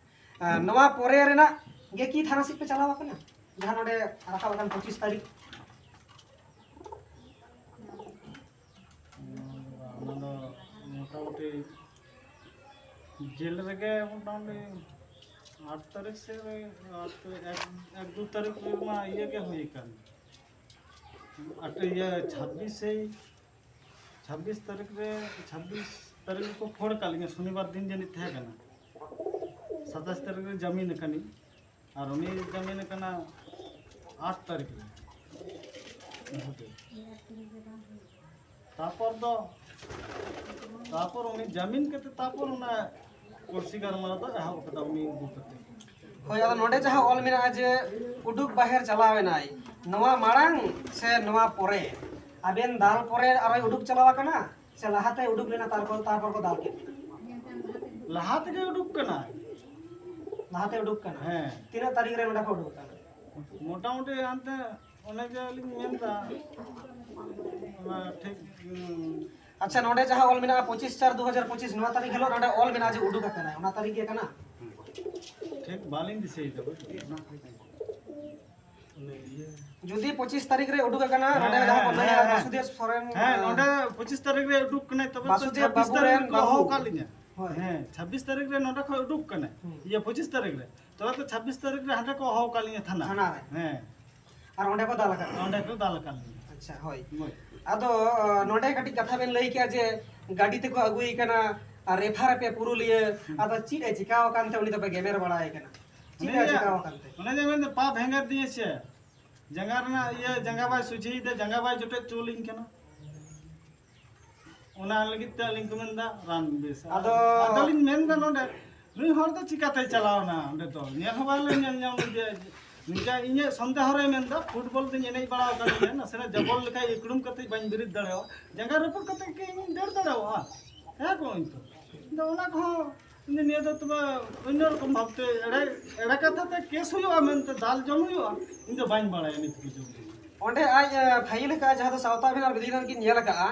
ᱟᱨ ᱱᱚᱣᱟ ᱯᱚᱨᱮ ᱨᱮᱱᱟᱜ ᱜᱮ ᱠᱤ ᱛᱷᱟᱱᱟ ᱥᱮᱫ ᱯᱮ ᱪᱟᱞᱟᱣ ᱟᱠᱟᱱᱟ, ᱡᱟᱦᱟᱸ ᱱᱚᱰᱮ ᱨᱟᱠᱟᱵ ᱟᱠᱟᱱ ᱯᱚᱸᱪᱤᱥ ᱛᱟᱹᱨᱤᱠᱷ? ᱚᱱᱟ ᱫᱚ ᱢᱚᱴᱟᱢᱩᱴᱤ ᱡᱮᱞ ᱨᱮᱜᱮ ᱢᱚᱴᱟᱢᱩᱴᱤ ᱟᱴ ᱛᱟᱹᱨᱤᱠᱷ ᱥᱮᱫ ᱨᱮ, ᱟᱴ, ᱮᱠ, ᱮᱠ ᱫᱩ ᱛᱟᱹᱨᱤᱠᱷ ᱨᱮᱢᱟ ᱤᱭᱟᱹ ᱜᱮ ᱦᱩᱭ ᱟᱠᱟᱱ᱾ ᱟᱴ ᱤᱭᱟᱹ ᱪᱷᱟᱵᱵᱤᱥ ᱥᱮ ᱪᱷᱟᱵᱵᱤᱥ ᱛᱟᱹᱨᱤᱠᱷ ᱨᱮ, ᱪᱷᱟᱵᱵᱤᱥ ᱛᱟᱹᱨᱤᱠᱷ ᱨᱮᱠᱚ ᱯᱷᱳᱱ ᱟᱠᱟᱫ ᱞᱤᱧᱟ, ᱥᱚᱱᱤᱵᱟᱨ ᱫᱤᱱ ᱡᱟᱹᱱᱤᱡ ᱛᱟᱦᱮᱸ ᱠᱟᱱᱟ᱾ ᱥᱟᱛᱟᱥ ᱛᱟᱹᱨᱤᱠᱷ ᱨᱮ ᱡᱟᱹᱢᱤᱱ ᱟᱠᱟᱱᱤᱧ, ᱟᱨ ᱩᱱᱤ ᱡᱟᱹᱢᱤᱱ ᱟᱠᱟᱱᱟ ᱟᱴ ᱛᱟᱹᱨᱤᱠᱷ ᱨᱮ᱾ ᱛᱟᱨᱯᱚᱨ ᱫᱚ, ᱛᱟᱨᱯᱚᱨ ᱩᱱᱤ ᱡᱟᱹᱢᱤᱱ ᱠᱟᱛᱮ, ᱛᱟᱨᱯᱚᱨ ᱚᱱᱟ ᱠᱩᱨᱥᱤ ᱜᱟᱞᱢᱟᱨᱟᱣ ᱫᱚ ᱮᱦᱚᱵ ᱟᱠᱟᱫᱟ ᱩᱱᱤ ᱟᱹᱜᱩ ᱠᱟᱛᱮ᱾ ᱦᱳᱭ, ᱟᱫᱚ ᱱᱚᱰᱮ ᱡᱟᱦᱟᱸ ᱚᱞ ᱢᱮᱱᱟᱜᱼᱟ ᱡᱮ ᱩᱰᱩᱠ ᱵᱟᱦᱮᱨ ᱪᱟᱞᱟᱣ ᱮᱱᱟᱭ, ᱱᱚᱣᱟ ᱢᱟᱲᱟᱝ ᱥᱮ ᱱᱚᱣᱟ ᱯᱚᱨᱮ? ᱟᱵᱮᱱ ᱫᱟᱞ ᱯᱚᱨᱮ ᱟᱨᱚᱭ ᱩᱰᱩᱠ ᱪᱟᱞᱟᱣ ᱟᱠᱟᱱᱟ, ᱥᱮ ᱞᱟᱦᱟᱛᱮ ᱩᱰᱩᱠ ᱞᱮᱱᱟ, ᱛᱟᱨᱯᱚᱨ, ᱛᱟᱨᱯᱚᱨ ᱠᱚ ᱫᱟᱞ ᱠᱮᱫ ᱵᱮᱱᱟ? ᱞᱟᱦᱟ ᱛᱮᱜᱮ ᱩᱰᱩᱠ ᱠᱟᱱᱟᱭ᱾ ᱞᱟᱦᱟᱛᱮ ᱩᱰᱩᱠ ᱠᱟᱱᱟ? ᱦᱮᱸ᱾ ᱛᱤᱱᱟᱹᱜ ᱛᱟᱹᱨᱤᱠᱷ ᱨᱮ ᱱᱚᱰᱮ ᱠᱷᱚᱱ ᱩᱰᱩᱠ ᱠᱟᱱᱟ? ᱢᱚᱴᱟᱢᱩᱴᱤ ᱦᱟᱱᱛᱮ ᱚᱱᱮ ᱡᱮ ᱞᱤᱧ ᱢᱮᱱᱫᱟ, ᱚᱱᱟ ᱴᱷᱤᱠ, ᱩᱸ, ᱟᱪᱪᱷᱟ, ᱱᱚᱰᱮ ᱡᱟᱦᱟᱸ ᱚᱞ ᱢᱮᱱᱟᱜᱼᱟ, ᱯᱚᱸᱪᱤᱥ ᱪᱟᱨ ᱫᱩ ᱦᱟᱡᱟᱨ ᱯᱚᱸᱪᱤᱥ, ᱱᱚᱣᱟ ᱛᱟᱹᱨᱤᱠᱷ ᱦᱤᱞᱳᱜ ᱱᱚᱰᱮ ᱚᱞ ᱢᱮᱱᱟᱜᱼᱟ ᱡᱮ ᱩᱰᱩᱠ ᱟᱠᱟᱱᱟᱭ, ᱚᱱᱟ ᱛᱟᱹᱨᱤᱠᱷ ᱜᱮ ᱠᱟᱱᱟ? ᱴᱷᱤᱠ ᱵᱟᱹᱞᱤᱧ ᱫᱤᱥᱟᱹᱭᱮᱫᱟ᱾ ᱡᱩᱫᱤ ᱯᱚᱸᱪᱤᱥ ᱛᱟᱹᱨᱤᱠᱷ ᱨᱮ ᱩᱰᱩᱠ ᱟᱠᱟᱱᱟ, ᱦᱮᱸ, ᱱᱚᱰᱮ ᱦᱮᱸ, ᱡᱟᱦᱟᱸ ᱠᱚ ᱦᱮᱸ, ᱞᱟᱹᱭᱟ ᱦᱮᱸ, ᱦᱮᱸ᱾ ᱵᱟᱥᱩᱫᱮᱵ ᱥᱚᱨᱮᱱ, ᱦᱮᱸ, ᱱᱚᱰᱮ ᱯᱚᱸᱪᱤᱥ ᱛᱟᱹᱨᱤᱠᱷ ᱨᱮ ᱩᱰᱩᱠ ᱠᱟᱱᱟᱭ, ᱛᱚᱵᱮ ᱛᱚ ᱵᱟᱥᱩᱫᱮᱵ ᱪᱷᱟᱵᱵᱤᱥ ᱵᱟᱹᱵᱩ ᱛᱟᱹᱨᱤᱠᱷ ᱨᱮᱱ ᱨᱮᱠᱚ ᱦᱚᱦᱚ ᱵᱟᱹᱵᱩ᱾ ᱟᱠᱟᱫ ᱞᱤᱧᱟ᱾ ᱦᱳᱭ᱾ ᱦᱮᱸ, ᱪᱷᱟᱵᱵᱤᱥ ᱛᱟᱹᱨᱤᱠᱷ ᱨᱮ ᱱᱚᱰᱮ ᱠᱷᱚᱱ ᱩᱰᱩᱠ ᱠᱟᱱᱟᱭ᱾ ᱦᱩᱸ᱾ ᱤᱭᱟᱹ, ᱯᱚᱸᱪᱤᱥ ᱛᱟᱹᱨᱤᱠᱷ ᱨᱮ᱾ ᱛᱚᱵᱮ ᱛᱚ ᱪᱷᱟᱵᱵᱤᱥ ᱛᱟᱹᱨᱤᱠᱷ ᱨᱮ ᱦᱟᱸᱰᱮ ᱠᱚ ᱦᱚᱦᱚ ᱟᱠᱟᱫ ᱞᱤᱧᱟ ᱛᱷᱟᱱᱟ᱾ ᱛᱷᱟᱱᱟ ᱨᱮ᱾ ᱦᱮᱸ᱾ ᱟᱨ ᱚᱸᱰᱮ ᱠᱚ ᱫᱟᱞ ᱟᱠᱟᱫ ᱢᱮᱭᱟ? ᱚᱸᱰᱮ ᱠᱚ ᱫᱟᱞ ᱟᱠᱟᱫ ᱞᱤᱧᱟ᱾ ᱟᱪᱪᱷᱟ, ᱦᱳᱭ᱾ ᱦᱳᱭ᱾ ᱟᱫᱚ, ᱱᱚᱰᱮ ᱠᱟᱹᱴᱤᱡ ᱠᱟᱛᱷᱟ ᱵᱮᱱ ᱞᱟᱹᱭ ᱠᱮᱜᱼᱟ ᱡᱮ ᱜᱟᱹᱰᱤ ᱛᱮᱠᱚ ᱟᱹᱜᱩᱭᱮ ᱠᱟᱱᱟ ᱟᱨ ᱨᱮᱯᱷᱟᱨ ᱟᱯᱮ ᱯᱩᱨᱩᱞᱤᱭᱟᱹ᱾ ᱦᱩᱸ᱾ ᱟᱫᱚ ᱪᱮᱫ ᱮ ᱪᱤᱠᱟᱹᱣ ᱟᱠᱟᱱ ᱛᱮ ᱩᱱᱤ ᱫᱚᱯᱮ ᱜᱮᱢᱮᱨ ᱵᱟᱲᱟᱭᱮ ᱠᱟᱱᱟ? ᱪᱮᱫ ᱩᱱᱤ ᱮ ᱪᱤᱠᱟᱹᱣ ᱟᱠᱟᱱ ᱛᱮ? ᱚᱱᱮ ᱡᱮ ᱢᱮᱱᱫᱟ, ᱯᱟ ᱵᱷᱮᱸᱜᱟᱨ ᱫᱤᱧᱟ ᱥᱮ, ᱡᱟᱸᱜᱟ ᱨᱮᱱᱟᱜ ᱤᱭᱟᱹ, ᱡᱟᱸᱜᱟ ᱵᱟᱭ ᱥᱚᱡᱷᱮᱭᱮᱫᱟ, ᱡᱟᱸᱜᱟ ᱵᱟᱭ ᱡᱚᱴᱮᱫ ᱦᱚᱪᱚ ᱞᱤᱧ ᱠᱟᱱᱟ᱾ ᱚᱱᱟ ᱞᱟᱹᱜᱤᱫ ᱛᱮ ᱟᱹᱞᱤᱧ ᱠᱚ ᱢᱮᱱᱫᱟ ᱨᱟᱱ ᱵᱮᱥ᱾ ᱟᱫᱚ ᱟᱫᱚᱞᱤᱧ ᱢᱮᱱᱫᱟ, ᱱᱚᱰᱮ ᱱᱩᱭ ᱦᱚᱲ ᱫᱚ ᱪᱤᱠᱟᱛᱮᱭ ᱪᱟᱞᱟᱣᱱᱟ ᱚᱸᱰᱮ ᱫᱚ? ᱧᱮᱞ ᱦᱚᱸ ᱵᱟᱞᱮ ᱧᱮᱞ ᱧᱟᱢ ᱞᱮᱫᱮᱭᱟ᱾ ᱱᱤᱝᱠᱟ ᱤᱧᱟᱹᱜ ᱥᱚᱱᱫᱮᱦᱚ ᱨᱮ ᱢᱮᱱᱫᱟ, ᱯᱷᱩᱴᱵᱚᱞ ᱫᱚᱧ ᱮᱱᱮᱡ ᱵᱟᱲᱟ ᱟᱠᱟᱫ ᱜᱮᱭᱟ, ᱱᱟᱥᱮᱱᱟᱜ ᱡᱚᱵᱚᱞ ᱞᱮᱠᱷᱟᱡ ᱤᱠᱲᱩᱢ ᱠᱟᱛᱮ ᱵᱟᱹᱧ ᱵᱮᱨᱮᱫ ᱫᱟᱲᱮᱭᱟᱜᱼᱟ, ᱡᱟᱸᱜᱟ ᱨᱟᱹᱯᱩᱫ ᱠᱟᱛᱮ ᱠᱤ ᱤᱧᱤᱧ ᱫᱟᱹᱲ ᱫᱟᱲᱮᱭᱟᱜᱼᱟ? ᱦᱮᱸ ᱠᱚ ᱤᱧ ᱛᱚ᱾ ᱤᱧ ᱫᱚ ᱚᱱᱟ ᱠᱚᱦᱚᱸ, ᱤᱧ ᱫᱚ ᱱᱤᱭᱟᱹ ᱫᱚ ᱛᱚᱵᱮ ᱚᱱᱱᱚ ᱨᱚᱠᱚᱢ ᱵᱷᱟᱵᱛᱮ ᱮᱲᱮ, ᱮᱲᱮ ᱠᱟᱛᱷᱟ ᱛᱮ ᱠᱮᱥ ᱦᱩᱭᱩᱜᱼᱟ ᱢᱮᱱᱛᱮ, ᱫᱟᱞ ᱡᱚᱢ ᱦᱩᱭᱩᱜᱼᱟ, ᱤᱧ ᱫᱚ ᱵᱟᱹᱧ ᱵᱟᱲᱟᱭᱟ ᱱᱤᱛ ᱯᱚᱨᱡᱚᱱᱛᱚ᱾ ᱚᱸᱰᱮ ᱟᱡ, ᱮ, ᱯᱷᱟᱭᱤᱞ ᱟᱠᱟᱫᱼᱟ, ᱡᱟᱦᱟᱸ ᱫᱚ ᱥᱟᱶᱛᱟ ᱟᱹᱫᱤᱱᱟ ᱟᱨ ᱵᱤᱫᱷᱤ ᱟᱹᱱ ᱠᱤᱱ ᱧᱮᱞ ᱟᱠᱟᱫᱼᱟ,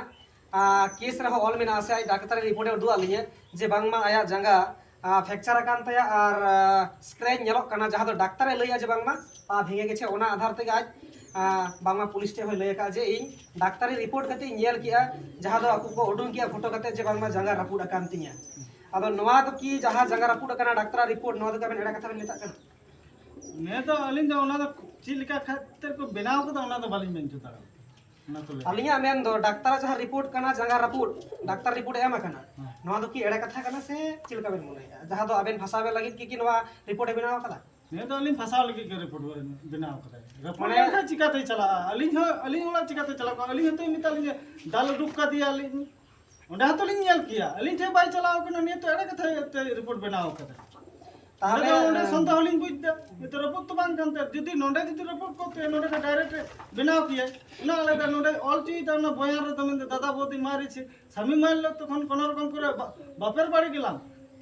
ᱟᱨ ᱠᱮᱥ ᱨᱮᱦᱚᱸ ᱚᱞ ᱢᱮᱱᱟᱜᱼᱟ, ᱥᱮ ᱟᱡ ᱰᱟᱠᱛᱟᱨᱤ ᱨᱤᱯᱳᱨᱴ ᱮ ᱩᱫᱩᱜ ᱟᱫ ᱞᱤᱧᱟᱹ ᱡᱮ ᱵᱟᱝᱢᱟ ᱟᱭᱟᱜ ᱡᱟᱸᱜᱟ, ᱟᱨ, ᱯᱷᱨᱮᱠᱪᱟᱨ ᱟᱠᱟᱱ ᱛᱟᱭᱟ ᱟᱨ, ᱟᱨ, ᱥᱠᱨᱮᱪ ᱧᱮᱞᱚᱜ ᱠᱟᱱᱟ, ᱡᱟᱦᱟᱸ ᱫᱚ ᱰᱟᱠᱛᱟᱨᱮ ᱞᱟᱹᱭᱟ ᱡᱮ ᱵᱟᱝᱢᱟ ᱯᱟ ᱵᱷᱮঙᱮ ᱜᱮᱪᱷᱮ, ᱚᱱᱟ ᱟᱫᱷᱟᱨ ᱛᱮᱜᱮ ᱟᱡ, ᱟᱨ, ᱵᱟᱝᱢᱟ ᱯᱩᱞᱤᱥ ᱴᱷᱮᱱ ᱦᱚᱸᱭ ᱞᱟᱹᱭ ᱟᱠᱟᱫᱼᱟ ᱡᱮ ᱤᱧ ᱰᱟᱠᱛᱟᱨᱤ ᱨᱤᱯᱳᱨᱴ ᱠᱟᱛᱮ ᱤᱧ ᱧᱮᱞ ᱠᱮᱜᱼᱟ, ᱡᱟᱦᱟᱸ ᱫᱚ ᱟᱠᱚ ᱠᱚ ᱩᱰᱩᱝ ᱠᱮᱜᱼᱟ ᱯᱷᱳᱴᱳ ᱠᱟᱛᱮ ᱡᱮ ᱵᱟᱝᱢᱟ ᱡᱟᱸᱜᱟ ᱨᱟᱹᱯᱩᱫ ᱟᱠᱟᱱ ᱛᱤᱧᱟ᱾ ᱟᱫᱚ ᱱᱚᱣᱟ ᱫᱚ ᱠᱤ ᱡᱟᱦᱟᱸ ᱡᱟᱸᱜᱟ ᱨᱟᱹᱯᱩᱫ ᱟᱠᱟᱱᱟ ᱰᱟᱠᱛᱟᱨᱟᱜ ᱨᱤᱯᱳᱨᱴ, ᱱᱚᱣᱟ ᱫᱚ ᱠᱤ ᱟᱵᱮᱱ ᱮᱲᱮ ᱠᱟᱛᱷᱟ ᱵᱮᱱ ᱢᱮᱛᱟᱜ ᱠᱟᱱᱟ? ᱱᱤᱭᱟᱹ ᱫᱚ ᱟᱹᱞᱤᱧ ᱫᱚ ᱚᱱᱟ ᱫᱚ ᱪᱮᱫ ᱞᱮᱠᱟ ᱠᱷᱟᱹᱛᱤᱨ ᱠᱚ ᱵᱮᱱᱟᱣ ᱠᱟᱫᱟ, ᱚᱱᱟ ᱫᱚ ᱵᱟᱹᱞᱤᱧ ᱢᱮᱱ ᱦᱚᱪᱚ ᱫᱟᱲᱮᱭᱟᱜᱼᱟ᱾ ᱟᱹᱞᱤᱧᱟᱜ ᱢᱮᱱ ᱫᱚ ᱰᱟᱠᱛᱟᱨᱟᱜ ᱡᱟᱦᱟᱸ ᱨᱤᱯᱳᱨᱴ ᱠᱟᱱᱟ, ᱡᱟᱸᱜᱟ ᱨᱟᱹᱯᱩᱫ, ᱰᱟᱠᱛᱟᱨ ᱨᱤᱯᱳᱨᱴ ᱮ ᱮᱢ ᱟᱠᱟᱱᱟ, ᱱᱚᱣᱟ ᱫᱚ ᱠᱤ ᱮᱲᱮ ᱠᱟᱛᱷᱟ ᱠᱟᱱᱟ ᱥᱮ ᱪᱮᱫ ᱞᱮᱠᱟ ᱵᱮᱱ ᱢᱚᱱᱮᱭᱮᱫᱼᱟ? ᱡᱟᱦᱟᱸ ᱫᱚ ᱟᱵᱮᱱ ᱯᱷᱟᱸᱥᱟᱣ ᱞᱟᱹᱜᱤᱫ ᱜᱮ ᱠᱤ ᱱᱚᱣᱟ ᱨᱤᱯᱳᱨᱴ ᱮ ᱵᱮᱱᱟᱣ ᱟᱠᱟᱫᱟ? ᱱᱤᱭᱟᱹ ᱫᱚ ᱟᱹᱞᱤᱧ ᱯᱷᱟᱸᱥᱟᱣ ᱞᱟᱹᱜᱤᱫ ᱜᱮ ᱨᱤᱯᱳᱨᱴ ᱵᱮᱱᱟᱣ ᱟᱠᱟᱫᱟᱭ᱾ ᱨᱤᱯᱳᱨᱴ ᱢᱟᱱᱮ ᱵᱟᱝᱠᱷᱟᱱ ᱪᱤᱠᱟᱹᱛᱮᱭ ᱪᱟᱞᱟᱜᱼᱟ? ᱟᱹᱞᱤᱧ ᱦᱚᱸ, ᱟᱹᱞᱤᱧ ᱚᱲᱟᱜ ᱪᱤᱠᱟᱹᱛᱮ ᱪᱟᱞᱟᱜ ᱠᱚ? ᱟᱹᱞᱤᱧ ᱦᱚᱸᱛᱚ ᱢᱮᱛᱟ ᱞᱤᱧᱟ, ᱫᱟᱞ ᱩᱰᱩᱠ ᱠᱟᱫᱮᱭᱟᱞᱤᱧ᱾ ᱚᱸᱰᱮ ᱦᱚᱸᱛᱚ ᱞᱤᱧ ᱧᱮᱞ ᱠᱮᱭᱟ, ᱟᱹᱞᱤᱧ ᱴᱷᱮᱱ ᱵᱟᱭ ᱪᱟᱞᱟᱣ ᱠᱟᱱᱟ, ᱱᱤᱭᱟᱹ ᱛᱚ ᱮᱲᱮ ᱠᱟᱛᱷᱟ ᱛᱮ ᱨᱤᱯᱳᱨᱴ ᱵᱮᱱᱟᱣ ᱠᱟᱫᱟ᱾ ᱛᱟᱦᱚᱞᱮ ᱚᱸᱰᱮ ᱫᱚ, ᱚᱸᱰᱮ ᱥᱚᱱᱫᱮᱦᱚ ᱞᱤᱧ ᱵᱩᱡᱽ ᱮᱫᱟ, ᱱᱤᱛᱚᱜ ᱨᱟᱹᱯᱩᱫ ᱛᱚ ᱵᱟᱝ ᱠᱟᱱ ᱛᱟᱭᱟ᱾ ᱡᱩᱫᱤ ᱱᱚᱸᱰᱮ ᱡᱩᱫᱤ ᱨᱟᱹᱯᱩᱫ ᱠᱚᱜ ᱛᱟᱭᱟ, ᱱᱚᱸᱰᱮ ᱠᱷᱚᱱ ᱰᱟᱭᱨᱮᱠᱴ ᱵᱮᱱᱟᱣ ᱠᱮᱭᱟᱭ, ᱚᱱᱟ ᱟᱞᱟᱫᱟ᱾ ᱱᱚᱸᱰᱮ ᱚᱞ ᱦᱚᱪᱚᱭᱮᱫᱟ ᱚᱱᱟ ᱵᱚᱭᱟᱱ ᱨᱮᱫᱚ, ᱢᱮᱱᱫᱟ, "ᱫᱟᱫᱟ ᱵᱚᱫᱤ ᱢᱟᱨᱤᱪ, স্বামী মারলে তখন কোনো রকম করে বা-, বাপের বাড়ি গেলাম,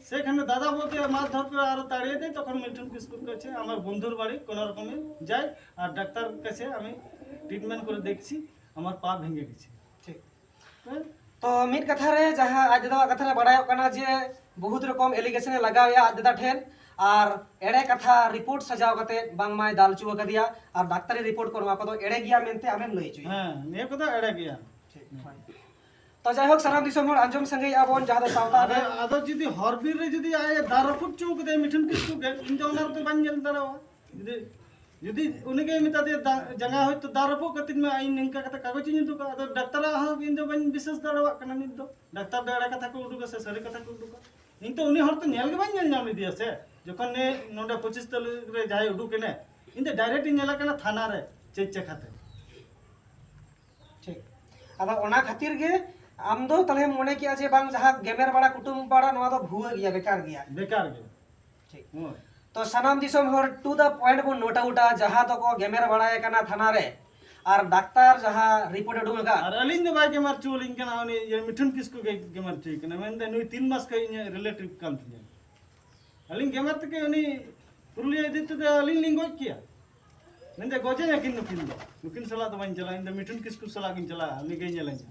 সেখানে দাদা বৌদি মারধর করে আরো তাড়িয়ে দেয়, তখন মিঠুন কিস্কুর কাছে আমার বন্ধুর বাড়ি কোনো রকমে যাই, আর ডাক্তার কাছে আমি ট্রিটমেন্ট করে দেখছি, আমার পা ভেঙে গেছে।" ᱴᱷᱤᱠ। ᱦᱮᱸ? ᱛᱚ ᱢᱤᱫ ᱠᱟᱛᱷᱟ ᱨᱮ ᱡᱟᱦᱟᱸ ᱟᱡ ᱫᱟᱫᱟᱣᱟᱜ ᱠᱟᱛᱷᱟ ᱨᱮ ᱵᱟᱲᱟᱭᱚᱜ ᱠᱟᱱᱟ ᱡᱮ ᱵᱚᱦᱩᱛ ᱨᱚᱠᱚᱢ ᱮᱞᱤᱜᱮᱥᱚᱱ ᱮ ᱞᱟᱜᱟᱣᱮᱜᱼᱟ ᱟᱡ ᱫᱟᱫᱟ ᱴᱷᱮᱱ, ᱟᱨ ᱮᱲᱮ ᱠᱟᱛᱷᱟ ᱨᱤᱯᱳᱨᱴ ᱥᱟᱡᱟᱣ ᱠᱟᱛᱮ ᱵᱟᱝᱢᱟᱭ ᱫᱟᱞ ᱦᱚᱪᱚ ᱟᱠᱟᱫᱮᱭᱟ, ᱟᱨ ᱰᱟᱠᱛᱟᱨᱤ ᱨᱤᱯᱳᱨᱴ ᱠᱚ ᱱᱚᱣᱟ ᱠᱚᱫᱚ ᱮᱲᱮ ᱜᱮᱭᱟ ᱢᱮᱱᱛᱮ ᱟᱢᱮᱢ ᱞᱟᱹᱭ ᱦᱚᱪᱚᱭᱮᱫᱟ᱾ ᱦᱮᱸ, ᱱᱤᱭᱟᱹ ᱠᱚᱫᱚ ᱮᱲᱮ ᱜᱮᱭᱟ᱾ ᱴᱷᱤᱠ, ᱦᱳᱭ᱾ ᱛᱚ ᱡᱟᱭᱦᱳᱠ, ᱥᱟᱱᱟᱢ ᱫᱤᱥᱚᱢ ᱦᱚᱲ ᱟᱸᱡᱚᱢ ᱥᱟᱸᱜᱮᱭᱮᱫᱼᱟ ᱵᱚᱱ, ᱡᱟᱦᱟᱸ ᱫᱚ ᱥᱟᱶᱛᱟ ᱟᱫᱚ, ᱨᱮ ᱟᱫᱚ ᱡᱩᱫᱤ ᱦᱚᱨ ᱵᱤᱨ ᱨᱮ ᱡᱩᱫᱤ ᱟᱡ ᱮ ᱫᱟᱞ ᱨᱟᱹᱯᱩᱫ ᱦᱚᱪᱚ ᱠᱟᱫᱮᱭᱟ ᱢᱤᱴᱷᱩᱱ ᱠᱤᱥᱠᱩ ᱜᱮ, ᱤᱧ ᱫᱚ ᱚᱱᱟ ᱨᱮᱫᱚ ᱵᱟᱹᱧ ᱧᱮᱞ ᱫᱟᱲᱮᱭᱟᱜᱼᱟ᱾ ᱡᱩᱫᱤ, ᱡᱩᱫᱤ ᱩᱱᱤ ᱜᱮ ᱢᱮᱛᱟ ᱫᱮᱭᱟ, "ᱫᱟ-, ᱡᱟᱸᱜᱟ ᱦᱚᱭᱛᱳ ᱫᱟᱞ ᱨᱟᱹᱯᱩᱫ ᱠᱟᱛᱮᱧ ᱢᱮ, ᱤᱧ ᱱᱤᱝᱠᱟ ᱠᱟᱛᱮ ᱠᱟᱜᱚᱡᱽ ᱤᱧ ᱩᱫᱩᱜᱟ", ᱟᱫᱚ ᱰᱟᱠᱛᱟᱨᱟᱜ ᱦᱚᱸ ᱤᱧ ᱫᱚ ᱵᱟᱹᱧ ᱵᱤᱥᱥᱟᱹᱥ ᱫᱟᱲᱮᱭᱟᱜ ᱠᱟᱱᱟ ᱱᱤᱛ ᱫᱚ᱾ ᱰᱟᱠᱛᱟᱨ ᱫᱚ ᱮᱲᱮ ᱠᱟᱛᱷᱟ ᱠᱚ ᱩᱰᱩᱠᱟ ᱥᱮ ᱥᱟᱹᱨᱤ ᱠᱟᱛᱷᱟ ᱠᱚ ᱩᱰᱩᱠᱟ? ᱤᱧ ᱛᱚ ᱩᱱᱤ ᱦᱚᱲ ᱛᱚ ᱧᱮᱞ ᱜᱮ ᱵᱟᱹᱧ ᱧᱮᱞ ᱧᱟᱢ ᱞᱮᱫᱮᱭᱟ ᱥᱮ, ᱡᱚᱠᱷᱚᱱ ᱱᱮ ᱱᱚᱰᱮ ᱯᱚᱸᱪᱤᱥ ᱛᱟᱹᱨᱤᱠᱷ ᱨᱮ ᱡᱟᱦᱟᱸᱭ ᱩᱰᱩᱠ ᱮᱱᱮ, ᱤᱧ ᱫᱚ ᱰᱟᱭᱨᱮᱠᱴ ᱤᱧ ᱧᱮᱞᱮ ᱠᱟᱱᱟ ᱛᱷᱟᱱᱟ ᱨᱮ ᱪᱮᱫ ᱪᱮᱠᱟᱛᱮ᱾ ᱴᱷᱤᱠ᱾ ᱟᱫᱚ ᱚᱱᱟ ᱠᱷᱟᱹᱛᱤᱨ ᱜᱮ ᱟᱢ ᱫᱚ ᱛᱟᱦᱞᱮᱢ ᱢᱚᱱᱮ ᱠᱮᱜᱼᱟ ᱡᱮ ᱵᱟᱝ, ᱡᱟᱦᱟᱸ ᱜᱮᱢᱮᱨ ᱵᱟᱲᱟ, ᱠᱩᱴᱩᱢ ᱵᱟᱲᱟ, ᱱᱚᱣᱟ ᱫᱚ ᱵᱷᱩᱣᱟᱹ ᱜᱮᱭᱟ, ᱵᱮᱠᱟᱨ ᱜᱮᱭᱟ? ᱵᱮᱠᱟᱨ ᱜᱮ᱾ ᱴᱷᱤᱠ᱾ ᱦᱳᱭ᱾ ᱛᱚ ᱥᱟᱱᱟᱢ ᱫᱤᱥᱚᱢ ᱦᱚᱲ to the point ᱵᱚᱱ note outᱟ, ᱡᱟᱦᱟᱸ ᱫᱚᱠᱚ ᱜᱮᱢᱮᱨ ᱵᱟᱲᱟᱭ ᱠᱟᱱᱟ ᱛᱷᱟᱱᱟ ᱨᱮ, ᱟᱨ ᱰᱟᱠᱛᱟᱨ ᱡᱟᱦᱟᱸ ᱨᱤᱯᱳᱨᱴ ᱩᱰᱩᱝ ᱟᱠᱟᱫ᱾ ᱟᱨ ᱟᱹᱞᱤᱧ ᱫᱚ ᱵᱟᱭ ᱜᱮᱢᱮᱨ ᱦᱚᱪᱚ ᱟᱹᱞᱤᱧ ᱠᱟᱱᱟ, ᱩᱱᱤ ᱤᱭᱟᱹ ᱢᱤᱴᱷᱩᱱ ᱠᱤᱥᱠᱩ ᱜᱮ ᱜᱮᱢᱮᱨ ᱦᱚᱪᱚᱭᱮ ᱠᱟᱱᱟ, ᱢᱮᱱᱫᱟ ᱱᱩᱭ ᱛᱤᱱ ᱢᱟᱥ ᱠᱷᱚᱱ ᱤᱧᱟᱹᱜ ᱨᱤᱞᱮᱴᱤᱵᱷ ᱠᱟᱱ ᱛᱤᱧᱟᱹ᱾ ᱟᱹᱞᱤᱧ ᱜᱮᱢᱮᱨ ᱛᱮᱜᱮ ᱩᱱᱤ ᱯᱩᱨᱩᱞᱤᱭᱟᱹ ᱤᱫᱤ ᱛᱮᱫᱚ ᱟᱹᱞᱤᱧ ᱞᱤᱧ ᱜᱚᱡ ᱠᱮᱭᱟ᱾ ᱢᱮᱱᱫᱟ ᱜᱚᱡᱮᱧᱟ ᱠᱤᱱ ᱱᱩᱠᱤᱱ ᱫᱚ, ᱱᱩᱠᱤᱱ ᱥᱟᱞᱟᱜ ᱫᱚ ᱵᱟᱹᱧ ᱪᱟᱞᱟᱜᱼᱟ, ᱤᱧ ᱫᱚ ᱢᱤᱴᱷᱩᱱ ᱠᱤᱥᱠᱩ ᱥᱟᱞᱟᱜ ᱜᱤᱧ ᱪᱟᱞᱟᱜᱼᱟ, ᱩᱱᱤ ᱜᱮᱭ ᱧᱮᱞᱮᱧᱟ᱾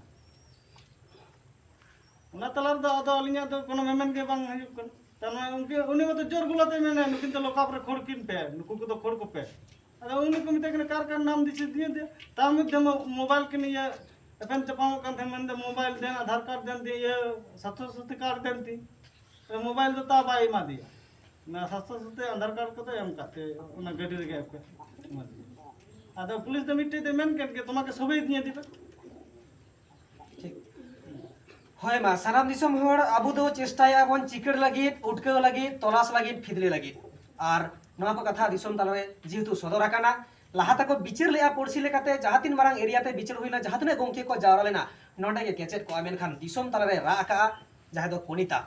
ᱚᱱᱟ ᱛᱟᱞᱟ ᱨᱮᱫᱚ ᱟᱫᱚ ᱟᱹᱞᱤᱧᱟᱜ ᱫᱚ ᱠᱳᱱᱳ ᱢᱮᱢᱮᱱ ᱜᱮ ᱵᱟᱝ ᱦᱩᱭᱩᱜ ᱠᱟᱱᱟ᱾ ᱛᱟᱨ ᱢᱟᱱᱮ ᱩᱱᱠᱤᱱ, ᱩᱱᱤ ᱢᱟᱛᱚ ᱡᱳᱨ ᱜᱚᱞᱟᱛᱮ ᱢᱮᱱᱟ, "ᱱᱩᱠᱤᱱ ᱫᱚ ᱞᱚᱠᱟᱯ ᱨᱮ ᱠᱷᱟᱹᱲ ᱠᱤᱱ ᱯᱮ, ᱱᱩᱠᱩ ᱠᱚᱫᱚ ᱠᱷᱟᱹᱲ ᱠᱚᱯᱮ᱾" ᱟᱫᱚ ᱩᱱᱤ ᱠᱚ ᱢᱮᱛᱟᱭ ᱠᱟᱱᱟ, "ᱠᱟᱨ ᱠᱟᱨ ᱱᱟᱢ ᱫᱤᱥᱤ ᱫᱤᱭᱮ ᱫᱮ?" ᱛᱟᱨ ᱢᱚᱫᱽᱫᱷᱮ ᱢᱳ-, ᱢᱳᱵᱟᱭᱤᱞ ᱠᱤᱱ ᱤᱭᱟᱹ ᱮᱯᱮᱢ ᱪᱟᱯᱟᱢᱚᱜ ᱠᱟᱱ ᱛᱟᱦᱮᱸ, ᱢᱮᱱᱫᱟ, "ᱢᱳᱵᱟᱭᱤᱞ ᱫᱮᱱ, ᱟᱫᱷᱟᱨ ᱠᱟᱨᱰ ᱫᱮᱱ, ᱫᱤᱭᱮ ᱤᱭᱟᱹ ᱥᱟᱥᱛᱷᱚ ᱥᱟᱛᱷᱤ ᱠᱟᱨᱰ ᱫᱮᱱ ᱛᱤᱧ᱾" ᱛᱚ ᱢᱳᱵᱟᱭᱤᱞ ᱫᱚ ᱛᱟ ᱵᱟᱭ ᱮᱢᱟ ᱫᱮᱭᱟ᱾ ᱚᱱᱟ ᱥᱟᱥᱛᱷᱚ ᱥᱟᱛᱷᱤ ᱟᱫᱷᱟᱨ ᱠᱟᱨᱰ ᱠᱚᱫᱚ ᱮᱢ ᱠᱟᱜ ᱛᱮ ᱚᱱᱟ ᱜᱟᱹᱰᱤ ᱨᱮᱜᱮ ᱮᱢ ᱠᱟᱜ ᱮᱢᱟ ᱫᱮᱭᱟ᱾ ᱟᱫᱚ ᱯᱩᱞᱤᱥ ᱫᱚ ᱢᱤᱫᱴᱮᱡ ᱫᱚ ᱢᱮᱱ ᱠᱮᱫ ᱜᱮ, "ᱛᱚᱢᱟᱠᱮ ᱥᱚᱵᱮᱭ ᱫᱤᱧᱟ ᱫᱤᱵᱟ᱾" ᱴᱷᱤᱠ᱾ ᱦᱳᱭ ᱢᱟ, ᱥᱟᱱᱟᱢ ᱫᱤᱥᱚᱢ ᱦᱚᱲ, ᱟᱵᱚ ᱫᱚ ᱪᱮᱥᱴᱟᱭᱟ ᱵᱚᱱ ᱪᱤᱠᱟᱹᱲ ᱞᱟᱹᱜᱤᱫ, ᱩᱴᱠᱟᱹᱣ ᱞᱟᱹᱜᱤᱫ, ᱛᱚᱞᱟᱥ ᱞᱟᱹᱜᱤᱫ, ᱯᱷᱤᱫᱽᱞᱟᱹ ᱞᱟᱹᱜᱤᱫ᱾ ᱟᱨ ᱱᱚᱣᱟ ᱠᱚ ᱠᱟᱛᱷᱟ ᱫᱤᱥᱚᱢ ᱛᱟᱞᱟᱨᱮ ᱡᱮᱦᱮᱛᱩ ᱥᱚᱫᱚᱨ ᱟᱠᱟᱱᱟ, ᱞᱟᱦᱟ ᱛᱮᱠᱚ ᱵᱤᱪᱟᱹᱨ ᱞᱮᱜᱼᱟ ᱯᱩᱲᱥᱤ ᱞᱮᱠᱟᱛᱮ, ᱡᱟᱦᱟᱸ ᱛᱤᱱ ᱢᱟᱨᱟᱝ ᱮᱨᱤᱭᱟ ᱛᱮ ᱵᱤᱪᱟᱹᱨ ᱦᱩᱭᱱᱟ, ᱡᱟᱦᱟᱸ ᱛᱤᱱᱟᱹᱜ ᱜᱚᱢᱠᱮ ᱠᱚ ᱡᱟᱣᱨᱟ ᱞᱮᱱᱟ, ᱱᱚᱰᱮ ᱜᱮ ᱠᱮᱪᱮᱫ ᱠᱚᱜᱼᱟ, ᱢᱮᱱᱠᱷᱟᱱ ᱫᱤᱥᱚᱢ ᱛᱟᱞᱟᱨᱮ ᱨᱟᱜ ᱟᱠᱟᱜᱼᱟ ᱡᱟᱦᱟᱸᱭ ᱫᱚ ᱠᱚᱱᱤᱛᱟ᱾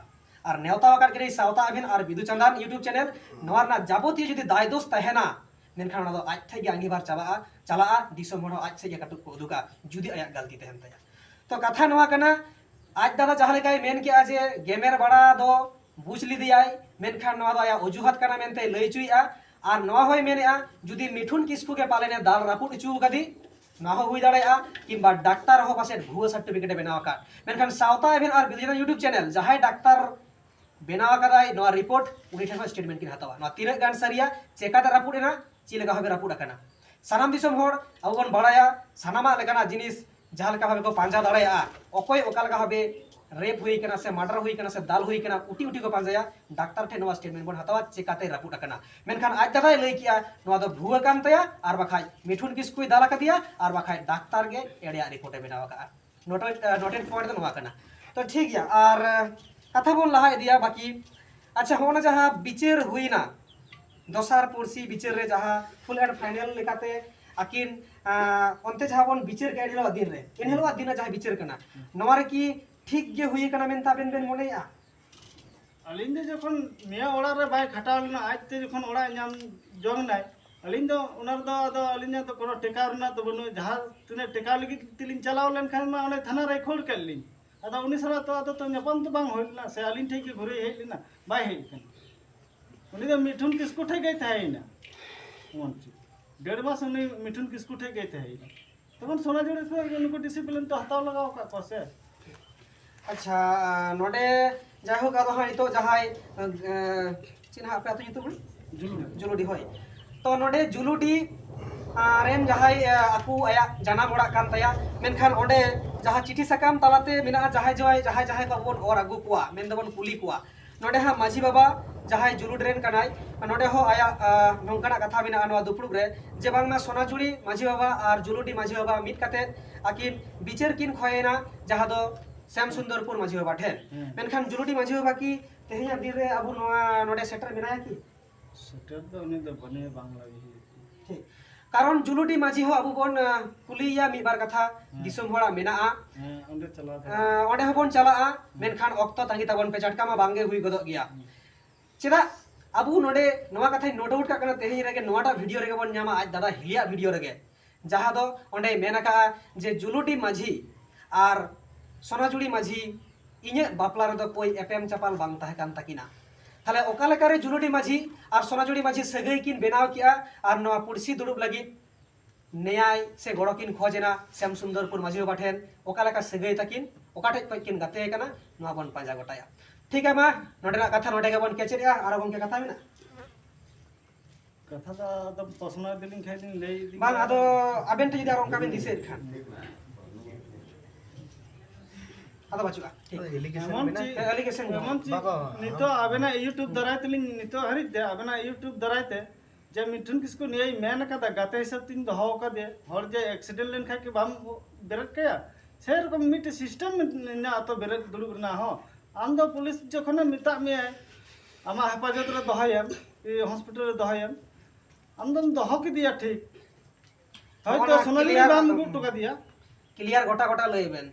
ᱟᱨ ᱱᱮᱣᱛᱟ ᱟᱠᱟᱫ ᱠᱤᱱᱟᱹᱧ ᱥᱟᱶᱛᱟ ᱟᱹᱵᱤᱱ ᱟᱨ ᱵᱤᱫᱩ ᱪᱟᱸᱫᱟᱱ YouTube ᱪᱮᱱᱮᱞ, ᱱᱚᱣᱟ ᱨᱮᱱᱟᱜ ᱡᱟᱵᱚᱛᱤᱭᱚ ᱡᱩᱫᱤ ᱫᱟᱭ ᱫᱳᱥ ᱛᱟᱦᱮᱱᱟ, ᱢᱮᱱᱠᱷᱟᱱ ᱚᱱᱟ ᱫᱚ ᱟᱡ ᱴᱷᱮᱡ ᱜᱮ ᱟᱸᱜᱤᱵᱷᱟᱨ ᱪᱟᱵᱟᱜᱼᱟ, ᱪᱟᱞᱟᱜᱼᱟ, ᱫᱤᱥᱚᱢ ᱦᱚᱲ ᱦᱚᱸ ᱟᱡ ᱥᱮᱫ ᱜᱮ ᱠᱟᱹᱴᱩᱵ ᱠᱚ ᱩᱫᱩᱜᱟ, ᱡᱩᱫᱤ ᱟᱭᱟᱜ ᱜᱟᱹᱞᱛᱤ ᱛᱟᱦᱮᱱ ᱛᱟᱭᱟ᱾ ᱛᱚ ᱠᱟᱛᱷᱟ ᱱᱚᱣᱟ ᱠᱟᱱᱟ, ᱟᱡ ᱫᱟᱫᱟ ᱡᱟᱦᱟᱸ ᱞᱮᱠᱟᱭ ᱢᱮᱱ ᱠᱮᱜᱼᱟ ᱡᱮ ᱜᱮᱢᱮᱨ ᱵᱟᱲᱟ ᱫᱚ ᱵᱩᱡᱽ ᱞᱮᱫᱮᱭᱟᱭ, ᱢᱮᱱᱠᱷᱟᱱ ᱱᱚᱣᱟ ᱫᱚ ᱟᱭᱟᱜ ᱚᱡᱩᱦᱟᱛ ᱠᱟᱱᱟ ᱢᱮᱱᱛᱮ ᱞᱟᱹᱭ ᱦᱚᱪᱚᱭᱮᱫᱼᱟ᱾ ᱟᱨ ᱱᱚᱣᱟ ᱦᱚᱸᱭ ᱢᱮᱱᱮᱫᱼᱟ ᱡᱩᱫᱤ ᱢᱤᱴᱷᱩᱱ ᱠᱤᱥᱠᱩ ᱜᱮ ᱯᱟᱞᱮᱱᱮ ᱫᱟᱞ ᱨᱟᱹᱯᱩᱫ ᱦᱚᱪᱚ ᱟᱠᱟᱫᱮ, ᱱᱚᱣᱟ ᱦᱚᱸ ᱦᱩᱭ ᱫᱟᱲᱮᱭᱟᱜᱼᱟ, ᱠᱤᱝᱵᱟ ᱰᱟᱠᱛᱟᱨ ᱦᱚᱸ ᱯᱟᱥᱮᱡ ᱵᱷᱩᱣᱟᱹ ᱥᱟᱨᱴᱤᱯᱷᱤᱠᱮᱴ ᱮ ᱵᱮᱱᱟᱣ ᱟᱠᱟᱫ᱾ ᱢᱮᱱᱠᱷᱟᱱ ᱥᱟᱶᱛᱟ ᱟᱹᱵᱤᱱ ᱟᱨ ᱵᱤᱫᱩ ᱪᱟᱸᱫᱟᱱ YouTube ᱪᱮᱱᱮᱞ ᱡᱟᱦᱟᱸᱭ ᱰᱟᱠᱛᱟᱨ ᱵᱮᱱᱟᱣ ᱟᱠᱟᱫᱟᱭ ᱱᱚᱣᱟ ᱨᱤᱯᱳᱨᱴ, ᱩᱱᱤ ᱴᱷᱮᱱ ᱦᱚᱸ ᱥᱴᱮᱴᱢᱮᱱᱴ ᱠᱤᱱ ᱦᱟᱛᱟᱣᱟ᱾ ᱱᱚᱣᱟ ᱛᱤᱱᱟᱹᱜ ᱜᱟᱱ ᱥᱟᱹᱨᱤᱭᱟ, ᱪᱮᱠᱟᱛᱮ ᱨᱟᱹᱯᱩᱫ ᱮᱱᱟ, ᱪᱮᱫ ᱞᱮᱠᱟ ᱵᱷᱟᱵᱮ ᱨᱟᱹᱯᱩᱫ ᱟᱠᱟᱱᱟ᱾ ᱥᱟᱱᱟᱢ ᱫᱤᱥᱚᱢ ᱦᱚᱲ ᱟᱵᱚ ᱵᱚᱱ ᱵᱟᱲᱟᱭᱟ, ᱥᱟᱱᱟᱢᱟᱜ ᱞᱮᱠᱟᱱᱟᱜ ᱡᱤᱱᱤᱥ ᱡᱟᱦᱟᱸ ᱞᱮᱠᱟ ᱵᱷᱟᱵᱮ ᱠᱚ ᱯᱟᱸᱡᱟ ᱫᱟᱲᱮᱭᱟᱜᱼᱟ, ᱚᱠᱚᱭ ᱚᱠᱟ ᱞᱮᱠᱟ ᱵᱷᱟᱵᱮ ᱨᱮᱯ ᱦᱩᱭ ᱠᱟᱱᱟ ᱥᱮ ᱢᱟᱨᱰᱟᱨ ᱦᱩᱭ ᱠᱟᱱᱟ ᱥᱮ ᱫᱟᱞ ᱦᱩᱭ ᱠᱟᱱᱟ, ᱩᱴᱤ ᱩᱴᱤ ᱠᱚ ᱯᱟᱸᱡᱟᱭᱟ᱾ ᱰᱟᱠᱛᱟᱨ ᱴᱷᱮᱱ ᱱᱚᱣᱟ ᱥᱴᱮᱴᱢᱮᱱᱴ ᱵᱚᱱ ᱦᱟᱛᱟᱣᱟ, ᱪᱮᱠᱟᱛᱮ ᱨᱟᱹᱯᱩᱫ ᱟᱠᱟᱱᱟ᱾ ᱢᱮᱱᱠᱷᱟᱱ ᱟᱡ ᱫᱟᱫᱟᱭ ᱞᱟᱹᱭ ᱠᱮᱜᱼᱟ ᱱᱚᱣᱟ ᱫᱚ ᱵᱷᱩᱣᱟᱹ ᱠᱟᱱ ᱛᱟᱭᱟ, ᱟᱨ ᱵᱟᱠᱷᱟᱡ ᱢᱤᱴᱷᱩᱱ ᱠᱤᱥᱠᱩᱭ ᱫᱟᱞ ᱟᱠᱟᱫᱮᱭᱟ, ᱟᱨ ᱵᱟᱠᱷᱟᱡ ᱰᱟᱠᱛᱟᱨ ᱜᱮ ᱮᱲᱮᱭᱟᱜ ᱨᱤᱯᱳᱨᱴ ᱮ ᱵᱮᱱᱟᱣ ᱟᱠᱟᱫᱼᱟ᱾ ᱱᱚᱴᱮᱰ, ᱟᱸ, ᱱᱚᱴᱮᱰ ᱯᱚᱭᱮᱱᱴ ᱫᱚ ᱱᱚᱣᱟ ᱠᱟᱱᱟ᱾ ᱛᱚ ᱴᱷᱤᱠ ᱜᱮᱭᱟ, ᱟᱨ, ᱟᱸ, ᱠᱟᱛᱷᱟ ᱵᱚᱱ ᱞᱟᱦᱟ ᱤᱫᱤᱭᱟ ᱵᱟᱹᱠᱤ᱾ ᱟᱪᱪᱷᱟ, ᱦᱚᱸᱜᱼᱚ ᱱᱟ ᱡᱟᱦᱟᱸ ᱵᱤᱪᱟᱹᱨ ᱦᱩᱭᱱᱟ, ᱫᱚᱥᱟᱨ ᱯᱩᱲᱥᱤ ᱵᱤᱪᱟᱹᱨ ᱨᱮ ᱡᱟᱦᱟᱸ ᱯᱷᱩᱞ ᱮᱱᱰ ᱯᱷᱟᱭᱱᱮᱞ ᱞᱮᱠᱟᱛᱮ ᱟᱹᱠᱤᱱ, ᱟᱸ, ᱚᱱᱛᱮ ᱡᱟᱦᱟᱸ ᱵᱚᱱ ᱵᱤᱪᱟᱹᱨ ᱠᱮᱫ ᱮᱱ ᱦᱤᱞᱳᱜ ᱫᱤᱱ ᱨᱮ, ᱮᱱ ᱦᱤᱞᱳᱜ ᱫᱤᱱ ᱨᱮ ᱡᱟᱦᱟᱸ ᱵᱤᱪᱟᱹᱨ ᱠᱟᱱᱟ, ᱱᱚᱣᱟ ᱨᱮ ᱠᱤ ᱴᱷᱤᱠ ᱜᱮ ᱦᱩᱭ ᱟᱠᱟᱱᱟ ᱢᱮᱱᱛᱮ ᱟᱵᱮᱱ ᱵᱮᱱ ᱢᱚᱱᱮᱭᱮᱜᱼᱟ? ᱟᱹᱞᱤᱧ ᱫᱚ ᱡᱚᱠᱷᱚᱱ ᱱᱤᱭᱟᱹ ᱚᱲᱟᱜ ᱨᱮ ᱵᱟᱭ ᱠᱷᱟᱴᱟᱣ ᱞᱮᱱᱟ, ᱟᱡᱛᱮ ᱡᱚᱠᱷᱚᱱ ᱚᱲᱟᱜ ᱧᱟᱢ ᱡᱚᱝ ᱱᱟᱭ, ᱟᱹᱞᱤᱧ ᱫᱚ ᱚᱱᱟ ᱨᱮᱫᱚ ᱟᱫᱚ ᱟᱹᱞᱤᱧᱟᱜ ᱫᱚ ᱠᱳᱱᱳ ᱴᱮᱠᱟᱣ ᱨᱮᱱᱟᱜ ᱫᱚ ᱵᱟᱹᱱᱩᱜᱼᱟ᱾ ᱡᱟᱦᱟᱸ ᱛᱤᱱᱟᱹᱜ ᱴᱮᱠᱟᱣ ᱞᱟᱹᱜᱤᱫ ᱛᱮᱞᱤᱧ ᱪᱟᱞᱟᱣ ᱞᱮᱱᱠᱷᱟᱱ ᱢᱟ ᱚᱸᱰᱮ ᱛᱷᱟᱱᱟ ᱨᱮᱭ ᱠᱷᱟᱹᱲ ᱠᱮᱫ ᱞᱤᱧ᱾ ᱟᱫᱚ ᱩᱱᱤ ᱥᱟᱞᱟᱜ ᱛᱚ ᱟᱫᱚ ᱛᱚ ᱧᱟᱯᱟᱢ ᱛᱚ ᱵᱟᱝ ᱦᱩᱭ ᱞᱮᱱᱟ, ᱥᱮ ᱟᱹᱞᱤᱧ ᱴᱷᱮᱱ ᱜᱮ ᱜᱷᱩᱨᱮᱭ ᱦᱮᱡ ᱞᱮᱱᱟ? ᱵᱟᱭ ᱦᱮᱡ ᱠᱟᱱᱟ᱾ ᱩᱱᱤ ᱫᱚ ᱢᱤᱴᱷᱩᱱ ᱠᱤᱥᱠᱩ ᱴᱷᱮᱱ ᱜᱮᱭ ᱛᱟᱦᱮᱸᱭᱮᱱᱟ᱾ ᱮᱢᱚᱱ ᱪᱮᱫ ᱰᱮᱲ ᱢᱟᱥ ᱩᱱᱤ ᱢᱤᱴᱷᱩᱱ ᱠᱤᱥᱠᱩ ᱴᱷᱮᱱ ᱜᱮᱭ ᱛᱟᱦᱮᱸᱭᱮᱱᱟ᱾ ᱛᱚᱠᱷᱚᱱ ᱥᱚᱱᱟᱡᱷᱩᱨᱤ ᱠᱷᱚᱱ ᱱᱩᱠᱩ ᱰᱤᱥᱤᱯᱞᱤᱱ ᱛᱚ ᱦᱟᱛᱟᱣ ᱞᱟᱜᱟᱣ ᱟᱠᱟᱫ ᱠᱚᱣᱟ ᱥᱮ᱾ ᱟᱪᱪᱷᱟ, ᱱᱚᱰᱮ ᱡᱟᱭᱦᱳᱠ, ᱟᱫᱚ ᱦᱟᱸᱜ ᱱᱤᱛᱚᱜ ᱡᱟᱦᱟᱸᱭ, ᱮ, ᱪᱮᱫ ᱱᱟᱦᱟᱜ ᱟᱯᱮ ᱟᱹᱛᱩ ᱧᱩᱛᱩᱢ? ᱡᱩᱞᱩᱰᱤ᱾ ᱡᱩᱞᱩᱰᱤ, ᱦᱳᱭ᱾ ᱛᱚ ᱱᱚᱰᱮ ᱡᱩᱞᱩᱰᱤ, ᱟ, ᱨᱮᱱ ᱡᱟᱦᱟᱸᱭ, ᱟ, ᱟᱠᱚ ᱟᱭᱟᱜ ᱡᱟᱱᱟᱢ ᱚᱲᱟᱜ ᱠᱟᱱ ᱛᱟᱭᱟ, ᱢᱮᱱᱠᱷᱟᱱ ᱚᱸᱰᱮ ᱡᱟᱦᱟᱸ ᱪᱤᱴᱷᱤ ᱥᱟᱠᱟᱢ ᱛᱟᱞᱟᱛᱮ ᱢᱮᱱᱟᱜᱼᱟ, ᱡᱟᱦᱟᱸᱭ ᱡᱟᱦᱟᱸᱭ, ᱡᱟᱦᱟᱸᱭ ᱡᱟᱦᱟᱸᱭ ᱠᱚ ᱵᱚᱱ ᱚᱨ ᱟᱹᱜᱩ ᱠᱚᱣᱟ, ᱢᱮᱱ ᱫᱚᱵᱚᱱ ᱠᱩᱞᱤ ᱠᱚᱣᱟ, ᱱᱚᱰᱮ ᱦᱟᱸᱜ ᱢᱟᱹᱡᱷᱤ ᱵᱟᱵᱟ, ᱡᱟᱦᱟᱸᱭ ᱡᱩᱞᱩᱰᱤ ᱨᱮᱱ ᱠᱟᱱᱟᱭ, ᱱᱚᱰᱮ ᱦᱚᱸ ᱟᱭᱟᱜ ᱱᱚᱝᱠᱟᱱᱟᱜ ᱠᱟᱛᱷᱟ ᱢᱮᱱᱟᱜᱼᱟ ᱱᱚᱣᱟ ᱫᱩᱯᱲᱩᱵ ᱨᱮ, ᱡᱮ ᱵᱟᱝᱢᱟ ᱥᱚᱱᱟᱡᱩᱲᱤ ᱢᱟᱹᱡᱷᱤ ᱵᱟᱵᱟ ᱟᱨ ᱡᱩᱞᱩᱰᱤ ᱢᱟᱹᱡᱷᱤ ᱵᱟᱵᱟ ᱢᱤᱫ ᱠᱟᱛᱮ ᱟᱹᱠᱤᱱ ᱵᱤᱪᱟᱹᱨ ᱠᱤᱱ ᱠᱷᱚᱭᱮᱱᱟ, ᱡᱟᱦᱟᱸ ᱫᱚ ᱥᱮᱢ ᱥᱩᱱᱫᱚᱨᱯᱩᱨ ᱢᱟᱹᱡᱷᱤ ᱵᱟᱵᱟ ᱴᱷᱮᱱ᱾ ᱦᱮᱸ᱾ ᱢᱮᱱᱠᱷᱟᱱ ᱡᱩᱞᱩᱰᱤ ᱢᱟᱹᱡᱷᱤ ᱵᱟᱵᱟ ᱠᱤ ᱛᱮᱦᱮᱧᱟᱜ ᱫᱤᱱ ᱨᱮ ᱟᱵᱚ ᱱᱚᱣᱟ ᱱᱚᱰᱮ ᱥᱮᱴᱮᱨ ᱢᱮᱱᱟᱭᱟ ᱠᱤ? ᱥᱮᱴᱮᱨ ᱫᱚ ᱩᱱᱤ ᱫᱚ ᱵᱟᱹᱱᱩᱭᱟ, ᱵᱟᱝ ᱞᱟᱹᱭ ᱦᱩᱭᱩᱜ ᱠᱟᱱᱟ᱾ ᱴᱷᱤᱠ᱾ ᱠᱟᱨᱚᱱ ᱡᱩᱞᱩᱰᱤ ᱢᱟᱹᱡᱷᱤ ᱦᱚᱸ ᱟᱵᱚ ᱵᱚᱱ ᱠᱩᱞᱤᱭᱮᱭᱟ ᱢᱤᱫ ᱵᱟᱨ ᱠᱟᱛᱷᱟ, ᱦᱮᱸ᱾ ᱫᱤᱥᱚᱢ ᱦᱚᱲᱟᱜ ᱢᱮᱱᱟᱜᱼᱟ᱾ ᱦᱮᱸ, ᱚᱸᱰᱮ ᱪᱟᱞᱟᱣ ᱠᱟᱱᱟ᱾ ᱚᱸᱰᱮ ᱦᱚᱸᱵᱚᱱ ᱪᱟᱞᱟᱜᱼᱟ, ᱢᱮᱱᱠᱷᱟᱱ ᱚᱠᱛᱚ ᱛᱟᱺᱜᱤ ᱛᱟᱵᱚᱱ ᱯᱮ, ᱪᱟᱴᱠᱟ ᱢᱟ ᱵᱟᱝᱜᱮ ᱦᱩᱭ ᱜᱚᱫᱚᱜ ᱜᱮᱭᱟ᱾ ᱦᱮᱸ᱾ ᱪᱮᱫᱟᱜ ᱟᱵᱚ ᱱᱚᱰᱮ ᱱᱚᱣᱟ ᱠᱟᱛᱷᱟᱧ ᱱᱳᱴ ᱟᱣᱩᱴ ᱠᱟᱜ ᱠᱟᱱᱟ, ᱛᱮᱦᱮᱧ ᱨᱮᱜᱮ ᱱᱚᱣᱟᱴᱟᱜ ᱵᱷᱤᱰᱤᱭᱳ ᱨᱮᱜᱮ ᱵᱚᱱ ᱧᱟᱢᱟ, ᱟᱡ ᱫᱟᱫᱟ ᱦᱤᱞᱤᱭᱟᱜ ᱵᱷᱤᱰᱤᱭᱳ ᱨᱮᱜᱮ, ᱡᱟᱦᱟᱸ ᱫᱚ ᱚᱸᱰᱮᱭ ᱢᱮᱱ ᱟᱠᱟᱫᱼᱟ ᱡᱮ ᱡᱩᱞᱩᱰᱤ ᱢᱟᱹᱡᱷᱤ ᱟᱨ ᱥᱚᱱᱟᱡᱩᱲᱤ ᱢᱟᱹᱡᱷᱤ ᱤᱧᱟᱹᱜ ᱵᱟᱯᱞᱟ ᱨᱮᱫᱚ ᱠᱳᱭ ᱮᱯᱮᱢ ᱪᱟᱯᱟᱞ ᱵᱟᱝ ᱛᱟᱦᱮᱸ ᱠᱟᱱ ᱛᱟᱹᱠᱤᱱᱟ᱾ ᱛᱟᱦᱞᱮ ᱚᱠᱟ ᱞᱮᱠᱟᱨᱮ ᱡᱩᱞᱩᱰᱤ ᱢᱟᱹᱡᱷᱤ ᱟᱨ ᱥᱚᱱᱟᱡᱩᱲᱤ ᱢᱟᱹᱡᱷᱤ ᱥᱟᱹᱜᱟᱹᱭ ᱠᱤᱱ ᱵᱮᱱᱟᱣ ᱠᱮᱜᱼᱟ ᱟᱨ ᱱᱚᱣᱟ ᱯᱩᱲᱥᱤ ᱫᱩᱲᱩᱵ ᱞᱟᱹᱜᱤᱫ ᱱᱮᱭᱟᱭ ᱥᱮ ᱜᱚᱲᱚ ᱠᱤᱱ ᱠᱷᱚᱡᱽ ᱮᱱᱟ ᱥᱮᱢ ᱥᱩᱱᱫᱚᱨᱯᱩᱨ ᱢᱟᱹᱡᱷᱤ ᱵᱟᱵᱟ ᱴᱷᱮᱱ? ᱚᱠᱟ ᱞᱮᱠᱟ ᱥᱟᱹᱜᱟᱹᱭ ᱛᱟᱹᱠᱤᱱ, ᱚᱠᱟ ᱴᱷᱮᱡ ᱠᱷᱚᱡ ᱠᱤᱱ ᱜᱟᱛᱮ ᱟᱠᱟᱱᱟ, ᱱᱚᱣᱟ ᱵᱚᱱ ᱯᱟᱸᱡᱟ ᱜᱚᱴᱟᱭᱟ᱾ ᱴᱷᱤᱠ ᱜᱮᱭᱟ, ᱢᱟ ᱱᱚᱰᱮᱱᱟᱜ ᱠᱟᱛᱷᱟ ᱱᱚᱰᱮ ᱜᱮᱵᱚᱱ ᱠᱮᱪᱮᱫᱮᱜᱼᱟ᱾ ᱟᱨᱚ ᱜᱚᱢᱠᱮ ᱠᱟᱛᱷᱟ ᱢᱮᱱᱟᱜᱼᱟ? ᱠᱟᱛᱷᱟ ᱫᱚ ᱟᱫᱚ ᱯᱟᱥᱱᱟᱣ ᱤᱫᱤ ᱞᱮᱱ ᱠᱷᱟᱡ ᱞᱤᱧ ᱞᱟᱹᱭ ᱤᱫᱤ ᱵᱟᱝ, ᱠᱮᱭᱟ᱾ ᱟᱫᱚ ᱟᱵᱮᱱ ᱴᱷᱮᱱ ᱡᱩᱫᱤ ᱟᱨᱚ ᱚᱱᱠᱟ ᱵᱮᱱ ᱫᱤᱥᱟᱹᱭᱮᱫ ᱠᱷᱟᱱ᱾ ᱟᱫᱚ ᱵᱟᱹᱪᱩᱜᱼᱟ᱾ ᱴᱷᱤᱠ᱾ ᱮᱢᱚᱱ ᱪᱮᱫ, ᱦᱮᱸ, allegation ᱫᱚ᱾ ᱮᱢᱚᱱ ᱪᱮᱫ, ᱵᱟᱵᱟ, ᱱᱤᱛᱚᱜ ᱟᱵᱮᱱᱟᱜ YouTube ᱫᱟᱨᱟᱭ ᱛᱮᱞᱤᱧ, ᱱᱤᱛᱚᱜ ᱦᱟᱹᱨᱤᱡ ᱛᱮ ᱟᱵᱮᱱᱟᱜ YouTube ᱫᱟᱨᱟᱭ ᱛᱮ ᱡᱮ ᱢᱤᱴᱷᱩᱱ ᱠᱤᱥᱠᱩ ᱱᱤᱭᱟᱹᱭ ᱢᱮᱱ ᱟᱠᱟᱫᱟ, ᱜᱟᱛᱮ ᱦᱤᱥᱟᱹᱵ ᱛᱤᱧ ᱫᱚᱦᱚ ᱟᱠᱟᱫᱮᱭᱟ, ᱦᱚᱲ ᱡᱮ accident ᱞᱮᱱᱠᱷᱟᱡ ᱠᱤ ᱵᱟᱢ ᱵᱮᱨᱮᱫ ᱠᱟᱭᱟ, ᱥᱮᱨᱚᱠᱚᱢ ᱢᱤᱫᱴᱮᱡ system ᱢᱮᱱᱟᱜᱼᱟ ᱛᱚ ᱵᱮᱨᱮᱫ ᱫᱩᱲᱩᱵ ᱨᱮᱱᱟᱜ ᱦᱚᱸ᱾ ᱟᱢ ᱫᱚ ᱯᱩᱞᱤᱥ ᱡᱚᱠᱷᱚᱱᱮ ᱢᱮᱛᱟᱜ ᱢᱮᱭᱟᱭ, ᱟᱢᱟᱜ ᱦᱮᱯᱟᱡᱚᱛ ᱨᱮ ᱫᱚᱦᱚᱭᱮᱢ, ᱤᱭᱟᱹ, hospital ᱨᱮ ᱫᱚᱦᱚᱭᱮᱢ, ᱟᱢ ᱫᱚᱢ ᱫᱚᱦᱚ ᱠᱮᱫᱮᱭᱟ ᱴᱷᱤᱠ, ᱦᱚᱭᱛᱚ ᱱᱚᱜᱼᱚ ᱱᱚᱣᱟ ᱥᱚᱱᱟᱡᱩᱲᱤ clear ᱵᱟᱢ ᱟᱹᱜᱩ ᱦᱚᱴᱚ ᱠᱟᱫᱮᱭᱟ᱾ Clear ᱜᱚᱴᱟ ᱜᱚᱴᱟ ᱞᱟᱹᱭ ᱵᱮᱱ,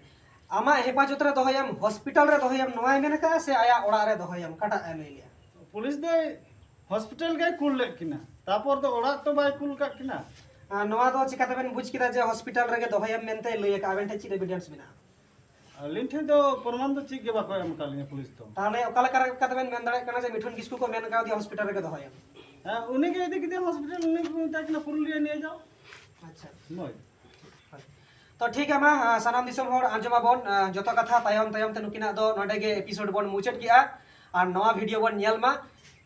ᱟᱢᱟᱜ ᱦᱮᱯᱟᱡᱚᱛ ᱨᱮ ᱫᱚᱦᱚᱭᱮᱢ, hospital ᱨᱮ ᱫᱚᱦᱚᱭᱮᱢ, ᱱᱚᱣᱟᱭ ᱢᱮᱱ ᱟᱠᱟᱫᱼᱟ ᱥᱮ ᱟᱭᱟᱜ ᱚᱲᱟᱜ ᱨᱮ ᱫᱚᱦᱚᱭᱮᱢ, ᱚᱠᱟᱴᱟᱜ ᱮ ᱞᱟᱹᱭ ᱞᱮᱜᱼᱟ? ᱯᱩᱞᱤᱥ ᱫᱚᱭ hospital ᱜᱮᱭ ᱠᱩᱞ ᱞᱮᱫ ᱠᱤᱱᱟ, ᱛᱟᱯᱚᱨ ᱫᱚ ᱚᱲᱟᱜ ᱛᱚ ᱵᱟᱭ ᱠᱩᱞ ᱠᱟᱜ ᱠᱤᱱᱟ᱾ ᱟᱨ ᱱᱚᱣᱟ ᱫᱚ ᱪᱤᱠᱟᱹ ᱛᱮᱵᱮᱱ ᱵᱩᱡᱽ ᱠᱮᱫᱟ ᱡᱮ hospital ᱨᱮᱜᱮ ᱫᱚᱦᱚᱭᱮᱢ ᱢᱮᱱᱛᱮ ᱞᱟᱹᱭ ᱟᱠᱟᱫᱼᱟ? ᱟᱵᱮᱱ ᱴᱷᱮᱱ ᱪᱮᱫ evidence ᱢᱮᱱᱟᱜᱼᱟ? ᱟᱹᱞᱤᱧ ᱴᱷᱮᱱ ᱫᱚ ᱯᱨᱚᱢᱟᱱ ᱫᱚ ᱪᱮᱫ ᱜᱮ ᱵᱟᱠᱚ ᱮᱢ ᱟᱠᱟᱫ ᱞᱤᱧᱟ ᱯᱩᱞᱤᱥ ᱫᱚ᱾ ᱛᱟᱦᱚᱞᱮ ᱚᱠᱟ ᱞᱮᱠᱟ ᱨᱮ ᱠᱟᱛᱮ ᱵᱮᱱ ᱢᱮᱱ ᱫᱟᱲᱮᱭᱟᱜ ᱠᱟᱱᱟ ᱡᱮ ᱢᱤᱴᱷᱩᱱ ᱠᱤᱥᱠᱩ ᱠᱚ ᱢᱮᱱ ᱠᱟᱣᱫᱮᱭᱟ hospital ᱨᱮᱜᱮ ᱫᱚᱦᱚᱭᱮᱢ? ᱦᱮᱸ, ᱩᱱᱤ ᱜᱮ ᱤᱫᱤ ᱠᱮᱫᱮᱭᱟ hospital, ᱩᱱᱤ ᱜᱮ ᱢᱮᱛᱟᱭ ᱠᱟᱱᱟ ᱯᱩᱨᱩᱞᱤᱭᱟᱹ ᱱᱤᱭᱟᱹ ᱡᱟᱣ᱾ ᱟᱪᱪᱷᱟ᱾ ᱦᱳᱭ᱾ ᱛᱚ ᱴᱷᱤᱠ ᱜᱮᱭᱟ, ᱢᱟ, ᱟᱸ, ᱥᱟᱱᱟᱢ ᱫᱤᱥᱚᱢ ᱦᱚᱲ ᱟᱸᱡᱚᱢᱟᱵᱚᱱ, ᱟᱸ, ᱡᱚᱛᱚ ᱠᱟᱛᱷᱟ ᱛᱟᱭᱚᱢ ᱛᱟᱭᱚᱢ ᱛᱮ ᱱᱩᱠᱤᱱᱟᱜ ᱫᱚ ᱱᱚᱰᱮ ᱜᱮ episode ᱵᱚᱱ ᱢᱩᱪᱟᱹᱫ ᱠᱮᱜᱼᱟ᱾ ᱟᱨ ᱱᱚᱣᱟ video ᱵᱚᱱ ᱧᱮᱞ ᱢᱟ,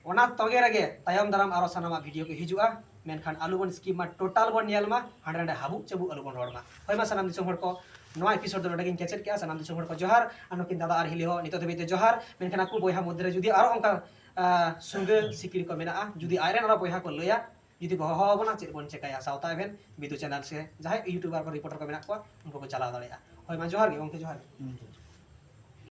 ᱚᱱᱟ ᱛᱚᱸᱜᱮ ᱨᱮᱜᱮ ᱛᱟᱭᱚᱢ ᱫᱟᱨᱟᱢ ᱟᱨᱚ ᱥᱟᱱᱟᱢᱟᱜ video ᱠᱚ ᱦᱤᱡᱩᱜᱼᱟ᱾ ᱢᱮᱱᱠᱷᱟᱱ ᱟᱞᱚ ᱵᱚᱱ skip ᱢᱟ, total ᱵᱚᱱ ᱧᱮᱞ ᱢᱟ, ᱦᱟᱸᱰᱮ ᱱᱟᱰᱮ ᱦᱟᱵᱩᱜ ᱪᱟᱵᱩᱜ ᱟᱞᱚ ᱵᱚᱱ ᱨᱚᱲ ᱢᱟ᱾ ᱦᱳᱭ ᱢᱟ ᱥᱟᱱᱟᱢ ᱫᱤᱥᱚᱢ ᱦᱚᱲ ᱠᱚ, ᱱᱚᱣᱟ episode ᱫᱚ ᱱᱚᱰᱮ ᱜᱤᱧ ᱠᱮᱪᱮᱫ ᱠᱮᱜᱼᱟ᱾ ᱥᱟᱱᱟᱢ ᱫᱤᱥᱚᱢ ᱦᱚᱲ ᱠᱚ ᱡᱚᱦᱟᱨ, ᱟᱨ ᱱᱩᱠᱤᱱ ᱫᱟᱫᱟ ᱟᱨ ᱦᱤᱞᱤ ᱦᱚᱸ ᱱᱤᱛᱚᱜ ᱫᱷᱟᱹᱵᱤᱡ ᱛᱮ ᱡᱚᱦᱟᱨ᱾ ᱢᱮᱱᱠᱷᱟᱱ ᱟᱠᱚ ᱵᱚᱭᱦᱟ ᱢᱚᱫᱽᱫᱷᱮ ᱨᱮ ᱡᱩᱫᱤ ᱟᱨᱚ ᱚᱱᱠᱟ ᱟᱨ ᱥᱩᱸᱜᱟᱹ ᱥᱤᱠᱲᱤ ᱠᱚ ᱢᱮᱱᱟᱜᱼᱟ, ᱡᱩᱫᱤ ᱟᱡᱨᱮᱱ ᱟᱨᱚ ᱵᱚᱭᱦᱟ ᱠᱚ ᱞᱟᱹᱭᱟ, ᱡᱩᱫᱤ ᱠᱚ ᱦᱚᱦᱚ ᱟᱵᱚᱱᱟ, ᱪᱮᱫ ᱵᱚᱱ ᱪᱮᱠᱟᱭᱟ? ᱥᱟᱶᱛᱟ ᱮᱵᱷᱮᱱ, ᱵᱤᱫᱩ ᱪᱮᱱᱮᱞ ᱥᱮ ᱡᱟᱦᱟᱸᱭ ᱤᱭᱩᱴᱩᱵᱟᱨ ᱠᱚ, ᱨᱤᱯᱳᱨᱴᱟᱨ ᱠᱚ ᱢᱮᱱᱟᱜ ᱠᱚᱣᱟ, ᱩᱱᱠᱩ ᱠᱚ ᱪᱟᱞᱟᱣ ᱫᱟᱲᱮᱭᱟᱜᱼᱟ᱾ ᱦᱳᱭ, ᱢᱟ ᱡᱚᱦᱟᱨ ᱜᱮ ᱜᱚᱢᱠᱮ, ᱡᱚᱦᱟᱨ ᱜᱮ᱾